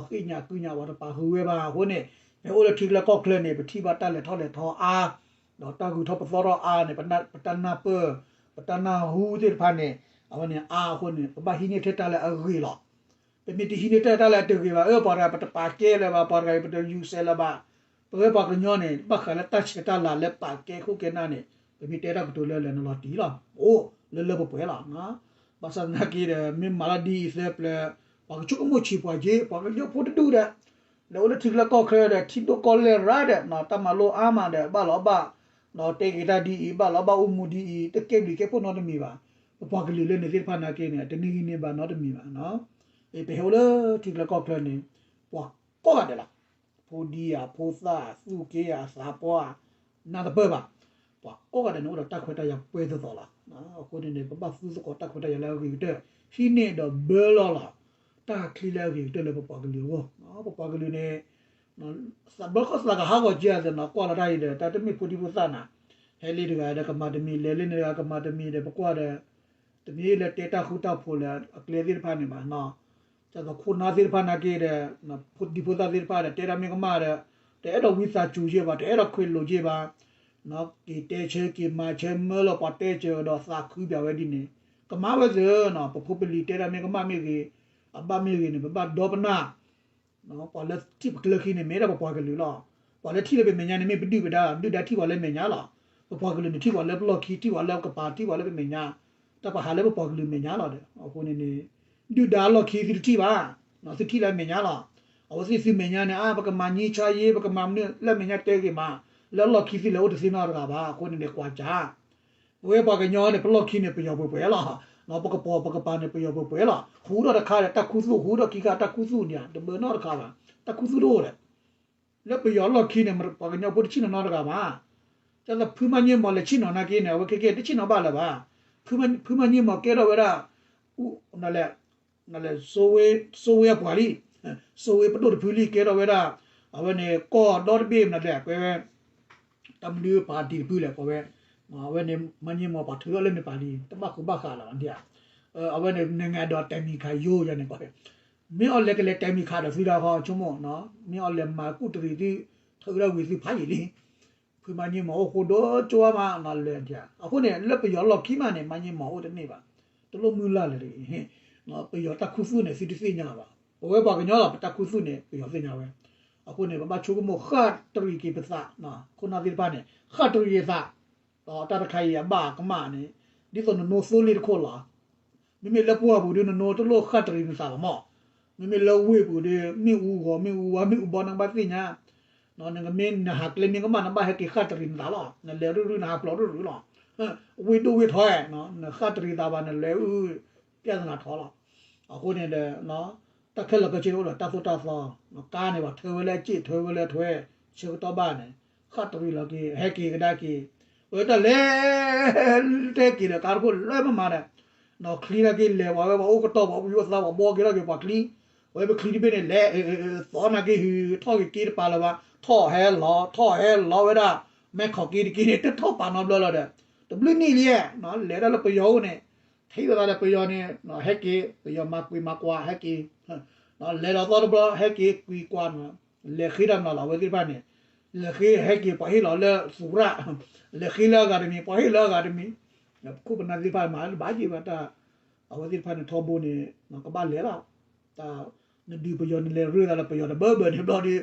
ဃ့ၢ်ညၣ်ကုညၣ် ပှၤတပာ်ဃုာ်ဝဲဘၣ်. အဃိန့ၣ် ပဟဲအိၣ်လၢထံကျါကီၢ်ချၢန့ၣ် ပထံၣ်ဘၣ်တၢ်လဲၤထီၣ်လဲၤထီအါ, ဒီးတၢ်ဂုၤထီၣ်ပသီထီၣ်အါန့ၣ် ပတၢ်နၢ်ပၢၢ်, ပတၢ်နၢ်ဟူသ့ၣ်တဖၣ်န့ၣ် အဝဲန့ၣ်အါအဃိန့ၣ် ပဘၣ်ဟံးန့ၢ်ထဲတၢ်လၢအဂ့ၤလီၤ. ပမ့ၢ်တဟံးန့ၢ်ထဲတၢ်လၢအတဂ့ၤဘၣ်, အၢ ပှၤတဂၤပတယူၤစဲးလၢၤဘၣ်, ပှၤတဂၤပတယူၤစဲးလၢၤဘၣ်, ပဝဲပှၤကညီန့ၣ် ဘၣ်ဃးလၢတၢ်ဆဲးတၢ်လၤလၢပာ်ကဲခိၣ်ကဲနၢ်န့ၣ် ပမ့ၢ်တဲတၢ်ကတိၤလၢလဲၣ် နလီၤတံၢ်လီၤ, အိၣ်လၢလၢပှဲၤပှဲၤလီၤ. ဘၣ်ဆၣ်သနာ်က့ဒီး မ့ၢ်မၤလီၤဒ်အံၤသၢပျၢၤ, ပှၤကဆိကမိၣ်ဆံးပှၤက့, ပှၤကညီဖိတဒူၣ်ဒီး လဲၤအိၣ်လၢထံကျါကီၢ်ချၢဒီး ထံဒိၣ်ကီၢ်လဲၢ်ရၤဒီး တၢ်မၤလိအါမးဒီး ဘၣ်လီၤဘၣ်, တဲက့ၤတၢ်ဒ်အံၤ ဘၣ်လီၤဘၣ်အိၣ်မူဒ်အံၤ တကဲဘျုးကဲဖှိၣ်နီတမံၤဘၣ်. ပပှၤကလုာ်လၢန့ၣ်သ့ၣ်တဖၣ်နာ်က့န့ၣ် တန့ၢ်ဂံၢ်န့ၢ်ဘါနီတမံၤဘၣ်. ပဟဲအိၣ်လၢထံကျါကီၢ်ချၢန့ၣ် ပှၤကိးဂၤဒဲးလီၤ. ဖိဒံဧါ, ဖိသၣ်, သူၣ်က့ဧါ, သးပှၢ်ဧါ, နၢ်တပၢၢ်ဘၣ်. ပှၤကိးဂၤဒဲးန့ၣ် အိၣ်ဒီးတၢ်ခွဲးတၢ်ယာ်ပှဲၤသိးသိးလီၤ. အဃိန့ၣ်န့ၣ် ပဘၣ်သူသကိးတၢ်ခွဲးတၢ်ယာ်လၢအဂ့ၤကတၢၢ်, ဟံးန့ၢ်ဒီးဘၢလီၤလီၤ တၢ်ချံလၢအဂ့ၤကတၢၢ်လၢပပှၤကလုာ်အဂီၢ်. ပပှၤကလုာ်န့ၣ် သးဘျီခီၣ်သးကဟးဂီၤက့ၤအသးနီၤ ကွၢ်လီၤတၢ်အံၤဒီး တၢ်တမ့ၢ်ဖိဒံဖိသၣ်နၤ, ဟဲလံတဂၤဒီးကမၤတမံၤ လဲၤလံန့ၣ်တဂၤကမၤတမံၤဒီး ပကွၢ်ဒီး တမ့ၢ်လၢတဲတၢ်ဃူတၢ်ဖိးလၢအကျဲသ့ၣ်တဖၣ်န့ၣ်ဘၣ်နီၤ. ဒ်သိးခိၣ်နၢ်သ့ၣ်တဖၣ်နာ်က့ဒီး ဖိဒံဖိသၣ်သ့ၣ်တဖၣ်ဒီး တဲတၢ်မ့ၢ်ကမၣ်ဒီး တအဲၣ်ဒိးဝံသးစူၤက့ၤဘၣ်, တအဲၣ်ဒိးခွဲးလိာ်က့ၤဘၣ်, က့ၤတဲဆၢက့ၤမၤဆၢမၢလီၤပှၤတဲစၢၤဒီးသးခုပၠးဝဲဒ်န့ၣ် ကမၤဝဲသ့နီၤ. ပဖိပလံၤတဲတၢ်မ့ၢ်ကမၣ်မ့ၢ်ဂ့ၤ, အဘၣ်မ့ၢ်ဂ့ၤန့ၣ် ပဘၣ်ဒီပနၢ် ပှၤလၢထံၣ်ပကျၢၤခံန့ၣ် မ့ၢ်ဒၣ်ပပှၤကလုာ်လီၤ. ပှၤလၢထံၣ်လၢပမဲာ်ညါန့ၣ် မ့ၢ်ပဒုၣ်ပဒါ, ဒုၣ်ဒါထံၣ်ပှၤလၢမဲာ်ညါလီၤ. ပပှၤကလုာ်န့ၣ် ထံၣ်ပှၤလၢပလီၢ်ခံ, ထံၣ်ပှၤလၢကပၤ, ထံၣ်ပှၤလၢပမဲာ်ညါ, တၢ်ပဟးလၢပပှၤကလုာ်မဲာ်ညါလီၤဒီး အဃိန့ၣ်န့ၣ် ဒုၣ်ဒါလီၢ်ခံသုတထံၣ်ဘၣ်, သုထံၣ်လၢအမဲာ်ညါလီၤ. အဝဲသ့ၣ်သုမဲာ်ညါန့ၣ် အါ ပကမၤငြိမ်းချမ်းရေး, ပကမၤမနုၤလၢအမဲာ်ညါတဲဂ့ၤမး, လၢအလီၢ်ခံသုလဲၤအိၣ်တသ့နီတဂၤဘၣ်. အဃိန့ၣ်န့ၣ် ကွၢ်စၢ် ပဝဲပှၤကညီန့ၣ် ပလီၢ်ခံန့ၣ် ပယီၤပှဲၤပှဲၤလီၤ. ပကပီၤပကပၤန့ၣ် ပယီၤပှဲၤပှဲၤလီၤ. ဟူးထီၣ်တခါဒီး တၢ်ခူသူၣ်, ဟူးထီၣ်ခံခါတၢ်ခူသူၣ်န့ၣ် တဘၢနီတခါဘၣ်. တၢ်ခူသူၣ်တအိၣ်ဒီး လၢပယီၤလီၢ်ခံန့ၣ် ပှၤကညီဖိတဆ့ၣ်နီၤနီတဂၤဘၣ်. ဒ်သိးဖုမၤန့ၢ်မီၢ်လဲၤဆ့ၣ်နီၤနာ်က့န့ၣ် အဝဲခဲကဲတဆ့ၣ်နီၤဘၣ်လၢၤဘၣ်. ဖုမၤန့ၢ်မီၢ်ကဲထီၣ်ဝဲဒၣ် နလဲၤ နလဲၤ စိဝ့အပှၤလံ, စိဝ့ပဒိၣ်တဖုလံ ကဲထီၣ်ဝဲဒၣ် အဝဲန့ၣ် ကီၢ်ဒီတဘ့ၣ်မနုၤလဲၣ် ကွဲးဝဲ တၢ်မနုၤပၣ်တံၣ်တဖုလဲၣ် ကွဲးဝဲ အဝဲန့ၣ် မၤန့ၢ်မီၢ်ပှၤထုးထီၣ်လၢန့ၣ်ပာ်လံ တဘၣ်ဃုာ်ဘၣ်ဃးလၢၤဘၣ်. အဝဲန့ၣ် နငါဒီးတဲမံၤခးယိယၤန့ၣ် ကွဲး မ့ၢ်အီၤလဲၤကလဲၤတဲမံၤခးဒီးသုတၢ်ဃီ ဆိကမိၣ်, မ့ၢ်အီၤလဲၤမၤကူၣ်တရံးသု ထုးထီၣ်ဝံၤသုဖးယံာ်လံ. ဖုမၤန့ၢ်မီၢ်အိၣ်ဃိဒီကၠိမးနီၤလဲၤဒၣ်. အဃိန့ၣ် လၢပယီၤလီၢ်ခံမးန့ၣ် မၤန့ၢ်မီၢ်အိၣ်တန့ၢ်ဘၣ်. တလိၣ်မုၢ်လၢ်လၢၤတဂ့ၤ. ပယီၤတၢ်ခူသူၣ်န့ၣ် သုတသ့ၣ်ညါဘၣ်. ပဝဲပှၤကညီလီၤ ပတၢ်ခူသူၣ်န့ၣ် ပယီၤသ့ၣ်ညါဝဲ. အဃိန့ၣ် ပဘၣ်ဆိကမိၣ်ဃၣ်တရံးက့ၤပသး, ခိၣ်နၢ်သ့ၣ်တဖၣ်န့ၣ် ဃၣ်တရံးသး ဒီးတၢ်တခါအံၤအဘၣ်အကမၣ်န့ၣ် ဒ်သိးနနိသိလ့ၣ်တခိၣ်လီၤ. မ့မ့ၢ်လၢပှၢ်ပူၤဒီး နနိတလိၣ်ဃၣ်တရံးနသးဘၣ်မီၢ်. မ့မ့ၢ်လၢဝ့ၢ်ပူၤဒီး မ့ၣ်အူဂီၤ မ့ၣ်အူဝါ မ့ၣ်အူဘီ နကဘၣ်သ့ၣ်ညါ. နကမ့ၢ်နဟးကျဲမ့ၢ်ကမၣ် နဘၣ်ဟဲက့ၤဃၣ်တရံးနသးလီၤ. နလဲၤရုၢ်ရုၢ် နဟးဖျိးရုၢ်ရုၢ်လီၤ. ဝ့ၢ်ဒိၣ်ဝ့ၢ်ထီ, နဃၣ်တရံးသးဘၣ် နလဲၤအုၣ် ပြဿနာထီလီၤ. အဃိန့ၣ်ဒီး တၢ်ခဲလၢာ်ခဲဆ့န့ၣ်အိၣ်ဒီးတၢ်သိၣ်တၢ်သီ, ကါန့ၣ် ပှၤထၢဝဲလၢအစ့ၣ် ထၢဝဲလၢအထွဲ ဆၢကတီၢ်ဘၣ်န့ၣ် ဃၣ်တရံးလီၤက့ၤ ဟဲက့ၤကဒါက့ၤ ပတၢ်လဲၤ တဲက့ၤဒီးကါတခိၣ်လၢမမၤဒီး နီၢ်ချံနာ်က့လဲၤဝဲ ပှၤအိၣ်ကတီၢ် ပှၤအိၣ်သး ပှၤဘှီက့ၤထီၣ်က့ၤပှၤချံ, ဝဲပချံတဘ့ၣ်န့ၣ် လဲၤ သီနာ်က့ ဟုးထီၣ်က့ၤက့တပၤလၢၤဘၣ်, ထီၣ်ဟဲလီၤ ထီၣ်ဟဲလီၤဝဲဒၣ် မဲၢ်ခီၣ်က့တက့န့ၣ် တထီၣ်ပာ်နီတဘျီလီၤဒီး တဘျုးနံၣ်လံ, လဲၤဒၣ်လၢပယီၤအိၣ်န့ၣ် ထံၣ်လိာ်သးဒီးပယီၤန့ၣ် ဟဲက့ၤ ပယီၤမၤကွံာ်မၤကွၢ်ဟဲက့ၤ, လဲၤလီၤသီတဘျီ ဟဲက့ၤကွံာ်ကွၢ်နီၤ, လဲၤဃ့တၢ်မနုၤလီၤ အဝဲသ့ၣ်တဖၣ်န့ၣ်, လဲၤဃ့ဟဲက့ၤ ပှၤဟ့ၣ်လီၤလၢသူရၣ်, လဲၤဃ့လၢအဂၤတမံၤ ပှၤဟ့ၣ်လၢအဂၤတမံၤ, ပခိၣ်ပနၢ်သ့ၣ်တဖၣ်မၤလၢဘၣ်ယံၤဘၣ်တၢ်, အဝဲသ့ၣ်တဖၣ်န့ၣ်ထီဘိန့ၣ် ကဘၣ်လဲၤလီၤ, တၢ် နဒုးပယီၤ နလဲၤရ့သးလၢပယီၤတဘၢဘၢန့ၣ်ဘျီဒီး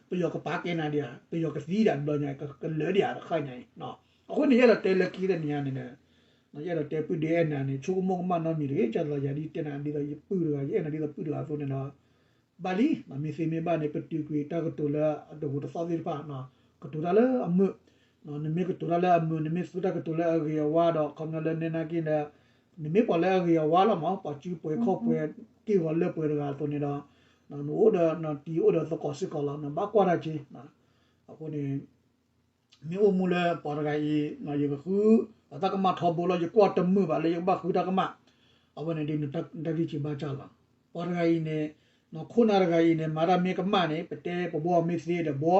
ပယီၤကပာ်ကဲနၤဒံးဧါ ပယီၤကသံဒံးဘျီညါ ကလၢာ်ဒံးဧါတခါညါအံၤ, အဃိန့ၣ် ယအဲၣ်ဒိးတဲလၢခံတနံၤညါန့ၣ် ယအဲၣ်ဒိးတဲပုၢ်ဒ့အဲၣ်နၤန့ၣ် ဆိကမိၣ်ကမၣ်နီတမံၤတဂ့ၤ, ကၢ်သိးယၤဒ်တဲနၤဒ်သိးယပုၢ်တဂၤ ယအဲၣ်နၤဒ်သိးပုၢ်တဂၤအသိးန့ၣ်ဒီး ဘၣ်လံ, မ့ၢ်သ့မ့ၢ်ဘၣ်န့ၣ် ပတုာ်ကွံာ်တၢ်ကတိၤလၢအတဂူၤတသီၣ်သ့ၣ်တဖၣ်, ကတိၤတၢ်လၢအမုာ်, နမ့ၢ်ကတိၤတၢ်လၢအမုာ် နမ့ၢ်သူတၢ်ကတိၤလၢအဂ့ၤအဝါဒီး ခီပညီလၢနဲနာ်က့ဒီး နမ့ၢ်ပှၤလၢအဂ့ၤအဝါလီၤမး ပှၤစုပှဲၤခီၣ်ပှဲၤ က့ၢ်ဂီၤလၢပှဲၤတဂၤအသိးန့ၣ်ဒီး နအိၣ်ဒီးနတံၤအိၣ်ဒီးသကိးစ့ၢ်ကီးလီၤ နဘၣ်ကွၢ်တၢ်က့ၤ, အဃိန့ၣ် မ့ၢ်အိၣ်မူလၢပှၤတဂၤအံၤ ယကဃုအတၢ်ကမၣ်ထီဘိလီၤ ယကွၢ်တမုာ်ဘၣ်လၢယကဘၣ်ဃုတၢ်ကမၣ်, အဝဲန့ၣ်ဒ်နတၢ်ဂံၢ်စၢ်ဘါစၢ်လီၤ. ပှၤတဂၤအံၤန့ၣ် ခိၣ်နၢ်တဂၤအံၤန့ၣ် မၤတၢ်မ့ၢ်ကမၣ်န့ၣ် ပတဲပဘှီမ့ၢ်သ့ဒီးဘှီ,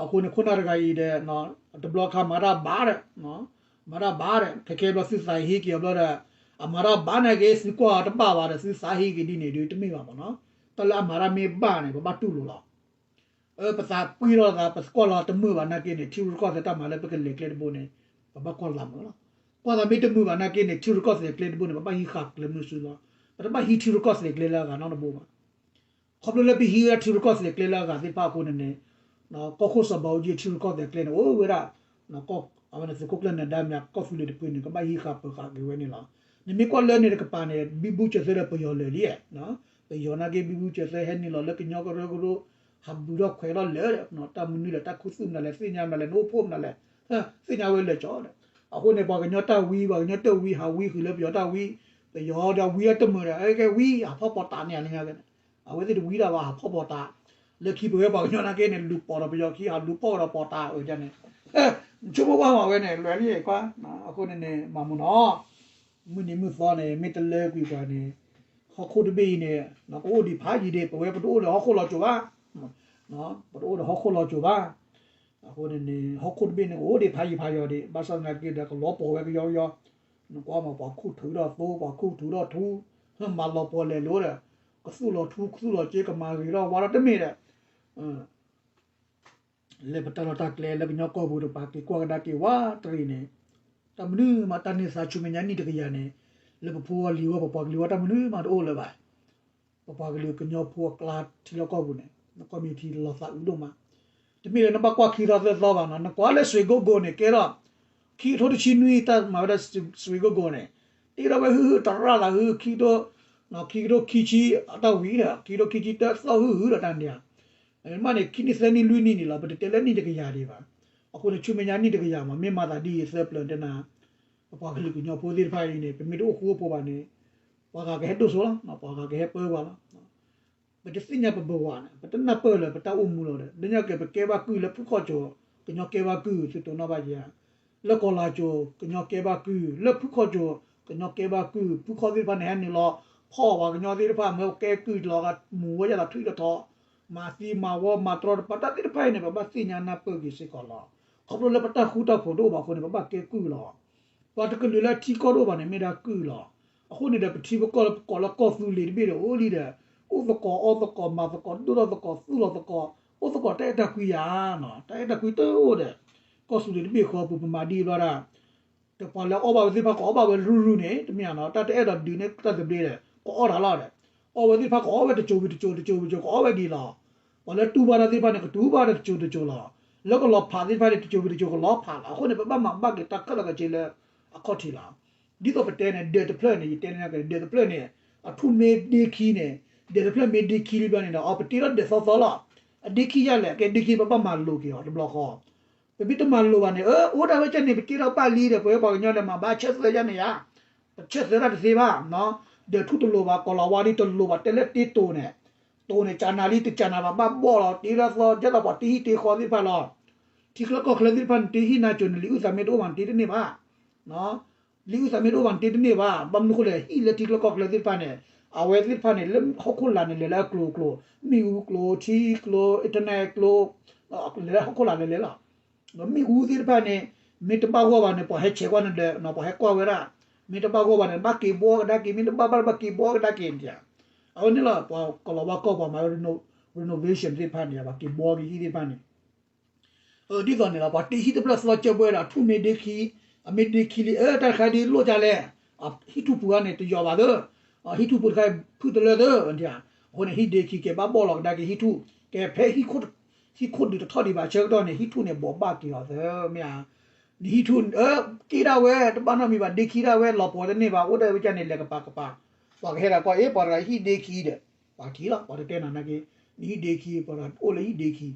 အဃိန့ၣ် ခိၣ်နၢ်တဂၤအံၤဒီး တဘျီခါမၤတၢ်ဘၣ်ဒီး မၤတၢ်ဘၣ်ဒီး ခဲခဲဘျီသုသးဟ့က့ၤအီၤဘျီဒီး အမၤတၢ်ဘၣ်နာ်က့ သုကွၢ်အီၤတဘၣ်ဘၣ်ဒီး သုသးဟ့က့ၤဒ်န့ၣ်ဒုးတမ့ၢ်ဘၣ်မးနီၤ, တၢ်လၢအမၤတၢ်မ့ၢ်ဘၣ်န့ၣ် ပဘၣ်တူၢ်လိာ်လီၤ. ပသးပှံၢ်ထီၣ်သး ပကွၢ်လီၤတမုာ်ဘၣ်နာ်က့န့ၣ် ထံရူၢ်ကီၢ်သဲးတၢ်မၤလၢပကလဲၤကျဲတဘိန့ၣ် ပဘၣ်ကွၢ်လီၤမုာ်လီၤ. ကွၢ်သးမ့ၢ်တမုာ်ဘၣ်နာ်က့န့ၣ် ထံရူၢ်ကီၢ်သဲးကျဲတဘိန့ၣ် ပဘၣ်ဟံးဃာ်ကျဲမုၢ်စုလီၤ. ပတဘၣ်ဟံးထံရူၢ်ကီၢ်သဲးကျဲလၢအဂၤနီတဘိဘၣ်. ခီဖျိလၢပဟံးဝဲဒၣ်ထံရူၢ်ကီၢ်သဲးကျဲလၢအဂၤသ့ၣ်တဖၣ်အဃိန့ၣ်န့ၣ် ကီၢ်ခိၣ်စီၤဘးအူကၠံထံရူၢ်ကီၢ်သဲးကျဲန့ၣ် အိၣ်ဝဲဒၣ် အဝဲန့ၣ်သုးခိၣ်ကျၢၢ်နၢၤဒါမ့ၢ် ကီၢ်သူလ့ၤတဖုန့ၣ် ကဘၣ်ဟံးဃာ်ပၢၤဃာ်က့ၤဝဲန့ၣ်လီၤ. နမ့ၢ်ကွၢ်လၢန့ၣ်တကပၤန့ၣ် ဘံဘူဆၢၣ်သၢဒီးပယီၤလၢာ်လံ, ပယီၤနာ်က့ ဘံဘူဆၢၣ်သၢဟဲနုာ်လီၤလၢကညီကရၢကရိ ဟးဘုးထီၣ်ခွဲးထီၣ်လၢာ်ဒီး တၢ်မနုၤလဲၣ် တၢ်ခူသူၣ်မနုၤလဲၣ် သ့ၣ်ညါမနုၤလဲၣ် နအိၣ်ဖှိၣ်မနုၤလဲၣ် သ့ၣ်ညါဝဲလၢာ်ကၠီဒီး အဃိန့ၣ် ပှၤကညီတၢ်ဝံ ပှၤကညီတၢ်ဝံ ဟးဝံဃုာ်လၢပယီၤတၢ်ဝံ, ပယီၤဒီးဝံအတမုာ်ဒီး ကဲဝံ ဟးဖီၣ်ပီၤတးန့ၣ်လၢညါကဲန့ၣ်, အဝဲသ့ၣ်တဝံတၢ်ဘၣ် ဟးဖီၣ်ပီၤတး, လၢခံပဝဲပှၤကညီနာ်က့န့ၣ် လူၤပိာ်ဒီးပယီၤခံ ဟးလူၤပိာ်ဒီးပီၤတးအၢဒ်န့ၣ်, ဆိကမိၣ်ကွၢ်မးဝဲန့ၣ် လွဲၤလံကွၢ်, အဃိန့ၣ်န့ၣ် မၤမူနီၤ မုၢ်နံၤမုၢ်သီန့ၣ် မ့ၢ်တလၢကွံာ်ပှၤန့ၣ် ဟီၣ်ခိၣ်တဘ့ၣ်အံၤန့ၣ် ကအိၣ်ဒံးဖးယံၤဒံး ပဝဲပတအိၣ်ဒီးဟီၣ်ခိၣ်လီၤစိၤဘၣ်, ပတအိၣ်ဒီးဟီၣ်ခိၣ်လီၤစိၤဘၣ်, အဃိန့ၣ်န့ၣ် ဟီၣ်ခိၣ်တဘ့ၣ်န့ၣ် ကအိၣ်ဒံးဖးယံၤဖးယီၤဒံး ဘၣ်ဆၣ်သနာ်က့ဒီး ကလီၤပီၤဝဲကယီကယီ, နကွၢ်မး ပှၤခူၣ်ထုးထီၣ်သိ ပှၤခူၣ်ထုးထီၣ်ထူ, မၤလီၤပီၤလဲၤလိၤဒီး ကသူၣ်လီၤထူ ကသူၣ်လီၤစ့ ကမၤဂ့ၤထီၣ်ဝါထီၣ်တမ့ၢ်ဒီး လၢပတၢ်လီၢ်တၢ်ကျဲ လၢကညီကီၢ်ပူၤတပၤ က့ၤကွၢ်ကဒါက့ၤဝါတရံးန့ၣ်, တၢ်မနုၤမး တၢ်န့ၢ်သါဆူမဲာ်ညါနံၣ်တကယၤန့ၣ်, လၢပဖိအလံၤဝဲ ပပှၤကလုာ်ဝဲ တၢ်မနုၤမးတအိၣ်လၢၤဘၣ်. ပပှၤကလုာ်ကညီဖိအကျါထံလီၢ်ကီၢ်ပူၤန့ၣ် နကွၢ်မ့ၢ်ထံလီၤသးအုးဒိၣ်မး, တမ့ၢ်လၢနဘၣ်ကွၢ်ခံသီသၢသီဘၣ်နီၤ, နကွၢ်လၢစွ့ကိကိၤန့ၣ် ကဲထီၣ် ခံကထိတဆံနွံ တၢ်မၤဝဲဒၣ်စွ့ကိကိၤန့ၣ်, တ့ထီၣ်ဝဲဟုဟု တရၣ်သးဟု ခံကထိ ခံကထိခံဆံ အတၢ်ဝံၤဒီး ခံကထိခံဆံတၢသီၣ်ဟုဟုဒီးတၢ်န့ၣ်ဧါ မ့ၢ်န့ၣ် ခံနံၣ်သၢနံၣ်လွံၢ်နံၣ်န့ၣ်လီၤ, ပတတဲလၢနံၣ်တကယၤဒံးဘၣ်. အဃိန့ၣ် ဆူမဲာ်ညါနံၣ်တကယၤမး မ့ၢ်မၤသးဒ်အံၤသၢပျၢၤတဲနၤ, ပပှၤကလုာ်ကညီဖိသ့ၣ်တဖၣ်အံၤန့ၣ် ပမ့ၢ်တအိၣ်ဃူအိၣ်ဖိးဘၣ်န့ၣ်, ပှၤဂၤကဟဲဒိၣ်စိလီၤ, ပှၤဂၤကဟဲပၢပှၤလီၤ. ပတသ့ၣ်ညါပဘဝၤန့ၣ် ပတနၢ်ပၢၢ်လၢၤ ပတၢ်အိၣ်မူလီၤဒီး လၢညါက့ၤ ပကဲဘၣ်ကုၢ်လၢဖုၣ်ခီၣ်ကၠိၤ ကညီကဲဘၣ်ကုၢ် သုတိၤနီၣ်ဘၣ်ယၤ လၢကီၤလၤကၠိၤ ကညီကဲဘၣ်ကုၢ်, လၢဖုၣ်ခီၣ်ကၠိၤ ကညီကဲဘၣ်ကုၢ်, ဖုၣ်ခီၣ်သ့ၣ်တဖၣ်န့ၣ် ဟဲနုာ်လီၤ ဖီၣ်ပှၤကညီသ့ၣ်တဖၣ် မ့ၢ်ကဲကုၢ်လီၤဂာ် မူၤဝဲယၤလီၤထွံၣ်လီၤထီ, မၤသံမၤဝီမၤတြီတပၤ တၢ်သ့ၣ်တဖၣ်အံၤန့ၣ် ပဘၣ်သ့ၣ်ညါနၢ်ပၢၢ်က့ၤစ့ၢ်ကီးလီၤ. ခီဖျိလၢပတၢ်ဃူတၢ်ဖိးတအိၣ်ဘၣ်အဃိန့ၣ် ပဘၣ်ကဲကုၢ်လီၤ. ပှၤတကလုာ်လၢအထံကီၢ်တအိၣ်ဘၣ်န့ၣ် မ့ၢ်ဒၣ်ကုၢ်လီၤ. အဃိန့ၣ်ဒီး ပထံပကီၢ်လၢပကိးလၢကီၢ်သူလ့ၤတဘ့ၣ်ဒီးအိၣ်လံဒီး အိၣ်သကိးအီၣ်သကိးမၤသကိးဒိၣ်ထီၣ်သကိး သူၣ်လီၤသကိး အိၣ်သကိးတၢ်အဲၣ်တၢ်ကွံယၤနီၤ, တၢ်အဲၣ်တၢ်ကွံတအိၣ်ဒီး ကီၢ်သူလ့ၤတဘ့ၣ်ဃီပူၤ ပမၤဒ်ဘျီဒၣ် တပှၤလၢအီၣ်ဘၣ်ဝဲသ့ၣ်တဖၣ် ကအီၣ်ဘၣ်ဝဲရုၢ်ရုၢ်န့ၣ် တမ့ၢ်ဧါနီၤ, တၢ်တအဲၣ်ဒိးဒုးန့ၢ်တၢ်သဘျ့ဒီး ကအီၣ်တၢ်လီၤဒီး အီၣ်ဝဲသ့ၣ်တဖၣ် ကအီၣ်ဝဲတစိၤဝံၤတစိၤ တစိၤဝံၤတစိၤ ကအီၣ်ဝဲဒ်လီၤ. ပှၤလၢတူၢ်ဘၣ်တၢ်သ့ၣ်တဖၣ်န့ၣ် ကတူၢ်ဘၣ်တၢ်တစိၤတစိၤလီၤ. လၢကလီၤဖးသ့ၣ်တဖၣ်န့ၣ် တစိၤဝံၤတစိၤကလီၤဖးလီၤ. အဃိန့ၣ် ပဘၣ်မၤဘၣ်က့ၤတၢ်ခဲလၢာ်ခဲဆ့လၢအခီၣ်ထံးလီၤ. ဒ်သိးပတဲန့ၣ် ဒၢးတဖျၢၣ်န့ၣ် ယတဲန့ၣ် ဒၢးတဖျၢၣ်န့ၣ် အထူၣ်မ့ၢ်ဒ့ခံန့ၣ် ဒၢးတဖျၢၣ်မ့ၢ်ဒ့ခံလံဘျီန့ၣ်ဒီး အီ ပတ့ထီၣ်ဒၢးသီသီလီၤ. အဒ့ခံယါလဲၣ် ကဲဒ့ခံ ပဘၣ်မၤလိၤက့ၤအီၤတဘျီဃီ ပမ့ၢ်တမၤလိၤဘၣ်န့ၣ် အၢ အိၣ်ဒၣ်ဝဲကဲန့ၣ် ပတ့ထီၣ်ပာ်လံဒီး ပဝဲပှၤကညီဒီး မၤဘၣ်ဆၢသၢယါန့ၣ်ယါ, ပဆၢသၢတၢ်တသ့ဘၣ်. ဒၢးထူၣ်တလိၤဘၣ် ကီၤလၤဝါဒ်တလိၤဘၣ် တဲလၢတ့တိၤန့ၣ်, တိၤန့ၣ် ကၢနၤလံ တကၢနၤဘၣ် ဘၣ်ဘီၣ်လီၤ တ့ထီၣ်သီ ဒ်သိးပှၤတဟံၣ်တ့ဃီသ့ၣ်တဖၣ်လီၤ. ထံချၢကီၢ်ချၢသ့ၣ်တဖၣ်န့ၣ် တ့ဟံၣ်နါစိၤန့ၣ် လံာ်အုၣ်သးမ့ၢ်တအိၣ်ဘၣ်န့ၣ် တ့တန့ၢ်ဘၣ်. လံာ်အုၣ်သးမ့ၢ်တအိၣ်ဘၣ်န့ၣ် တ့တန့ၢ်ဘၣ်. ဘၣ်မနုၤအဃိလဲၣ် ဟံၣ်လၢထံချၢကီၢ်ချၢသ့ၣ်တဖၣ်န့ၣ် အဝဲသ့ၣ်တဖၣ်န့ၣ် လၢဟီၣ်ခိၣ်လာ်န့ၣ် လဲၤလၢအကျိၤအကျိၤ, မ့ၣ်အူကျိၤ, ထံကျိၤ, internetကျိၤ, လဲၤလၢဟီၣ်ခိၣ်လာ်လဲၤလဲၤလီၤ. မ့ၣ်အူသ့ၣ်တဖၣ်န့ၣ် မ့ၢ်တဘၣ်ဂီၢ်ဘၣ်န့ၣ် ပှၤဟဲဆဲးကွၢ်နဒၢး, ပှၤဟဲကွၢ်ဝဲဒၣ်, မ့ၢ်တဘၣ်ဂီၢ်ဘၣ်န့ၣ် ဘၣ်က့ၤဘှီကဒါက့ၤ, မ့ၢ်တဘၣ်ဘၣ်ဘၣ်က့ၤဘှီကဒါက့ၤန့ၣ်. အဝဲန့ၣ်လီၤ ပှၤကလီၤဝါကီၢ်ပှၤမၤ renovation သ့ၣ်တဖၣ်န့ၣ် ပှၤက့ၤဘှီက့ၤဟံၣ်သ့ၣ်တဖၣ်န့ၣ် ဒ်သိးန့ၣ်လီၤ ပှၤတ့ဟံၣ်တဖျၢၣ်သီကၢဘှဲဒီး ထူၣ်မ့ၢ်ဒ့ခံ, အမ့ၢ်ဒ့ခံလံ အတၢ်တခါဒ်လိၣ်ကလဲၣ်, ဟံၣ်ထူၣ်ပူၤန့ၣ် တယီၤဘၣ်သၢ, ဟံၣ်ထူၣ်ပူၤတခါဖုၣ်တလၢသၢ, အဃိန့ၣ် ဟံၣ်ဒ့ခံကဲဘၣ်ဘီၣ်လီၤကဒါက့ၤဟံၣ်ထူၣ်, ကဲဖဲဟံၣ်ခိၣ်ဒုးတထီၣ်ဒံးဘၣ်ဆၢကတီၢ်န့ၣ် ဟံၣ်ထူၣ်န့ၣ် ဘိးဘၣ်က့ၤအီၤသၢမ့ၢ်ဧါ. နဟံၣ်ထူၣ် က့ၣ်ဒၣ်ဝဲ တဘၣ်နီတမံၤဘၣ် ဒ့ခံဒၣ်ဝဲ လီၤပှီၤတန့ၢ်ဘၣ် အိၣ်ဒၣ်ဝဲကန့ၣ် လဲၤကပၤကပၤ, ပှၤကဟဲဒၣ်ကီၢ်အ့ၣ် ပှၤတဂၤဟံၣ်ဒ့ခံဒီး ပှၤထံၣ်လီၤ ပှၤတတဲနၤနာ်က့, နဟံၣ်ဒ့ခံ ပှၤတဂၤအိၣ်လၢဟံၣ်ဒ့ခံ,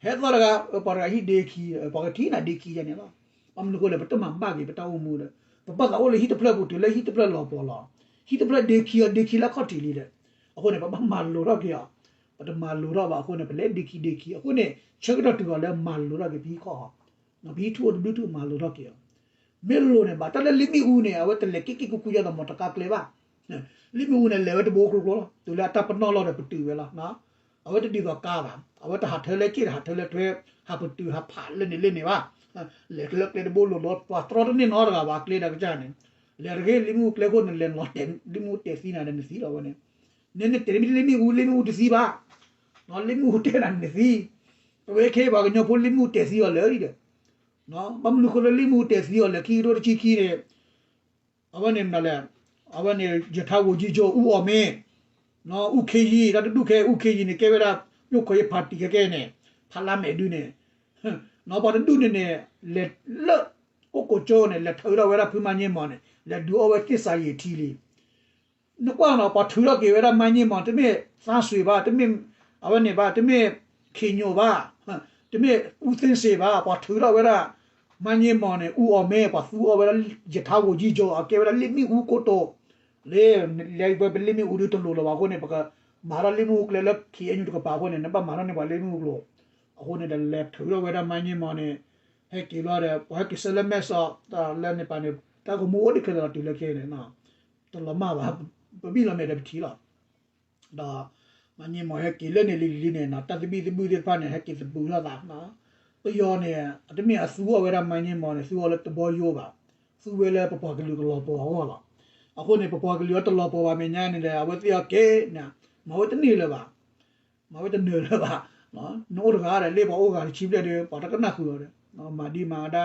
ဟဲသီတဂၤ ပှၤတဂၤဟံၣ်ဒ့ခံ, ပှၤကထံၣ်နၤဒ့ခံယၤန့ၣ်လီၤ. ဘၣ်မနုၤအဃိလဲၣ် ပတမၤဘၣ်က့ၤပတၢ်အိၣ်မူဒီး ပဘၣ်သးအိၣ်လၢဟံၣ်တဖျၢၣ်ပူၤတုၤလၢဟံၣ်တဖျၢၣ်လီၤပှီၤလီၤ. ဟံၣ်တဖျၢၣ်ဒ့ခံအီၤဒ့ခံလၢအခီၣ်ထံးလံဒီး အဃိန့ၣ် ပဘၣ်မၤလိၤထီၣ်က့ၤအီၤ, ပတမၤလိၤထီၣ်ဘၣ်အဃိန့ၣ် ပလဲၤဒ့ခံဒ့ခံအဃိန့ၣ် ဆၢကတီၢ်တုၤအီၤလၢမၤလိၤထီၣ်က့ၤပဟံၣ်ခီၣ်, ပဟံၣ်ထူၣ်အိၣ်တဘျုးထူၣ်မၤလိၤထီၣ်က့ၤအီၤ, မ့ၢ်လိၤန့ၣ်ဘၣ် တၢ်လၢလံာ်မ့ၣ်အူန့ၣ် အဝဲတလဲၤက့ၣ်က့ၣ်ကူကူယါဒီးမီၢ်တကါကျဲဘၣ်, လံာ်မ့ၣ်အူန့ၣ် လဲၤဝဲတဘိကျိကျိလီၤ တုၤလၢအတၢ်ပနီၣ်လီၤဒီးပတုာ်ဝဲလီၤ. အဝဲတဒ်သိးကါဘၣ် အဝဲတဟးထၢလၢက့ၣ်တဟးထၢလၢထွဲ ဟးပတုာ်ဟးဖးလၢန့ၣ်လၢန့ၣ်ဘၣ်, လဲၤလၢကျဲတဘိလိၤလိၤ ပှၤတြီတန့ၢ်နီတဂၤဘၣ် ကျဲဒီးကစၢ်န့ၣ်, လဲၤတဂ့ၤ လံာ်မ့ၣ်အူကျဲခိၣ်န့ၣ် လဲၤလီၤတဲာ် လံာ်မ့ၣ်အူတဲာ်သံနၤဒီးနသံလီၤဝဲန့ၣ်, နနတဲာ်မ့ၢ်လံာ်မ့ၣ်အူ လံာ်မ့ၣ်အူတသံဘၣ်, လံာ်မ့ၣ်အူတဲာ်နၤနသံ, ပဝဲခဲအံၤပှၤကညီဖိလံာ်မ့ၣ်အူတဲာ်သံအီၤလၢာ်လံဒီး ဘၣ်မနုၤဃိလၢလံာ်မ့ၣ်အူတဲာ်သံအီၤလဲၣ် ခံကထိတဆံခံန့ၣ်, အဝဲန့ၣ်မနုၤလဲၣ်, အဝဲန့ၣ် ယထါဝိုလ်ကြီးချုပ် ဦးအောင်မင်း, ဦးခေးကြီး တၢ်တဒူၣ်ခဲ ဦးခေးကြီးန့ၣ် ကဲဝဲဒၣ် မြို့ခွဲရေးပါတီ ခဲကဲန့ၣ် ဖးလါမဲာ်ဒုန့ၣ်, ပှၤတဒူၣ်န့ၣ်န့ၣ် လဲၤလၢ အိၣ်ကိးကၠိန့ၣ် လဲၤထုးထီၣ်ဝဲဒၣ်ဖုမါည့မီၤန့ၣ် လဲၤဒုးအီၣ်ဝဲသ့ၣ်စၤယံၤထံလံ နကွၢ်နီၤ ပှၤထုးထီၣ်က့ၤဝဲဒၣ်မါည့မီၤ တမ့ၢ်သန်းရွှေဘၣ် တမ့ၢ် အဝဲန့ၣ်ဘၣ် တမ့ၢ် ခင်ညွန့် ဘၣ်, တမ့ၢ် ဦးသိန်းစိန် ဘၣ် ပှၤထုးထီၣ်ဝဲဒၣ် မါည့မီၤန့ၣ် ဦးအောင်မင်း ပှၤသူအီၣ်ဝဲဒၣ် ယထါဝိုလ်ကြီးချုပ် အကဲဝဲဒၣ်လံာ်မ့ၣ်အူကိတိာ်, လၢ လၢပလံာ်မ့ၣ်အူဒုတလိၤလၢၤဘၣ်အဃိန့ၣ် ပကမၤထီၣ်လံာ်မ့ၣ်အူကျဲလၢ ခ့ၣ်အဲၣ်ယူၣ် တကပၤအဃိန့ၣ် နဘၣ်မၤထီၣ်န့ၢ်ပှၤလံာ်မ့ၣ်အူကျိာ်, အဃိန့ၣ်ဒီး လဲၤထုးထီၣ်ဝဲဒၣ်မါည့မီၤန့ၣ် ဟဲက့ၤဘျီဒီး ပှၤဟဲက့ၤဆၢလၢမဲၢ်ဆီး တၢ်လၢန့ၣ်ပၤန့ၣ် တၢ်ကမူအိၣ်ဒံးခဲလၢာ်လီၤတုၤလၢခဲအံၤန့ၣ် တလီၤမၢ်ဘၣ်, ပဘံၣ်လီၤမဲာ်ဒီးပထံၣ်လီၤ, ဒီး မါည့မီၤဟဲက့ၤလၢန့ၣ်လံလံန့ၣ် တၢ်သဘံၣ်သဘုၣ်သ့ၣ်တဖၣ်န့ၣ် ဟဲက့ၤသဘုၣ်ထီၣ်သး, ပယီၤန့ၣ် အတမ့ၢ်အသူအီၣ်ဝဲဒၣ်မါည့မီၤန့ၣ် သူအီၣ်လၢတဘီယိဘၣ်, သူဝဲလၢပပှၤကလုာ်ကလီၤပှီၤအဂီၢ်လီၤ, အဃိန့ၣ် ပပှၤကလုာ်အတလီၤပှီၤဘၣ်မဲာ်ညါန့ၣ်ဒီး အဝဲသ့ၣ်အီၤက့ၤန့ၣ် မၤဝဲတန့ၢ်လၢၤဘၣ် မၤဝဲတနၢၤလၢၤဘၣ်, နအိၣ်တဂၤဒီး လၢပှၤအိၣ်ဂၤတဆံဘျဲၣ်ဒီး ပှၤတကနၣ်ဃုာ်အီၤဒီး မၤဒံးမၤဒါ,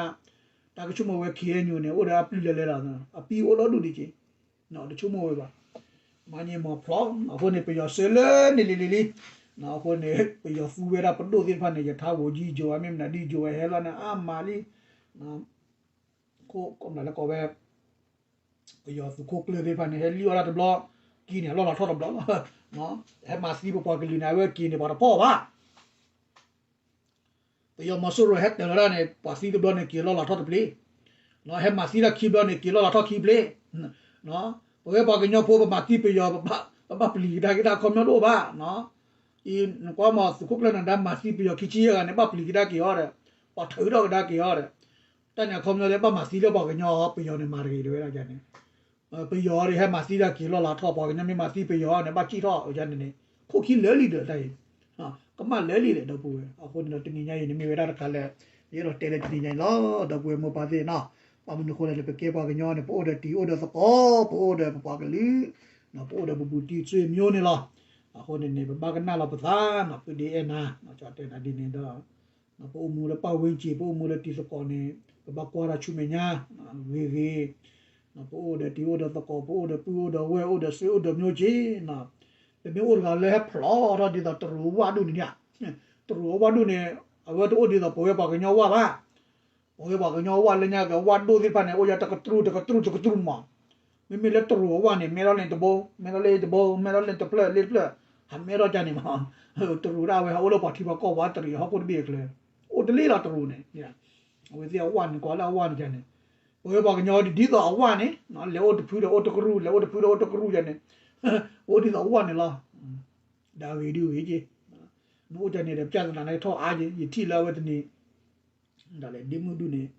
တၢ်ကဆိကမိၣ်ဝဲ ခ့ၣ်အဲၣ်ယူၣ်န့ၣ် အိၣ်ဒီးအပျုၢ်လဲၤလဲၤလီၤ, အပံအိၣ်လီၤဒူၣ်ဒံးက့ၤ, တဆိကမိၣ်ဝဲဘၣ်, မါည့မီၤဖျီ, အဃိန့ၣ် ပယီၤဆၢလၢန့ၣ်လံလံလံ, အဃိန့ၣ် ပယီၤသူဝဲဒၣ်ပဒိၣ်သ့ၣ်တဖၣ်န့ၣ် ယထါဝိုလ်ကြီးချုပ် အမ့ၢ်မနုၤဒ် ချုပ် ဝဲဟဲလီၤန့ၣ် အါမးလံ ခိၣ်ကီၢ်မနုၤလဲၣ်ကိးဝဲ ပယီၤသုးခိၣ်ကျၢၢ်သ့ၣ်တဖၣ်န့ၣ် ဟဲလံၣ်အီၣ်ဒၣ်တဘျီ, က့ၤန့ၣ် အလီၢ်လၤထီၣ်တဘျီလီၤ, ဟဲမၤသံပပှၤကလုာ်န့ၣ် အဝဲက့ၤန့ၣ် ပှၤတဖီၣ်ဘၣ်, ပယီၤမီၤစိရိၤဟဲတၢၤလီၤဒၣ်န့ၣ် ပှၤသံတဘျီန့ၣ် က့ၤလီၢ်လၤထီၣ်တဘျီ, ဟဲမၤသံတၢ်ခံဘျီန့ၣ် က့ၤလီၢ်လၤထီၣ်ခံဘျီ, ပဝဲပှၤကညီဖိပမၤသံပယီၤ ပဘၣ်ပျံၤကဒါက့ၤတၢ်အခီပညီတအိၣ်ဘၣ်, နကွၢ်မးသုးခိၣ်ကျၢၢ်နဒါမၤသံပယီၤခံဆံယဲၢ်ဂၤန့ၣ် ဘၣ်ပျံၤကဒါက့ၤအီၤဒီး ပှၤထုးထီၣ်ကဒါက့ၤအီၤဒီး တၢ်န့ၣ်အခီပညီလၢဘၣ်မၤသံလၢပှၤကညီ ပယီၤန့ၣ်မၤတဂ့ၤတဝဲဒၣ်န့ၣ်, ပယီၤဒီးဟဲမၤသံတၢ်က့ၤလီၢ်လၤထီၣ် ပှၤကညီမ့ၢ်မၤသံပယီၤန့ၣ် ဘၣ်စံၣ်ထီၣ်ယန့ၣ်န့ၣ် ခိၣ်ခံလၢာ်လံဒီးတၢ်အံၤ, ကမၣ်လၢာ်လံဒီးဒီပုၢ်ဝဲၢ်, အဃိန့ၣ်ဒီးတနံၤညါအံၤန့ၣ် မ့ၢ်ဝဲဒၣ်တခါလၢ ယအဲၣ်ဒိးတဲလၢတနံၤညါအံၤလီၤ ဒီပုၢ်ဝဲၢ်မိၢ်ပၢ်သ့ၣ်နီၤ, ဘၣ်မနုၤအဃိလဲၣ်န့ၣ် ပကဲပှၤကညီန့ၣ် ပအိၣ်ဒီးတံၤအိၣ်ဒီးသကိး ပအိၣ်ဒီးပပှၤကလုာ်, ပအိၣ်ဒီးပဘူးတံၢ်ဆွေမျိုးန့ၣ်လီၤ, အဃိန့ၣ်န့ၣ် ပဘၣ်ကနၣ်လီၤပသးနီၤ ဖုဒ့အဲၣ်နၤ, ကတဲနၤဒ်န့ၣ်ဒီး ပအိၣ်မူလၢပတ်ဝန်းကျင် ပအိၣ်မူလၢတံၤသကိးန့ၣ် ပဘၣ်ကွၢ်တၢ်ဆူမဲာ်ညါ ဂ့ၤဂ့ၤ, ပအိၣ်ဒီးတံၤအိၣ်ဒီးသကိး ပအိၣ်ဒီးပုၢ်အိၣ်ဒီးဝဲၢ်အိၣ်ဒီးဆွေအိၣ်ဒီးမျိုးက့နီၤ, ပမ့ၢ်အိၣ်တဂၤလၢဟဲဖျိးထီၣ်ဒ်သိးတရူးအဝၣ်ဒူၣ်န့ၣ်, တရူးအဝၣ်ဒူၣ်န့ၣ် အဝဲတအိၣ်ဒ်သိးပဝဲပှၤကညီဝၣ်ဘၣ် ပဝဲပှၤကညီဝၣ်လၢညါက့ၤ ဝၣ်ဒိၣ်သ့ၣ်တဖၣ်န့ၣ် အိၣ်ယါတကတြူၢ်တကတြူၢ်တကတြူၢ်မး, မ့မ့ၢ်လၢတရူးအဝၣ်န့ၣ် မဲထီၣ်လ့တဘိ မဲထီၣ်လ့တဘိ မဲထီၣ်လ့တဖျၢၣ်လ့တဖျၢၣ် ဟးမဲထီၣ်ကန့ၣ်မး, တရူးဒၣ်ဝဲဟးအိၣ်လၢပှၤထံပှၤကီၢ်ပှၤတရံးဟီၣ်ခိၣ်တဘ့ၣ်အကျဲ, အိၣ်တလ့လီၤတရူးန့ၣ်, အဝဲသ့ၣ်အဝၣ်န့ၣ် ကွၢ်လၢအဝၣ်န့ၣ်ကန့ၣ်, ပဝဲပှၤကညီဒ်သိးအဝၣ်န့ၣ် လဲၤအိၣ်တဖုဒီးအိၣ်တကရူၢ် လဲၤအိၣ်တဖုဒီးအိၣ်တကရူၢ်ယန့ၣ်, အိၣ်ဒ်သိးအဝၣ်န့ၣ်လီၤ, ဒီးအဂ့ၤဒုးဂ့ၤက့ၤ, နအိၣ်ကန့ၣ်ဒီး ပြဿနာ နကထီၣ်အါက့ၤ ယထံၣ်လၢအဝဲတနံၤ, ဒ်လဲၣ် ဒ့မုၣ်ဒုန့ၣ်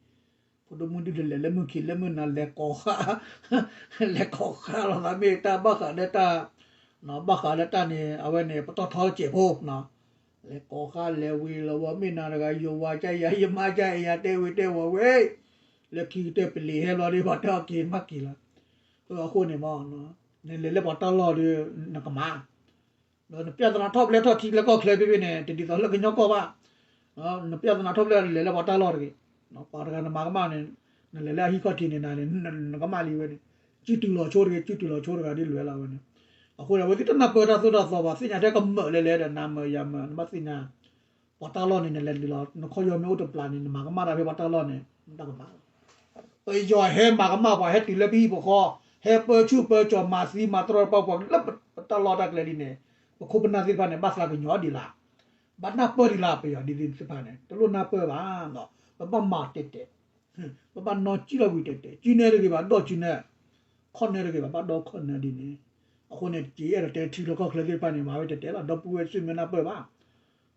ဖိဒိၣ်မုၣ်ဒုလဲၤလဲၤလၢမုၢ်ခံလၢမုၢ်နၤ လဲၤကိးဃာ်, လဲၤကိးဃာ်လီၤသးမ့ၢ်တၢ်ဘၣ်ဃးလၢတၢ်, ဘၣ်ဃးလၢတၢ်န့ၣ် အဝဲန့ၣ် ပတီၢ်ထီစဲးဖိ လဲၤကိးဃာ်လဲၤဝံၤလီၤဝဲ မ့ၢ်နၤတဂၤ ယဝၤကယၤ ယမါကယၤ တဲဝံၤတဲဝီၤဝဲ, လၢခံကတၢၢ်ပလံၤဟဲဘျီဒ် ပှၤတဲအီၤက့ၤမးက့ၤလီၤ. အဃိန့ၣ်မ့ၢ် နလဲၤလၢပှၤတၢ်လီၢ်ဒီး နကမၤ ဒီးနပြဿနာထီၣ်ပျဲၢ်ထီၣ်ထံလၢကီၢ်ချၢဖဲဖဲန့ၣ် တဒ်သိးလၢကညီကီၢ်ဘၣ်. နပြဿနာထီၣ်ပျဲၢ်လဲၤလၢပှၤတၢ်လီၢ်တဂ့ၤ. ပှၤတဂၤနမၤကမၣ်န့ၣ် နလဲၤလၢအဟံၣ်ခီၣ်ထံးန့ၣ်နၤန့ၣ် နကမၣ်လံဝဲန့ၣ်, စုတုၤလီၤဆိတဂ့ၤ စုတုၤလီၤဆိတဂၤဒ်လဲၣ်လီၤဝဲန့ၣ်. အဃိန့ၣ် အဝဲသ့ၣ်တနၢ်ပၢၢ်တၢ်သိၣ်တၢ်သီဘၣ် သ့ၣ်ညါထဲကမၢာ်လဲၤလဲၤဒီး နၤမၢာ်ယၤမၢာ် နဘၣ်သ့ၣ်ညါ ပှၤတၢ်လီၢ်န့ၣ် နလဲၤတုၤလီၤ နခီၣ်ယီၢ်မ့ၢ်အိၣ်တပျၢ်န့ၣ် နမၤကမၣ်တၢ်ဖဲပှၤတၢ်လီၢ်န့ၣ် တၢ်ကမၣ်လီၤ. ပယီၤဟဲမၤကမၣ်ပှၤဟဲတုၤလၢပဟံၣ်ပဃီ, ဟဲပၢဆူၣ်ပၢကၠီၤမၤသံမၤတြီၢ်တပှၢ်ပှၤလၢပတၢ်လီၢ်တၢ်ကျဲလံန့ၣ်, ပခိၣ်ပနၢ်သ့ၣ်တဖၣ်န့ၣ် ဘၣ်သးကညီၤဒံးလၢ်, ဘၣ်နၢ်ပၢၢ်ဒံးလၢ် ပယီၤဒ်သ့ၣ်တဖၣ်န့ၣ် တလိၣ်နၢ်ပၢၢ်ဘၣ်. ပဘၣ်မၤတဲာ်တဲာ်, ပဘၣ်နီၣ်ကံၣ်လီၤဝံၤတဲာ်တဲာ်, စုနဲတဂ့ၤဘၣ်ဒီးစုနဲ, ခီၣ်နဲတဂ့ၤဘၣ်ဘၣ်ဒီးခီၣ်နဲဒ်န့ၣ်. အဃိန့ၣ် ကအဲၣ်ဒိးတဲထံလီၢ်ကီၢ်ချၢသ့ၣ်တဖၣ်န့ၣ် မၤဝဲတဲာ်တဲာ်လီၤ ဒီပုၢ်ဝဲၢ်တစုမ့ၢ်နၢ်ပၢၢ်ဘၣ်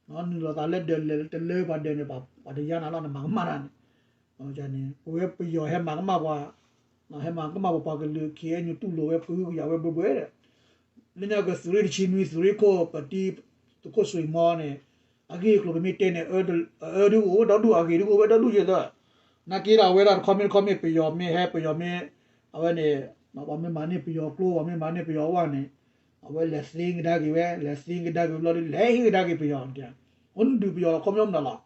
နုာ်လီၤသးလၢဒၢးလဲၤတလၢပှၤဒၢးန့ၣ် ပှၤတယါနၤလီၤ နမၤကမၣ်တၢ်န့ၣ်. ပဝဲပယီၤဟဲမၤကမၣ်ပှၤ, ဟဲမၤကမၣ်ပှၤပှၤကလုာ် ခ့ၣ်အဲၣ်ယူၣ်တူၢ်လိာ်ဝဲဖုကယၤဝဲဘှဲဘှဲဒီး, လၢညါကသုးရ့ၣ်တဆံနွံ သုးရ့ၣ်ခိၣ်ပတံၤ သုးခိၣ်စွံၣ်မီန့ၣ်, အဂ့ၢ်အကျိၤပမ့ၢ်တဲန့ၣ် အၢဒုကအိၣ်ဝဲဒီဒူၣ် အဂ့ၢ်ဒုကအိၣ်ဝဲဒီဒူၣ်ယဲၢ်သၢ, နာ်က့ဒီးအဝဲဒၣ်တခီမ့ၢ်တခီမ့ၢ်ပယီၤမ့ၢ်ဟဲပယီၤမ့ၢ်, အဝဲန့ၣ်, ပှၤမ့ၢ်မၤန့ၢ်ပယီၤကျိ ပှၤမ့ၢ်မၤန့ၢ်ပယီၤဝဲန့ၣ် အဝဲလဲၤသ့ကဒါက့ၤဝဲ လဲၤသ့ကဒါက့ၤဘျီဒီး လဲၤဟ့ၣ်ကဒါက့ၤပယီၤ, အိၣ်နဒုးပယီၤလီၤ ခီပညီမနုၤလီၤ.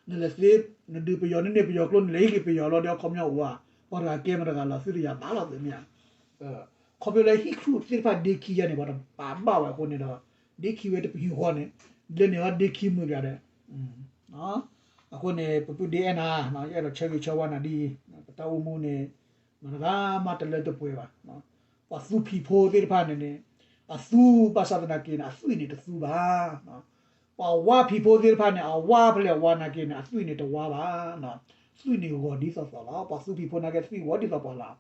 နလဲၤသ့, နဒုးပယီၤန့ၢ်န့ၢ်ပယီၤကျိ နလဲၤဟ့ၣ်က့ၤပယီၤလီၤဒီး အခီပညီအိၣ်ဧါ, ပှၤတဂၤကဲမတဂၤလီၤ သုတယၤဘၣ်လီၤသုမ့ၢ်ဧါ. ခီဖျိလၢဟံၣ်ခူၣ်သ့ၣ်တဖၣ်ဒ့ခံယါန့ၣ် ပှၤတပာ်ဘၣ်ဝဲအဃိန့ၣ်ဒီး, ဒ့ခံဝဲတပဟံၣ်ဃီန့ၣ်, လၢန့ၣ်အီၤဒ့ခံမုာ်ကဒီး, အဃိန့ၣ် ပပုၢ်ဒ့အဲၣ်နၤ, ယအဲၣ်ဒိးဆၢဂ့ၤဆၢဝါနၤဒ်အံၤ, ပတၢ်အိၣ်မူန့ၣ် မတၤဂၤမးတလၢတပှဲၤဘၣ်. ပှၤသူဖံးဖိသ့ၣ်တဖၣ်န့ၣ်န့ၣ်, အသူဘၣ်ဆၣ်သနာ်က့န့ၣ် အသွံၣ်န့ၣ်တသူဘၣ်. ပှၤဝါဖံးဖိသ့ၣ်တဖၣ်န့ၣ် အဝါဖဲလဲၣ်ဝါနာ်က့န့ၣ် အသွံၣ်န့ၣ်တဝါဘၣ်. သွံၣ်န့ၣ်ဂီၤဒ်သိးသိးလီၤ. ပှၤသူဖံးဖိနာ်က့သွံၣ်ဂီၤဒ်သိးပှၤလီၤ.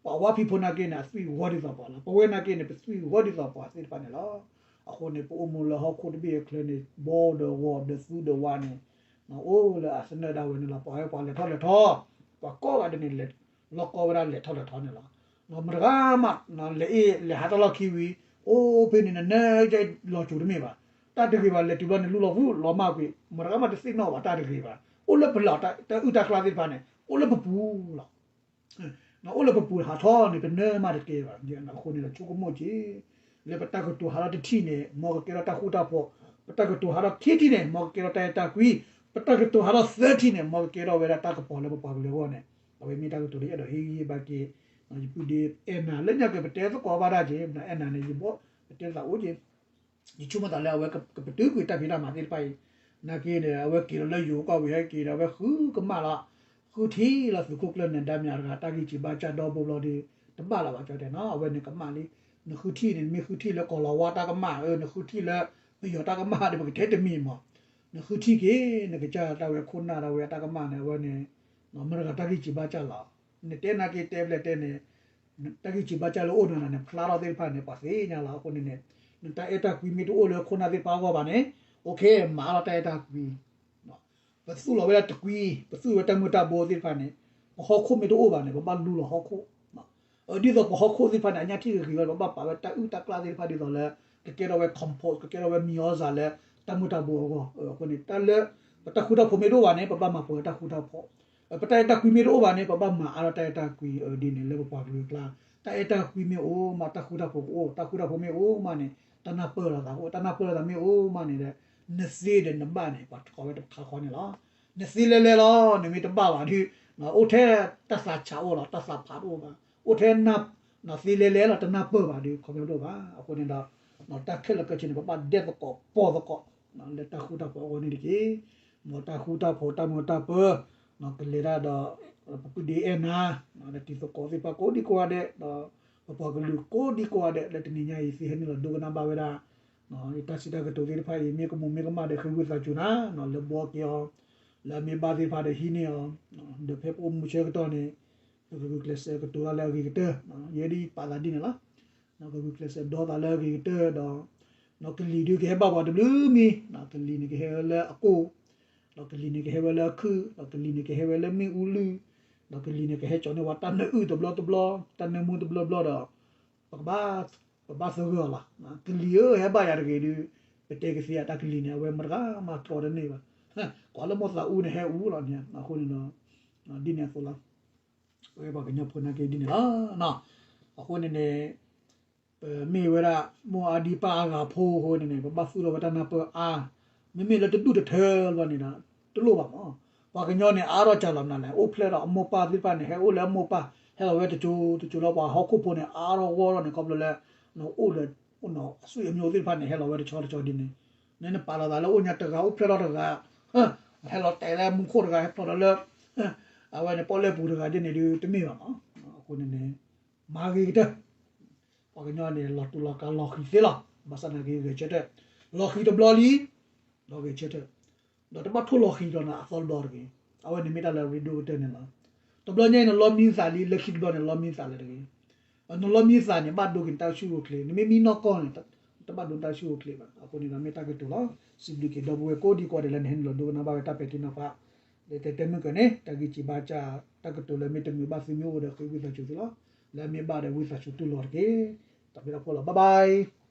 ပှၤဝါဖံးဖိနာ်က့န့ၣ် အသွံၣ်ဂီၤဒ်သိးပှၤလီၤ. ပဝဲနာ်က့န့ၣ် ပသွံၣ်ဂီၤဒ်သိးပှၤသ့ၣ်တဖၣ်န့ၣ်လီၤ. အဃိန့ၣ် ပအိၣ်မူလၢဟီၣ်ခိၣ်တဘ့ၣ်အချၢန့ၣ် ဘီဒီးဂီၤဒီးသူဒီးဝါန့ၣ် အိၣ်လၢအသနၢၣ်ဒၣ်ဝဲန့ၣ်လီၤ. ပှၤဝဲပှၤလဲၤထီၣ်လဲၤထီ, ပှၤကိးဂၤဒဲးန့ၣ် လီၤကီဝဲဒၣ်လဲၤထီၣ်လဲၤထီန့ၣ်လီၤ. မတဂၤမး လဲၤအ့ၣ်လဲၤဟးတၢ်လီၢ်ခံဝံၤ အိၣ်ဖဲန့ၣ် နနၢ်ကလီၤစိၤတမ့ၢ်ဘၣ်. တၢ်တဂ့ၤဘၣ် လဲၤတုၤဘျီန့ၣ် လူလီၤဖူးလီၤမၢ်ကွံာ် မတဂၤမးတသ့ၣ်နီၣ်ဘၣ်တၢ်တဂ့ၤဘၣ်. အိၣ်လၢပလီၢ် တၢ်အုၣ်တၢ်ကျါသ့ၣ်တဖၣ်န့ၣ် အိၣ်လၢပပူၤလီၤ. အိၣ်လၢပပူၤဟးထီၣ်န့ၣ် ပနၢ်မးတကဲဘၣ်. အဃိန့ၣ်ဒီး ဆိကမိၣ်က့ၤ လၢပတၢ်ကတိၤဟးထီၣ်တထံၣ်န့ၣ် မ်ကကဲထီၣ်တၢ်ဃူတၢ်ဖိး, ပတၢ်ကတိၤဟးထီၣ်ခံထံၣ်န့ၣ် မ်ကကဲထီၣ်တၢ်အဲၣ်တၢ်ကွံ, ပတၢ်ကတိၤဟးထီၣ်သၢထံၣ်န့ၣ် မ်ကကဲထီၣ်ဝဲဒၣ်တၢ်ကပီၤလၢပပှၤကလုာ်အဂီၢ်န့ၣ်, အဝဲမ့ၢ်တၢ်ကတိၤလၢယအဲၣ်ဒိးဟ့ၣ်ဂံၢ်ဟ့ၣ်ဘါက့ၤ ယပုၢ်ဒ့အဲၣ်နၤ လၢညါက့ၤပတဲသကိးဘၣ်တၢ်က့ၤ နအဲၣ်နၤန့ၣ် ယဘီ ပတဲသးအိၣ်က့ၤ ယဆိကမိၣ်သးလၢအဝဲကပတုာ်ကွံာ်တၢ်ဖံးတၢ်မၤသ့ၣ်တဖၣ်အံၤ, နာ်က့န့ၣ် အဝဲက့ၤလီၤလၢယိၤကီၢ်ဝံၤဟဲက့ၤဒီး အဝဲဃုကမၣ်လီၤ, ဃုထံၣ်လီၤသုးခိၣ်ကျၢၢ်နဲဒါမၠးတဂၤ တၢ်ဂံၢ်စၢ်ဘါစၢ်ဒီဘိဘျီဒီး တဘၣ်လၢၤဘၣ်ကၠီတဲနီၤ အဝဲန့ၣ်ကမၣ်လံ, နဃုထံၣ်န့ၣ် နမ့ၢ်ဃုထံၣ်လၢကီၢ်လီၤဝါတၢ်ကမၣ် နဃုထံၣ်လၢ ပယီၤတၢ်ကမၣ်ဒီး ပကတဲတမံၤမး, နဃုထံၣ်က့ၤ နကစၢ်တၢ်ဝဲခိၣ်နၢ်တၢ်ဝဲအတၢ်ကမၣ်န့ၣ် အဝဲန့ၣ် မတၤတဂၤတၢ်ဂံၢ်စၢ်ဘါစၢ်လီၤ, နတဲနာ်က့တဲဘျဲၣ်တဲန့ၣ် တၢ်ဂံၢ်စၢ်ဘါစၢ်လၢအိၣ်နၤန့ၣ် ဖျါထီၣ်သ့ၣ်တဖၣ်န့ၣ် ပှၤသ့ၣ်ညါလီၤ. အဃိန့ၣ်န့ၣ် နတၢ်အဲၣ်တၢ်ကွံမ့ၢ်တအိၣ်လၢခိၣ်နၢ်သ့ၣ်တဖၣ်အဂီၢ်ဘၣ်န့ၣ် အိၣ်ခ့ မၤအါထီၣ်တၢ်အဲၣ်တၢ်ကွံ, ပသူၣ်လီၤဝဲဒၣ်တကွံ, ပသူၣ်ဝဲတၢ်မုၢ်တၢ်ဘိသ့ၣ်တဖၣ်န့ၣ် ပဟီၣ်ခိၣ်မ့ၢ်တအိၣ်ဘၣ်န့ၣ် ပဘၣ်လူလီၤဟီၣ်ခိၣ်, ဒ်သိးပဟီၣ်ခိၣ်သ့ၣ်တဖၣ်န့ၣ် အညၣ်ထံၣ်ဂ့ၤဂ့ၤဝဲ ပဘၣ်ပာ်ဝဲတၢ်အုၣ်တၢ်ကျၢ်သ့ၣ်တဖၣ်ဒ်သိးလၢ ကကဲထီၣ်ဝဲ compost ကကဲထီၣ်ဝဲမံၤအီၣ်စၢ်လၢ တၢ်မုၢ်တၢ်ဘိအဂီၢ်, အဃိန့ၣ် တၢ်လၢ ပတၢ်ဃူတၢ်ဖိးမ့ၢ်တအိၣ်ဘၣ်န့ၣ် ပဘၣ်မၤပှဲၤတၢ်ဃူတၢ်ဖိး, ပတၢ်အဲၣ်တၢ်ကွံမ့ၢ်တအိၣ်ဘၣ်န့ၣ် ပဘၣ်မၤအါထီၣ်တၢ်အဲၣ်တၢ်ကွံ, ဒ်န့ၣ်လၢပပှၤကလုာ်အကျါ တၢ်အဲၣ်တၢ်ကွံမ့ၢ်အိၣ်မး တၢ်ဃူတၢ်ဖိးကအိၣ်, တၢ်ဃူတၢ်ဖိးမ့ၢ်အိၣ်မးန့ၣ် တၢ်နၢ်ပၢၢ်လိာ်သးကအိၣ်, တၢ်နၢ်ပၢၢ်လိာ်သးမ့ၢ်အိၣ်မးန့ၣ်ဒီး နသ့ဒီးနဘၣ်န့ၣ် ပှၤတကိးဝဲတခါဃီန့ၣ်လီၤ. နသ့လဲၤလဲၤလီၤ နမ့ၢ်တဘၣ်ဘၣ်ဒီး အိၣ်ထဲတၢ်သးဆးအိၣ်လီၤ, တၢ်သးဖးတအိၣ်ဘၣ်, အိၣ်ထဲ သ့လဲၤလဲၤလီၤ တနၢ်ပၢၢ်ဘၣ်ဒီး ခီဖျိတအိၣ်ဘၣ်. အဃိန့ၣ်ဒီး တၢ်ခဲလၢာ်ခဲဆ့န့ၣ် ပဘၣ်ဒဲသကိးပီၢ်သကိး လၢတၢ်ဃူတၢ်ဖိးအဂီၢ်န့ၣ်တက့ၢ်. မ်တၢ်ဃူတၢ်ဖိးတၢ်မုာ်တၢ်ပၢၤ ကလဲၤတၢ်ဒီး ပပုၢ်ဒ့အဲၣ်နၤ ဒီးတံၤသကိးသ့ၣ်တဖၣ်ကိးဒံကိးဂၤဒဲး ဒီးပပှၤကလုာ်ကိးဒံကိးဂၤဒဲး လၢတနံၤညါအံၤ သုဟဲနုာ်လီၤဒိကနၣ်ဘၣ်ဝဲဒၣ် ယတၢ်စံးတၢ်ကတိၤသ့ၣ်တဖၣ်အံၤ မ့ၢ်ကမူးမ့ၢ်ကမၣ်ဒီး ဃ့ဝံသးစူၤနၤ လၢဘှီက့ၤအီၤ လၢအမ့ၢ်ဘၣ်သ့ၣ်တဖၣ်ဒီးဟံးန့ၢ်အီၤ ဒီးဖဲပအိၣ်မူဆၢကတီၢ်န့ၣ် ပကဂုာ်ကျဲးစၢးကတိၤတၢ်လၢအဂ့ၤကတၢၢ် ယဲဒ်ပာ်သးဒ်န့ၣ်လီၤ. ကဂုာ်ကျဲးစၢးဒီသးလၢအဂ့ၤကတၢၢ်ဒီး ကလံၤဒုးကဟဲဘၣ်ပှၤတဘျုးမံၤ ကလံၤန့ၣ်ကဟဲလၢအကိၢ် ဒီးကလံၤန့ၣ်ကဟဲဝဲလၢအခုၣ်, ဒီးကလံၤန့ၣ်ကဟဲဝဲလၢမ့ၣ်အူလုၢ်, ဒီးကလံၤန့ၣ်ကဟဲကၠီန့ၢ်ဝဲတၢ်နၢအုၣ်တဘျီတဘျီ, တၢ်နၢမူတဘျီဘျီဒီး ပကဘၣ်, ပဘၣ်သဂၢၢ်အီၤလီၤ. ကလံၤဧၢ ဟဲဘၣ်ယၤတဂ့ၤဒုး, ပတဲကသ့အတၢ်ကလံၤန့ၣ် အဝဲမတဂၤမၤတြီတန့ၢ်ဘၣ်. ကွၢ်လၢမိၢ်သးအူန့ၣ်ဟဲအူလီၤန့ၣ်, အဃိန့ၣ်ဒီး ဒ်န့ၣ်အသိးလီၤ. ပဝဲပှၤကညီဖိနာ်က့ဒ်န့ၣ်လီၤ. အဃိန့ၣ်န့ၣ် ပမ့ၢ်ဝဲဒၣ် မိၢ်အါဒံပၢ်အါဂၤဖိအဃိန့ၣ်န့ၣ် ပဘၣ်သူၣ်ထီၣ်ဝဲတၢ်နၢ်ပၢၢ်အါ, မ့မ့ၢ်လၢတဒူၣ်တထၢလီၤန့ၣ်ဒီး တလိၣ်ဘၣ်မး. ပှၤကညီန့ၣ် အါထီၣ်ကၢ်လီၤမနုၤလဲၣ်, အိၣ်ဖျဲၣ်ဒီးအမိၢ်ပၢ်သ့ၣ်တဖၣ်န့ၣ် ဟဲအိၣ်လၢအမိၢ်ပၢ်, ဟဲလီၤဝဲတစိၤတစိၤလၢပှၤဟီၣ်ခိၣ်ဖိန့ၣ် အါထီၣ်ဂီၢ်ထီၣ်န့ၣ် ခီဖျိလၢ အိၣ်လၢ အဆွေအမျိုးသ့ၣ်တဖၣ်န့ၣ် ဟဲလီၤဝဲတဆီတဆီဒ်န့ၣ်, နနပာ်လီၤသးလၢအိၣ်ညါတဂၤအိၣ်ဖျဲၣ်ထီၣ်တဂၤ, ဟဲလီၤတဲာ်လၢမူခိၣ်တဂၤ ဟဲဖျိးဒီးလၢ အဝဲန့ၣ် ပီၣ်လဲၣ်ပူၤတဂၤဒ်န့ၣ်ဒုး တမ့ၢ်ဘၣ်မး. အဃိန့ၣ်န့ၣ် မၤဂ့ၤကတၢၢ် ပှၤကညီန့ၣ် လီၤတူာ်လီၤကာ်လီၤဃံၤသ့လီၤ. ဘၣ်ဆၣ်သနာ်က့ ဂဲၤဆၢထၢၣ်, လီၤဃံၤတဘျီလံ, ဒီးဂဲၤဆၢထၢၣ်, ဒီးတဘၣ်ထိၣ်လီၤဃံၤဒီးနၤအသီတဘျီတဂ့ၤ. အဝဲန့ၣ်မ့ၢ်တၢ်လၢအရ့ဒိၣ်ကတၢၢ်န့ၣ်လီၤ. တဘျီညါအံၤ နလီမံနသးလံ, လၢခံတဘျီန့ၣ် လီမံနသးလၢၤတဂ့ၤ. နလီမံနသးန့ၣ် ဘၣ်ဒိက့ၤနတၢ်အိၣ်ဆူၣ်အိၣ်ချ့, နမ့ၢ်မံနီၢ်ကီၢ်န့ၣ် တဘၣ်ဒိနတၢ်အိၣ်ဆူၣ်အိၣ်ချ့ဘၣ်. အဃိန့ၣ်ဒီးမ့ၢ်တၢ်ကတိၤလီၤ. စံးဘျုးက့ၤဒီပုၢ်ဝဲၢ်ကိးဒံကိးဂၤဒဲးလၢနဟဲနုာ်လီၤဒိကနၣ်ဘၣ်ဝဲတၢ်ပဲာ်ထံနီၤဖး လၢတဲတဲမုၢ်ကၢန့ၣ် တၢ်ဂံၢ်စံးဘါစၢ် တၢ်ကတိၤလၢမ့ၢ်တမုာ်ဘၣ်သုမ့ၢ်အိၣ်ဒီးဃ့ဝံသးစူၤသုလီၤ. လၢအမ့ၢ်ဘၣ်ဒီးဝံသးစူၤတူၢ်လိာ်တက့ၢ်. တၢ်ဘျုးတၢ်ဖှိၣ်လီၤ. Bye bye.